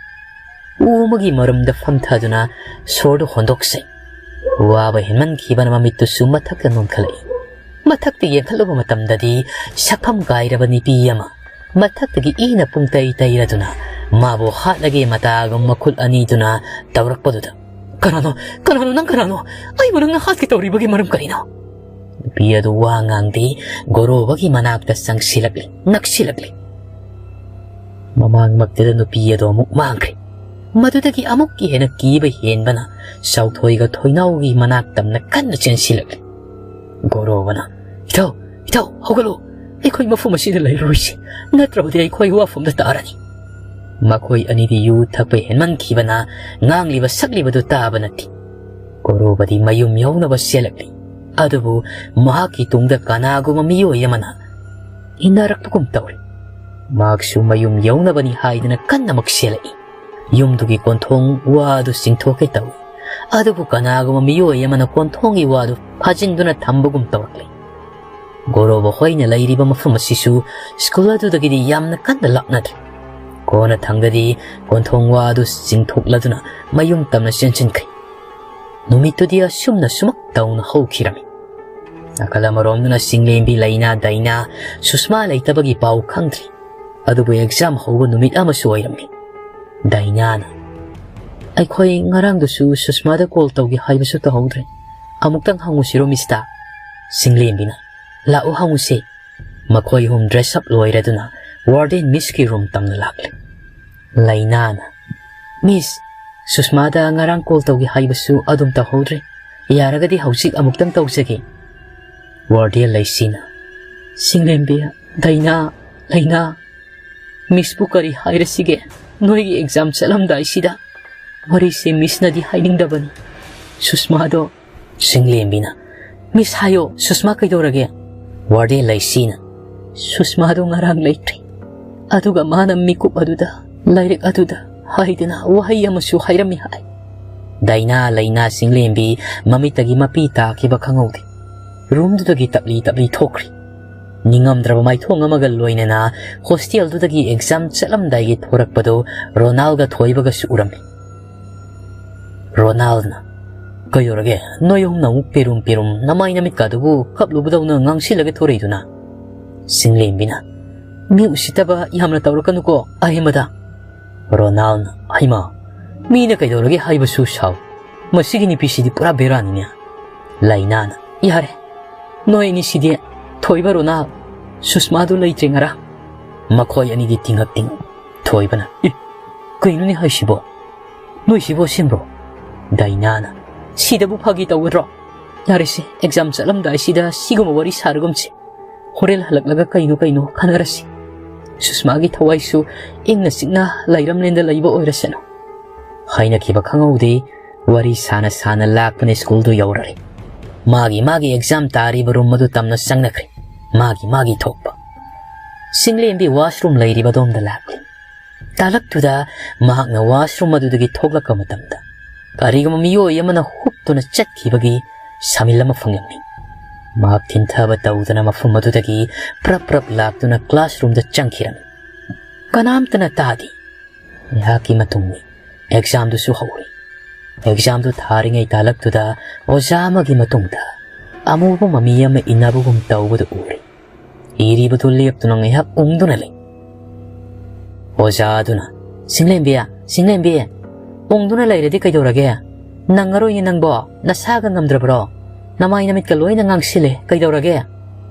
ꯎ ꯑꯃꯒꯤ ꯃꯔꯨꯝꯗ ꯐꯝꯊꯗꯨꯅ ꯁꯣꯔꯗꯨ ꯍꯣꯟꯗꯣꯛꯆꯩ꯫ ꯋꯥꯕ ꯍꯦꯟꯃꯟꯈꯤꯕꯅ ꯃꯃꯤꯠꯇꯨꯁꯨ ꯃꯊꯛꯇ ꯅꯣꯟꯈꯠꯂꯛꯏ꯫ ꯃꯊꯛꯇ ꯌꯦꯡꯈꯠꯂꯨꯕ ꯃꯇꯝꯗꯗꯤ ꯁꯛꯐꯝ ꯀꯥꯏꯔꯕ ꯅꯨꯄꯤ ꯑꯃ ꯃꯊꯛꯇꯒꯤ ꯏꯅ ꯄꯨꯡꯇꯩ ꯇꯩꯔꯗꯨꯅ ꯃꯥꯕꯨ ꯍꯥꯠꯂꯒꯦ ꯃꯇꯥꯒꯨꯝ ꯃꯈꯨꯠ ꯑꯅꯤꯗꯨꯅ ꯇꯧꯔꯛꯄꯗꯨꯗ, "ꯀꯅꯥꯅꯣ? ꯀꯅꯥꯅꯣ? ꯅꯪ ꯀꯅꯥꯅꯣ? ꯑꯩꯕꯨ ꯅꯪꯅ ꯍꯥꯠꯀꯦ ꯇꯧꯔꯤꯕꯒꯤ ꯃꯔꯝ ꯀꯔꯤꯅꯣ?" ꯅꯨꯄꯤ ꯑꯗꯨ ꯋꯥ ꯉꯥꯡꯗꯦ꯫ ꯒꯣꯔꯣꯕꯒꯤ ꯃꯅꯥꯛꯇ ꯆꯪꯁꯤꯜꯂꯛꯂꯤ, ꯅꯛꯁꯤꯜꯂꯛꯂꯤ꯫ ꯃꯃꯥꯡꯃꯛꯇꯗ ꯅꯨꯄꯤ ꯑꯗꯨ ꯑꯃꯨꯛ ꯃꯥꯡꯈ꯭ꯔꯦ꯫ ꯃꯗꯨꯗꯒꯤ ꯑꯃꯨꯛꯀ ꯍꯦꯟꯅ ꯀꯤꯕ ꯍꯦꯟꯕꯅ ꯆꯥꯎꯊꯣꯏꯒ ꯊꯣꯏꯅꯥꯎꯒꯤ ꯃꯅꯥꯛ ꯇꯝꯅ ꯀꯟꯅ ꯆꯦꯟꯁꯤꯜꯂꯛꯂꯤ꯫ ꯒꯣꯔꯣꯕꯅ, "ꯏꯊꯧ, ꯏꯊꯧ, ꯍꯧꯒꯠꯂꯨ! ꯑꯩꯈꯣꯏ ꯃꯐꯝ ꯑꯁꯤꯗ ꯂꯩꯔꯣꯏꯁꯤ, ꯅꯠꯇ꯭ꯔꯕꯗꯤ ꯑꯩꯈꯣꯏ ꯋꯥꯐꯝꯗ ꯇꯥꯔꯅꯤ꯫" ꯃꯈꯣꯏ ꯑꯅꯤꯗꯤ ꯌꯨ ꯊꯛꯄ ꯍꯦꯟꯃꯟꯈꯤꯕꯅ ꯉꯥꯡꯂꯤꯕ ꯁꯛꯂꯤꯕꯗꯨ ꯇꯥꯕ ꯅꯠꯇꯦ꯫ ꯒꯣꯔꯣꯕꯗꯤ ꯃꯌꯨꯝ ꯌꯧꯅꯕ ꯆꯦꯜꯂꯛꯂꯤ꯫ ꯑꯗꯨꯕꯨ ꯃꯍꯥꯛꯀꯤ ꯇꯨꯡꯗ ꯀꯅꯥꯒꯨꯝꯕ ꯃꯤꯑꯣꯏ ꯑꯃꯅ ꯏꯟꯅꯔꯛꯄꯒꯨꯝ ꯇꯧꯔꯤ꯫ ꯃꯍꯥꯛꯁꯨ ꯃꯌꯨꯝ ꯌꯧꯅꯕꯅꯤ ꯍꯥꯏꯗꯨꯅ ꯀꯟꯅꯃꯛ ꯆꯦꯜꯂꯛꯏ꯫ ꯌꯨꯝꯗꯨꯒꯤ ꯀꯣꯟꯊꯣꯡ ꯋꯥ ꯑꯗꯨ ꯆꯤꯡꯊꯣꯛꯀꯦ ꯇꯧꯏ꯫ ꯑꯗꯨꯕꯨ ꯀꯅꯥꯒꯨꯝꯕ ꯃꯤꯑꯣꯏ ꯑꯃꯅ ꯀꯣꯟꯊꯣꯡꯒꯤ ꯋꯥ ꯑꯗꯨ ꯐꯥꯖꯤꯟꯗꯨꯅ ꯊꯝꯕꯒꯨꯝ ꯇꯧꯔꯛꯂꯤ꯫ ꯒꯣꯔꯣꯕ ꯍꯣꯏꯅ ꯂꯩꯔꯤꯕ ꯃꯐꯝ ꯑꯁꯤꯁꯨ ꯁ꯭ꯀꯨꯜ ꯑꯗꯨꯗꯒꯤꯗꯤ ꯌꯥꯝꯅ ꯀꯟꯅ ꯂꯥꯞꯅꯗ꯭ꯔꯦ꯫ ꯀꯣꯟꯅ ꯊꯪꯗꯗꯤ ꯀꯣꯟꯊꯣꯡ ꯋꯥ ꯑꯗꯨ ꯆꯤꯡꯊꯣꯛꯂꯗꯨꯅ ꯃꯌꯨꯝ ꯇꯝꯅ ꯆꯦꯟꯁꯤꯟꯈ꯭ꯔꯦ꯫ ꯅꯨꯃꯤꯠꯇꯨꯗꯤ ꯑꯁꯨꯝꯅ ꯁꯨꯃꯛ ꯇꯧꯅ ꯍꯧꯈꯤꯔꯝꯃꯤ꯫ ꯅꯥꯀꯜ ꯑꯃꯔꯣꯝꯗꯅ ꯆꯤꯡꯂꯦꯝꯕꯤ ꯂꯩꯅꯥ ꯗꯥꯏꯅꯥ ꯁꯨꯁꯃꯥ ꯂꯩꯇꯕꯒꯤ ꯄꯥꯎ ꯈꯪꯗ꯭ꯔꯤ꯫ ꯑꯗꯨꯕꯨ ꯑꯦꯛꯖꯥꯝ ꯍꯧꯕ ꯅꯨꯃꯤꯠ ꯑꯃꯁꯨ ꯑꯣꯏꯔꯝꯃꯤ꯫ ꯗꯥꯏꯅꯥꯅ, "ꯑꯩꯈꯣꯏ ꯉꯔꯥꯡꯗꯨꯁꯨ ꯁꯨꯁꯃꯥꯗ ꯀꯣꯜ ꯇꯧꯒꯦ ꯍꯥꯏꯕꯁꯨ ꯇꯧꯍꯧꯗ꯭ꯔꯦ꯫ ꯑꯃꯨꯛꯇꯪ ꯍꯪꯉꯨꯁꯤꯔꯣ, ꯃꯤꯁꯇ?" ꯆꯤꯡꯂꯦꯝꯕꯤꯅ, "ꯂꯥꯛꯑꯣ, ꯍꯪꯉꯨꯁꯦ꯫" ꯃꯈꯣꯏ ꯑꯍꯨꯝ ꯗ꯭ꯔꯦꯁ ꯑꯞ ꯂꯣꯏꯔꯗꯨꯅ ꯋꯥꯔꯗꯦꯟ ꯃꯤꯁꯀꯤ ꯔꯨꯝ ꯇꯝꯅ ꯂꯥꯛꯂꯦ꯫ ꯂꯩꯅꯥꯅ, "ꯃꯤꯁ, ꯁꯨꯁꯃꯥꯗ ꯉꯔꯥꯡ ꯀꯣꯜ ꯇꯧꯒꯦ ꯍꯥꯏꯕꯁꯨ ꯑꯗꯨꯝ ꯇꯧꯍꯧꯗ꯭ꯔꯦ꯫ ꯌꯥꯔꯒꯗꯤ ꯍꯧꯖꯤꯛ ꯑꯃꯨꯛꯇꯪ ꯇꯧꯖꯒꯦ꯫" ꯋꯥꯔꯗꯦꯟ ꯂꯩꯁꯤꯅ, "ꯆꯤꯡꯂꯦꯝꯕꯤ, ꯗꯥꯏꯅꯥ, ꯂꯩꯅꯥ, ꯃꯤꯁꯄꯨ ꯀꯔꯤ ꯍꯥꯏꯔꯁꯤꯒꯦ? ꯅꯣꯏꯒꯤ ꯑꯦꯛꯖꯥꯝ ꯆꯠꯂꯝꯗꯥꯏꯁꯤꯗ ꯋꯥꯔꯤꯁꯦ ꯃꯤꯁꯅꯗꯤ ꯍꯥꯏꯅꯤꯡꯗꯕꯅꯤ꯫ ꯁꯨꯁꯃꯥꯗꯣ꯫" ꯆꯤꯡꯂꯦꯝꯕꯤꯅ, "ꯃꯤꯁ ꯍꯥꯏꯌꯣ, ꯁꯨꯁꯃꯥ ꯀꯩꯗꯧꯔꯒꯦ?" ꯋꯥꯔꯗꯦꯟ ꯂꯩꯁꯤꯅ, "ꯁꯨꯁꯃꯥꯗꯣ ꯉꯔꯥꯡ ꯂꯩꯇ꯭ꯔꯦ꯫ ꯑꯗꯨꯒ ꯃꯥꯅ ꯃꯤꯀꯨꯞ ꯑꯗꯨꯗ, ꯂꯥꯏꯔꯤꯛ ꯑꯗꯨꯗ ꯍꯥꯏꯗꯅ ꯋꯥꯍꯩ ꯑꯃꯁꯨ ꯍꯥꯏꯔꯝꯃꯤ ꯍꯥꯏ꯫" ꯗꯥꯏꯅꯥ, ꯂꯩꯅꯥ, ꯆꯤꯡꯂꯦꯝꯕꯤ ꯃꯃꯤꯠꯇꯒꯤ ꯃꯄꯤ ꯇꯥꯈꯤꯕ ꯈꯪꯍꯧꯗꯦ꯫ ꯔꯨꯝꯗꯨꯗꯒꯤ ꯇꯞꯂꯤ ꯇꯞꯂꯤ ꯊꯣꯛꯈ꯭ꯔꯤ꯫ ꯅꯤꯡꯉꯝꯗ꯭ꯔꯕ ꯃꯥꯏꯊꯣꯡ ꯑꯃꯒ ꯂꯣꯏꯅꯅ ꯍꯣꯁꯇꯦꯜꯗꯨꯗꯒꯤ ꯑꯦꯛꯖꯥꯝ ꯆꯠꯂꯝꯗꯥꯏꯒꯤ ꯊꯣꯔꯛꯄꯗꯨ ꯔꯣꯅꯥꯜꯒ ꯊꯣꯏꯕꯒꯁꯨ ꯎꯔꯝꯃꯤ꯫ ꯔꯣꯅꯥꯜꯅ, "ꯀꯩꯗꯧꯔꯒꯦ? ꯅꯣꯏ ꯑꯍꯨꯝꯅ ꯑꯃꯨꯛ ꯄꯦꯔꯨꯝ ꯄꯦꯔꯨꯝ ꯅꯃꯥꯏ ꯅꯃꯤꯠꯀꯥꯗꯨꯕꯨ ꯀꯞꯂꯨꯕꯗꯧꯅ ꯉꯥꯡꯁꯤꯜꯂꯒ ꯊꯣꯔꯛꯏꯗꯨꯅ?" ꯁꯤꯡꯂꯦꯝꯕꯤꯅ, "ꯃꯤ ꯎꯁꯤꯠꯇꯕ ꯌꯥꯝꯅ ꯇꯧꯔꯛꯀꯅꯨꯀꯣ ꯑꯍꯦꯟꯕꯗ꯫" ꯔꯣꯅꯥꯜꯅ, "ꯍꯩꯃꯥ, ꯃꯤꯅ ꯀꯩꯗꯧꯔꯒꯦ ꯍꯥꯏꯕꯁꯨ ꯁꯥꯎ꯫ ꯃꯁꯤꯒꯤ ꯅꯨꯄꯤꯁꯤꯗꯤ ꯄꯨꯔꯥ ꯕꯦꯔꯥꯅꯤꯅꯦ꯫" ꯂꯩꯅꯥꯅ, "ꯌꯥꯔꯦ, ꯅꯣꯏ ꯑꯅꯤꯁꯤꯗꯤ, ꯊꯣꯏꯕ ꯔꯣꯅꯥꯜ, ꯁꯨꯁꯃꯥꯗꯨ ꯂꯩꯇ꯭ꯔꯦ ꯉꯔꯥꯡ꯫" ꯃꯈꯣꯏ ꯑꯅꯤꯗꯤ ꯇꯤꯡꯉꯛ ꯇꯤꯡꯉꯛ꯫ ꯊꯣꯏꯕꯅ, "ꯑꯦ, ꯀꯩꯅꯣꯅꯦ ꯍꯥꯏꯁꯤꯕꯣ? ꯅꯣꯏꯁꯤꯕꯨ ꯑꯁꯦꯡꯕ꯭ꯔꯣ?" ꯗꯥꯏꯅꯥꯅ, "ꯁꯤꯗꯕꯨ ꯐꯥꯒꯤ ꯇꯧꯒꯗ꯭ꯔꯣ? ꯌꯥꯔꯦꯁꯦ, ꯑꯦꯛꯖꯥꯝ ꯆꯠꯂꯝꯗꯥꯏꯁꯤꯗ ꯁꯤꯒꯨꯝꯕ ꯋꯥꯔꯤ ꯁꯥꯔꯒꯨꯝꯁꯤ꯫ ꯍꯣꯔꯦꯟ ꯍꯜꯂꯛꯂꯒ ꯀꯩꯅꯣ ꯀꯩꯅꯣ ꯈꯟꯅꯔꯁꯤ꯫ ꯁꯨꯁꯃꯥꯒꯤ ꯊꯋꯥꯏꯁꯨ ꯏꯪꯅ ꯆꯤꯛꯅ ꯂꯩꯔꯝꯂꯦꯟꯗ ꯂꯩꯕ ꯑꯣꯏꯔꯁꯅꯨ꯫" ꯍꯥꯏꯅꯈꯤꯕ ꯈꯪꯍꯧꯗꯦ꯫ ꯋꯥꯔꯤ ꯁꯥꯅ ꯁꯥꯅ ꯂꯥꯛꯄꯅ ꯁ꯭ꯀꯨꯜꯗꯨ ꯌꯧꯔꯔꯦ꯫ ꯃꯥꯒꯤ ꯃꯥꯒꯤ ꯑꯦꯛꯖꯥꯝ ꯇꯥꯔꯤꯕ ꯔꯨꯝ ꯑꯗꯨ ꯇꯝꯅ ꯆꯪꯅꯈ꯭ꯔꯦ꯫ ꯃꯥꯒꯤ ꯃꯥꯒꯤ ꯊꯣꯛꯄ꯫ ꯁꯤꯡꯂꯦꯝꯕꯤ ꯋꯥꯁꯔꯨꯝ ꯂꯩꯔꯤꯕ ꯑꯗꯣꯝꯗ ꯂꯥꯛꯂꯤ꯫ ꯇꯥꯂꯛꯇꯨꯗ ꯃꯍꯥꯛꯅ ꯋꯥꯁꯔꯨꯝ ꯑꯗꯨꯗꯒꯤ ꯊꯣꯛꯂꯛꯄ ꯃꯇꯝꯗ ꯀꯔꯤꯒꯨꯝꯕ ꯃꯤꯑꯣꯏ ꯑꯃꯅ ꯍꯨꯞꯇꯨꯅ ꯆꯠꯈꯤꯕꯒꯤ ꯁꯃꯤꯜ ꯑꯃ ꯐꯪꯂꯝꯃꯤ꯫ ꯃꯍꯥꯛ ꯊꯤꯟꯊꯕ ꯇꯧꯗꯅ ꯃꯐꯝ ꯑꯗꯨꯗꯒꯤ ꯄ꯭ꯔꯞ ꯄ꯭ꯔꯞ ꯂꯥꯛꯇꯨꯅ ꯀ꯭ꯂꯥꯁꯔꯨꯝꯗ ꯆꯪꯈꯤꯔꯝꯃꯤ꯫ ꯀꯅꯥꯝꯇꯅ ꯇꯥꯗꯦ꯫ ꯉꯥꯏꯍꯥꯛꯀꯤ ꯃꯇꯨꯡꯗ ꯑꯦꯛꯖꯥꯝꯗꯨꯁꯨ ꯍꯧꯔꯦ꯫ ꯑꯦꯛꯖꯥꯝꯗꯨ ꯊꯥꯔꯤꯉꯩ ꯇꯥꯂꯛꯇꯨꯗ ꯑꯣꯖꯥ ꯑꯃꯒꯤ ꯃꯇꯨꯡꯗ ꯑꯃꯨꯕ ꯃꯃꯤ ꯑꯃ ꯏꯟꯅꯕꯒꯨꯝ ꯇꯧꯕꯗꯨ ꯎꯔꯦ꯫ ꯏꯔꯤꯕꯗꯨ ꯂꯦꯞꯇꯨꯅ ꯉꯥꯏꯍꯥꯛ ꯎꯪꯗꯨꯅ ꯂꯩ꯫ ꯑꯣꯖꯥ ꯑꯗꯨꯅ, "ꯁꯤꯡꯂꯦꯝꯕꯤ, ꯁꯤꯡꯂꯦꯝꯕꯤ, ꯎꯪꯗꯨꯅ ꯂꯩꯔꯗꯤ ꯀꯩꯗꯧꯔꯒꯦ? ꯅꯪꯉꯔꯣꯏꯅꯦ ꯅꯪꯕꯣ, ꯅꯁꯥꯒ ꯉꯝꯗ꯭ꯔꯕ꯭ꯔꯣ? ꯅꯃꯥꯏ ꯅꯃꯤꯠꯀ ꯂꯣꯏꯅ ꯉꯥꯡꯁꯤꯜꯂꯦ, ꯀꯩꯗꯧꯔꯒꯦ?"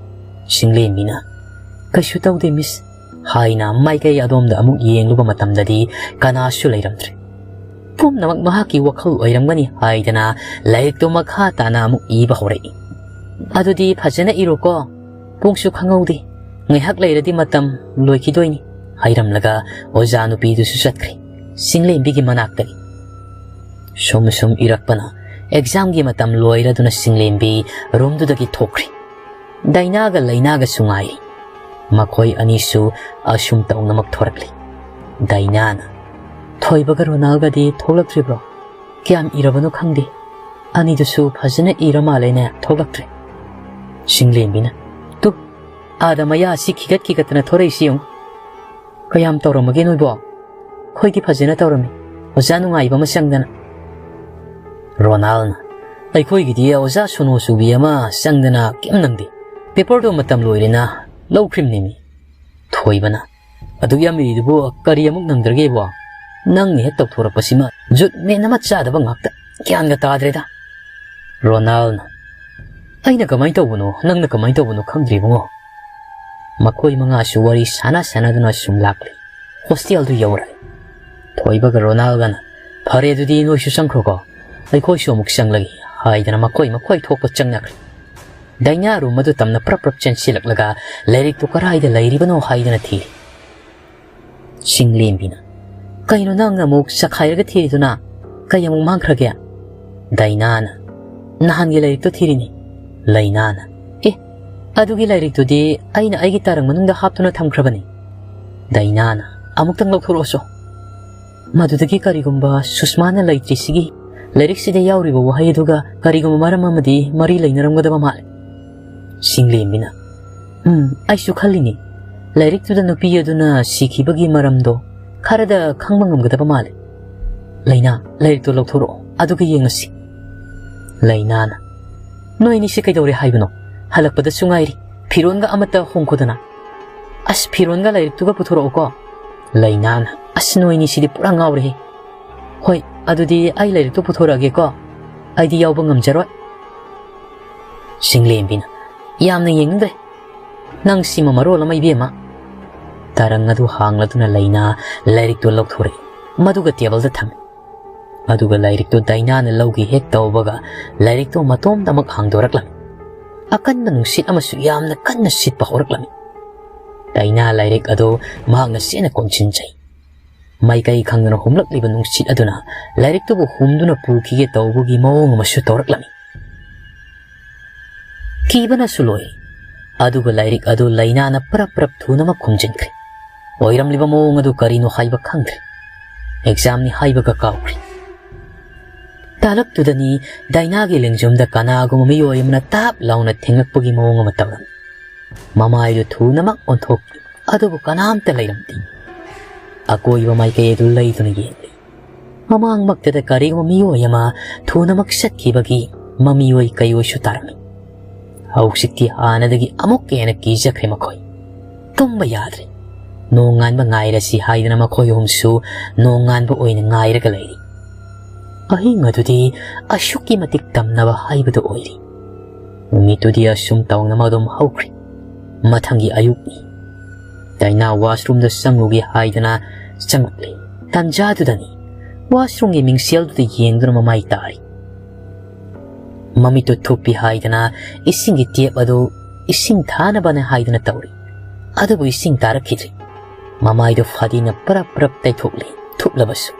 ꯁꯤꯡꯂꯦꯝꯕꯤꯅ, "ꯀꯩꯁꯨ ꯇꯧꯗꯦ ꯃꯤꯁ" ꯍꯥꯏꯅ ꯃꯥꯏꯀꯩ ꯑꯗꯣꯝꯗ ꯑꯃꯨꯛ ꯌꯦꯡꯂꯨꯕ ꯃꯇꯝꯗꯗꯤ ꯀꯅꯥꯁꯨ ꯂꯩꯔꯝꯗ꯭ꯔꯦ꯫ ꯄꯨꯝꯅꯃꯛ ꯃꯍꯥꯛꯀꯤ ꯋꯥꯈꯜ ꯑꯣꯏꯔꯝꯒꯅꯤ ꯍꯥꯏꯗꯅ ꯂꯥꯏꯔꯤꯛꯇꯨ ꯃꯈꯥ ꯇꯥꯅ ꯑꯃꯨꯛ ꯏꯕ ꯍꯧꯔꯛꯏ꯫ "ꯑꯗꯨꯗꯤ ꯐꯖꯅ ꯏꯔꯣꯀꯣ, ꯄꯨꯡꯁꯨ ꯈꯪꯍꯧꯗꯦ, ꯉꯥꯏꯍꯥꯛ ꯂꯩꯔꯗꯤ ꯃꯇꯝ ꯂꯣꯏꯈꯤꯗꯣꯏꯅꯤ" ꯍꯥꯏꯔꯝꯂꯒ ꯑꯣꯖꯥ ꯅꯨꯄꯤꯗꯨꯁꯨ ꯆꯠꯈ꯭ꯔꯦ ꯁꯤꯡꯂꯦꯝꯕꯤꯒꯤ ꯃꯅꯥꯛꯇꯒꯤ꯫ ꯁꯨꯝ ꯁꯨꯝ ꯏꯔꯛꯄꯅ ꯑꯦꯛꯖꯥꯝꯒꯤ ꯃꯇꯝ ꯂꯣꯏꯔꯗꯨꯅ ꯁꯤꯡꯂꯦꯝꯕꯤ ꯔꯨꯝꯗꯨꯗꯒꯤ ꯊꯣꯛꯈ꯭ꯔꯦ꯫ ꯗꯥꯏꯅꯥꯒ ꯂꯩꯅꯥꯒꯁꯨ ꯉꯥꯏꯔꯤ꯫ ꯃꯈꯣꯏ ꯑꯅꯤꯁꯨ ꯑꯁꯨꯝ ꯇꯧꯅꯃꯛ ꯊꯣꯔꯛꯂꯤ꯫ ꯗꯥꯏꯅꯥꯅ, "ꯊꯣꯏꯕꯒ ꯔꯣꯅꯥꯜꯒꯗꯤ ꯊꯣꯛꯂꯛꯇ꯭ꯔꯤꯕ꯭ꯔꯣ? ꯀꯌꯥꯝ ꯏꯔꯕꯅꯣ ꯈꯪꯗꯦ꯫ ꯑꯅꯤꯗꯨꯁꯨ ꯐꯖꯅ ꯏꯔ ꯃꯥꯜꯂꯦꯅꯦ, ꯊꯣꯛꯂꯛꯇ꯭ꯔꯦ꯫" ꯁꯤꯡꯂꯦꯝꯕꯤꯅ, "ꯇꯨ, ꯑꯥꯗ ꯃꯌꯥ ꯑꯁꯤ ꯈꯤꯒꯠ ꯈꯤꯒꯠꯇꯅ ꯊꯣꯔꯛꯏꯁꯤ ꯌꯦꯡꯉꯨ꯫ ꯀꯌꯥꯝ ꯇꯧꯔꯝꯃꯒꯦ ꯅꯣꯏꯕꯣ? ꯑꯩꯈꯣꯏꯗꯤ ꯐꯖꯅ ꯇꯧꯔꯝꯃꯤ, ꯑꯣꯖꯥ ꯅꯨꯡꯉꯥꯏꯕ ꯑꯃ ꯆꯪꯗꯅ꯫ ꯔꯣꯅꯥꯜꯅ, ꯑꯩꯈꯣꯏꯒꯤꯗꯤ ꯑꯣꯖꯥ ꯁꯣꯅꯣ ꯆꯨꯕꯤ ꯑꯃ ꯆꯪꯗꯅ ꯀꯩꯝ ꯅꯪꯗꯦ꯫ ꯄꯦꯄꯔꯗꯣ ꯃꯇꯝ ꯂꯣꯏꯔꯦꯅ ꯂꯧꯈ꯭ꯔꯤꯕꯅꯦꯃꯤ꯫ ꯊꯣꯏꯕꯅ, ꯑꯗꯨꯛ ꯌꯥꯝ ꯏꯔꯤꯗꯨꯕꯨ ꯀꯔꯤ ꯑꯃꯨꯛ ꯅꯪꯗ꯭ꯔꯒꯦꯕꯣ? ꯅꯪꯅ ꯍꯦꯛ ꯇꯧꯊꯣꯔꯛꯄꯁꯤꯃ ꯖꯨꯠ ꯃꯦꯟ ꯑꯃ ꯆꯥꯗꯕ ꯉꯥꯛꯇ, ꯒ꯭ꯌꯥꯟꯒ ꯇꯥꯗ꯭ꯔꯦꯗ꯫ ꯔꯣꯅꯥꯜꯅ, ꯑꯩꯅ ꯀꯃꯥꯏꯅ ꯇꯧꯕꯅꯣ, ꯅꯪꯅ ꯀꯃꯥꯏꯅ ꯇꯧꯕꯅꯣ ꯈꯪꯗ꯭ꯔꯤꯕꯨꯡꯉꯣ꯫ ꯃꯈꯣꯏ ꯃꯉꯥꯁꯨ ꯋꯥꯔꯤ ꯁꯥꯟꯅ ꯁꯥꯟꯅꯗꯨꯅ ꯁꯨꯝ ꯂꯥꯛꯂꯤ꯫ ꯍꯣꯁꯇꯦꯜꯗꯨ ꯌꯧꯔꯛꯂꯦ꯫ ꯊꯣꯏꯕꯒ ꯔꯣꯅꯥꯜꯒꯅ, ꯐꯔꯦ ꯑꯗꯨꯗꯤ ꯅꯣꯏꯁꯨ ꯆꯪꯈ꯭ꯔꯣꯀꯣ, ꯑꯩꯈꯣꯏꯁꯨ ꯑꯃꯨꯛ ꯆꯪꯂꯒꯦ ꯍꯥꯏꯗꯅ ꯃꯈꯣꯏ ꯃꯈꯣꯏ ꯊꯣꯛꯄ ꯆꯪꯅꯈ꯭ꯔꯦ꯫ ꯗꯥꯏꯅꯥ ꯔꯨꯝ ꯑꯗꯨ ꯇꯝꯅ ꯄ꯭ꯔꯞ ꯄ꯭ꯔꯞ ꯆꯦꯟꯁꯤꯜꯂꯛꯂꯒ ꯂꯥꯏꯔꯤꯛꯇꯨ ꯀꯔꯥꯏꯗ ꯂꯩꯔꯤꯕꯅꯣ ꯍꯥꯏꯗꯅ ꯊꯤꯔꯤ꯫ ꯆꯤꯡꯂꯦꯝꯕꯤꯅ, ꯀꯩꯅꯣ ꯅꯪꯅ ꯑꯃꯨꯛ ꯆꯈꯥꯏꯔꯒ ꯊꯤꯔꯤꯗꯨꯅ? ꯀꯩ ꯑꯃꯨꯛ ꯃꯥꯡꯈ꯭ꯔꯒꯦ? ꯗꯥꯏꯅꯥꯅ, ꯅꯍꯥꯟꯒꯤ ꯂꯥꯏꯔꯤꯛꯇꯣ ꯊꯤꯔꯤꯅꯤ꯫ ꯂꯩꯅꯥꯅ, ꯑꯦ, ꯑꯗꯨꯒꯤ ꯂꯥꯏꯔꯤꯛꯇꯨꯗꯤ ꯑꯩꯅ ꯑꯩꯒꯤ ꯇꯔꯪ ꯃꯅꯨꯡꯗ ꯍꯥꯞꯇꯨꯅ ꯊꯝꯈ꯭ꯔꯕꯅꯤ꯫ ꯗꯥꯏꯅꯥꯅ, ꯑꯃꯨꯛꯇꯪ ꯂꯧꯊꯣꯔꯛꯑꯣꯁꯨ꯫ ꯃꯗꯨꯗꯒꯤ ꯀꯔꯤꯒꯨꯝꯕ ꯁꯨꯁꯃꯥꯅ ꯂꯩꯇ꯭ꯔꯤꯁꯤꯒꯤ ꯂꯥꯏꯔꯤꯛꯁꯤꯗ ꯌꯥꯎꯔꯤꯕ ꯋꯥꯍꯩ ꯑꯗꯨꯒ ꯀꯔꯤꯒꯨꯝꯕ ꯃꯔꯝ ꯑꯃꯗꯤ ꯃꯔꯤ ꯂꯩꯅꯔꯝꯒꯗꯕ ꯃꯥꯜꯂꯦ꯫ ꯆꯤꯡꯂꯦꯝꯕꯤꯅ, ꯎꯝ, ꯑꯩꯁꯨ ꯈꯜꯂꯤꯅꯤ꯫ ꯂꯥꯏꯔꯤꯛꯇꯨꯗ ꯅꯨꯄꯤ ꯑꯗꯨꯅ ꯁꯤꯈꯤꯕꯒꯤ ꯃꯔꯝꯗꯣ ꯈꯔꯗ ꯈꯪꯕ ꯉꯝꯒꯗꯕ ꯃꯥꯜꯂꯦ꯫ ꯂꯩꯅꯥ, ꯂꯥꯏꯔꯤꯛꯇꯣ ꯂꯧꯊꯣꯔꯛꯑꯣ, ꯑꯗꯨꯒ ꯌꯦꯡꯉꯁꯤ꯫ ꯂꯩꯅꯥꯅ, ꯅꯣꯏ ꯑꯅꯤꯁꯦ ꯀꯩꯗꯧꯔꯦ ꯍꯥꯏꯕꯅꯣ? ꯍꯜꯂꯛꯄꯗꯁꯨ ꯉꯥꯏꯔꯤ, ꯐꯤꯔꯣꯟꯒ ꯑꯃꯠꯇ ꯍꯣꯡꯈꯣꯗꯅ꯫ ꯑꯁ, ꯐꯤꯔꯣꯟꯒ ꯂꯥꯏꯔꯤꯛꯇꯨꯒ ꯄꯨꯊꯣꯔꯛꯎꯀꯣ꯫ ꯂꯩꯅꯥꯅ, ꯑꯁ, ꯅꯣꯏꯅꯤꯁꯤꯗꯤ ꯄꯨꯔꯥ ꯉꯥꯎꯔꯦꯍꯦ꯫ ꯍꯣꯏ, ꯑꯗꯨꯗꯤ ꯑꯩ ꯂꯥꯏꯔꯤꯛꯇꯨ ꯄꯨꯊꯣꯔꯛꯑꯒꯦꯀꯣ, ꯑꯩꯗꯤ ꯌꯥꯎꯕ ꯉꯝꯖꯔꯣꯏ꯫ ꯆꯤꯡꯂꯦꯝꯕꯤꯅ, ꯌꯥꯝꯅ ꯌꯦꯡꯅꯤꯡꯗ꯭ꯔꯦ꯫ ꯅꯪ ꯁꯤꯃ ꯃꯔꯣꯜ ꯑꯃ, ꯏꯕꯦꯝꯃ꯫ ꯇꯔꯪ ꯑꯗꯨ ꯍꯥꯡꯂꯗꯨꯅ ꯂꯩꯅꯥ ꯂꯥꯏꯔꯤꯛꯇꯨ ꯂꯧꯊꯣꯔꯛꯏ, ꯃꯗꯨꯒ ꯇꯦꯕꯜꯗ ꯊꯝꯃꯤ꯫ ꯑꯗꯨꯒ ꯂꯥꯏꯔꯤꯛꯇꯨ ꯗꯥꯏꯅꯥꯅ ꯂꯧꯒꯦ ꯍꯦꯛ ꯇꯧꯕꯒ ꯂꯥꯏꯔꯤꯛꯇꯨ ꯃꯇꯣꯝꯇꯃꯛ ꯍꯥꯡꯗꯣꯔꯛꯂꯝꯃꯤ꯫ ꯑꯀꯟꯕ ꯅꯨꯡꯁꯤꯠ ꯑꯃꯁꯨ ꯌꯥꯝꯅ ꯀꯟꯅ ꯁꯤꯠꯄ ꯍꯧꯔꯛꯂꯝꯃꯤ꯫ ꯗꯥꯏꯅꯥ ꯂꯥꯏꯔꯤꯛ ꯑꯗꯨ ꯃꯍꯥꯛꯅ ꯆꯦꯠꯅ ꯀꯣꯟꯁꯤꯟꯖꯩ꯫ ꯃꯥꯏꯀꯩ ꯈꯪꯗꯅ ꯍꯨꯝꯂꯛꯂꯤꯕ ꯅꯨꯡꯁꯤꯠ ꯑꯗꯨꯅ ꯂꯥꯏꯔꯤꯛꯇꯨꯕꯨ ꯍꯨꯝꯗꯨꯅ ꯄꯨꯈꯤꯒꯦ ꯇꯧꯕꯒꯤ ꯃꯑꯣꯡ ꯑꯃꯁꯨ ꯇꯧꯔꯛꯂꯝꯃꯤ꯫ ꯀꯤꯕꯅꯁꯨ ꯂꯣꯏ꯫ ꯑꯗꯨꯒ ꯂꯥꯏꯔꯤꯛ ꯑꯗꯨ ꯂꯩꯅꯥꯅ ꯄꯔꯞ ꯄꯔꯞ ꯊꯨꯅꯃꯛ ꯈꯨꯝꯖꯤꯟꯈ꯭ꯔꯦ꯫ ꯑꯣꯏꯔꯝꯂꯤꯕ ꯃꯑꯣꯡ ꯑꯗꯨ ꯀꯔꯤꯅꯣ ꯍꯥꯏꯕ ꯈꯪꯗ꯭ꯔꯦ꯫ ꯑꯦꯛꯖꯥꯝꯅꯤ ꯍꯥꯏꯕꯒ ꯀꯥꯎꯈ꯭ꯔꯦ꯫ ꯇꯥꯂꯛꯇꯨꯗꯅꯤ ꯗꯥꯏꯅꯥꯒꯤ ꯂꯦꯡꯖꯨꯝꯗ ꯀꯅꯥꯒꯨꯝꯕ ꯃꯤꯑꯣꯏ ꯑꯃꯅ ꯇꯥꯞ ꯂꯥꯎꯅ ꯊꯦꯡꯂꯛꯄꯒꯤ ꯃꯑꯣꯡ ꯑꯃ ꯇꯧꯔꯝꯃꯤ꯫ ꯃꯃꯥꯏꯗꯨ ꯊꯨꯅꯃꯛ ꯑꯣꯟꯊꯣꯛꯈꯤ꯫ ꯑꯗꯨꯕꯨ ꯀꯅꯥꯝꯇ ꯂꯩꯔꯝꯗꯦ꯫ ꯑꯀꯣꯏꯕ ꯃꯥꯏꯀꯩ ꯑꯗꯨ ꯂꯩꯗꯨꯅ ꯌꯦꯡꯂꯤ꯫ ꯃꯃꯥꯡꯃꯛꯇꯗ ꯀꯔꯤꯒꯨꯝꯕ ꯃꯤꯑꯣꯏ ꯑꯃ ꯊꯨꯅꯃꯛ ꯆꯠꯈꯤꯕꯒꯤ ꯃꯃꯤꯑꯣꯏ ꯀꯩꯑꯣꯏꯁꯨ ꯇꯥꯔꯝꯃꯤ꯫ ꯍꯧꯖꯤꯛꯇꯤ ꯍꯥꯟꯅꯗꯒꯤ ꯑꯃꯨꯛꯀ ꯍꯦꯟꯅ ꯀꯤꯖꯈ꯭ꯔꯦ ꯃꯈꯣꯏ꯫ ꯇꯨꯝꯕ ꯌꯥꯗ꯭ꯔꯦ꯫ ꯅꯣꯡꯉꯥꯟꯕ ꯉꯥꯏꯔꯁꯤ ꯍꯥꯏꯗꯅ ꯃꯈꯣꯏ ꯑꯍꯨꯝꯁꯨ ꯅꯣꯡꯉꯥꯟꯕ ꯑꯣꯏꯅ ꯉꯥꯏꯔꯒ ꯂꯩꯔꯤ꯫ ꯑꯍꯤꯡ ꯑꯗꯨꯗꯤ ꯑꯁꯨꯛꯀꯤ ꯃꯇꯤꯛ ꯇꯝꯅꯕ ꯍꯥꯏꯕꯗꯨ ꯑꯣꯏꯔꯤ꯫ ꯅꯨꯃꯤꯠꯇꯨꯗꯤ ꯑꯁꯨꯝ ꯇꯧꯅꯃꯛ ꯑꯗꯨꯝ ꯍꯧꯈ꯭ꯔꯦ꯫ ꯃꯊꯪꯒꯤ ꯑꯌꯨꯛꯅꯤ꯫ ꯗꯥꯏꯅꯥ ꯋꯥꯁꯔꯨꯝꯗ ꯆꯪꯉꯨꯒꯦ ꯍꯥꯏꯗꯅ ꯆꯪꯂꯛꯂꯦ꯫ ꯇꯟꯖꯥꯗꯨꯗꯅꯤ ꯋꯥꯁꯔꯨꯝꯒꯤ ꯃꯤꯡꯁꯦꯜꯗꯨꯗ ꯌꯦꯡꯗꯨꯅ ꯃꯃꯥꯏ ꯇꯥꯔꯤ꯫ ꯃꯃꯤꯠꯇꯨ ꯊꯨꯞꯄꯤ ꯍꯥꯏꯗꯅ ꯏꯁꯤꯡꯒꯤ ꯇꯦꯞ ꯑꯗꯨ ꯏꯁꯤꯡ ꯊꯥꯅꯕꯅꯦ ꯍꯥꯏꯗꯨꯅ ꯇꯧꯔꯤ꯫ ꯑꯗꯨꯕꯨ ꯏꯁꯤꯡ ꯇꯥꯔꯛꯈꯤꯗ꯭ꯔꯦ꯫ ꯃꯃꯥꯏꯗꯨ ꯐꯗꯤꯅ ꯄꯔꯞ ꯄꯔꯞ ꯇꯩꯊꯣꯛꯂꯤ, ꯊꯨꯞꯂꯕꯁꯨ꯫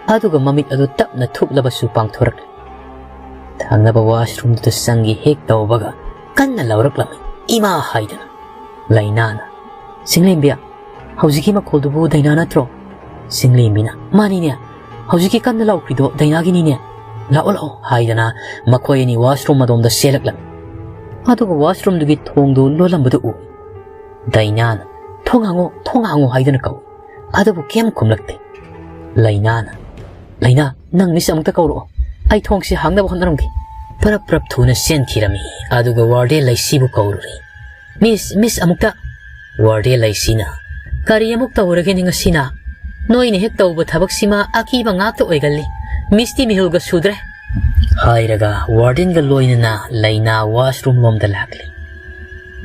ꯑꯗꯨꯒ ꯃꯃꯤꯠ ꯑꯗꯨ ꯇꯞꯅ ꯊꯨꯞꯂꯕꯁꯨ ꯄꯥꯡꯊꯣꯔꯛꯂꯤ꯫ ꯊꯪꯅꯕ ꯋꯥꯁꯔꯨꯝꯗꯨꯗ ꯆꯪꯒꯦ ꯍꯦꯛ ꯇꯧꯕꯒ ꯀꯟꯅ ꯂꯥꯎꯔꯛꯂꯝꯃꯤ, "ꯏꯃꯥ!" ꯍꯥꯏꯗꯅ꯫ ꯂꯩꯅꯥꯅ, "ꯆꯤꯡꯂꯦꯝꯕꯤ, ꯍꯧꯖꯤꯛꯀꯤ ꯃꯈꯣꯜꯗꯨꯕꯨ ꯗꯥꯏꯅꯥ ꯅꯠꯇ꯭ꯔꯣ?" ꯆꯤꯡꯂꯦꯝꯕꯤꯅ, "ꯃꯥꯅꯤꯅꯦ, ꯍꯧꯖꯤꯛꯀꯤ ꯀꯟꯅ ꯂꯥꯎꯈ꯭ꯔꯤꯗꯣ ꯗꯥꯏꯅꯥꯒꯤꯅꯤꯅꯦ꯫ ꯂꯥꯛꯑꯣ, ꯂꯥꯛꯑꯣ" ꯍꯥꯏꯗꯅ ꯃꯈꯣꯏ ꯑꯅꯤ ꯋꯥꯁꯔꯨꯝ ꯑꯗꯣꯝꯗ ꯆꯦꯜꯂꯛꯂꯝꯃꯤ꯫ ꯑꯗꯨꯒ ꯋꯥꯁꯔꯨꯝꯗꯨꯒꯤ ꯊꯣꯡꯗꯨ ꯂꯣꯜꯂꯝꯕꯗꯨ ꯎꯏ꯫ ꯗꯥꯏꯅꯥꯅ, "ꯊꯣꯡ ꯍꯥꯡꯉꯣ, ꯊꯣꯡ ꯍꯥꯡꯉꯣ" ꯍꯥꯏꯗꯨꯅ ꯀꯧꯏ꯫ ꯑꯗꯨꯕꯨ ꯀꯩꯝ ꯈꯨꯝꯂꯛꯇꯦ꯫ ꯂꯩꯅꯥꯅ, "ꯂꯩꯅꯥ, ꯅꯪ ꯃꯤꯁ ꯑꯃꯨꯛꯇ ꯀꯧꯔꯛꯑꯣ꯫ ꯑꯩ ꯊꯣꯡꯁꯤ ꯍꯥꯡꯅꯕ ꯍꯣꯠꯅꯔꯝꯒꯦ"꯫ ꯄꯔꯞ ꯄꯔꯞ ꯊꯨꯅ ꯆꯦꯟꯈꯤꯔꯝꯃꯤ꯫ ꯑꯗꯨꯒ ꯋꯥꯔꯗꯦꯟ ꯂꯩꯁꯤꯕꯨ ꯀꯧꯔꯨꯔꯦ꯫ "ꯃꯤꯁ, ꯃꯤꯁ ꯑꯃꯨꯛꯇ"꯫ ꯋꯥꯔꯗꯦꯟ ꯂꯩꯁꯤꯅ, "ꯀꯔꯤ ꯑꯃꯨꯛ ꯇꯧꯔꯒꯦꯅꯦ ꯉꯁꯤꯅ? ꯅꯣꯏꯅ ꯍꯦꯛ ꯇꯧꯕ ꯊꯕꯛꯁꯤꯃ ꯑꯀꯤꯕ ꯉꯥꯛꯇ ꯑꯣꯏꯒꯜꯂꯤ꯫ ꯃꯤꯁꯇꯤ ꯃꯤꯍꯨꯜꯒ ꯁꯨꯗ꯭ꯔꯦ" ꯍꯥꯏꯔꯒ ꯋꯥꯔꯗꯦꯟꯒ ꯂꯣꯏꯅꯅ ꯂꯩꯅꯥ ꯋꯥꯁꯔꯨꯝ ꯂꯣꯝꯗ ꯂꯥꯛꯂꯤ꯫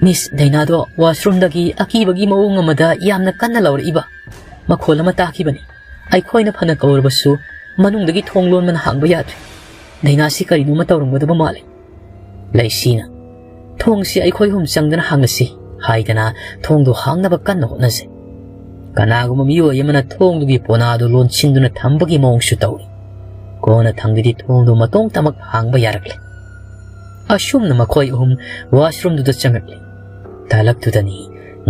"ꯃꯤꯁ, ꯗꯥꯏꯅꯥꯗꯣ ꯋꯥꯁꯔꯨꯝꯗꯒꯤ ꯑꯀꯤꯕꯒꯤ ꯃꯑꯣꯡ ꯑꯃꯗ ꯌꯥꯝꯅ ꯀꯟꯅ ꯂꯥꯎꯔꯛꯏꯕ ꯃꯈꯣꯜ ꯑꯃ ꯇꯥꯈꯤꯕꯅꯤ꯫ ꯑꯩꯈꯣꯏꯅ ꯐꯅ ꯀꯧꯔꯕꯁꯨ ꯃꯅꯨꯡꯗꯒꯤ ꯊꯣꯡ ꯂꯣꯟꯕꯅ ꯍꯥꯡꯕ ꯌꯥꯗ꯭ꯔꯦ꯫ ꯗꯥꯏꯅꯥꯁꯤ ꯀꯔꯤꯅꯣꯃ ꯇꯧꯔꯝꯒꯗꯕ ꯃꯥꯜꯂꯤ"꯫ ꯂꯩꯁꯤꯅ, "ꯊꯣꯡꯁꯤ ꯑꯩꯈꯣꯏ ꯑꯍꯨꯝ ꯆꯪꯗꯅ ꯍꯥꯡꯂꯁꯤ" ꯍꯥꯏꯗꯅ ꯊꯣꯡꯗꯨ ꯍꯥꯡꯅꯕ ꯀꯟꯅ ꯍꯣꯠꯅꯖꯩ꯫ ꯀꯅꯥꯒꯨꯝꯕ ꯃꯤꯑꯣꯏ ꯑꯃꯅ ꯊꯣꯡꯗꯨꯒꯤ ꯄꯣꯅꯥꯗꯨ ꯂꯣꯟꯁꯤꯟꯗꯨꯅ ꯊꯝꯕꯒꯤ ꯃꯑꯣꯡꯁꯨ ꯇꯧꯏ꯫ ꯀꯣꯟꯅꯊꯪꯗꯗꯤ ꯊꯣꯡꯗꯨ ꯃꯇꯣꯝꯇꯃꯛ ꯍꯥꯡꯕ ꯌꯥꯔꯛꯂꯦ꯫ ꯑꯁꯨꯝꯅ ꯃꯈꯣꯏ ꯑꯍꯨꯝ ꯋꯥꯁꯔꯨꯝꯗꯨꯗ ꯆꯪꯂꯛꯂꯦ꯫ ꯇꯥꯂꯛꯇꯨꯗꯅꯤ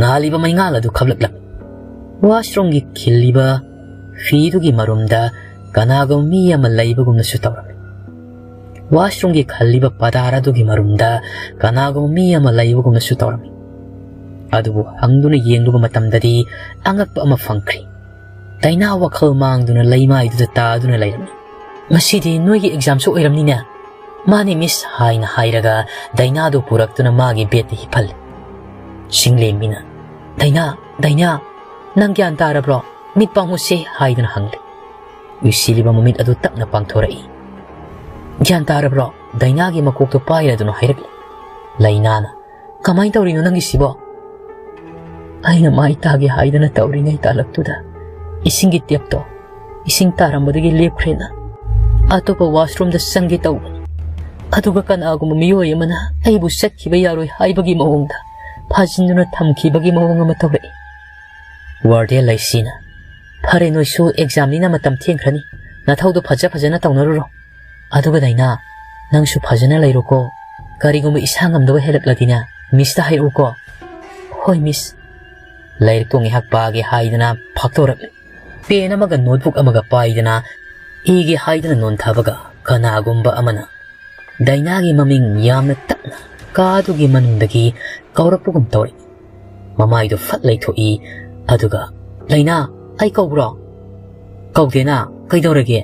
ꯉꯥꯜꯂꯤꯕ ꯃꯩꯉꯥꯜ ꯑꯗꯨ ꯈꯞꯂꯛꯂꯝꯃꯤ꯫ ꯋꯥꯁꯔꯨꯝꯒꯤ ꯈꯤꯜꯂꯤꯕ ꯐꯤꯗꯨꯒꯤ ꯃꯔꯨꯝꯗ ꯀꯅꯥꯒꯨꯝꯕ ꯃꯤ ꯑꯃ ꯂꯩꯕꯒꯨꯝꯅꯁꯨ ꯇꯧꯔꯝꯃꯤ꯫ Washroomꯒꯤ ꯈꯜꯂꯤꯕ ꯄꯗꯥꯔ ꯑꯗꯨꯒꯤ ꯃꯔꯨꯝꯗ ꯀꯅꯥꯒꯨꯝꯕ ꯃꯤ ꯑꯃ ꯂꯩꯕꯒꯨꯝꯅꯁꯨ ꯇꯧꯔꯝꯃꯤ꯫ ꯑꯗꯨꯕꯨ ꯍꯪꯗꯨꯅ ꯌꯦꯡꯂꯨꯕ ꯃꯇꯝꯗꯗꯤ ꯑꯉꯛꯄ ꯑꯃ ꯐꯪꯈ꯭ꯔꯤ꯫ ꯗꯥꯏꯅꯥ ꯋꯥꯈꯜ ꯃꯥꯡꯗꯨꯅ ꯂꯩꯃꯥꯏꯗꯨꯗ ꯇꯥꯗꯨꯅ ꯂꯩꯔꯝꯃꯤ꯫ "ꯉꯁꯤꯗꯤ ꯅꯣꯏꯒꯤ examꯁꯨ ꯑꯣꯏꯔꯝꯅꯤꯅꯦ?" "ꯃꯥꯅꯦ, miss," ꯍꯥꯏꯅ ꯍꯥꯏꯔꯒ ꯗꯥꯏꯅꯥꯗꯨ ꯄꯨꯔꯛꯇꯨꯅ ꯃꯥꯒꯤ bedꯇ ꯍꯤꯞꯍꯜꯂꯤ꯫ ꯁꯤꯡꯂꯦꯝꯕꯤꯅ, "ꯗꯥꯏꯅꯥ, ꯗꯥꯏꯅꯥ, ꯅꯪ ꯒ꯭ꯌꯥꯟ ꯇꯥꯔꯕ꯭ꯔꯣ? ꯃꯤꯠ ꯄꯥꯡꯉꯨꯁꯦ," ꯍꯥꯏꯗꯨꯅ ꯍꯪꯂꯤ꯫ ꯎꯏꯁꯤꯜꯂꯤꯕ ꯃꯃꯤꯠ ꯑꯗꯨ ꯇꯞꯅ ꯄꯥꯡꯊꯣꯔꯛꯏ꯫ "ꯒ꯭ꯌꯥꯟ ꯇꯥꯔꯕ꯭ꯔꯣ?" ꯗꯥꯏꯅꯥꯒꯤ ꯃꯀꯣꯛꯇꯣ ꯄꯥꯏꯔꯗꯨꯅ ꯍꯥꯏꯔꯛꯂꯤ꯫ ꯂꯩꯅꯥꯅ, "ꯀꯃꯥꯏꯅ ꯇꯧꯔꯤꯅꯣ ꯅꯪꯒꯤꯁꯤꯕꯣ?" "ꯑꯩꯅ ꯃꯥꯏ ꯇꯥꯒꯦ ꯍꯥꯏꯗꯅ ꯇꯧꯔꯤꯉꯩ ꯇꯥꯂꯛꯇꯨꯗ ꯏꯁꯤꯡꯒꯤ tapeꯇꯣ ꯏꯁꯤꯡ ꯇꯥꯔꯝꯕꯗꯒꯤ ꯂꯦꯞꯈ꯭ꯔꯦꯅ ꯑꯇꯣꯞꯄ washroomꯗ ꯆꯪꯒꯦ ꯇꯧꯕꯅꯤ꯫ ꯑꯗꯨꯒ ꯀꯅꯥꯒꯨꯝꯕ ꯃꯤꯑꯣꯏ ꯑꯃꯅ ꯑꯩꯕꯨ ꯆꯠꯈꯤꯕ ꯌꯥꯔꯣꯏ ꯍꯥꯏꯕꯒꯤ ꯃꯑꯣꯡꯗ ꯐꯥꯖꯤꯟꯗꯨꯅ ꯊꯝꯈꯤꯕꯒꯤ ꯃꯑꯣꯡ ꯑꯃ ꯇꯧꯔꯛꯏ꯫" Warden ꯂꯩꯁꯤꯅ, "ꯐꯔꯦ, ꯅꯣꯏꯁꯨ examꯅꯤꯅ ꯃꯇꯝ ꯊꯦꯡꯈ꯭ꯔꯅꯤ꯫ ꯅꯊꯧꯗꯣ ꯐꯖ ꯐꯖꯅ ꯇꯧꯅꯔꯨꯔꯣ꯫ ꯑꯗꯨꯒ ꯗꯥꯏꯅꯥ, ꯅꯪꯁꯨ ꯐꯖꯅ ꯂꯩꯔꯣꯀꯣ꯫ ꯀꯔꯤꯒꯨꯝꯕ ꯏꯁꯥ ꯉꯝꯗꯕ ꯍꯦꯜꯂꯛꯂꯗꯤꯅꯦ, missꯇ ꯍꯥꯏꯔꯛꯎꯀꯣ꯫" "ꯍꯣꯏ, miss꯫" ꯂꯥꯏꯔꯤꯛꯇꯣ ꯉꯥꯏꯍꯥꯛ ꯄꯥꯒꯦ ꯍꯥꯏꯗꯅ ꯐꯥꯛꯇꯣꯔꯛꯂꯤ꯫ Pen ꯑꯃꯒ notebook ꯑꯃꯒ ꯄꯥꯏꯗꯅ ꯏꯒꯦ ꯍꯥꯏꯗꯅ ꯅꯣꯟꯊꯕꯒ ꯀꯅꯥꯒꯨꯝꯕ ꯑꯃꯅ ꯗꯥꯏꯅꯥꯒꯤ ꯃꯃꯤꯡ ꯌꯥꯝꯅ ꯇꯞꯅ ꯀꯥꯗꯨꯒꯤ ꯃꯅꯨꯡꯗꯒꯤ ꯀꯧꯔꯛꯄꯒꯨꯝ ꯇꯧꯔꯛꯏ꯫ ꯃꯃꯥꯏꯗꯨ ꯐꯠ ꯂꯩꯊꯣꯛꯏ꯫ ꯑꯗꯨꯒ, "ꯂꯩꯅꯥ, ꯑꯩ ꯀꯧꯕ꯭ꯔꯣ?" "ꯀꯧꯗꯦꯅ, ꯀꯩꯗꯧꯔꯒꯦ?"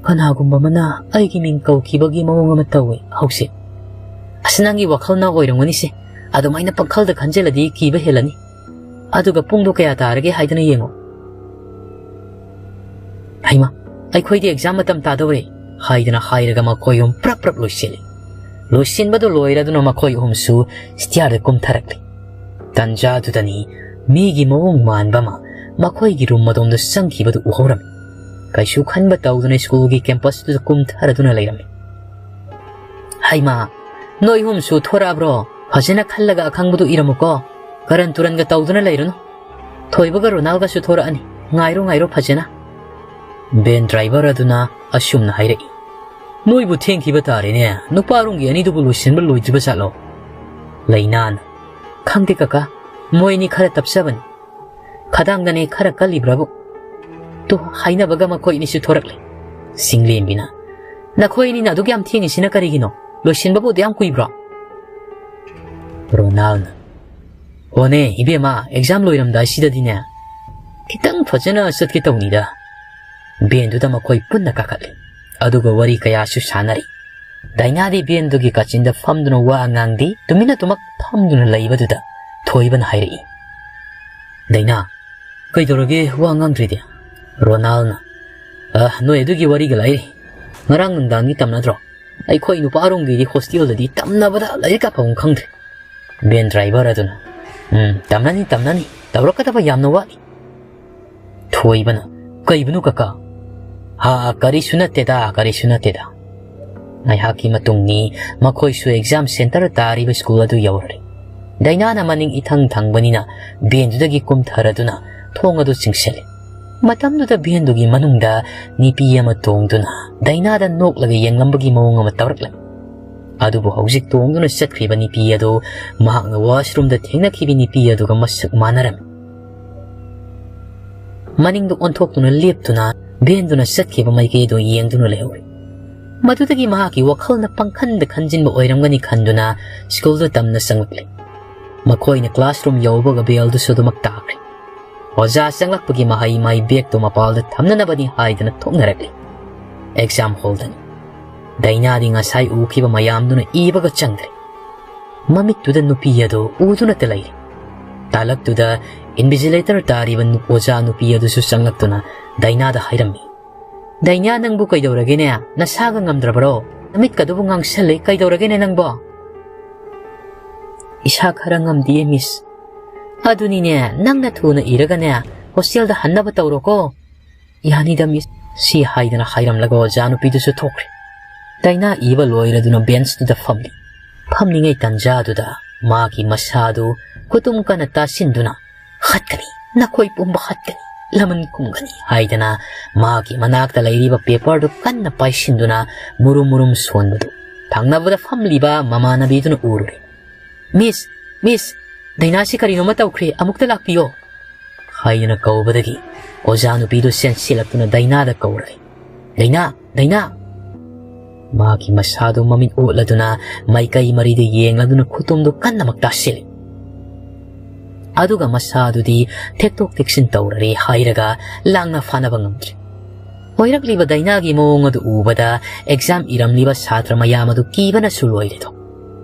"ꯀꯅꯥꯒꯨꯝꯕ ꯑꯃꯅ ꯑꯩꯒꯤ ꯃꯤꯡ ꯀꯧꯈꯤꯕꯒꯤ ꯃꯑꯣꯡ ꯑꯃ ꯇꯧꯋꯦ ꯍꯧꯖꯤꯛ꯫" "ꯑꯁ, ꯅꯪꯒꯤ ꯋꯥꯈꯜꯅ ꯑꯣꯏꯔꯝꯒꯅꯤꯁꯦ꯫ ꯑꯗꯨꯃꯥꯏꯅ ꯄꯪꯈꯜꯗ ꯈꯟꯖꯤꯜꯂꯗꯤ ꯀꯤꯕ ꯍꯦꯜꯂꯅꯤ꯫ ꯑꯗꯨꯒ ꯄꯨꯡꯗꯣ ꯀꯌꯥ ꯇꯥꯔꯒꯦ ꯍꯥꯏꯗꯅ ꯌꯦꯡꯉꯣ꯫" "ꯍꯩꯃꯥ, ꯑꯩꯈꯣꯏꯗꯤ exam ꯃꯇꯝ ꯇꯥꯗꯧꯔꯦ," ꯍꯥꯏꯗꯅ ꯍꯥꯏꯔꯒ ꯃꯈꯣꯏ ꯑꯍꯨꯝ ꯄ꯭ꯔꯞ ꯄ꯭ꯔꯞ ꯂꯣꯏꯁꯤꯜꯂꯤ꯫ ꯂꯣꯏꯁꯤꯟꯕꯗꯨ ꯂꯣꯏꯔꯗꯨꯅ ꯃꯈꯣꯏ ꯑꯍꯨꯝꯁꯨ stairꯗ ꯀꯨꯝꯊꯔꯛꯂꯤ꯫ ꯇꯟꯖꯥꯗꯨꯗꯅꯤ ꯃꯤꯒꯤ ꯃꯑꯣꯡ ꯃꯥꯟꯕ ꯑꯃ ꯃꯈꯣꯏꯒꯤ room ꯑꯗꯣꯝꯗ ꯆꯪꯈꯤꯕꯗꯨ ꯎꯍꯧꯔꯝꯃꯤ꯫ ꯀꯩꯁꯨ ꯈꯟꯕ ꯇꯧꯗꯅ schoolꯒꯤ campusꯇꯨꯗ ꯀꯨꯝꯊꯔꯗꯨꯅ ꯂꯩꯔꯝꯃꯤ꯫ "ꯍꯩꯃꯥ, ꯅꯣꯏ ꯑꯍꯨꯝꯁꯨ ꯊꯣꯔꯛꯑꯕ꯭ꯔꯣ? ꯐꯖꯅ ꯈꯜꯂꯒ ꯑꯈꯪꯕꯗꯨ ꯏꯔꯝꯃꯨꯀꯣ꯫ ꯀꯔꯟ ꯇꯨꯔꯟꯒ ꯇꯧꯗꯨꯅ ꯂꯩꯔꯨꯅꯨ꯫ ꯊꯣꯏꯕꯒ ꯔꯣꯅꯥꯜꯒꯁꯨ ꯊꯣꯔꯛꯑꯅꯤ꯫ ꯉꯥꯏꯔꯣ, ꯉꯥꯏꯔꯣ ꯐꯖꯅ꯫" Van driver ꯑꯗꯨꯅ ꯑꯁꯨꯝꯅ ꯍꯥꯏꯔꯛꯏ꯫ "ꯅꯣꯏꯕꯨ ꯊꯦꯡꯈꯤꯕ ꯇꯥꯔꯦꯅꯦ꯫ ꯅꯨꯄꯥ roomꯒꯤ ꯑꯅꯤꯗꯨꯕꯨ ꯂꯣꯏꯁꯤꯟꯕ ꯂꯣꯏꯗ꯭ꯔꯤꯕ ꯖꯥꯠꯂꯣ?" ꯂꯩꯅꯥꯅ, "ꯈꯪꯗꯦ ꯀꯀꯥ, ꯃꯣꯏ ꯑꯅꯤ ꯈꯔ ꯇꯞꯆꯕꯅꯤ꯫ ꯈꯗꯥꯡꯗꯅꯦ ꯈꯔ ꯀꯜꯂꯤꯕ꯭ꯔꯥꯕꯨ꯫ ꯇꯨ, ꯍꯥꯏꯅꯕꯒ ꯃꯈꯣꯏ ꯑꯅꯤꯁꯨ ꯊꯣꯔꯛꯂꯦ꯫" ꯁꯤꯡꯂꯦꯝꯕꯤꯅ, "ꯅꯈꯣꯏ ꯑꯅꯤꯅ ꯑꯗꯨꯛ ꯌꯥꯝ ꯊꯦꯡꯉꯤꯁꯤꯅ ꯀꯔꯤꯒꯤꯅꯣ? ꯂꯣꯏꯁꯤꯟꯕꯕꯨ ꯑꯗꯨ ꯌꯥꯝ ꯀꯨꯏꯕ꯭ꯔꯣ?" ꯔꯣꯅꯥꯜꯅ, "ꯍꯣꯅꯦ ꯏꯕꯦꯝꯃ, ꯑꯦꯛꯖꯥꯝ ꯂꯣꯏꯔꯝꯗꯥꯏꯁꯤꯗꯗꯤꯅꯦ ꯈꯤꯇꯪ ꯐꯖꯅ ꯆꯠꯀꯦ ꯇꯧꯅꯤꯗ꯫" ꯚꯦꯟꯗꯨꯗ ꯃꯈꯣꯏ ꯄꯨꯟꯅ ꯀꯥꯈꯠꯂꯤ꯫ ꯑꯗꯨꯒ ꯋꯥꯔꯤ ꯀꯌꯥꯁꯨ ꯁꯥꯟꯅꯔꯤ꯫ ꯗꯥꯏꯅꯥꯗꯤ ꯚꯦꯟꯗꯨꯒꯤ ꯀꯥꯆꯤꯟꯗ ꯐꯝꯗꯨꯅ ꯋꯥ ꯉꯥꯡꯗꯦ, ꯇꯨꯃꯤꯟꯅ ꯇꯨꯃꯛ ꯐꯝꯗꯨꯅ ꯂꯩꯕꯗꯨꯗ ꯊꯣꯏꯕꯅ ꯍꯥꯏꯔꯛꯏ, "ꯗꯥꯏꯅꯥ, ꯀꯩꯗꯧꯔꯒꯦ ꯋꯥ ꯉꯥꯡꯗ꯭ꯔꯤꯗꯤ?" ꯔꯣꯅꯥꯜꯅ, "ꯑ, ꯅꯣꯏ ꯑꯗꯨꯒꯤ ꯋꯥꯔꯤꯒ ꯂꯥꯏꯔꯤ꯫ ꯉꯔꯥꯡ ꯅꯨꯡꯗꯥꯡꯗꯤ ꯇꯝꯅꯗ꯭ꯔꯣ? ꯑꯩꯈꯣꯏ ꯅꯨꯄꯥꯔꯣꯝꯒꯤꯗꯤ ꯍꯣꯁꯇꯦꯜꯗꯗꯤ ꯇꯝꯅꯕꯗ ꯂꯥꯏꯔꯤꯛ ꯀꯥꯐꯝ ꯈꯪꯗ꯭ꯔꯦ꯫" ꯚꯦꯟ ꯗ꯭ꯔꯥꯏꯚꯔ ꯑꯗꯨꯅ, "ꯎꯝ, ꯇꯝꯅꯅꯤ, ꯇꯝꯅꯅꯤ, ꯇꯧꯔꯛꯀꯗꯕ ꯌꯥꯝꯅ ꯋꯥꯠꯂꯤ꯫" ꯊꯣꯏꯕꯅ, "ꯀꯩꯕꯨꯅꯣ ꯀꯀꯥ?" "ꯍꯥ, ꯀꯔꯤꯁꯨ ꯅꯠꯇꯦꯗ, ꯀꯔꯤꯁꯨ ꯅꯠꯇꯦꯗ꯫" ꯉꯥꯏꯍꯥꯛꯀꯤ ꯃꯇꯨꯡꯅꯤ, ꯃꯈꯣꯏꯁꯨ ꯑꯦꯛꯖꯥꯝ ꯁꯦꯟꯇꯔ ꯇꯥꯔꯤꯕ ꯁ꯭ꯀꯨꯜ ꯑꯗꯨ ꯌꯧꯔꯔꯦ꯫ ꯗꯥꯏꯅꯥꯅ ꯃꯅꯤꯡ ꯏꯊꯪ ꯊꯪꯕꯅꯤꯅ ꯚꯦꯟꯗꯨꯗꯒꯤ ꯀꯨꯝꯊꯔꯗꯨꯅ ꯊꯣꯡ ꯑꯗꯨ ꯆꯤꯡꯁꯤꯜꯂꯤ꯫ ꯃꯇꯝꯗꯨꯗ ꯚꯦꯟꯗꯨꯒꯤ ꯃꯅꯨꯡꯗ ꯅꯤꯄꯤ ꯑꯃ ꯇꯣꯡꯗꯨꯅ ꯗꯥꯏꯅꯥꯗ ꯅꯣꯛꯂꯒ ꯌꯦꯡꯂꯝꯕꯒꯤ ꯃꯑꯣꯡ ꯑꯃ ꯇꯧꯔꯛꯂꯝꯃꯤ꯫ ꯑꯗꯨꯕꯨ ꯍꯧꯖꯤꯛ ꯇꯣꯡꯗꯨꯅ ꯆꯠꯈ꯭ꯔꯤꯕ ꯅꯤꯄꯤ ꯑꯗꯨ ꯃꯍꯥꯛꯅ ꯋꯥꯁꯔꯨꯝꯗ ꯊꯦꯡꯅꯈꯤꯕ ꯅꯤꯄꯤ ꯑꯗꯨꯒ ꯃꯁꯛ ꯃꯥꯟꯅꯔꯝꯃꯤ꯫ ꯃꯅꯤꯡꯗ ꯑꯣꯟꯊꯣꯛꯇꯨꯅ ꯂꯦꯞꯇꯨꯅ ꯚꯦꯟꯗꯨꯅ ꯆꯠꯈꯤꯕ ꯃꯥꯏꯀꯩ ꯑꯗꯨ ꯌꯦꯡꯗꯨꯅ ꯂꯩꯍꯧꯔꯤ꯫ ꯃꯗꯨꯗꯒꯤ ꯃꯍꯥꯛꯀꯤ ꯋꯥꯈꯜꯅ ꯄꯪꯈꯟꯗ ꯈꯟꯖꯤꯟꯕ ꯑꯣꯏꯔꯝꯒꯅꯤ ꯈꯟꯗꯨꯅ ꯁ꯭ꯀꯨꯜꯗꯨ ꯇꯝꯅ ꯆꯪꯂꯛꯂꯤ꯫ ꯃꯈꯣꯏꯅ ꯀ꯭ꯂꯥꯁꯔꯨꯝ ꯌꯧꯕꯒ ꯕꯦꯜꯗꯨꯁꯨ ꯑꯗꯨꯃꯛ ꯇꯥꯈ꯭ꯔꯦ꯫ ꯑꯣꯖꯥ ꯆꯪꯂꯛꯄꯒꯤ ꯃꯍꯩ ꯃꯍꯩ ꯕꯦꯒꯇꯨ ꯃꯄꯥꯜꯗ ꯊꯝꯅꯅꯕꯅꯤ ꯍꯥꯏꯗꯨꯅ ꯊꯣꯛꯅꯔꯛꯂꯤ꯫ ꯑꯦꯛꯖꯥꯝ ꯍꯣꯜꯗꯅꯤ꯫ ꯗꯥꯏꯅꯥꯗꯤ ꯉꯁꯥꯏ ꯎꯈꯤꯕ ꯃꯌꯥꯝꯗꯨꯅ ꯏꯕꯒ ꯆꯪꯗ꯭ꯔꯦ꯫ ꯃꯃꯤꯠꯇꯨꯗ ꯅꯨꯄꯤ ꯑꯗꯨ ꯎꯗꯨꯅꯇ ꯂꯩꯔꯦ꯫ ꯇꯥꯂꯛꯇꯨꯗ ꯏꯟꯚꯤꯖꯤꯂꯦꯇꯔ ꯇꯥꯔꯤꯕ ꯅꯨ-, ꯑꯣꯖꯥ ꯅꯨꯄꯤ ꯑꯗꯨꯁꯨ ꯆꯪꯂꯛꯇꯨꯅ ꯗꯥꯏꯅꯥꯗ ꯍꯥꯏꯔꯝꯃꯤ, "ꯗꯥꯏꯅꯥ, ꯅꯪꯕꯨ ꯀꯩꯗꯧꯔꯒꯦꯅꯦ? ꯅꯁꯥꯒ ꯉꯝꯗ꯭ꯔꯕꯔꯣ? ꯅꯃꯤꯠꯀꯗꯨꯕꯨ ꯉꯥꯡꯁꯜꯂꯦ, ꯀꯩꯗꯧꯔꯒꯦꯅꯦ ꯅꯪꯕꯣ?" "ꯏꯁꯥ ꯈꯔ ꯉꯝꯗꯤꯌꯦ, ꯃꯤꯁ꯫" "ꯑꯗꯨꯅꯤꯅꯦ, ꯅꯪꯅ ꯊꯨꯅ ꯏꯔꯒꯅꯦ, ꯍꯣꯁꯇꯦꯜꯗ ꯍꯟꯅꯕ ꯇꯧꯔꯣꯀꯣ꯫" "ꯌꯥꯅꯤꯗ, ꯃꯤꯁ꯫" ꯁꯤ ꯍꯥꯏꯗꯅ ꯍꯥꯏꯔꯝꯂꯒ ꯑꯣꯖꯥ ꯅꯨꯄꯤꯗꯨꯁꯨ ꯊꯣꯛꯈ꯭ꯔꯦ꯫ ꯗꯥꯏꯅꯥ ꯏꯕ ꯂꯣꯏꯔꯗꯨꯅ ꯕꯦꯟꯁꯇꯨꯗ ꯐꯝꯂꯤ꯫ ꯐꯝꯂꯤꯉꯩ ꯇꯟꯖꯥꯗꯨꯗ ꯃꯥꯒꯤ ꯃꯁꯥꯗꯨ ꯈꯨꯇꯨꯝ ꯀꯟꯅ ꯇꯥꯁꯤꯟꯗꯨꯅ, "ꯍꯥꯠꯀꯅꯤ, ꯅꯈꯣꯏ ꯄꯨꯝꯕ ꯍꯥꯠꯀꯅꯤ, ꯂꯃꯟ ꯈꯨꯝꯒꯅꯤ" ꯍꯥꯏꯗꯅ ꯃꯥꯒꯤ ꯃꯅꯥꯛꯇ ꯂꯩꯔꯤꯕ ꯄꯦꯄꯔꯗꯨ ꯀꯟꯅ ꯄꯥꯏꯁꯤꯟꯗꯨꯅ ꯃꯨꯔꯨꯝ ꯃꯨꯔꯨꯝ ꯁꯣꯟꯕꯗꯨ ꯊꯪꯅꯕꯗ ꯐꯝꯂꯤꯕ ꯃꯃꯥꯟꯅꯕꯤꯗꯨꯅ ꯎꯔꯨꯔꯦ꯫ "ꯃꯤꯁ, ꯃꯤꯁ, ꯗꯥꯏꯅꯥꯁꯤ ꯀꯔꯤꯅꯣꯃ ꯇꯧꯈ꯭ꯔꯦ, ꯑꯃꯨꯛꯇ ꯂꯥꯛꯄꯤꯌꯣ" ꯍꯥꯏꯗꯨꯅ ꯀꯧꯕꯗꯒꯤ ꯑꯣꯖꯥ ꯅꯨꯄꯤꯗꯨ ꯆꯦꯟꯁꯤꯜꯂꯛꯇꯨꯅ ꯗꯥꯏꯅꯥꯗ ꯀꯧꯔꯛꯏ꯫ "ꯗꯥꯏꯅꯥ, ꯗꯥꯏꯅꯥ!" ꯃꯍꯥꯛꯀꯤ ꯃꯁꯥꯗꯨ ꯃꯃꯤꯠ ꯑꯣꯠꯂꯗꯨꯅ ꯃꯥꯏꯀꯩ ꯃꯔꯤꯗ ꯌꯦꯡꯂꯗꯨꯅ ꯈꯨꯇꯨꯝꯗꯨ ꯀꯟꯅꯃꯛ ꯇꯥꯁꯤꯜꯂꯤ꯫ ꯑꯗꯨꯒ ꯃꯁꯥꯗꯨꯗꯤ ꯊꯦꯛꯇꯣꯛ ꯊꯦꯛꯆꯤꯟ ꯇꯧꯔꯔꯦ ꯍꯥꯏꯔꯒ ꯂꯥꯡꯅ ꯐꯥꯅꯕ ꯉꯝꯗ꯭ꯔꯦ꯫ ꯑꯣꯏꯔꯛꯂꯤꯕ ꯗꯥꯏꯅꯥꯒꯤ ꯃꯑꯣꯡ ꯑꯗꯨ ꯎꯕꯗ ꯑꯦꯛꯖꯥꯝ ꯏꯔꯝꯂꯤꯕ ꯁꯥꯇ꯭ꯔ ꯃꯌꯥꯝ ꯑꯗꯨ ꯀꯤꯕꯅꯁꯨ ꯂꯣꯏꯔꯦꯗꯣ꯫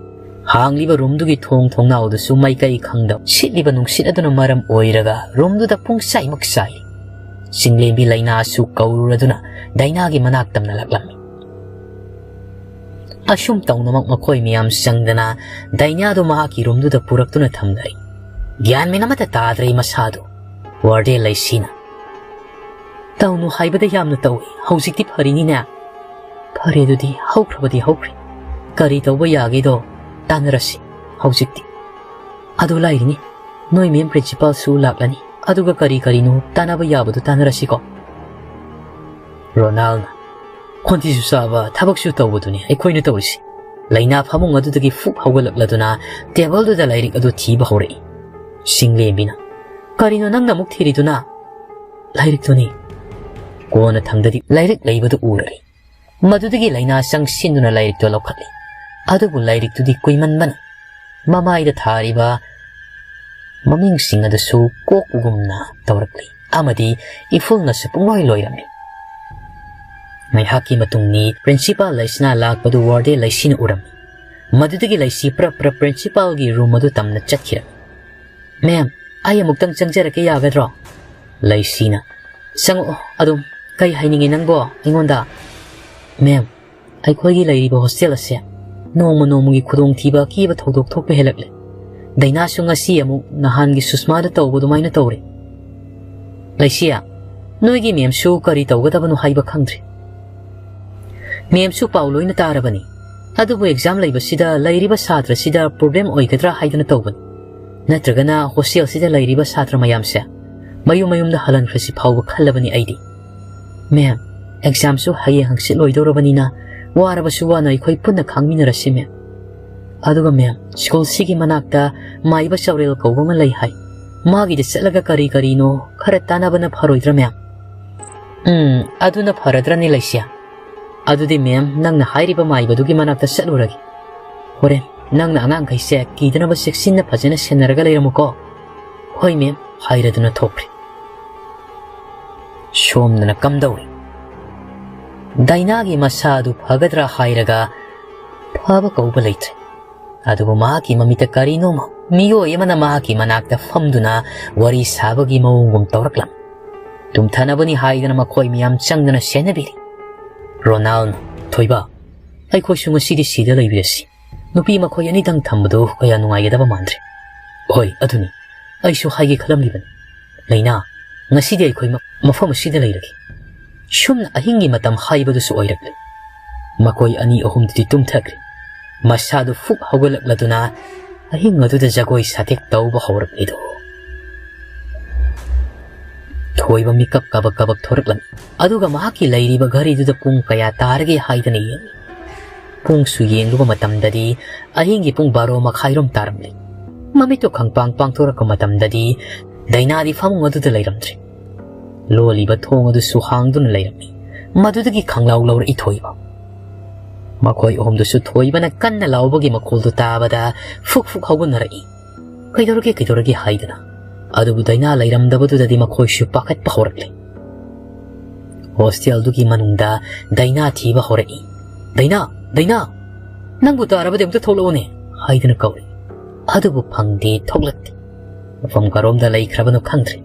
ꯍꯥꯡꯂꯤꯕ ꯔꯨꯝꯗꯨꯒꯤ ꯊꯣꯡ ꯊꯣꯡꯅꯥꯎꯗꯨꯁꯨ ꯃꯥꯏꯀꯩ ꯈꯪꯗꯕ ꯁꯤꯠꯂꯤꯕ ꯅꯨꯡꯁꯤꯠ ꯑꯗꯨꯅ ꯃꯔꯝ ꯑꯣꯏꯔꯒ ꯔꯨꯝꯗꯨꯗ ꯄꯨꯡꯆꯥꯏꯃꯛ ꯆꯥꯏ꯫ ꯆꯤꯡꯂꯦꯝꯕꯤ ꯂꯩꯅꯥꯁꯨ ꯀꯧꯔꯨꯔꯗꯨꯅ ꯗꯥꯏꯅꯥꯒꯤ ꯃꯅꯥꯛ ꯇꯝꯅ ꯂꯥꯛꯂꯝꯃꯤ꯫ ꯑꯁꯨꯝ ꯇꯧꯅꯃꯛ ꯃꯈꯣꯏ ꯃꯌꯥꯝ ꯆꯪꯗꯅ ꯗꯥꯏꯅꯥꯗꯨ ꯃꯍꯥꯛꯀꯤ ꯔꯨꯝꯗꯨꯗ ꯄꯨꯔꯛꯇꯨꯅ ꯊꯝꯅꯔꯦ꯫ ꯒ꯭ꯌꯥꯟ ꯃꯦꯟ ꯑꯃꯠꯇ ꯇꯥꯗ꯭ꯔꯦ ꯃꯁꯥꯗꯨ꯫ ꯋꯥꯔꯗꯦꯟ ꯂꯩꯁꯤꯅ, "ꯇꯧꯅꯨ ꯍꯥꯏꯕꯗ ꯌꯥꯝꯅ ꯇꯧꯏ꯫ ꯍꯧꯖꯤꯛꯇꯤ ꯐꯔꯤꯅꯤꯅꯦ?" "ꯐꯔꯦ, ꯑꯗꯨꯗꯤ ꯍꯧꯈ꯭ꯔꯕꯗꯤ ꯍꯧꯈ꯭ꯔꯦ꯫ ꯀꯔꯤ ꯇꯧꯕ ꯌꯥꯒꯦꯗꯣ ꯇꯥꯟꯅꯔꯁꯤ ꯍꯧꯖꯤꯛꯇꯤ꯫ ꯑꯗꯨ ꯂꯥꯏꯔꯤꯅꯤ, ꯅꯣꯏ ꯃꯦꯝ ꯄ꯭ꯔꯤꯟꯁꯤꯄꯥꯜꯁꯨ ꯂꯥꯛꯂꯅꯤ꯫ ꯑꯗꯨꯒ ꯀꯔꯤ ꯀꯔꯤꯅꯣ ꯇꯥꯟꯅꯕ ꯌꯥꯕꯗꯣ ꯇꯥꯟꯅꯔꯁꯤꯀꯣ?" ꯔꯣꯅꯥꯜꯅ, "ꯈꯣꯟꯊꯤꯁꯨ ꯆꯥꯕ, ꯊꯕꯛꯁꯨ ꯇꯧꯕꯗꯨꯅꯤ ꯑꯩꯈꯣꯏꯅ ꯇꯧꯔꯤꯁꯤ꯫" ꯂꯩꯅꯥ ꯐꯃꯨꯡ ꯑꯗꯨꯗꯒꯤ ꯐꯨꯛ ꯍꯧꯒꯠꯂꯛꯂꯗꯨꯅ ꯇꯦꯕꯜꯗꯨꯗ ꯂꯥꯏꯔꯤꯛ ꯑꯗꯨ ꯊꯤꯕ ꯍꯧꯔꯛꯏ꯫ ꯆꯤꯡꯂꯦꯝꯕꯤꯅ, "ꯀꯔꯤꯅꯣ ꯅꯪꯅ ꯑꯃꯨꯛ ꯊꯤꯔꯤꯗꯨꯅ?" "ꯂꯥꯏꯔꯤꯛꯇꯨꯅꯤ꯫ ꯀꯣꯟꯅ ꯊꯪꯗꯗꯤ ꯂꯥꯏꯔꯤꯛ ꯂꯩꯕꯗꯨ ꯎꯔꯔꯤ꯫" ꯃꯗꯨꯗꯒꯤ ꯂꯩꯅꯥ ꯆꯪꯁꯤꯟꯗꯨꯅ ꯂꯥꯏꯔꯤꯛꯇꯨ ꯂꯧꯈꯠꯂꯤ꯫ ꯑꯗꯨꯕꯨ ꯂꯥꯏꯔꯤꯛꯇꯨꯗꯤ ꯀꯨꯏꯃꯟꯕꯅ ꯃꯃꯥꯏꯗ ꯊꯥꯔꯤꯕ ꯃꯃꯤꯡꯁꯤꯡ ꯑꯗꯨꯁꯨ ꯀꯣꯛꯄꯒꯨꯝꯅ ꯇꯧꯔꯛꯂꯤ ꯑꯃꯗꯤ ꯏꯐꯨꯜꯅꯁꯨ ꯄꯨꯡꯂꯣꯏ ꯂꯣꯏꯔꯝꯃꯤ꯫ ꯉꯥꯏꯍꯥꯛꯀꯤ ꯃꯇꯨꯡꯅꯤ ꯄ꯭ꯔꯤꯟꯁꯤꯄꯥꯜ ꯂꯩꯁꯤꯅꯥ ꯂꯥꯛꯄꯗꯨ ꯋꯥꯔꯗꯦꯟ ꯂꯩꯁꯤꯅ ꯎꯔꯝꯃꯤ꯫ ꯃꯗꯨꯗꯒꯤ ꯂꯩꯁꯤ ꯄ꯭ꯔꯞ ꯄ꯭ꯔꯞ ꯄ꯭ꯔꯤꯟꯁꯤꯄꯥꯜꯒꯤ ꯔꯨꯝ ꯑꯗꯨ ꯇꯝꯅ ꯆꯠꯈꯤꯔꯝꯃꯤ꯫ "ꯃꯦꯝ, ꯑꯩ ꯑꯃꯨꯛꯇꯪ ꯆꯪꯖꯔꯛꯀꯦ ꯌꯥꯒꯗ꯭ꯔꯣ?" ꯂꯩꯁꯤꯅ, "ꯆꯪꯉꯛꯑꯣ ꯑꯗꯨꯝ꯫ ꯀꯩ ꯍꯥꯏꯅꯤꯡꯉꯤ ꯅꯪꯕꯣ ꯑꯩꯉꯣꯟꯗ?" "ꯃꯦꯝ, ꯑꯩꯈꯣꯏꯒꯤ ꯂꯩꯔꯤꯕ ꯍꯣꯁꯇꯦꯜ ꯑꯁꯦ ꯅꯣꯡꯃ ꯅꯣꯡꯃꯒꯤ ꯈꯨꯗꯣꯡꯊꯤꯕ ꯑꯀꯤꯕ ꯊꯧꯗꯣꯛ ꯊꯣꯛꯄ ꯍꯦꯜꯂꯛꯂꯦ꯫ ꯗꯥꯏꯅꯥꯁꯨ ꯉꯁꯤ ꯑꯃꯨꯛ ꯅꯍꯥꯟꯒꯤ ꯁꯨꯁꯃꯥꯗ ꯇꯧꯕ ꯑꯗꯨꯃꯥꯏꯅ ꯇꯧꯔꯦ꯫ ꯂꯩꯁꯤꯌꯥ, ꯅꯣꯏꯒꯤ ꯃꯦꯝꯁꯨ ꯀꯔꯤ ꯇꯧꯒꯗꯕꯅꯣ ꯍꯥꯏꯕ ꯈꯪꯗ꯭ꯔꯦ꯫ ꯃꯦꯝꯁꯨ ꯄꯥꯎ ꯂꯣꯏꯅ ꯇꯥꯔꯕꯅꯤ꯫ ꯑꯗꯨꯕꯨ ꯑꯦꯛꯖꯥꯝ ꯂꯩꯕꯁꯤꯗ ꯂꯩꯔꯤꯕ ꯁꯥꯇ꯭ꯔꯁꯤꯗ ꯄ꯭ꯔꯣꯕ꯭ꯂꯦꯝ ꯑꯣꯏꯒꯗ꯭ꯔꯥ ꯍꯥꯏꯗꯅ ꯇꯧꯕꯅꯤ꯫ ꯅꯠꯇ꯭ꯔꯒꯅ ꯍꯣꯁꯇꯦꯜꯁꯤꯗ ꯂꯩꯔꯤꯕ ꯁꯥꯇ꯭ꯔ ꯃꯌꯥꯝꯁꯦ ꯃꯌꯨꯝ ꯃꯌꯨꯝꯗ ꯍꯜꯍꯟꯈ꯭ꯔꯁꯤ ꯐꯥꯎꯕ ꯈꯜꯂꯕꯅꯤ ꯑꯩꯗꯤ꯫ ꯃꯦꯝ, ꯑꯦꯛꯖꯥꯝꯁꯨ ꯍꯌꯦꯡ ꯍꯪꯆꯤꯠ ꯂꯣꯏꯗꯧꯔꯕꯅꯤꯅ ꯋꯥꯔꯕꯁꯨ ꯋꯥꯅ ꯑꯩꯈꯣꯏ ꯄꯨꯟꯅ ꯈꯥꯡꯃꯤꯟꯅꯔꯁꯤ ꯃꯦꯝ꯫ ꯑꯗꯨꯒ ꯃꯦꯝ, ꯁ꯭ꯀꯨꯜꯁꯤꯒꯤ ꯃꯅꯥꯛꯇ ꯃꯥꯏꯕ ꯆꯥꯎꯔꯦꯜ ꯀꯧꯕ ꯑꯃ ꯂꯩ ꯍꯥꯏ꯫ ꯃꯥꯒꯤꯗ ꯆꯠꯂꯒ ꯀꯔꯤ ꯀꯔꯤꯅꯣ ꯈꯔ ꯇꯥꯟꯅꯕꯅ ꯐꯔꯣꯏꯗ꯭ꯔꯥ ꯃꯦꯝ?" "ꯎꯝ, ꯑꯗꯨꯅ ꯐꯔꯗ꯭ꯔꯅꯦ ꯂꯩꯁꯤꯌꯥ?" "ꯑꯗꯨꯗꯤ ꯃꯦꯝ, ꯅꯪꯅ ꯍꯥꯏꯔꯤꯕ ꯃꯥꯏꯕꯗꯨꯒꯤ ꯃꯅꯥꯛꯇ ꯆꯠꯂꯨꯔꯒꯦ꯫ ꯍꯣꯔꯦꯟ ꯅꯪꯅ ꯑꯉꯥꯡꯈꯩꯁꯦ ꯀꯤꯗꯅꯕ ꯆꯦꯛꯁꯤꯟꯅ ꯐꯖꯅ ꯁꯦꯟꯅꯔꯒ ꯂꯩꯔꯝꯃꯨꯀꯣ꯫" "ꯍꯣꯏ ꯃꯦꯝ," ꯍꯥꯏꯔꯗꯨꯅ ꯊꯣꯛꯈ꯭ꯔꯦ꯫ ꯁꯣꯝꯗꯅ ꯀꯝꯗꯧꯔꯤ? ꯗꯥꯏꯅꯥꯒꯤ ꯃꯁꯥ ꯑꯗꯨ ꯐꯒꯗ꯭ꯔꯥ ꯍꯥꯏꯔꯒ ꯐꯕ ꯀꯧꯕ ꯂꯩꯇ꯭ꯔꯦ꯫ ꯑꯗꯨꯕꯨ ꯃꯍꯥꯛꯀꯤ ꯃꯃꯤꯠꯇ ꯀꯔꯤꯅꯣꯃ ꯃꯤꯑꯣꯏ ꯑꯃꯅ ꯃꯍꯥꯛꯀꯤ ꯃꯅꯥꯛꯇ ꯐꯝꯗꯨꯅ ꯋꯥꯔꯤ ꯁꯥꯕꯒꯤ ꯃꯑꯣꯡꯒꯨꯝ ꯇꯧꯔꯛꯂꯝꯃꯤ꯫ ꯇꯨꯝꯊꯅꯕꯅꯤ ꯍꯥꯏꯗꯅ ꯃꯈꯣꯏ ꯃꯌꯥꯝ ꯆꯪꯗꯨꯅ ꯁꯦꯟꯅꯕꯤꯔꯤ꯫ ꯔꯣꯅꯥꯜꯅ, "ꯊꯣꯏꯕ, ꯑꯩꯈꯣꯏꯁꯨ ꯉꯁꯤꯗꯤ ꯁꯤꯗ ꯂꯩꯕꯤꯔꯁꯤ꯫ ꯅꯨꯄꯤ ꯃꯈꯣꯏ ꯑꯅꯤꯗꯪ ꯊꯝꯕꯗꯨ ꯀꯌꯥ ꯅꯨꯡꯉꯥꯏꯒꯗꯕ ꯃꯥꯟꯗ꯭ꯔꯦ꯫" "ꯍꯣꯏ, ꯑꯗꯨꯅꯤ꯫ ꯑꯩꯁꯨ ꯍꯥꯏꯒꯦ ꯈꯜꯂꯝꯂꯤꯕꯅꯤ꯫ ꯂꯩꯅꯥ, ꯉꯁꯤꯗꯤ ꯑꯩꯈꯣꯏ ꯃ-, ꯃꯐꯝ ꯑꯁꯤꯗ ꯂꯩꯔꯒꯦ꯫" ꯁꯨꯝꯅ ꯑꯍꯤꯡꯒꯤ ꯃꯇꯝ ꯍꯥꯏꯕꯗꯨꯁꯨ ꯑꯣꯏꯔꯛꯂꯦ꯫ ꯃꯈꯣꯏ ꯑꯅꯤ ꯑꯍꯨꯝꯗꯨꯗꯤ ꯇꯨꯝꯊꯈ꯭ꯔꯦ꯫ ꯃꯁꯥꯗꯨ ꯐꯨꯛ ꯍꯧꯒꯠꯂꯛꯂꯗꯨꯅ ꯑꯍꯤꯡ ꯑꯗꯨꯗ ꯖꯒꯣꯏ ꯁꯥꯊꯦꯛ ꯇꯧꯕ ꯍꯧꯔꯛꯂꯤꯗꯣ꯫ ꯊꯣꯏꯕ ꯃꯤꯀꯞ ꯀꯕꯛ ꯀꯕꯛ ꯊꯣꯔꯛꯂꯝꯃꯤ꯫ ꯑꯗꯨꯒ ꯃꯍꯥꯛꯀꯤ ꯂꯩꯔꯤꯕ ꯘꯔꯤꯗꯨꯗ ꯄꯨꯡ ꯀꯌꯥ ꯇꯥꯔꯒꯦ ꯍꯥꯏꯗꯅ ꯌꯦꯡꯉꯤ꯫ ꯄꯨꯡꯁꯨ ꯌꯦꯡꯂꯨꯕ ꯃꯇꯝꯗꯗꯤ ꯑꯍꯤꯡꯒꯤ ꯄꯨꯡ ꯕꯥꯔꯣ ꯃꯈꯥꯏꯔꯣꯝ ꯇꯥꯔꯝꯂꯦ꯫ ꯃꯃꯤꯠꯇꯨ ꯈꯪꯄꯥꯡ ꯄꯥꯡꯊꯣꯔꯛꯄ ꯃꯇꯝꯗꯗꯤ ꯗꯥꯏꯅꯥꯗꯤ ꯐꯃꯨꯡ ꯑꯗꯨꯗ ꯂꯩꯔꯝꯗ꯭ꯔꯦ꯫ ꯂꯣꯜꯂꯤꯕ ꯊꯣꯡ ꯑꯗꯨꯁꯨ ꯍꯥꯡꯗꯨꯅ ꯂꯩꯔꯝꯃꯤ꯫ ꯃꯗꯨꯗꯒꯤ ꯈꯪꯂꯥꯎ ꯂꯧꯔꯛꯏ ꯊꯣꯏꯕ꯫ ꯃꯈꯣꯏ ꯑꯍꯨꯝꯗꯨꯁꯨ ꯊꯣꯏꯕꯅ ꯀꯟꯅ ꯂꯥꯎꯕꯒꯤ ꯃꯈꯣꯜꯗꯨ ꯇꯥꯕꯗ ꯐꯨꯛ ꯐꯨꯛ ꯍꯧꯒꯠꯅꯔꯛꯏ꯫ "ꯀꯩꯗꯧꯔꯒꯦ, ꯀꯩꯗꯧꯔꯒꯦ?" ꯍꯥꯏꯗꯅ꯫ ꯑꯗꯨꯕꯨ ꯗꯥꯏꯅꯥ ꯂꯩꯔꯝꯗꯕꯗꯨꯗꯗꯤ ꯃꯈꯣꯏꯁꯨ ꯄꯥꯈꯠꯄ ꯍꯧꯔꯛꯂꯦ꯫ ꯍꯣꯁꯇꯦꯜꯗꯨꯒꯤ ꯃꯅꯨꯡꯗ ꯗꯥꯏꯅꯥ ꯊꯤꯕ ꯍꯧꯔꯛꯏ꯫ "ꯗꯥꯏꯅꯥ, ꯗꯥꯏꯅꯥ, ꯅꯪꯕꯨ ꯇꯥꯔꯕꯗꯤ ꯑꯃꯨꯛꯇ ꯊꯣꯛꯂꯛꯎꯅꯦ" ꯍꯥꯏꯗꯨꯅ ꯀꯧꯔꯤ꯫ ꯑꯗꯨꯕꯨ ꯐꯪꯗꯦ, ꯊꯣꯛꯂꯛꯇꯦ꯫ ꯃꯐꯝ ꯀꯔꯣꯝꯗ ꯂꯩꯈ꯭ꯔꯕꯅꯣ ꯈꯪꯗ꯭ꯔꯦ꯫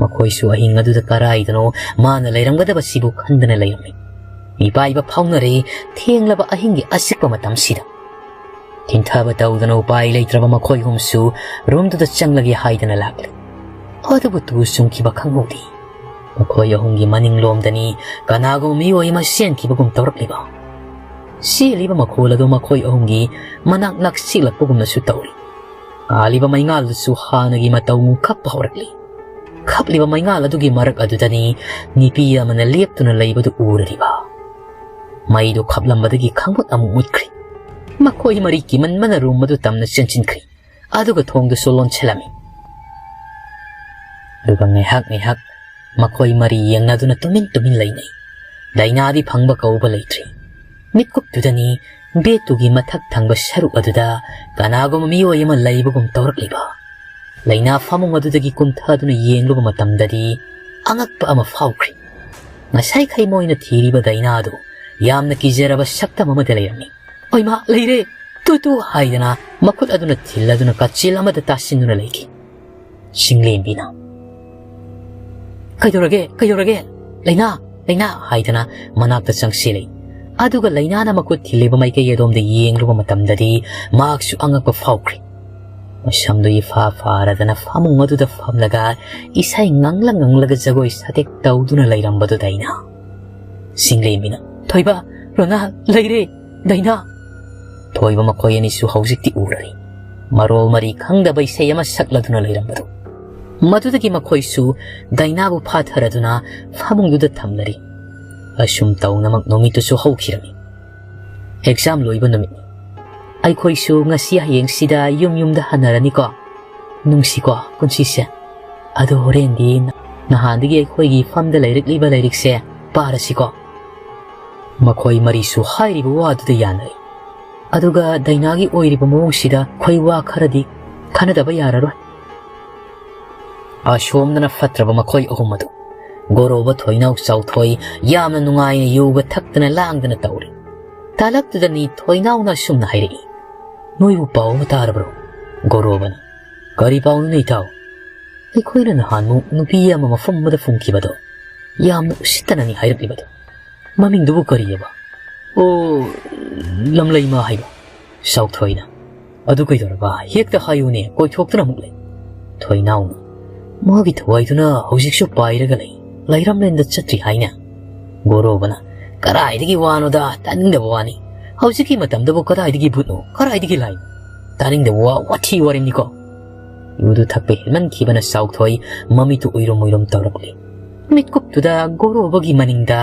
ꯃꯈꯣꯏꯁꯨ ꯑꯍꯤꯡ ꯑꯗꯨꯗ ꯀꯔꯥꯏꯗꯅꯣ ꯃꯥꯅ ꯂꯩꯔꯝꯒꯗꯕꯁꯤꯕꯨ ꯈꯟꯗꯅ ꯂꯩꯔꯝꯃꯤ꯫ ꯃꯤꯄꯥꯏꯕ ꯐꯥꯎꯅꯔꯦ ꯊꯦꯡꯂꯕ ꯑꯍꯤꯡꯒꯤ ꯑꯆꯤꯛꯄ ꯃꯇꯝꯁꯤꯗ꯫ ꯊꯤꯟꯊꯕ ꯇꯧꯗꯅ ꯎꯄꯥꯏ ꯂꯩꯇ꯭ꯔꯕ ꯃꯈꯣꯏ ꯑꯍꯨꯝꯁꯨ ꯔꯨꯝꯗꯨꯗ ꯆꯪꯂꯒꯦ ꯍꯥꯏꯗꯅ ꯂꯥꯛꯂꯦ꯫ ꯑꯗꯨꯕꯨ ꯇꯨ ꯆꯨꯡꯈꯤꯕ ꯈꯪꯍꯧꯗꯦ꯫ ꯃꯈꯣꯏ ꯑꯍꯨꯝꯒꯤ ꯃꯅꯤꯡꯂꯣꯝꯗꯅꯤ ꯀꯅꯥꯒꯨꯝꯕ ꯃꯤꯑꯣꯏ ꯑꯃ ꯆꯦꯟꯈꯤꯕꯒꯨꯝ ꯇꯧꯔꯛꯂꯤꯕ꯫ ꯆꯦꯜꯂꯤꯕ ꯃꯈꯣꯜ ꯑꯗꯨ ꯃꯈꯣꯏ ꯑꯍꯨꯝꯒꯤ ꯃꯅꯥꯛ ꯅꯛꯁꯤꯜꯂꯛꯄꯒꯨꯝꯅꯁꯨ ꯇꯧꯔꯤ꯫ ꯀꯥꯜꯂꯤꯕ ꯃꯩꯉꯥꯜꯗꯨꯁꯨ ꯍꯥꯟꯅꯒꯤ ꯃꯇꯧ ꯈꯞꯄ ꯍꯧꯔꯛꯂꯤ꯫ ꯈꯞꯂꯤꯕ ꯃꯩꯉꯥꯜ ꯑꯗꯨꯒꯤ ꯃꯔꯛ ꯑꯗꯨꯗꯅꯤ ꯅꯨꯄꯤ ꯑꯃꯅ ꯂꯦꯞꯇꯨꯅ ꯂꯩꯕꯗꯨ ꯎꯔꯔꯤꯕ꯫ ꯃꯩꯗꯨ ꯈꯞꯂꯝꯕꯗꯒꯤ ꯈꯪꯃꯨꯠ ꯑꯃꯨꯛ ꯃꯨꯠꯈ꯭ꯔꯤ꯫ ꯃꯈꯣꯏ ꯃꯔꯤ ꯀꯤꯃꯟꯕꯅ ꯔꯨꯝ ꯑꯗꯨ ꯇꯝꯅ ꯆꯦꯟꯁꯤꯟꯈ꯭ꯔꯤ꯫ ꯑꯗꯨꯒ ꯊꯣꯡꯗꯨꯁꯨ ꯂꯣꯟꯁꯤꯜꯂꯝꯃꯤ꯫ ꯑꯗꯨꯒ ꯉꯥꯏꯍꯥꯛ ꯉꯥꯏꯍꯥꯛ ꯃꯈꯣꯏ ꯃꯔꯤ ꯌꯦꯡꯅꯗꯨꯅ ꯇꯨꯃꯤꯟ ꯇꯨꯃꯤꯟ ꯂꯩꯅꯩ꯫ ꯗꯥꯏꯅꯥꯗꯤ ꯐꯪꯕ ꯀꯧꯕ ꯂꯩꯇ꯭ꯔꯤ꯫ ꯃꯤꯠꯀꯨꯞꯇꯨꯗꯅꯤ ꯕꯦꯠꯇꯨꯒꯤ ꯃꯊꯛ ꯊꯪꯕ ꯁꯔꯨꯛ ꯑꯗꯨꯗ ꯀꯅꯥꯒꯨꯝꯕ ꯃꯤꯑꯣꯏ ꯑꯃ ꯂꯩꯕꯒꯨꯝ ꯇꯧꯔꯛꯂꯤꯕ꯫ ꯂꯩꯅꯥ ꯐꯃꯨꯡ ꯑꯗꯨꯗꯒꯤ ꯀꯨꯝꯊꯗꯨꯅ ꯌꯦꯡꯂꯨꯕ ꯃꯇꯝꯗꯗꯤ ꯑꯉꯛꯄ ꯑꯃ ꯐꯥꯎꯈ꯭ꯔꯤ꯫ ꯉꯁꯥꯏꯈꯩ ꯃꯣꯏꯅ ꯊꯤꯔꯤꯕ ꯗꯥꯏꯅꯥꯗꯨ ꯌꯥꯝꯅ ꯀꯤꯖꯔꯕ ꯁꯛꯇꯝ ꯑꯃꯗ ꯂꯩꯔꯝꯃꯤ꯫ "ꯑꯣꯏꯃꯥ, ꯂꯩꯔꯦ! Two, two!" ꯍꯥꯏꯗꯅ ꯃꯈꯨꯠ ꯑꯗꯨꯅ ꯊꯤꯜꯂꯗꯨꯅ ꯀꯥꯆꯤꯜ ꯑꯃꯗ ꯇꯥꯁꯤꯟꯗꯨꯅ ꯂꯩꯈꯤ꯫ ꯆꯤꯡꯂꯦꯝꯕꯤꯅ, "ꯀꯩꯗꯧꯔꯒꯦ? ꯀꯩꯗꯧꯔꯒꯦ? ꯂꯩꯅꯥ! ꯂꯩꯅꯥ!" ꯍꯥꯏꯗꯅ ꯃꯅꯥꯛꯇ ꯆꯪꯁꯤꯜꯂꯤ꯫ ꯑꯗꯨꯒ ꯂꯩꯅꯥꯅ ꯃꯈꯨꯠ ꯊꯤꯜꯂꯤꯕ ꯃꯥꯏꯀꯩ ꯑꯗꯣꯝꯗ ꯌꯦꯡꯂꯨꯕ ꯃꯇꯝꯗꯗꯤ ꯃꯍꯥꯛꯁꯨ ꯑꯉꯛꯄ ꯐꯥꯎꯈ꯭ꯔꯤ꯫ ꯃꯁꯝꯗꯨ ꯏꯐꯥ ꯐꯥꯔꯗꯅ ꯐꯃꯨꯡ ꯑꯗꯨꯗ ꯐꯝꯂꯒ ꯏꯁꯩ ꯉꯪꯂ ꯉꯪꯂꯒ ꯖꯒꯣꯏ ꯁꯥꯇꯦꯛ ꯇꯧꯗꯨꯅ ꯂꯩꯔꯝꯕꯗꯨ ꯗꯥꯏꯅꯥ꯫ ꯆꯤꯡꯂꯦꯝꯕꯤꯅ, "ꯊꯣꯏꯕ, ꯔꯣꯅꯥꯜ, ꯂꯩꯔꯦ! ꯗꯥꯏꯅꯥ!" ꯊꯣꯏꯕ ꯃꯈꯣꯏ ꯑꯅꯤꯁꯨ ꯍꯧꯖꯤꯛꯇꯤ ꯎꯔꯔꯤ꯫ ꯃꯔꯣꯜ ꯃꯔꯤ ꯈꯪꯗꯕ ꯏꯁꯩ ꯑꯃ ꯁꯛꯂꯗꯨꯅ ꯂꯩꯔꯝꯕꯗꯨ꯫ ꯃꯗꯨꯗꯒꯤ ꯃꯈꯣꯏꯁꯨ ꯗꯥꯏꯅꯥꯕꯨ ꯐꯥꯊꯔꯗꯨꯅ ꯐꯃꯨꯡꯗꯨꯗ ꯊꯝꯂꯔꯤ꯫ ꯑꯁꯨꯝ ꯇꯧꯅꯃꯛ ꯅꯨꯃꯤꯠꯇꯨꯁꯨ ꯍꯧꯈꯤꯔꯝꯃꯤ꯫ ꯑꯦꯛꯖꯥꯝ ꯂꯣꯏꯕ ꯅꯨꯃꯤꯠꯅꯤ꯫ ꯑꯩꯈꯣꯏꯁꯨ ꯉꯁꯤ ꯍꯌꯦꯡꯁꯤꯗ ꯌꯨꯝ ꯌꯨꯝꯗ ꯍꯟꯅꯔꯅꯤꯀꯣ꯫ ꯅꯨꯡꯁꯤꯀꯣ ꯄꯨꯟꯁꯤꯁꯦ꯫ ꯑꯗꯣ ꯍꯣꯔꯦꯟꯗꯤ ꯅꯍꯥꯟꯗꯒꯤ ꯑꯩꯈꯣꯏꯒꯤ ꯐꯝꯗ ꯂꯩꯔꯛꯂꯤꯕ ꯂꯥꯏꯔꯤꯛꯁꯦ ꯄꯥꯔꯁꯤꯀꯣ꯫ ꯃꯈꯣꯏ ꯃꯔꯤꯁꯨ ꯍꯥꯏꯔꯤꯕ ꯋꯥꯗꯨꯗ ꯌꯥꯅꯔꯦ꯫ ꯑꯗꯨꯒ ꯗꯥꯏꯅꯥꯒꯤ ꯑꯣꯏꯔꯤꯕ ꯃꯑꯣꯡꯁꯤꯗ ꯑꯩꯈꯣꯏ ꯋꯥ ꯈꯔꯗꯤ ꯈꯟꯅꯗꯕ ꯌꯥꯔꯔꯣꯏ꯫ ꯑꯁꯣꯝꯗꯅ ꯐꯠꯇ꯭ꯔꯕ ꯃꯈꯣꯏ ꯑꯍꯨꯝ ꯑꯗꯨ ꯒꯣꯔꯣꯕ, ꯊꯣꯏꯅꯥꯎ, ꯆꯥꯎꯊꯣꯏ ꯌꯥꯝꯅ ꯅꯨꯡꯉꯥꯏꯅ ꯌꯨꯒ ꯊꯛꯇꯅ ꯂꯥꯡꯗꯅ ꯇꯧꯔꯤ꯫ ꯇꯥꯂꯛꯇꯨꯗꯅꯤ ꯊꯣꯏꯅꯥꯎꯅ ꯑꯁꯨꯝꯅ ꯍꯥꯏꯔꯛꯏ, "ꯅꯣꯏꯕꯨ ꯄꯥꯎ ꯑꯃ ꯇꯥꯔꯕ꯭ꯔꯣ?" ꯒꯣꯔꯣꯕꯅ, "ꯀꯔꯤ ꯄꯥꯎꯅꯣꯅꯦ ꯏꯇꯥꯎ?" "ꯑꯩꯈꯣꯏꯅ ꯅꯍꯥꯟꯃꯨꯛ ꯅꯨꯄꯤ ꯑꯃ ꯃꯐꯝ ꯑꯃꯗ ꯐꯨꯝꯈꯤꯕꯗꯣ, ꯌꯥꯝꯅ ꯎꯁꯤꯠꯇꯅꯅꯤ ꯍꯥꯏꯔꯛꯂꯤꯕꯗꯣ꯫ ꯃꯃꯤꯡꯗꯨꯕꯨ ꯀꯔꯤꯑꯕ?" "ꯑꯣ, ꯂꯝꯂꯩꯃ ꯍꯥꯏꯕ꯫" ꯆꯥꯎꯊꯣꯏꯅ, "ꯑꯗꯨ ꯀꯩꯗꯧꯔꯕ? ꯍꯦꯛꯇ ꯍꯥꯏꯌꯨꯅꯦ, ꯀꯣꯏꯊꯣꯛꯇꯨꯅ ꯑꯃꯨꯛ ꯂꯩ꯫" ꯊꯣꯏꯅꯥꯎꯅ, "ꯃꯥꯒꯤ ꯊꯋꯥꯏꯗꯨꯅ ꯍꯧꯖꯤꯛꯁꯨ ꯄꯥꯏꯔꯒ ꯂꯩ, ꯂꯩꯔꯝꯂꯦꯟꯗ ꯆꯠꯇ꯭ꯔꯤ ꯍꯥꯏꯅꯦ꯫" ꯒꯣꯔꯣꯕꯅ, "ꯀꯗꯥꯏꯗꯒꯤ ꯋꯥꯅꯣꯗ, ꯇꯥꯅꯤꯡꯗꯕ ꯋꯥꯅꯤ꯫ ꯍꯧꯖꯤꯛꯀꯤ ꯃꯇꯝꯗꯕꯨ ꯀꯗꯥꯏꯗꯒꯤ ꯚꯨꯠꯅꯣ, ꯀꯗꯥꯏꯗꯒꯤ ꯂꯥꯏꯅꯣ? ꯇꯥꯅꯤꯡꯗꯕ ꯋꯥ, ꯋꯥꯊꯤ ꯋꯥꯔꯦꯝꯅꯤꯀꯣ꯫" ꯌꯨꯗꯨ ꯊꯛꯄ ꯍꯦꯟꯃꯟꯈꯤꯕꯅ ꯆꯥꯎꯊꯣꯏ ꯃꯃꯤꯠꯇꯨ ꯎꯏꯔꯨꯝ ꯎꯏꯔꯨꯝ ꯇꯧꯔꯛꯂꯤ꯫ ꯃꯤꯠꯀꯨꯞꯇꯨꯗ ꯒꯣꯔꯣꯕꯒꯤ ꯃꯅꯤꯡꯗ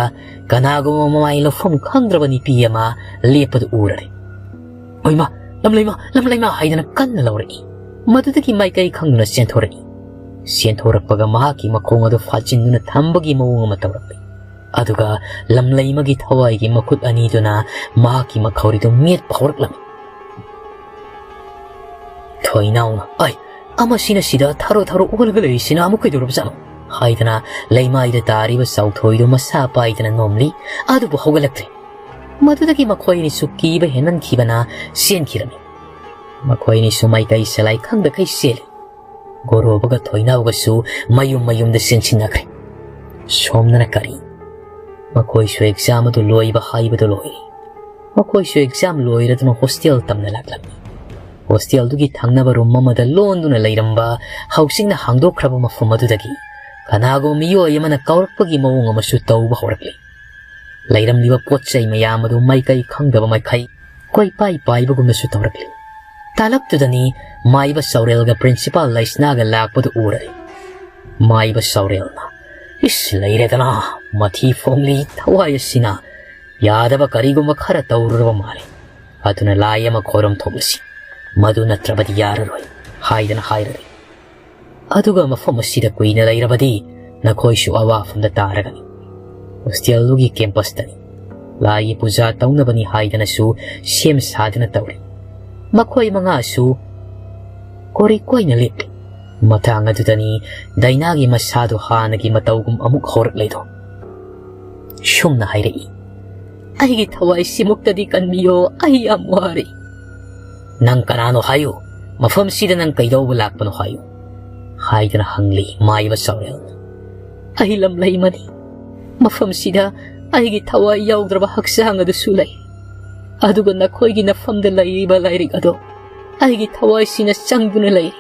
ꯀꯅꯥꯒꯨꯝꯕ ꯃꯃꯥꯏ ꯂꯧꯐꯝ ꯈꯪꯗ꯭ꯔꯕ ꯅꯨꯄꯤ ꯑꯃ ꯂꯦꯞꯄꯗꯨ ꯎꯔꯔꯦ꯫ "ꯑꯣꯏꯃꯥ, ꯂꯝꯂꯩꯃ, ꯂꯝꯂꯩꯃ!" ꯍꯥꯏꯗꯅ ꯀꯟꯅ ꯂꯧꯔꯛꯏ꯫ ꯃꯗꯨꯗꯒꯤ ꯃꯥꯏꯀꯩ ꯈꯪꯗꯨꯅ ꯆꯦꯟꯊꯣꯔꯛꯏ꯫ ꯆꯦꯟꯊꯣꯔꯛꯄꯒ ꯃꯍꯥꯛꯀꯤ ꯃꯈꯣꯡ ꯑꯗꯨ ꯐꯥꯖꯤꯟꯗꯨꯅ ꯊꯝꯕꯒꯤ ꯃꯑꯣꯡ ꯑꯃ ꯇꯧꯔꯛꯂꯤ꯫ ꯑꯗꯨꯒ ꯂꯝꯂꯩꯃꯒꯤ ꯊꯋꯥꯏꯒꯤ ꯃꯈꯨꯠ ꯑꯅꯤꯗꯨꯅ ꯃꯍꯥꯛꯀꯤ ꯃꯈꯧꯔꯤꯗꯨ ꯃꯦꯠꯄ ꯍꯧꯔꯛꯂꯝꯃꯤ꯫ ꯊꯣꯏꯅꯥꯎꯅ, "ꯑꯩ, ꯑꯃꯁꯤꯅ ꯁꯤꯗ ꯊꯔꯣ ꯊꯔꯣ ꯑꯣꯜꯂꯒ ꯂꯩꯔꯤꯁꯤꯅ ꯑꯃꯨꯛ ꯀꯩꯗꯧꯔꯕꯖꯥꯠꯅꯣ?" ꯍꯥꯏꯗꯅ ꯂꯩꯃꯥꯏꯗ ꯇꯥꯔꯤꯕ ꯆꯥꯎꯊꯣꯏꯗꯨ ꯃꯁꯥ ꯄꯥꯏꯗꯅ ꯅꯣꯝꯂꯤ꯫ ꯑꯗꯨꯕꯨ ꯍꯧꯒꯠꯂꯛꯇ꯭ꯔꯦ꯫ ꯃꯗꯨꯗꯒꯤ ꯃꯈꯣꯏ ꯑꯅꯤꯁꯨ ꯀꯤꯕ ꯍꯦꯟꯃꯟꯈꯤꯕꯅ ꯆꯦꯟꯈꯤꯔꯝꯃꯤ꯫ ꯃꯈꯣꯏ ꯑꯅꯤꯁꯨ ꯃꯥꯏꯀꯩ ꯁꯂꯥꯏ ꯈꯪꯗꯈꯩ ꯆꯦꯜꯂꯤ꯫ ꯒꯣꯔꯣꯕꯒ ꯊꯣꯏꯅꯥꯎꯒꯁꯨ ꯃꯌꯨꯝ ꯃꯌꯨꯝꯗ ꯆꯦꯟꯁꯤꯟꯅꯈ꯭ꯔꯦ꯫ ꯁꯣꯝꯗꯅ ꯀꯔꯤ? ꯃꯈꯣꯏꯁꯨ ꯑꯦꯛꯖꯥꯝ ꯑꯗꯨ ꯂꯣꯏꯕ ꯍꯥꯏꯕꯗꯨ ꯂꯣꯏꯔꯦ꯫ ꯃꯈꯣꯏꯁꯨ ꯑꯦꯛꯖꯥꯝ ꯂꯣꯏꯔꯗꯨꯅ ꯍꯣꯁꯇꯦꯜ ꯇꯝꯅ ꯂꯥꯛꯂꯝꯃꯤ꯫ ꯍꯣꯁꯇꯦꯜꯗꯨꯒꯤ ꯊꯪꯅꯕ ꯔꯨꯝ ꯑꯃꯗ ꯂꯣꯟꯗꯨꯅ ꯂꯩꯔꯝꯕ ꯍꯧꯖꯤꯛꯅ ꯍꯥꯡꯗꯣꯛꯈ꯭ꯔꯕ ꯃꯐꯝ ꯑꯗꯨꯗꯒꯤ ꯀꯅꯥꯒꯨꯝꯕ ꯃꯤꯑꯣꯏ ꯑꯃꯅ ꯀꯧꯔꯛꯄꯒꯤ ꯃꯑꯣꯡ ꯑꯃꯁꯨ ꯇꯧꯕ ꯍꯧꯔꯛꯂꯤ꯫ ꯂꯩꯔꯝꯂꯤꯕ ꯄꯣꯠ ꯆꯩ ꯃꯌꯥꯝ ꯑꯗꯨ ꯃꯥꯏꯀꯩ ꯈꯪꯗꯕ ꯃꯥꯏꯀꯩ ꯀꯣꯏꯄꯥꯏ ꯄꯥꯏꯕꯒꯨꯝꯅꯁꯨ ꯇꯧꯔꯛꯂꯤ꯫ ꯇꯥꯂꯛꯇꯨꯗꯅꯤ ꯃꯥꯏꯕ ꯆꯥꯎꯔꯦꯜꯒ ꯄ꯭ꯔꯤꯟꯁꯤꯄꯥꯜ ꯂꯩꯁꯅꯥꯒ ꯂꯥꯛꯄꯗꯨ ꯎꯔꯦ꯫ ꯃꯥꯏꯕ ꯆꯥꯎꯔꯦꯜꯅ, "ꯏꯁ, ꯂꯩꯔꯦꯗꯅ, ꯃꯊꯤ ꯐꯣꯡꯂꯤ ꯊꯋꯥꯏ ꯑꯁꯤꯅ꯫ ꯌꯥꯗꯕ ꯀꯔꯤꯒꯨꯝꯕ ꯈꯔ ꯇꯧꯔꯨꯔꯕ ꯃꯥꯜꯂꯦ꯫ ꯑꯗꯨꯅ ꯂꯥꯏ ꯑꯃ ꯈꯣꯏꯔꯝ ꯊꯣꯛꯂꯁꯤ, ꯃꯗꯨ ꯅꯠꯇ꯭ꯔꯕꯗꯤ ꯌꯥꯔꯔꯣꯏ" ꯍꯥꯏꯗꯅ ꯍꯥꯏꯔꯔꯦ꯫ ꯑꯗꯨꯒ ꯃꯐꯝ ꯑꯁꯤꯗ ꯀꯨꯏꯅ ꯂꯩꯔꯕꯗꯤ ꯅꯈꯣꯏꯁꯨ ꯑꯋꯥꯐꯝꯗ ꯇꯥꯔꯒꯅꯤ꯫ ꯍꯣꯁꯇꯦꯜꯗꯨꯒꯤ ꯀꯦꯝꯄꯁꯇꯅꯤ꯫ ꯂꯥꯏꯒꯤ ꯄꯨꯖꯥ ꯇꯧꯅꯕꯅꯤ ꯍꯥꯏꯗꯅꯁꯨ ꯁꯦꯝ ꯁꯥꯗꯨꯅ ꯇꯧꯔꯤ꯫ ꯃꯈꯣꯏ ꯃꯉꯥꯁꯨ ꯀꯣꯔꯤ ꯀꯣꯏꯅ ꯂꯦꯞꯂꯤ꯫ ꯃꯇꯥꯡ ꯑꯗꯨꯗꯅꯤ ꯗꯥꯏꯅꯥꯒꯤ ꯃꯁꯥꯗꯨ ꯍꯥꯟꯅꯒꯤ ꯃꯇꯧꯒꯨꯝ ꯑꯃꯨꯛ ꯍꯧꯔꯛꯂꯤꯗꯣ꯫ ꯁꯨꯝꯅ ꯍꯥꯏꯔꯛꯏ, "ꯑꯩꯒꯤ ꯊꯋꯥꯏꯁꯤꯃꯨꯛꯇꯗꯤ ꯀꯟꯕꯤꯌꯣ, ꯑꯩ ꯌꯥꯝ ꯋꯥꯔꯦ"꯫ "ꯅꯪ ꯀꯅꯥꯅꯣ ꯍꯥꯏꯌꯨ, ꯃꯐꯝꯁꯤꯗ ꯅꯪ ꯀꯩꯗꯧꯕ ꯂꯥꯛꯄꯅꯣ ꯍꯥꯏꯌꯨ" ꯍꯥꯏꯗꯅ ꯍꯪꯂꯤ ꯃꯥꯏꯕ ꯆꯥꯎꯔꯦꯜꯅ꯫ "ꯑꯩ ꯂꯝꯂꯩꯃꯅꯤ꯫ ꯃꯐꯝꯁꯤꯗ ꯑꯩꯒꯤ ꯊꯋꯥꯏ ꯌꯥꯎꯗ꯭ꯔꯕ ꯍꯛꯆꯥꯡ ꯑꯗꯨꯁꯨ ꯂꯩ꯫ ꯑꯗꯨꯒ ꯅꯈꯣꯏꯒꯤ ꯅꯐꯝꯗ ꯂꯩꯔꯤꯕ ꯂꯥꯏꯔꯤꯛ ꯑꯗꯣ ꯑꯩꯒꯤ ꯊꯋꯥꯏꯁꯤꯅ ꯆꯪꯗꯨꯅ ꯂꯩꯔꯤ꯫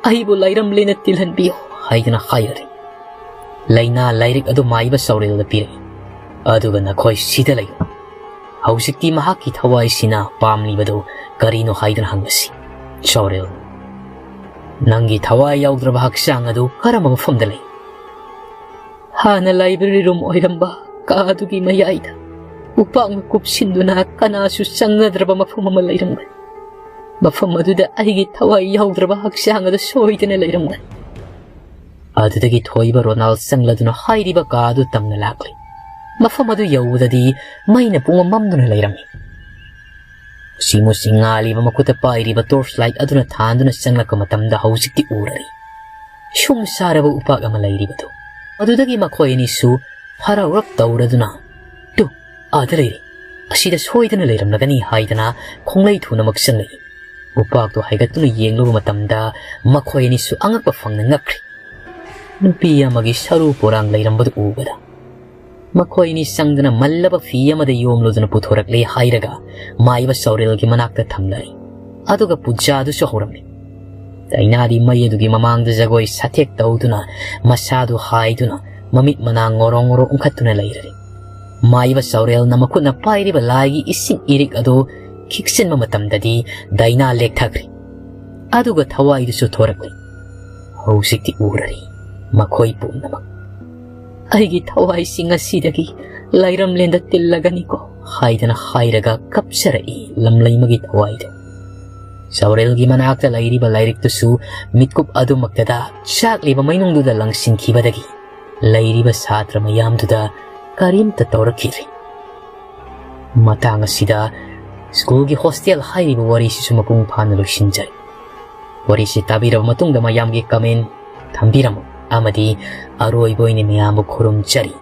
ꯑꯩꯕꯨ ꯂꯥꯏꯔꯝꯂꯦꯅ ꯇꯤꯜꯍꯟꯕꯤꯌꯨ" ꯍꯥꯏꯗꯅ ꯍꯥꯏꯔꯔꯦ꯫ ꯂꯩꯅꯥ ꯂꯥꯏꯔꯤꯛ ꯑꯗꯨ ꯃꯥꯏꯕ ꯆꯥꯎꯔꯦꯜꯗ ꯄꯤꯔꯛꯏ꯫ "ꯑꯗꯨꯒ ꯅꯈꯣꯏ ꯁꯤꯗ ꯂꯩꯌꯨ꯫ ꯍꯧꯖꯤꯛꯇꯤ ꯃꯍꯥꯛꯀꯤ ꯊꯋꯥꯏꯁꯤꯅ ꯄꯥꯝꯂꯤꯕꯗꯨ ꯀꯔꯤꯅꯣ ꯍꯥꯏꯗꯨꯅ ꯍꯪꯂꯁꯤ"꯫ ꯆꯥꯎꯔꯦꯜ, "ꯅꯪꯒꯤ ꯊꯋꯥꯏ ꯌꯥꯎꯗ꯭ꯔꯕ ꯍꯛꯆꯥꯡ ꯑꯗꯨ ꯀꯔꯝꯕ ꯃꯐꯝꯗ ꯂꯩ?" "ꯍꯥꯟꯅ ꯂꯥꯏꯕ꯭ꯔꯦꯔꯤ ꯔꯨꯝ ꯑꯣꯏꯔꯝꯕ ꯀꯥ ꯑꯗꯨꯒꯤ ꯃꯌꯥꯏꯗ ꯎꯄꯥꯛꯅ ꯀꯨꯞꯁꯤꯟꯗꯨꯅ ꯀꯅꯥꯁꯨ ꯆꯪꯅꯗ꯭ꯔꯕ ꯃꯐꯝ ꯑꯃ ꯂꯩꯔꯝꯒꯅꯤ꯫ ꯃꯐꯝ ꯑꯗꯨꯗ ꯑꯩꯒꯤ ꯊꯋꯥꯏ ꯌꯥꯎꯗ꯭ꯔꯕ ꯍꯛꯆꯥꯡ ꯑꯗꯨ ꯁꯣꯏꯗꯅ ꯂꯩꯔꯝꯒꯅꯤ"꯫ ꯑꯗꯨꯗꯒꯤ ꯊꯣꯏꯕ ꯔꯣꯅꯥꯜ ꯆꯪꯂꯗꯨꯅ ꯍꯥꯏꯔꯤꯕ ꯀꯥ ꯑꯗꯨ ꯇꯝꯅ ꯂꯥꯛꯂꯤ꯫ ꯃꯐꯝ ꯑꯗꯨ ꯌꯧꯕꯗꯗꯤ ꯃꯩꯅ ꯄꯨꯡꯃꯝ ꯃꯝꯗꯨꯅ ꯂꯩꯔꯝꯃꯤ꯫ ꯃꯨꯁꯤ ꯃꯨꯁꯤ ꯉꯥꯜꯂꯤꯕ ꯃꯈꯨꯠꯇ ꯄꯥꯏꯔꯤꯕ torch light ꯑꯗꯨꯅ ꯊꯥꯟꯗꯨꯅ ꯆꯪꯂꯛꯄ ꯃꯇꯝꯗ ꯍꯧꯖꯤꯛꯇꯤ ꯎꯔꯔꯤ꯫ ꯁꯨꯝ ꯁꯥꯔꯕ ꯎꯄꯥꯛ ꯑꯃ ꯂꯩꯔꯤꯕꯗꯨ꯫ ꯑꯗꯨꯗꯒꯤ ꯃꯈꯣꯏ ꯑꯅꯤꯁꯨ ꯍꯔꯥꯎꯔꯞ ꯇꯧꯔꯗꯨꯅ, "ꯇꯨ, ꯑꯥꯗ ꯂꯩꯔꯦ꯫ ꯑꯁꯤꯗ ꯁꯣꯏꯗꯅ ꯂꯩꯔꯝꯂꯒꯅꯤ" ꯍꯥꯏꯗꯅ ꯈꯣꯡꯂꯩ ꯊꯨꯅꯃꯛ ꯆꯪꯂꯛꯏ꯫ ꯎꯄꯥꯛꯇꯨ ꯍꯥꯏꯒꯠꯇꯨꯅ ꯌꯦꯡꯂꯨꯕ ꯃꯇꯝꯗ ꯃꯈꯣꯏ ꯑꯅꯤꯁꯨ ꯑꯉꯛꯄ ꯐꯪꯅ ꯉꯛꯈ꯭ꯔꯦ꯫ ꯅꯨꯄꯤ ꯑꯃꯒꯤ ꯁꯔꯨ ꯄꯣꯔꯥꯡ ꯂꯩꯔꯝꯕꯗꯨ ꯎꯕꯗ ꯃꯈꯣꯏ ꯑꯅꯤ ꯆꯪꯗꯨꯅ ꯃꯜꯂꯕ ꯐꯤ ꯑꯃꯗ ꯌꯣꯝꯂꯨꯗꯨꯅ ꯄꯨꯊꯣꯔꯛꯂꯦ ꯍꯥꯏꯔꯒ ꯃꯥꯏꯕ ꯆꯥꯎꯔꯦꯜꯒꯤ ꯃꯅꯥꯛꯇ ꯊꯝꯂꯔꯤ꯫ ꯑꯗꯨꯒ ꯄꯨꯖꯥꯗꯨꯁꯨ ꯍꯧꯔꯝꯃꯤ꯫ ꯗꯥꯏꯅꯥꯗꯤ ꯃꯩ ꯑꯗꯨꯒꯤ ꯃꯃꯥꯡꯗ ꯖꯒꯣꯏ ꯁꯥꯊꯦꯛ ꯇꯧꯗꯨꯅ ꯃꯁꯥꯗꯨ ꯍꯥꯏꯗꯨꯅ ꯃꯃꯤꯠ ꯃꯅꯥ ꯉꯣꯔꯣ ꯉꯣꯔꯣ ꯎꯪꯈꯠꯇꯨꯅ ꯂꯩꯔꯔꯤ꯫ ꯃꯥꯏꯕ ꯆꯥꯎꯔꯦꯜꯅ ꯃꯈꯨꯠꯅ ꯄꯥꯏꯔꯤꯕ ꯂꯥꯏꯒꯤ ꯏꯁꯤꯡ ꯏꯔꯤꯛ ꯑꯗꯨ ꯈꯤꯛꯆꯤꯟꯕ ꯃꯇꯝꯗꯗꯤ ꯗꯥꯏꯅꯥ ꯂꯦꯛꯊꯈ꯭ꯔꯦ꯫ ꯑꯗꯨꯒ ꯊꯋꯥꯏꯗꯨꯁꯨ ꯊꯣꯔꯛꯂꯦ꯫ ꯍꯧꯖꯤꯛꯇꯤ ꯎꯔꯔꯤ ꯃꯈꯣꯏ ꯄꯨꯝꯅꯃꯛ꯫ "ꯑꯩꯒꯤ ꯊꯋꯥꯏꯁꯤ ꯉꯁꯤꯗꯒꯤ ꯂꯥꯏꯔꯝꯂꯦꯟꯗ ꯇꯤꯜꯂꯒꯅꯤꯀꯣ" ꯍꯥꯏꯗꯅ ꯍꯥꯏꯔꯒ ꯀꯞꯆꯔꯛꯏ ꯂꯝꯂꯩꯃꯒꯤ ꯊꯋꯥꯏꯗꯨ꯫ ꯆꯥꯎꯔꯦꯜꯒꯤ ꯃꯅꯥꯛꯇ ꯂꯩꯔꯤꯕ ꯂꯥꯏꯔꯤꯛꯇꯨꯁꯨ ꯃꯤꯠꯀꯨꯞ ꯑꯗꯨꯃꯛꯇꯗ ꯆꯥꯛꯂꯤꯕ ꯃꯩꯅꯨꯡꯗꯨꯗ ꯂꯪꯁꯤꯟꯈꯤꯕꯗꯒꯤ ꯂꯩꯔꯤꯕ ꯁꯥꯇ꯭ꯔ ꯃꯌꯥꯝꯗꯨꯗ ꯀꯔꯤꯝꯇ ꯇꯧꯔꯛꯈꯤꯗ꯭ꯔꯦ꯫ ꯃꯇꯥꯡ ꯑꯁꯤꯗ ꯁ꯭ꯀꯨꯜꯒꯤ ꯍꯣꯁꯇꯦꯜ ꯍꯥꯏꯔꯤꯕ ꯋꯥꯔꯤꯁꯤꯁꯨ ꯃꯄꯨꯡ ꯐꯥꯅ ꯂꯣꯏꯁꯤꯟꯖꯔꯦ꯫ ꯋꯥꯔꯤꯁꯤ ꯇꯥꯕꯤꯔꯕ ꯃꯇꯨꯡꯗ ꯃꯌꯥꯝꯒꯤ ꯀꯃꯦꯟ ꯊꯝꯕꯤꯔꯝꯃꯨ ꯑꯃꯗꯤ ꯑꯔꯣꯏꯕ ꯑꯣꯏꯅ ꯃꯌꯥꯝꯕꯨ ꯈꯨꯔꯨꯝꯖꯔꯤ꯫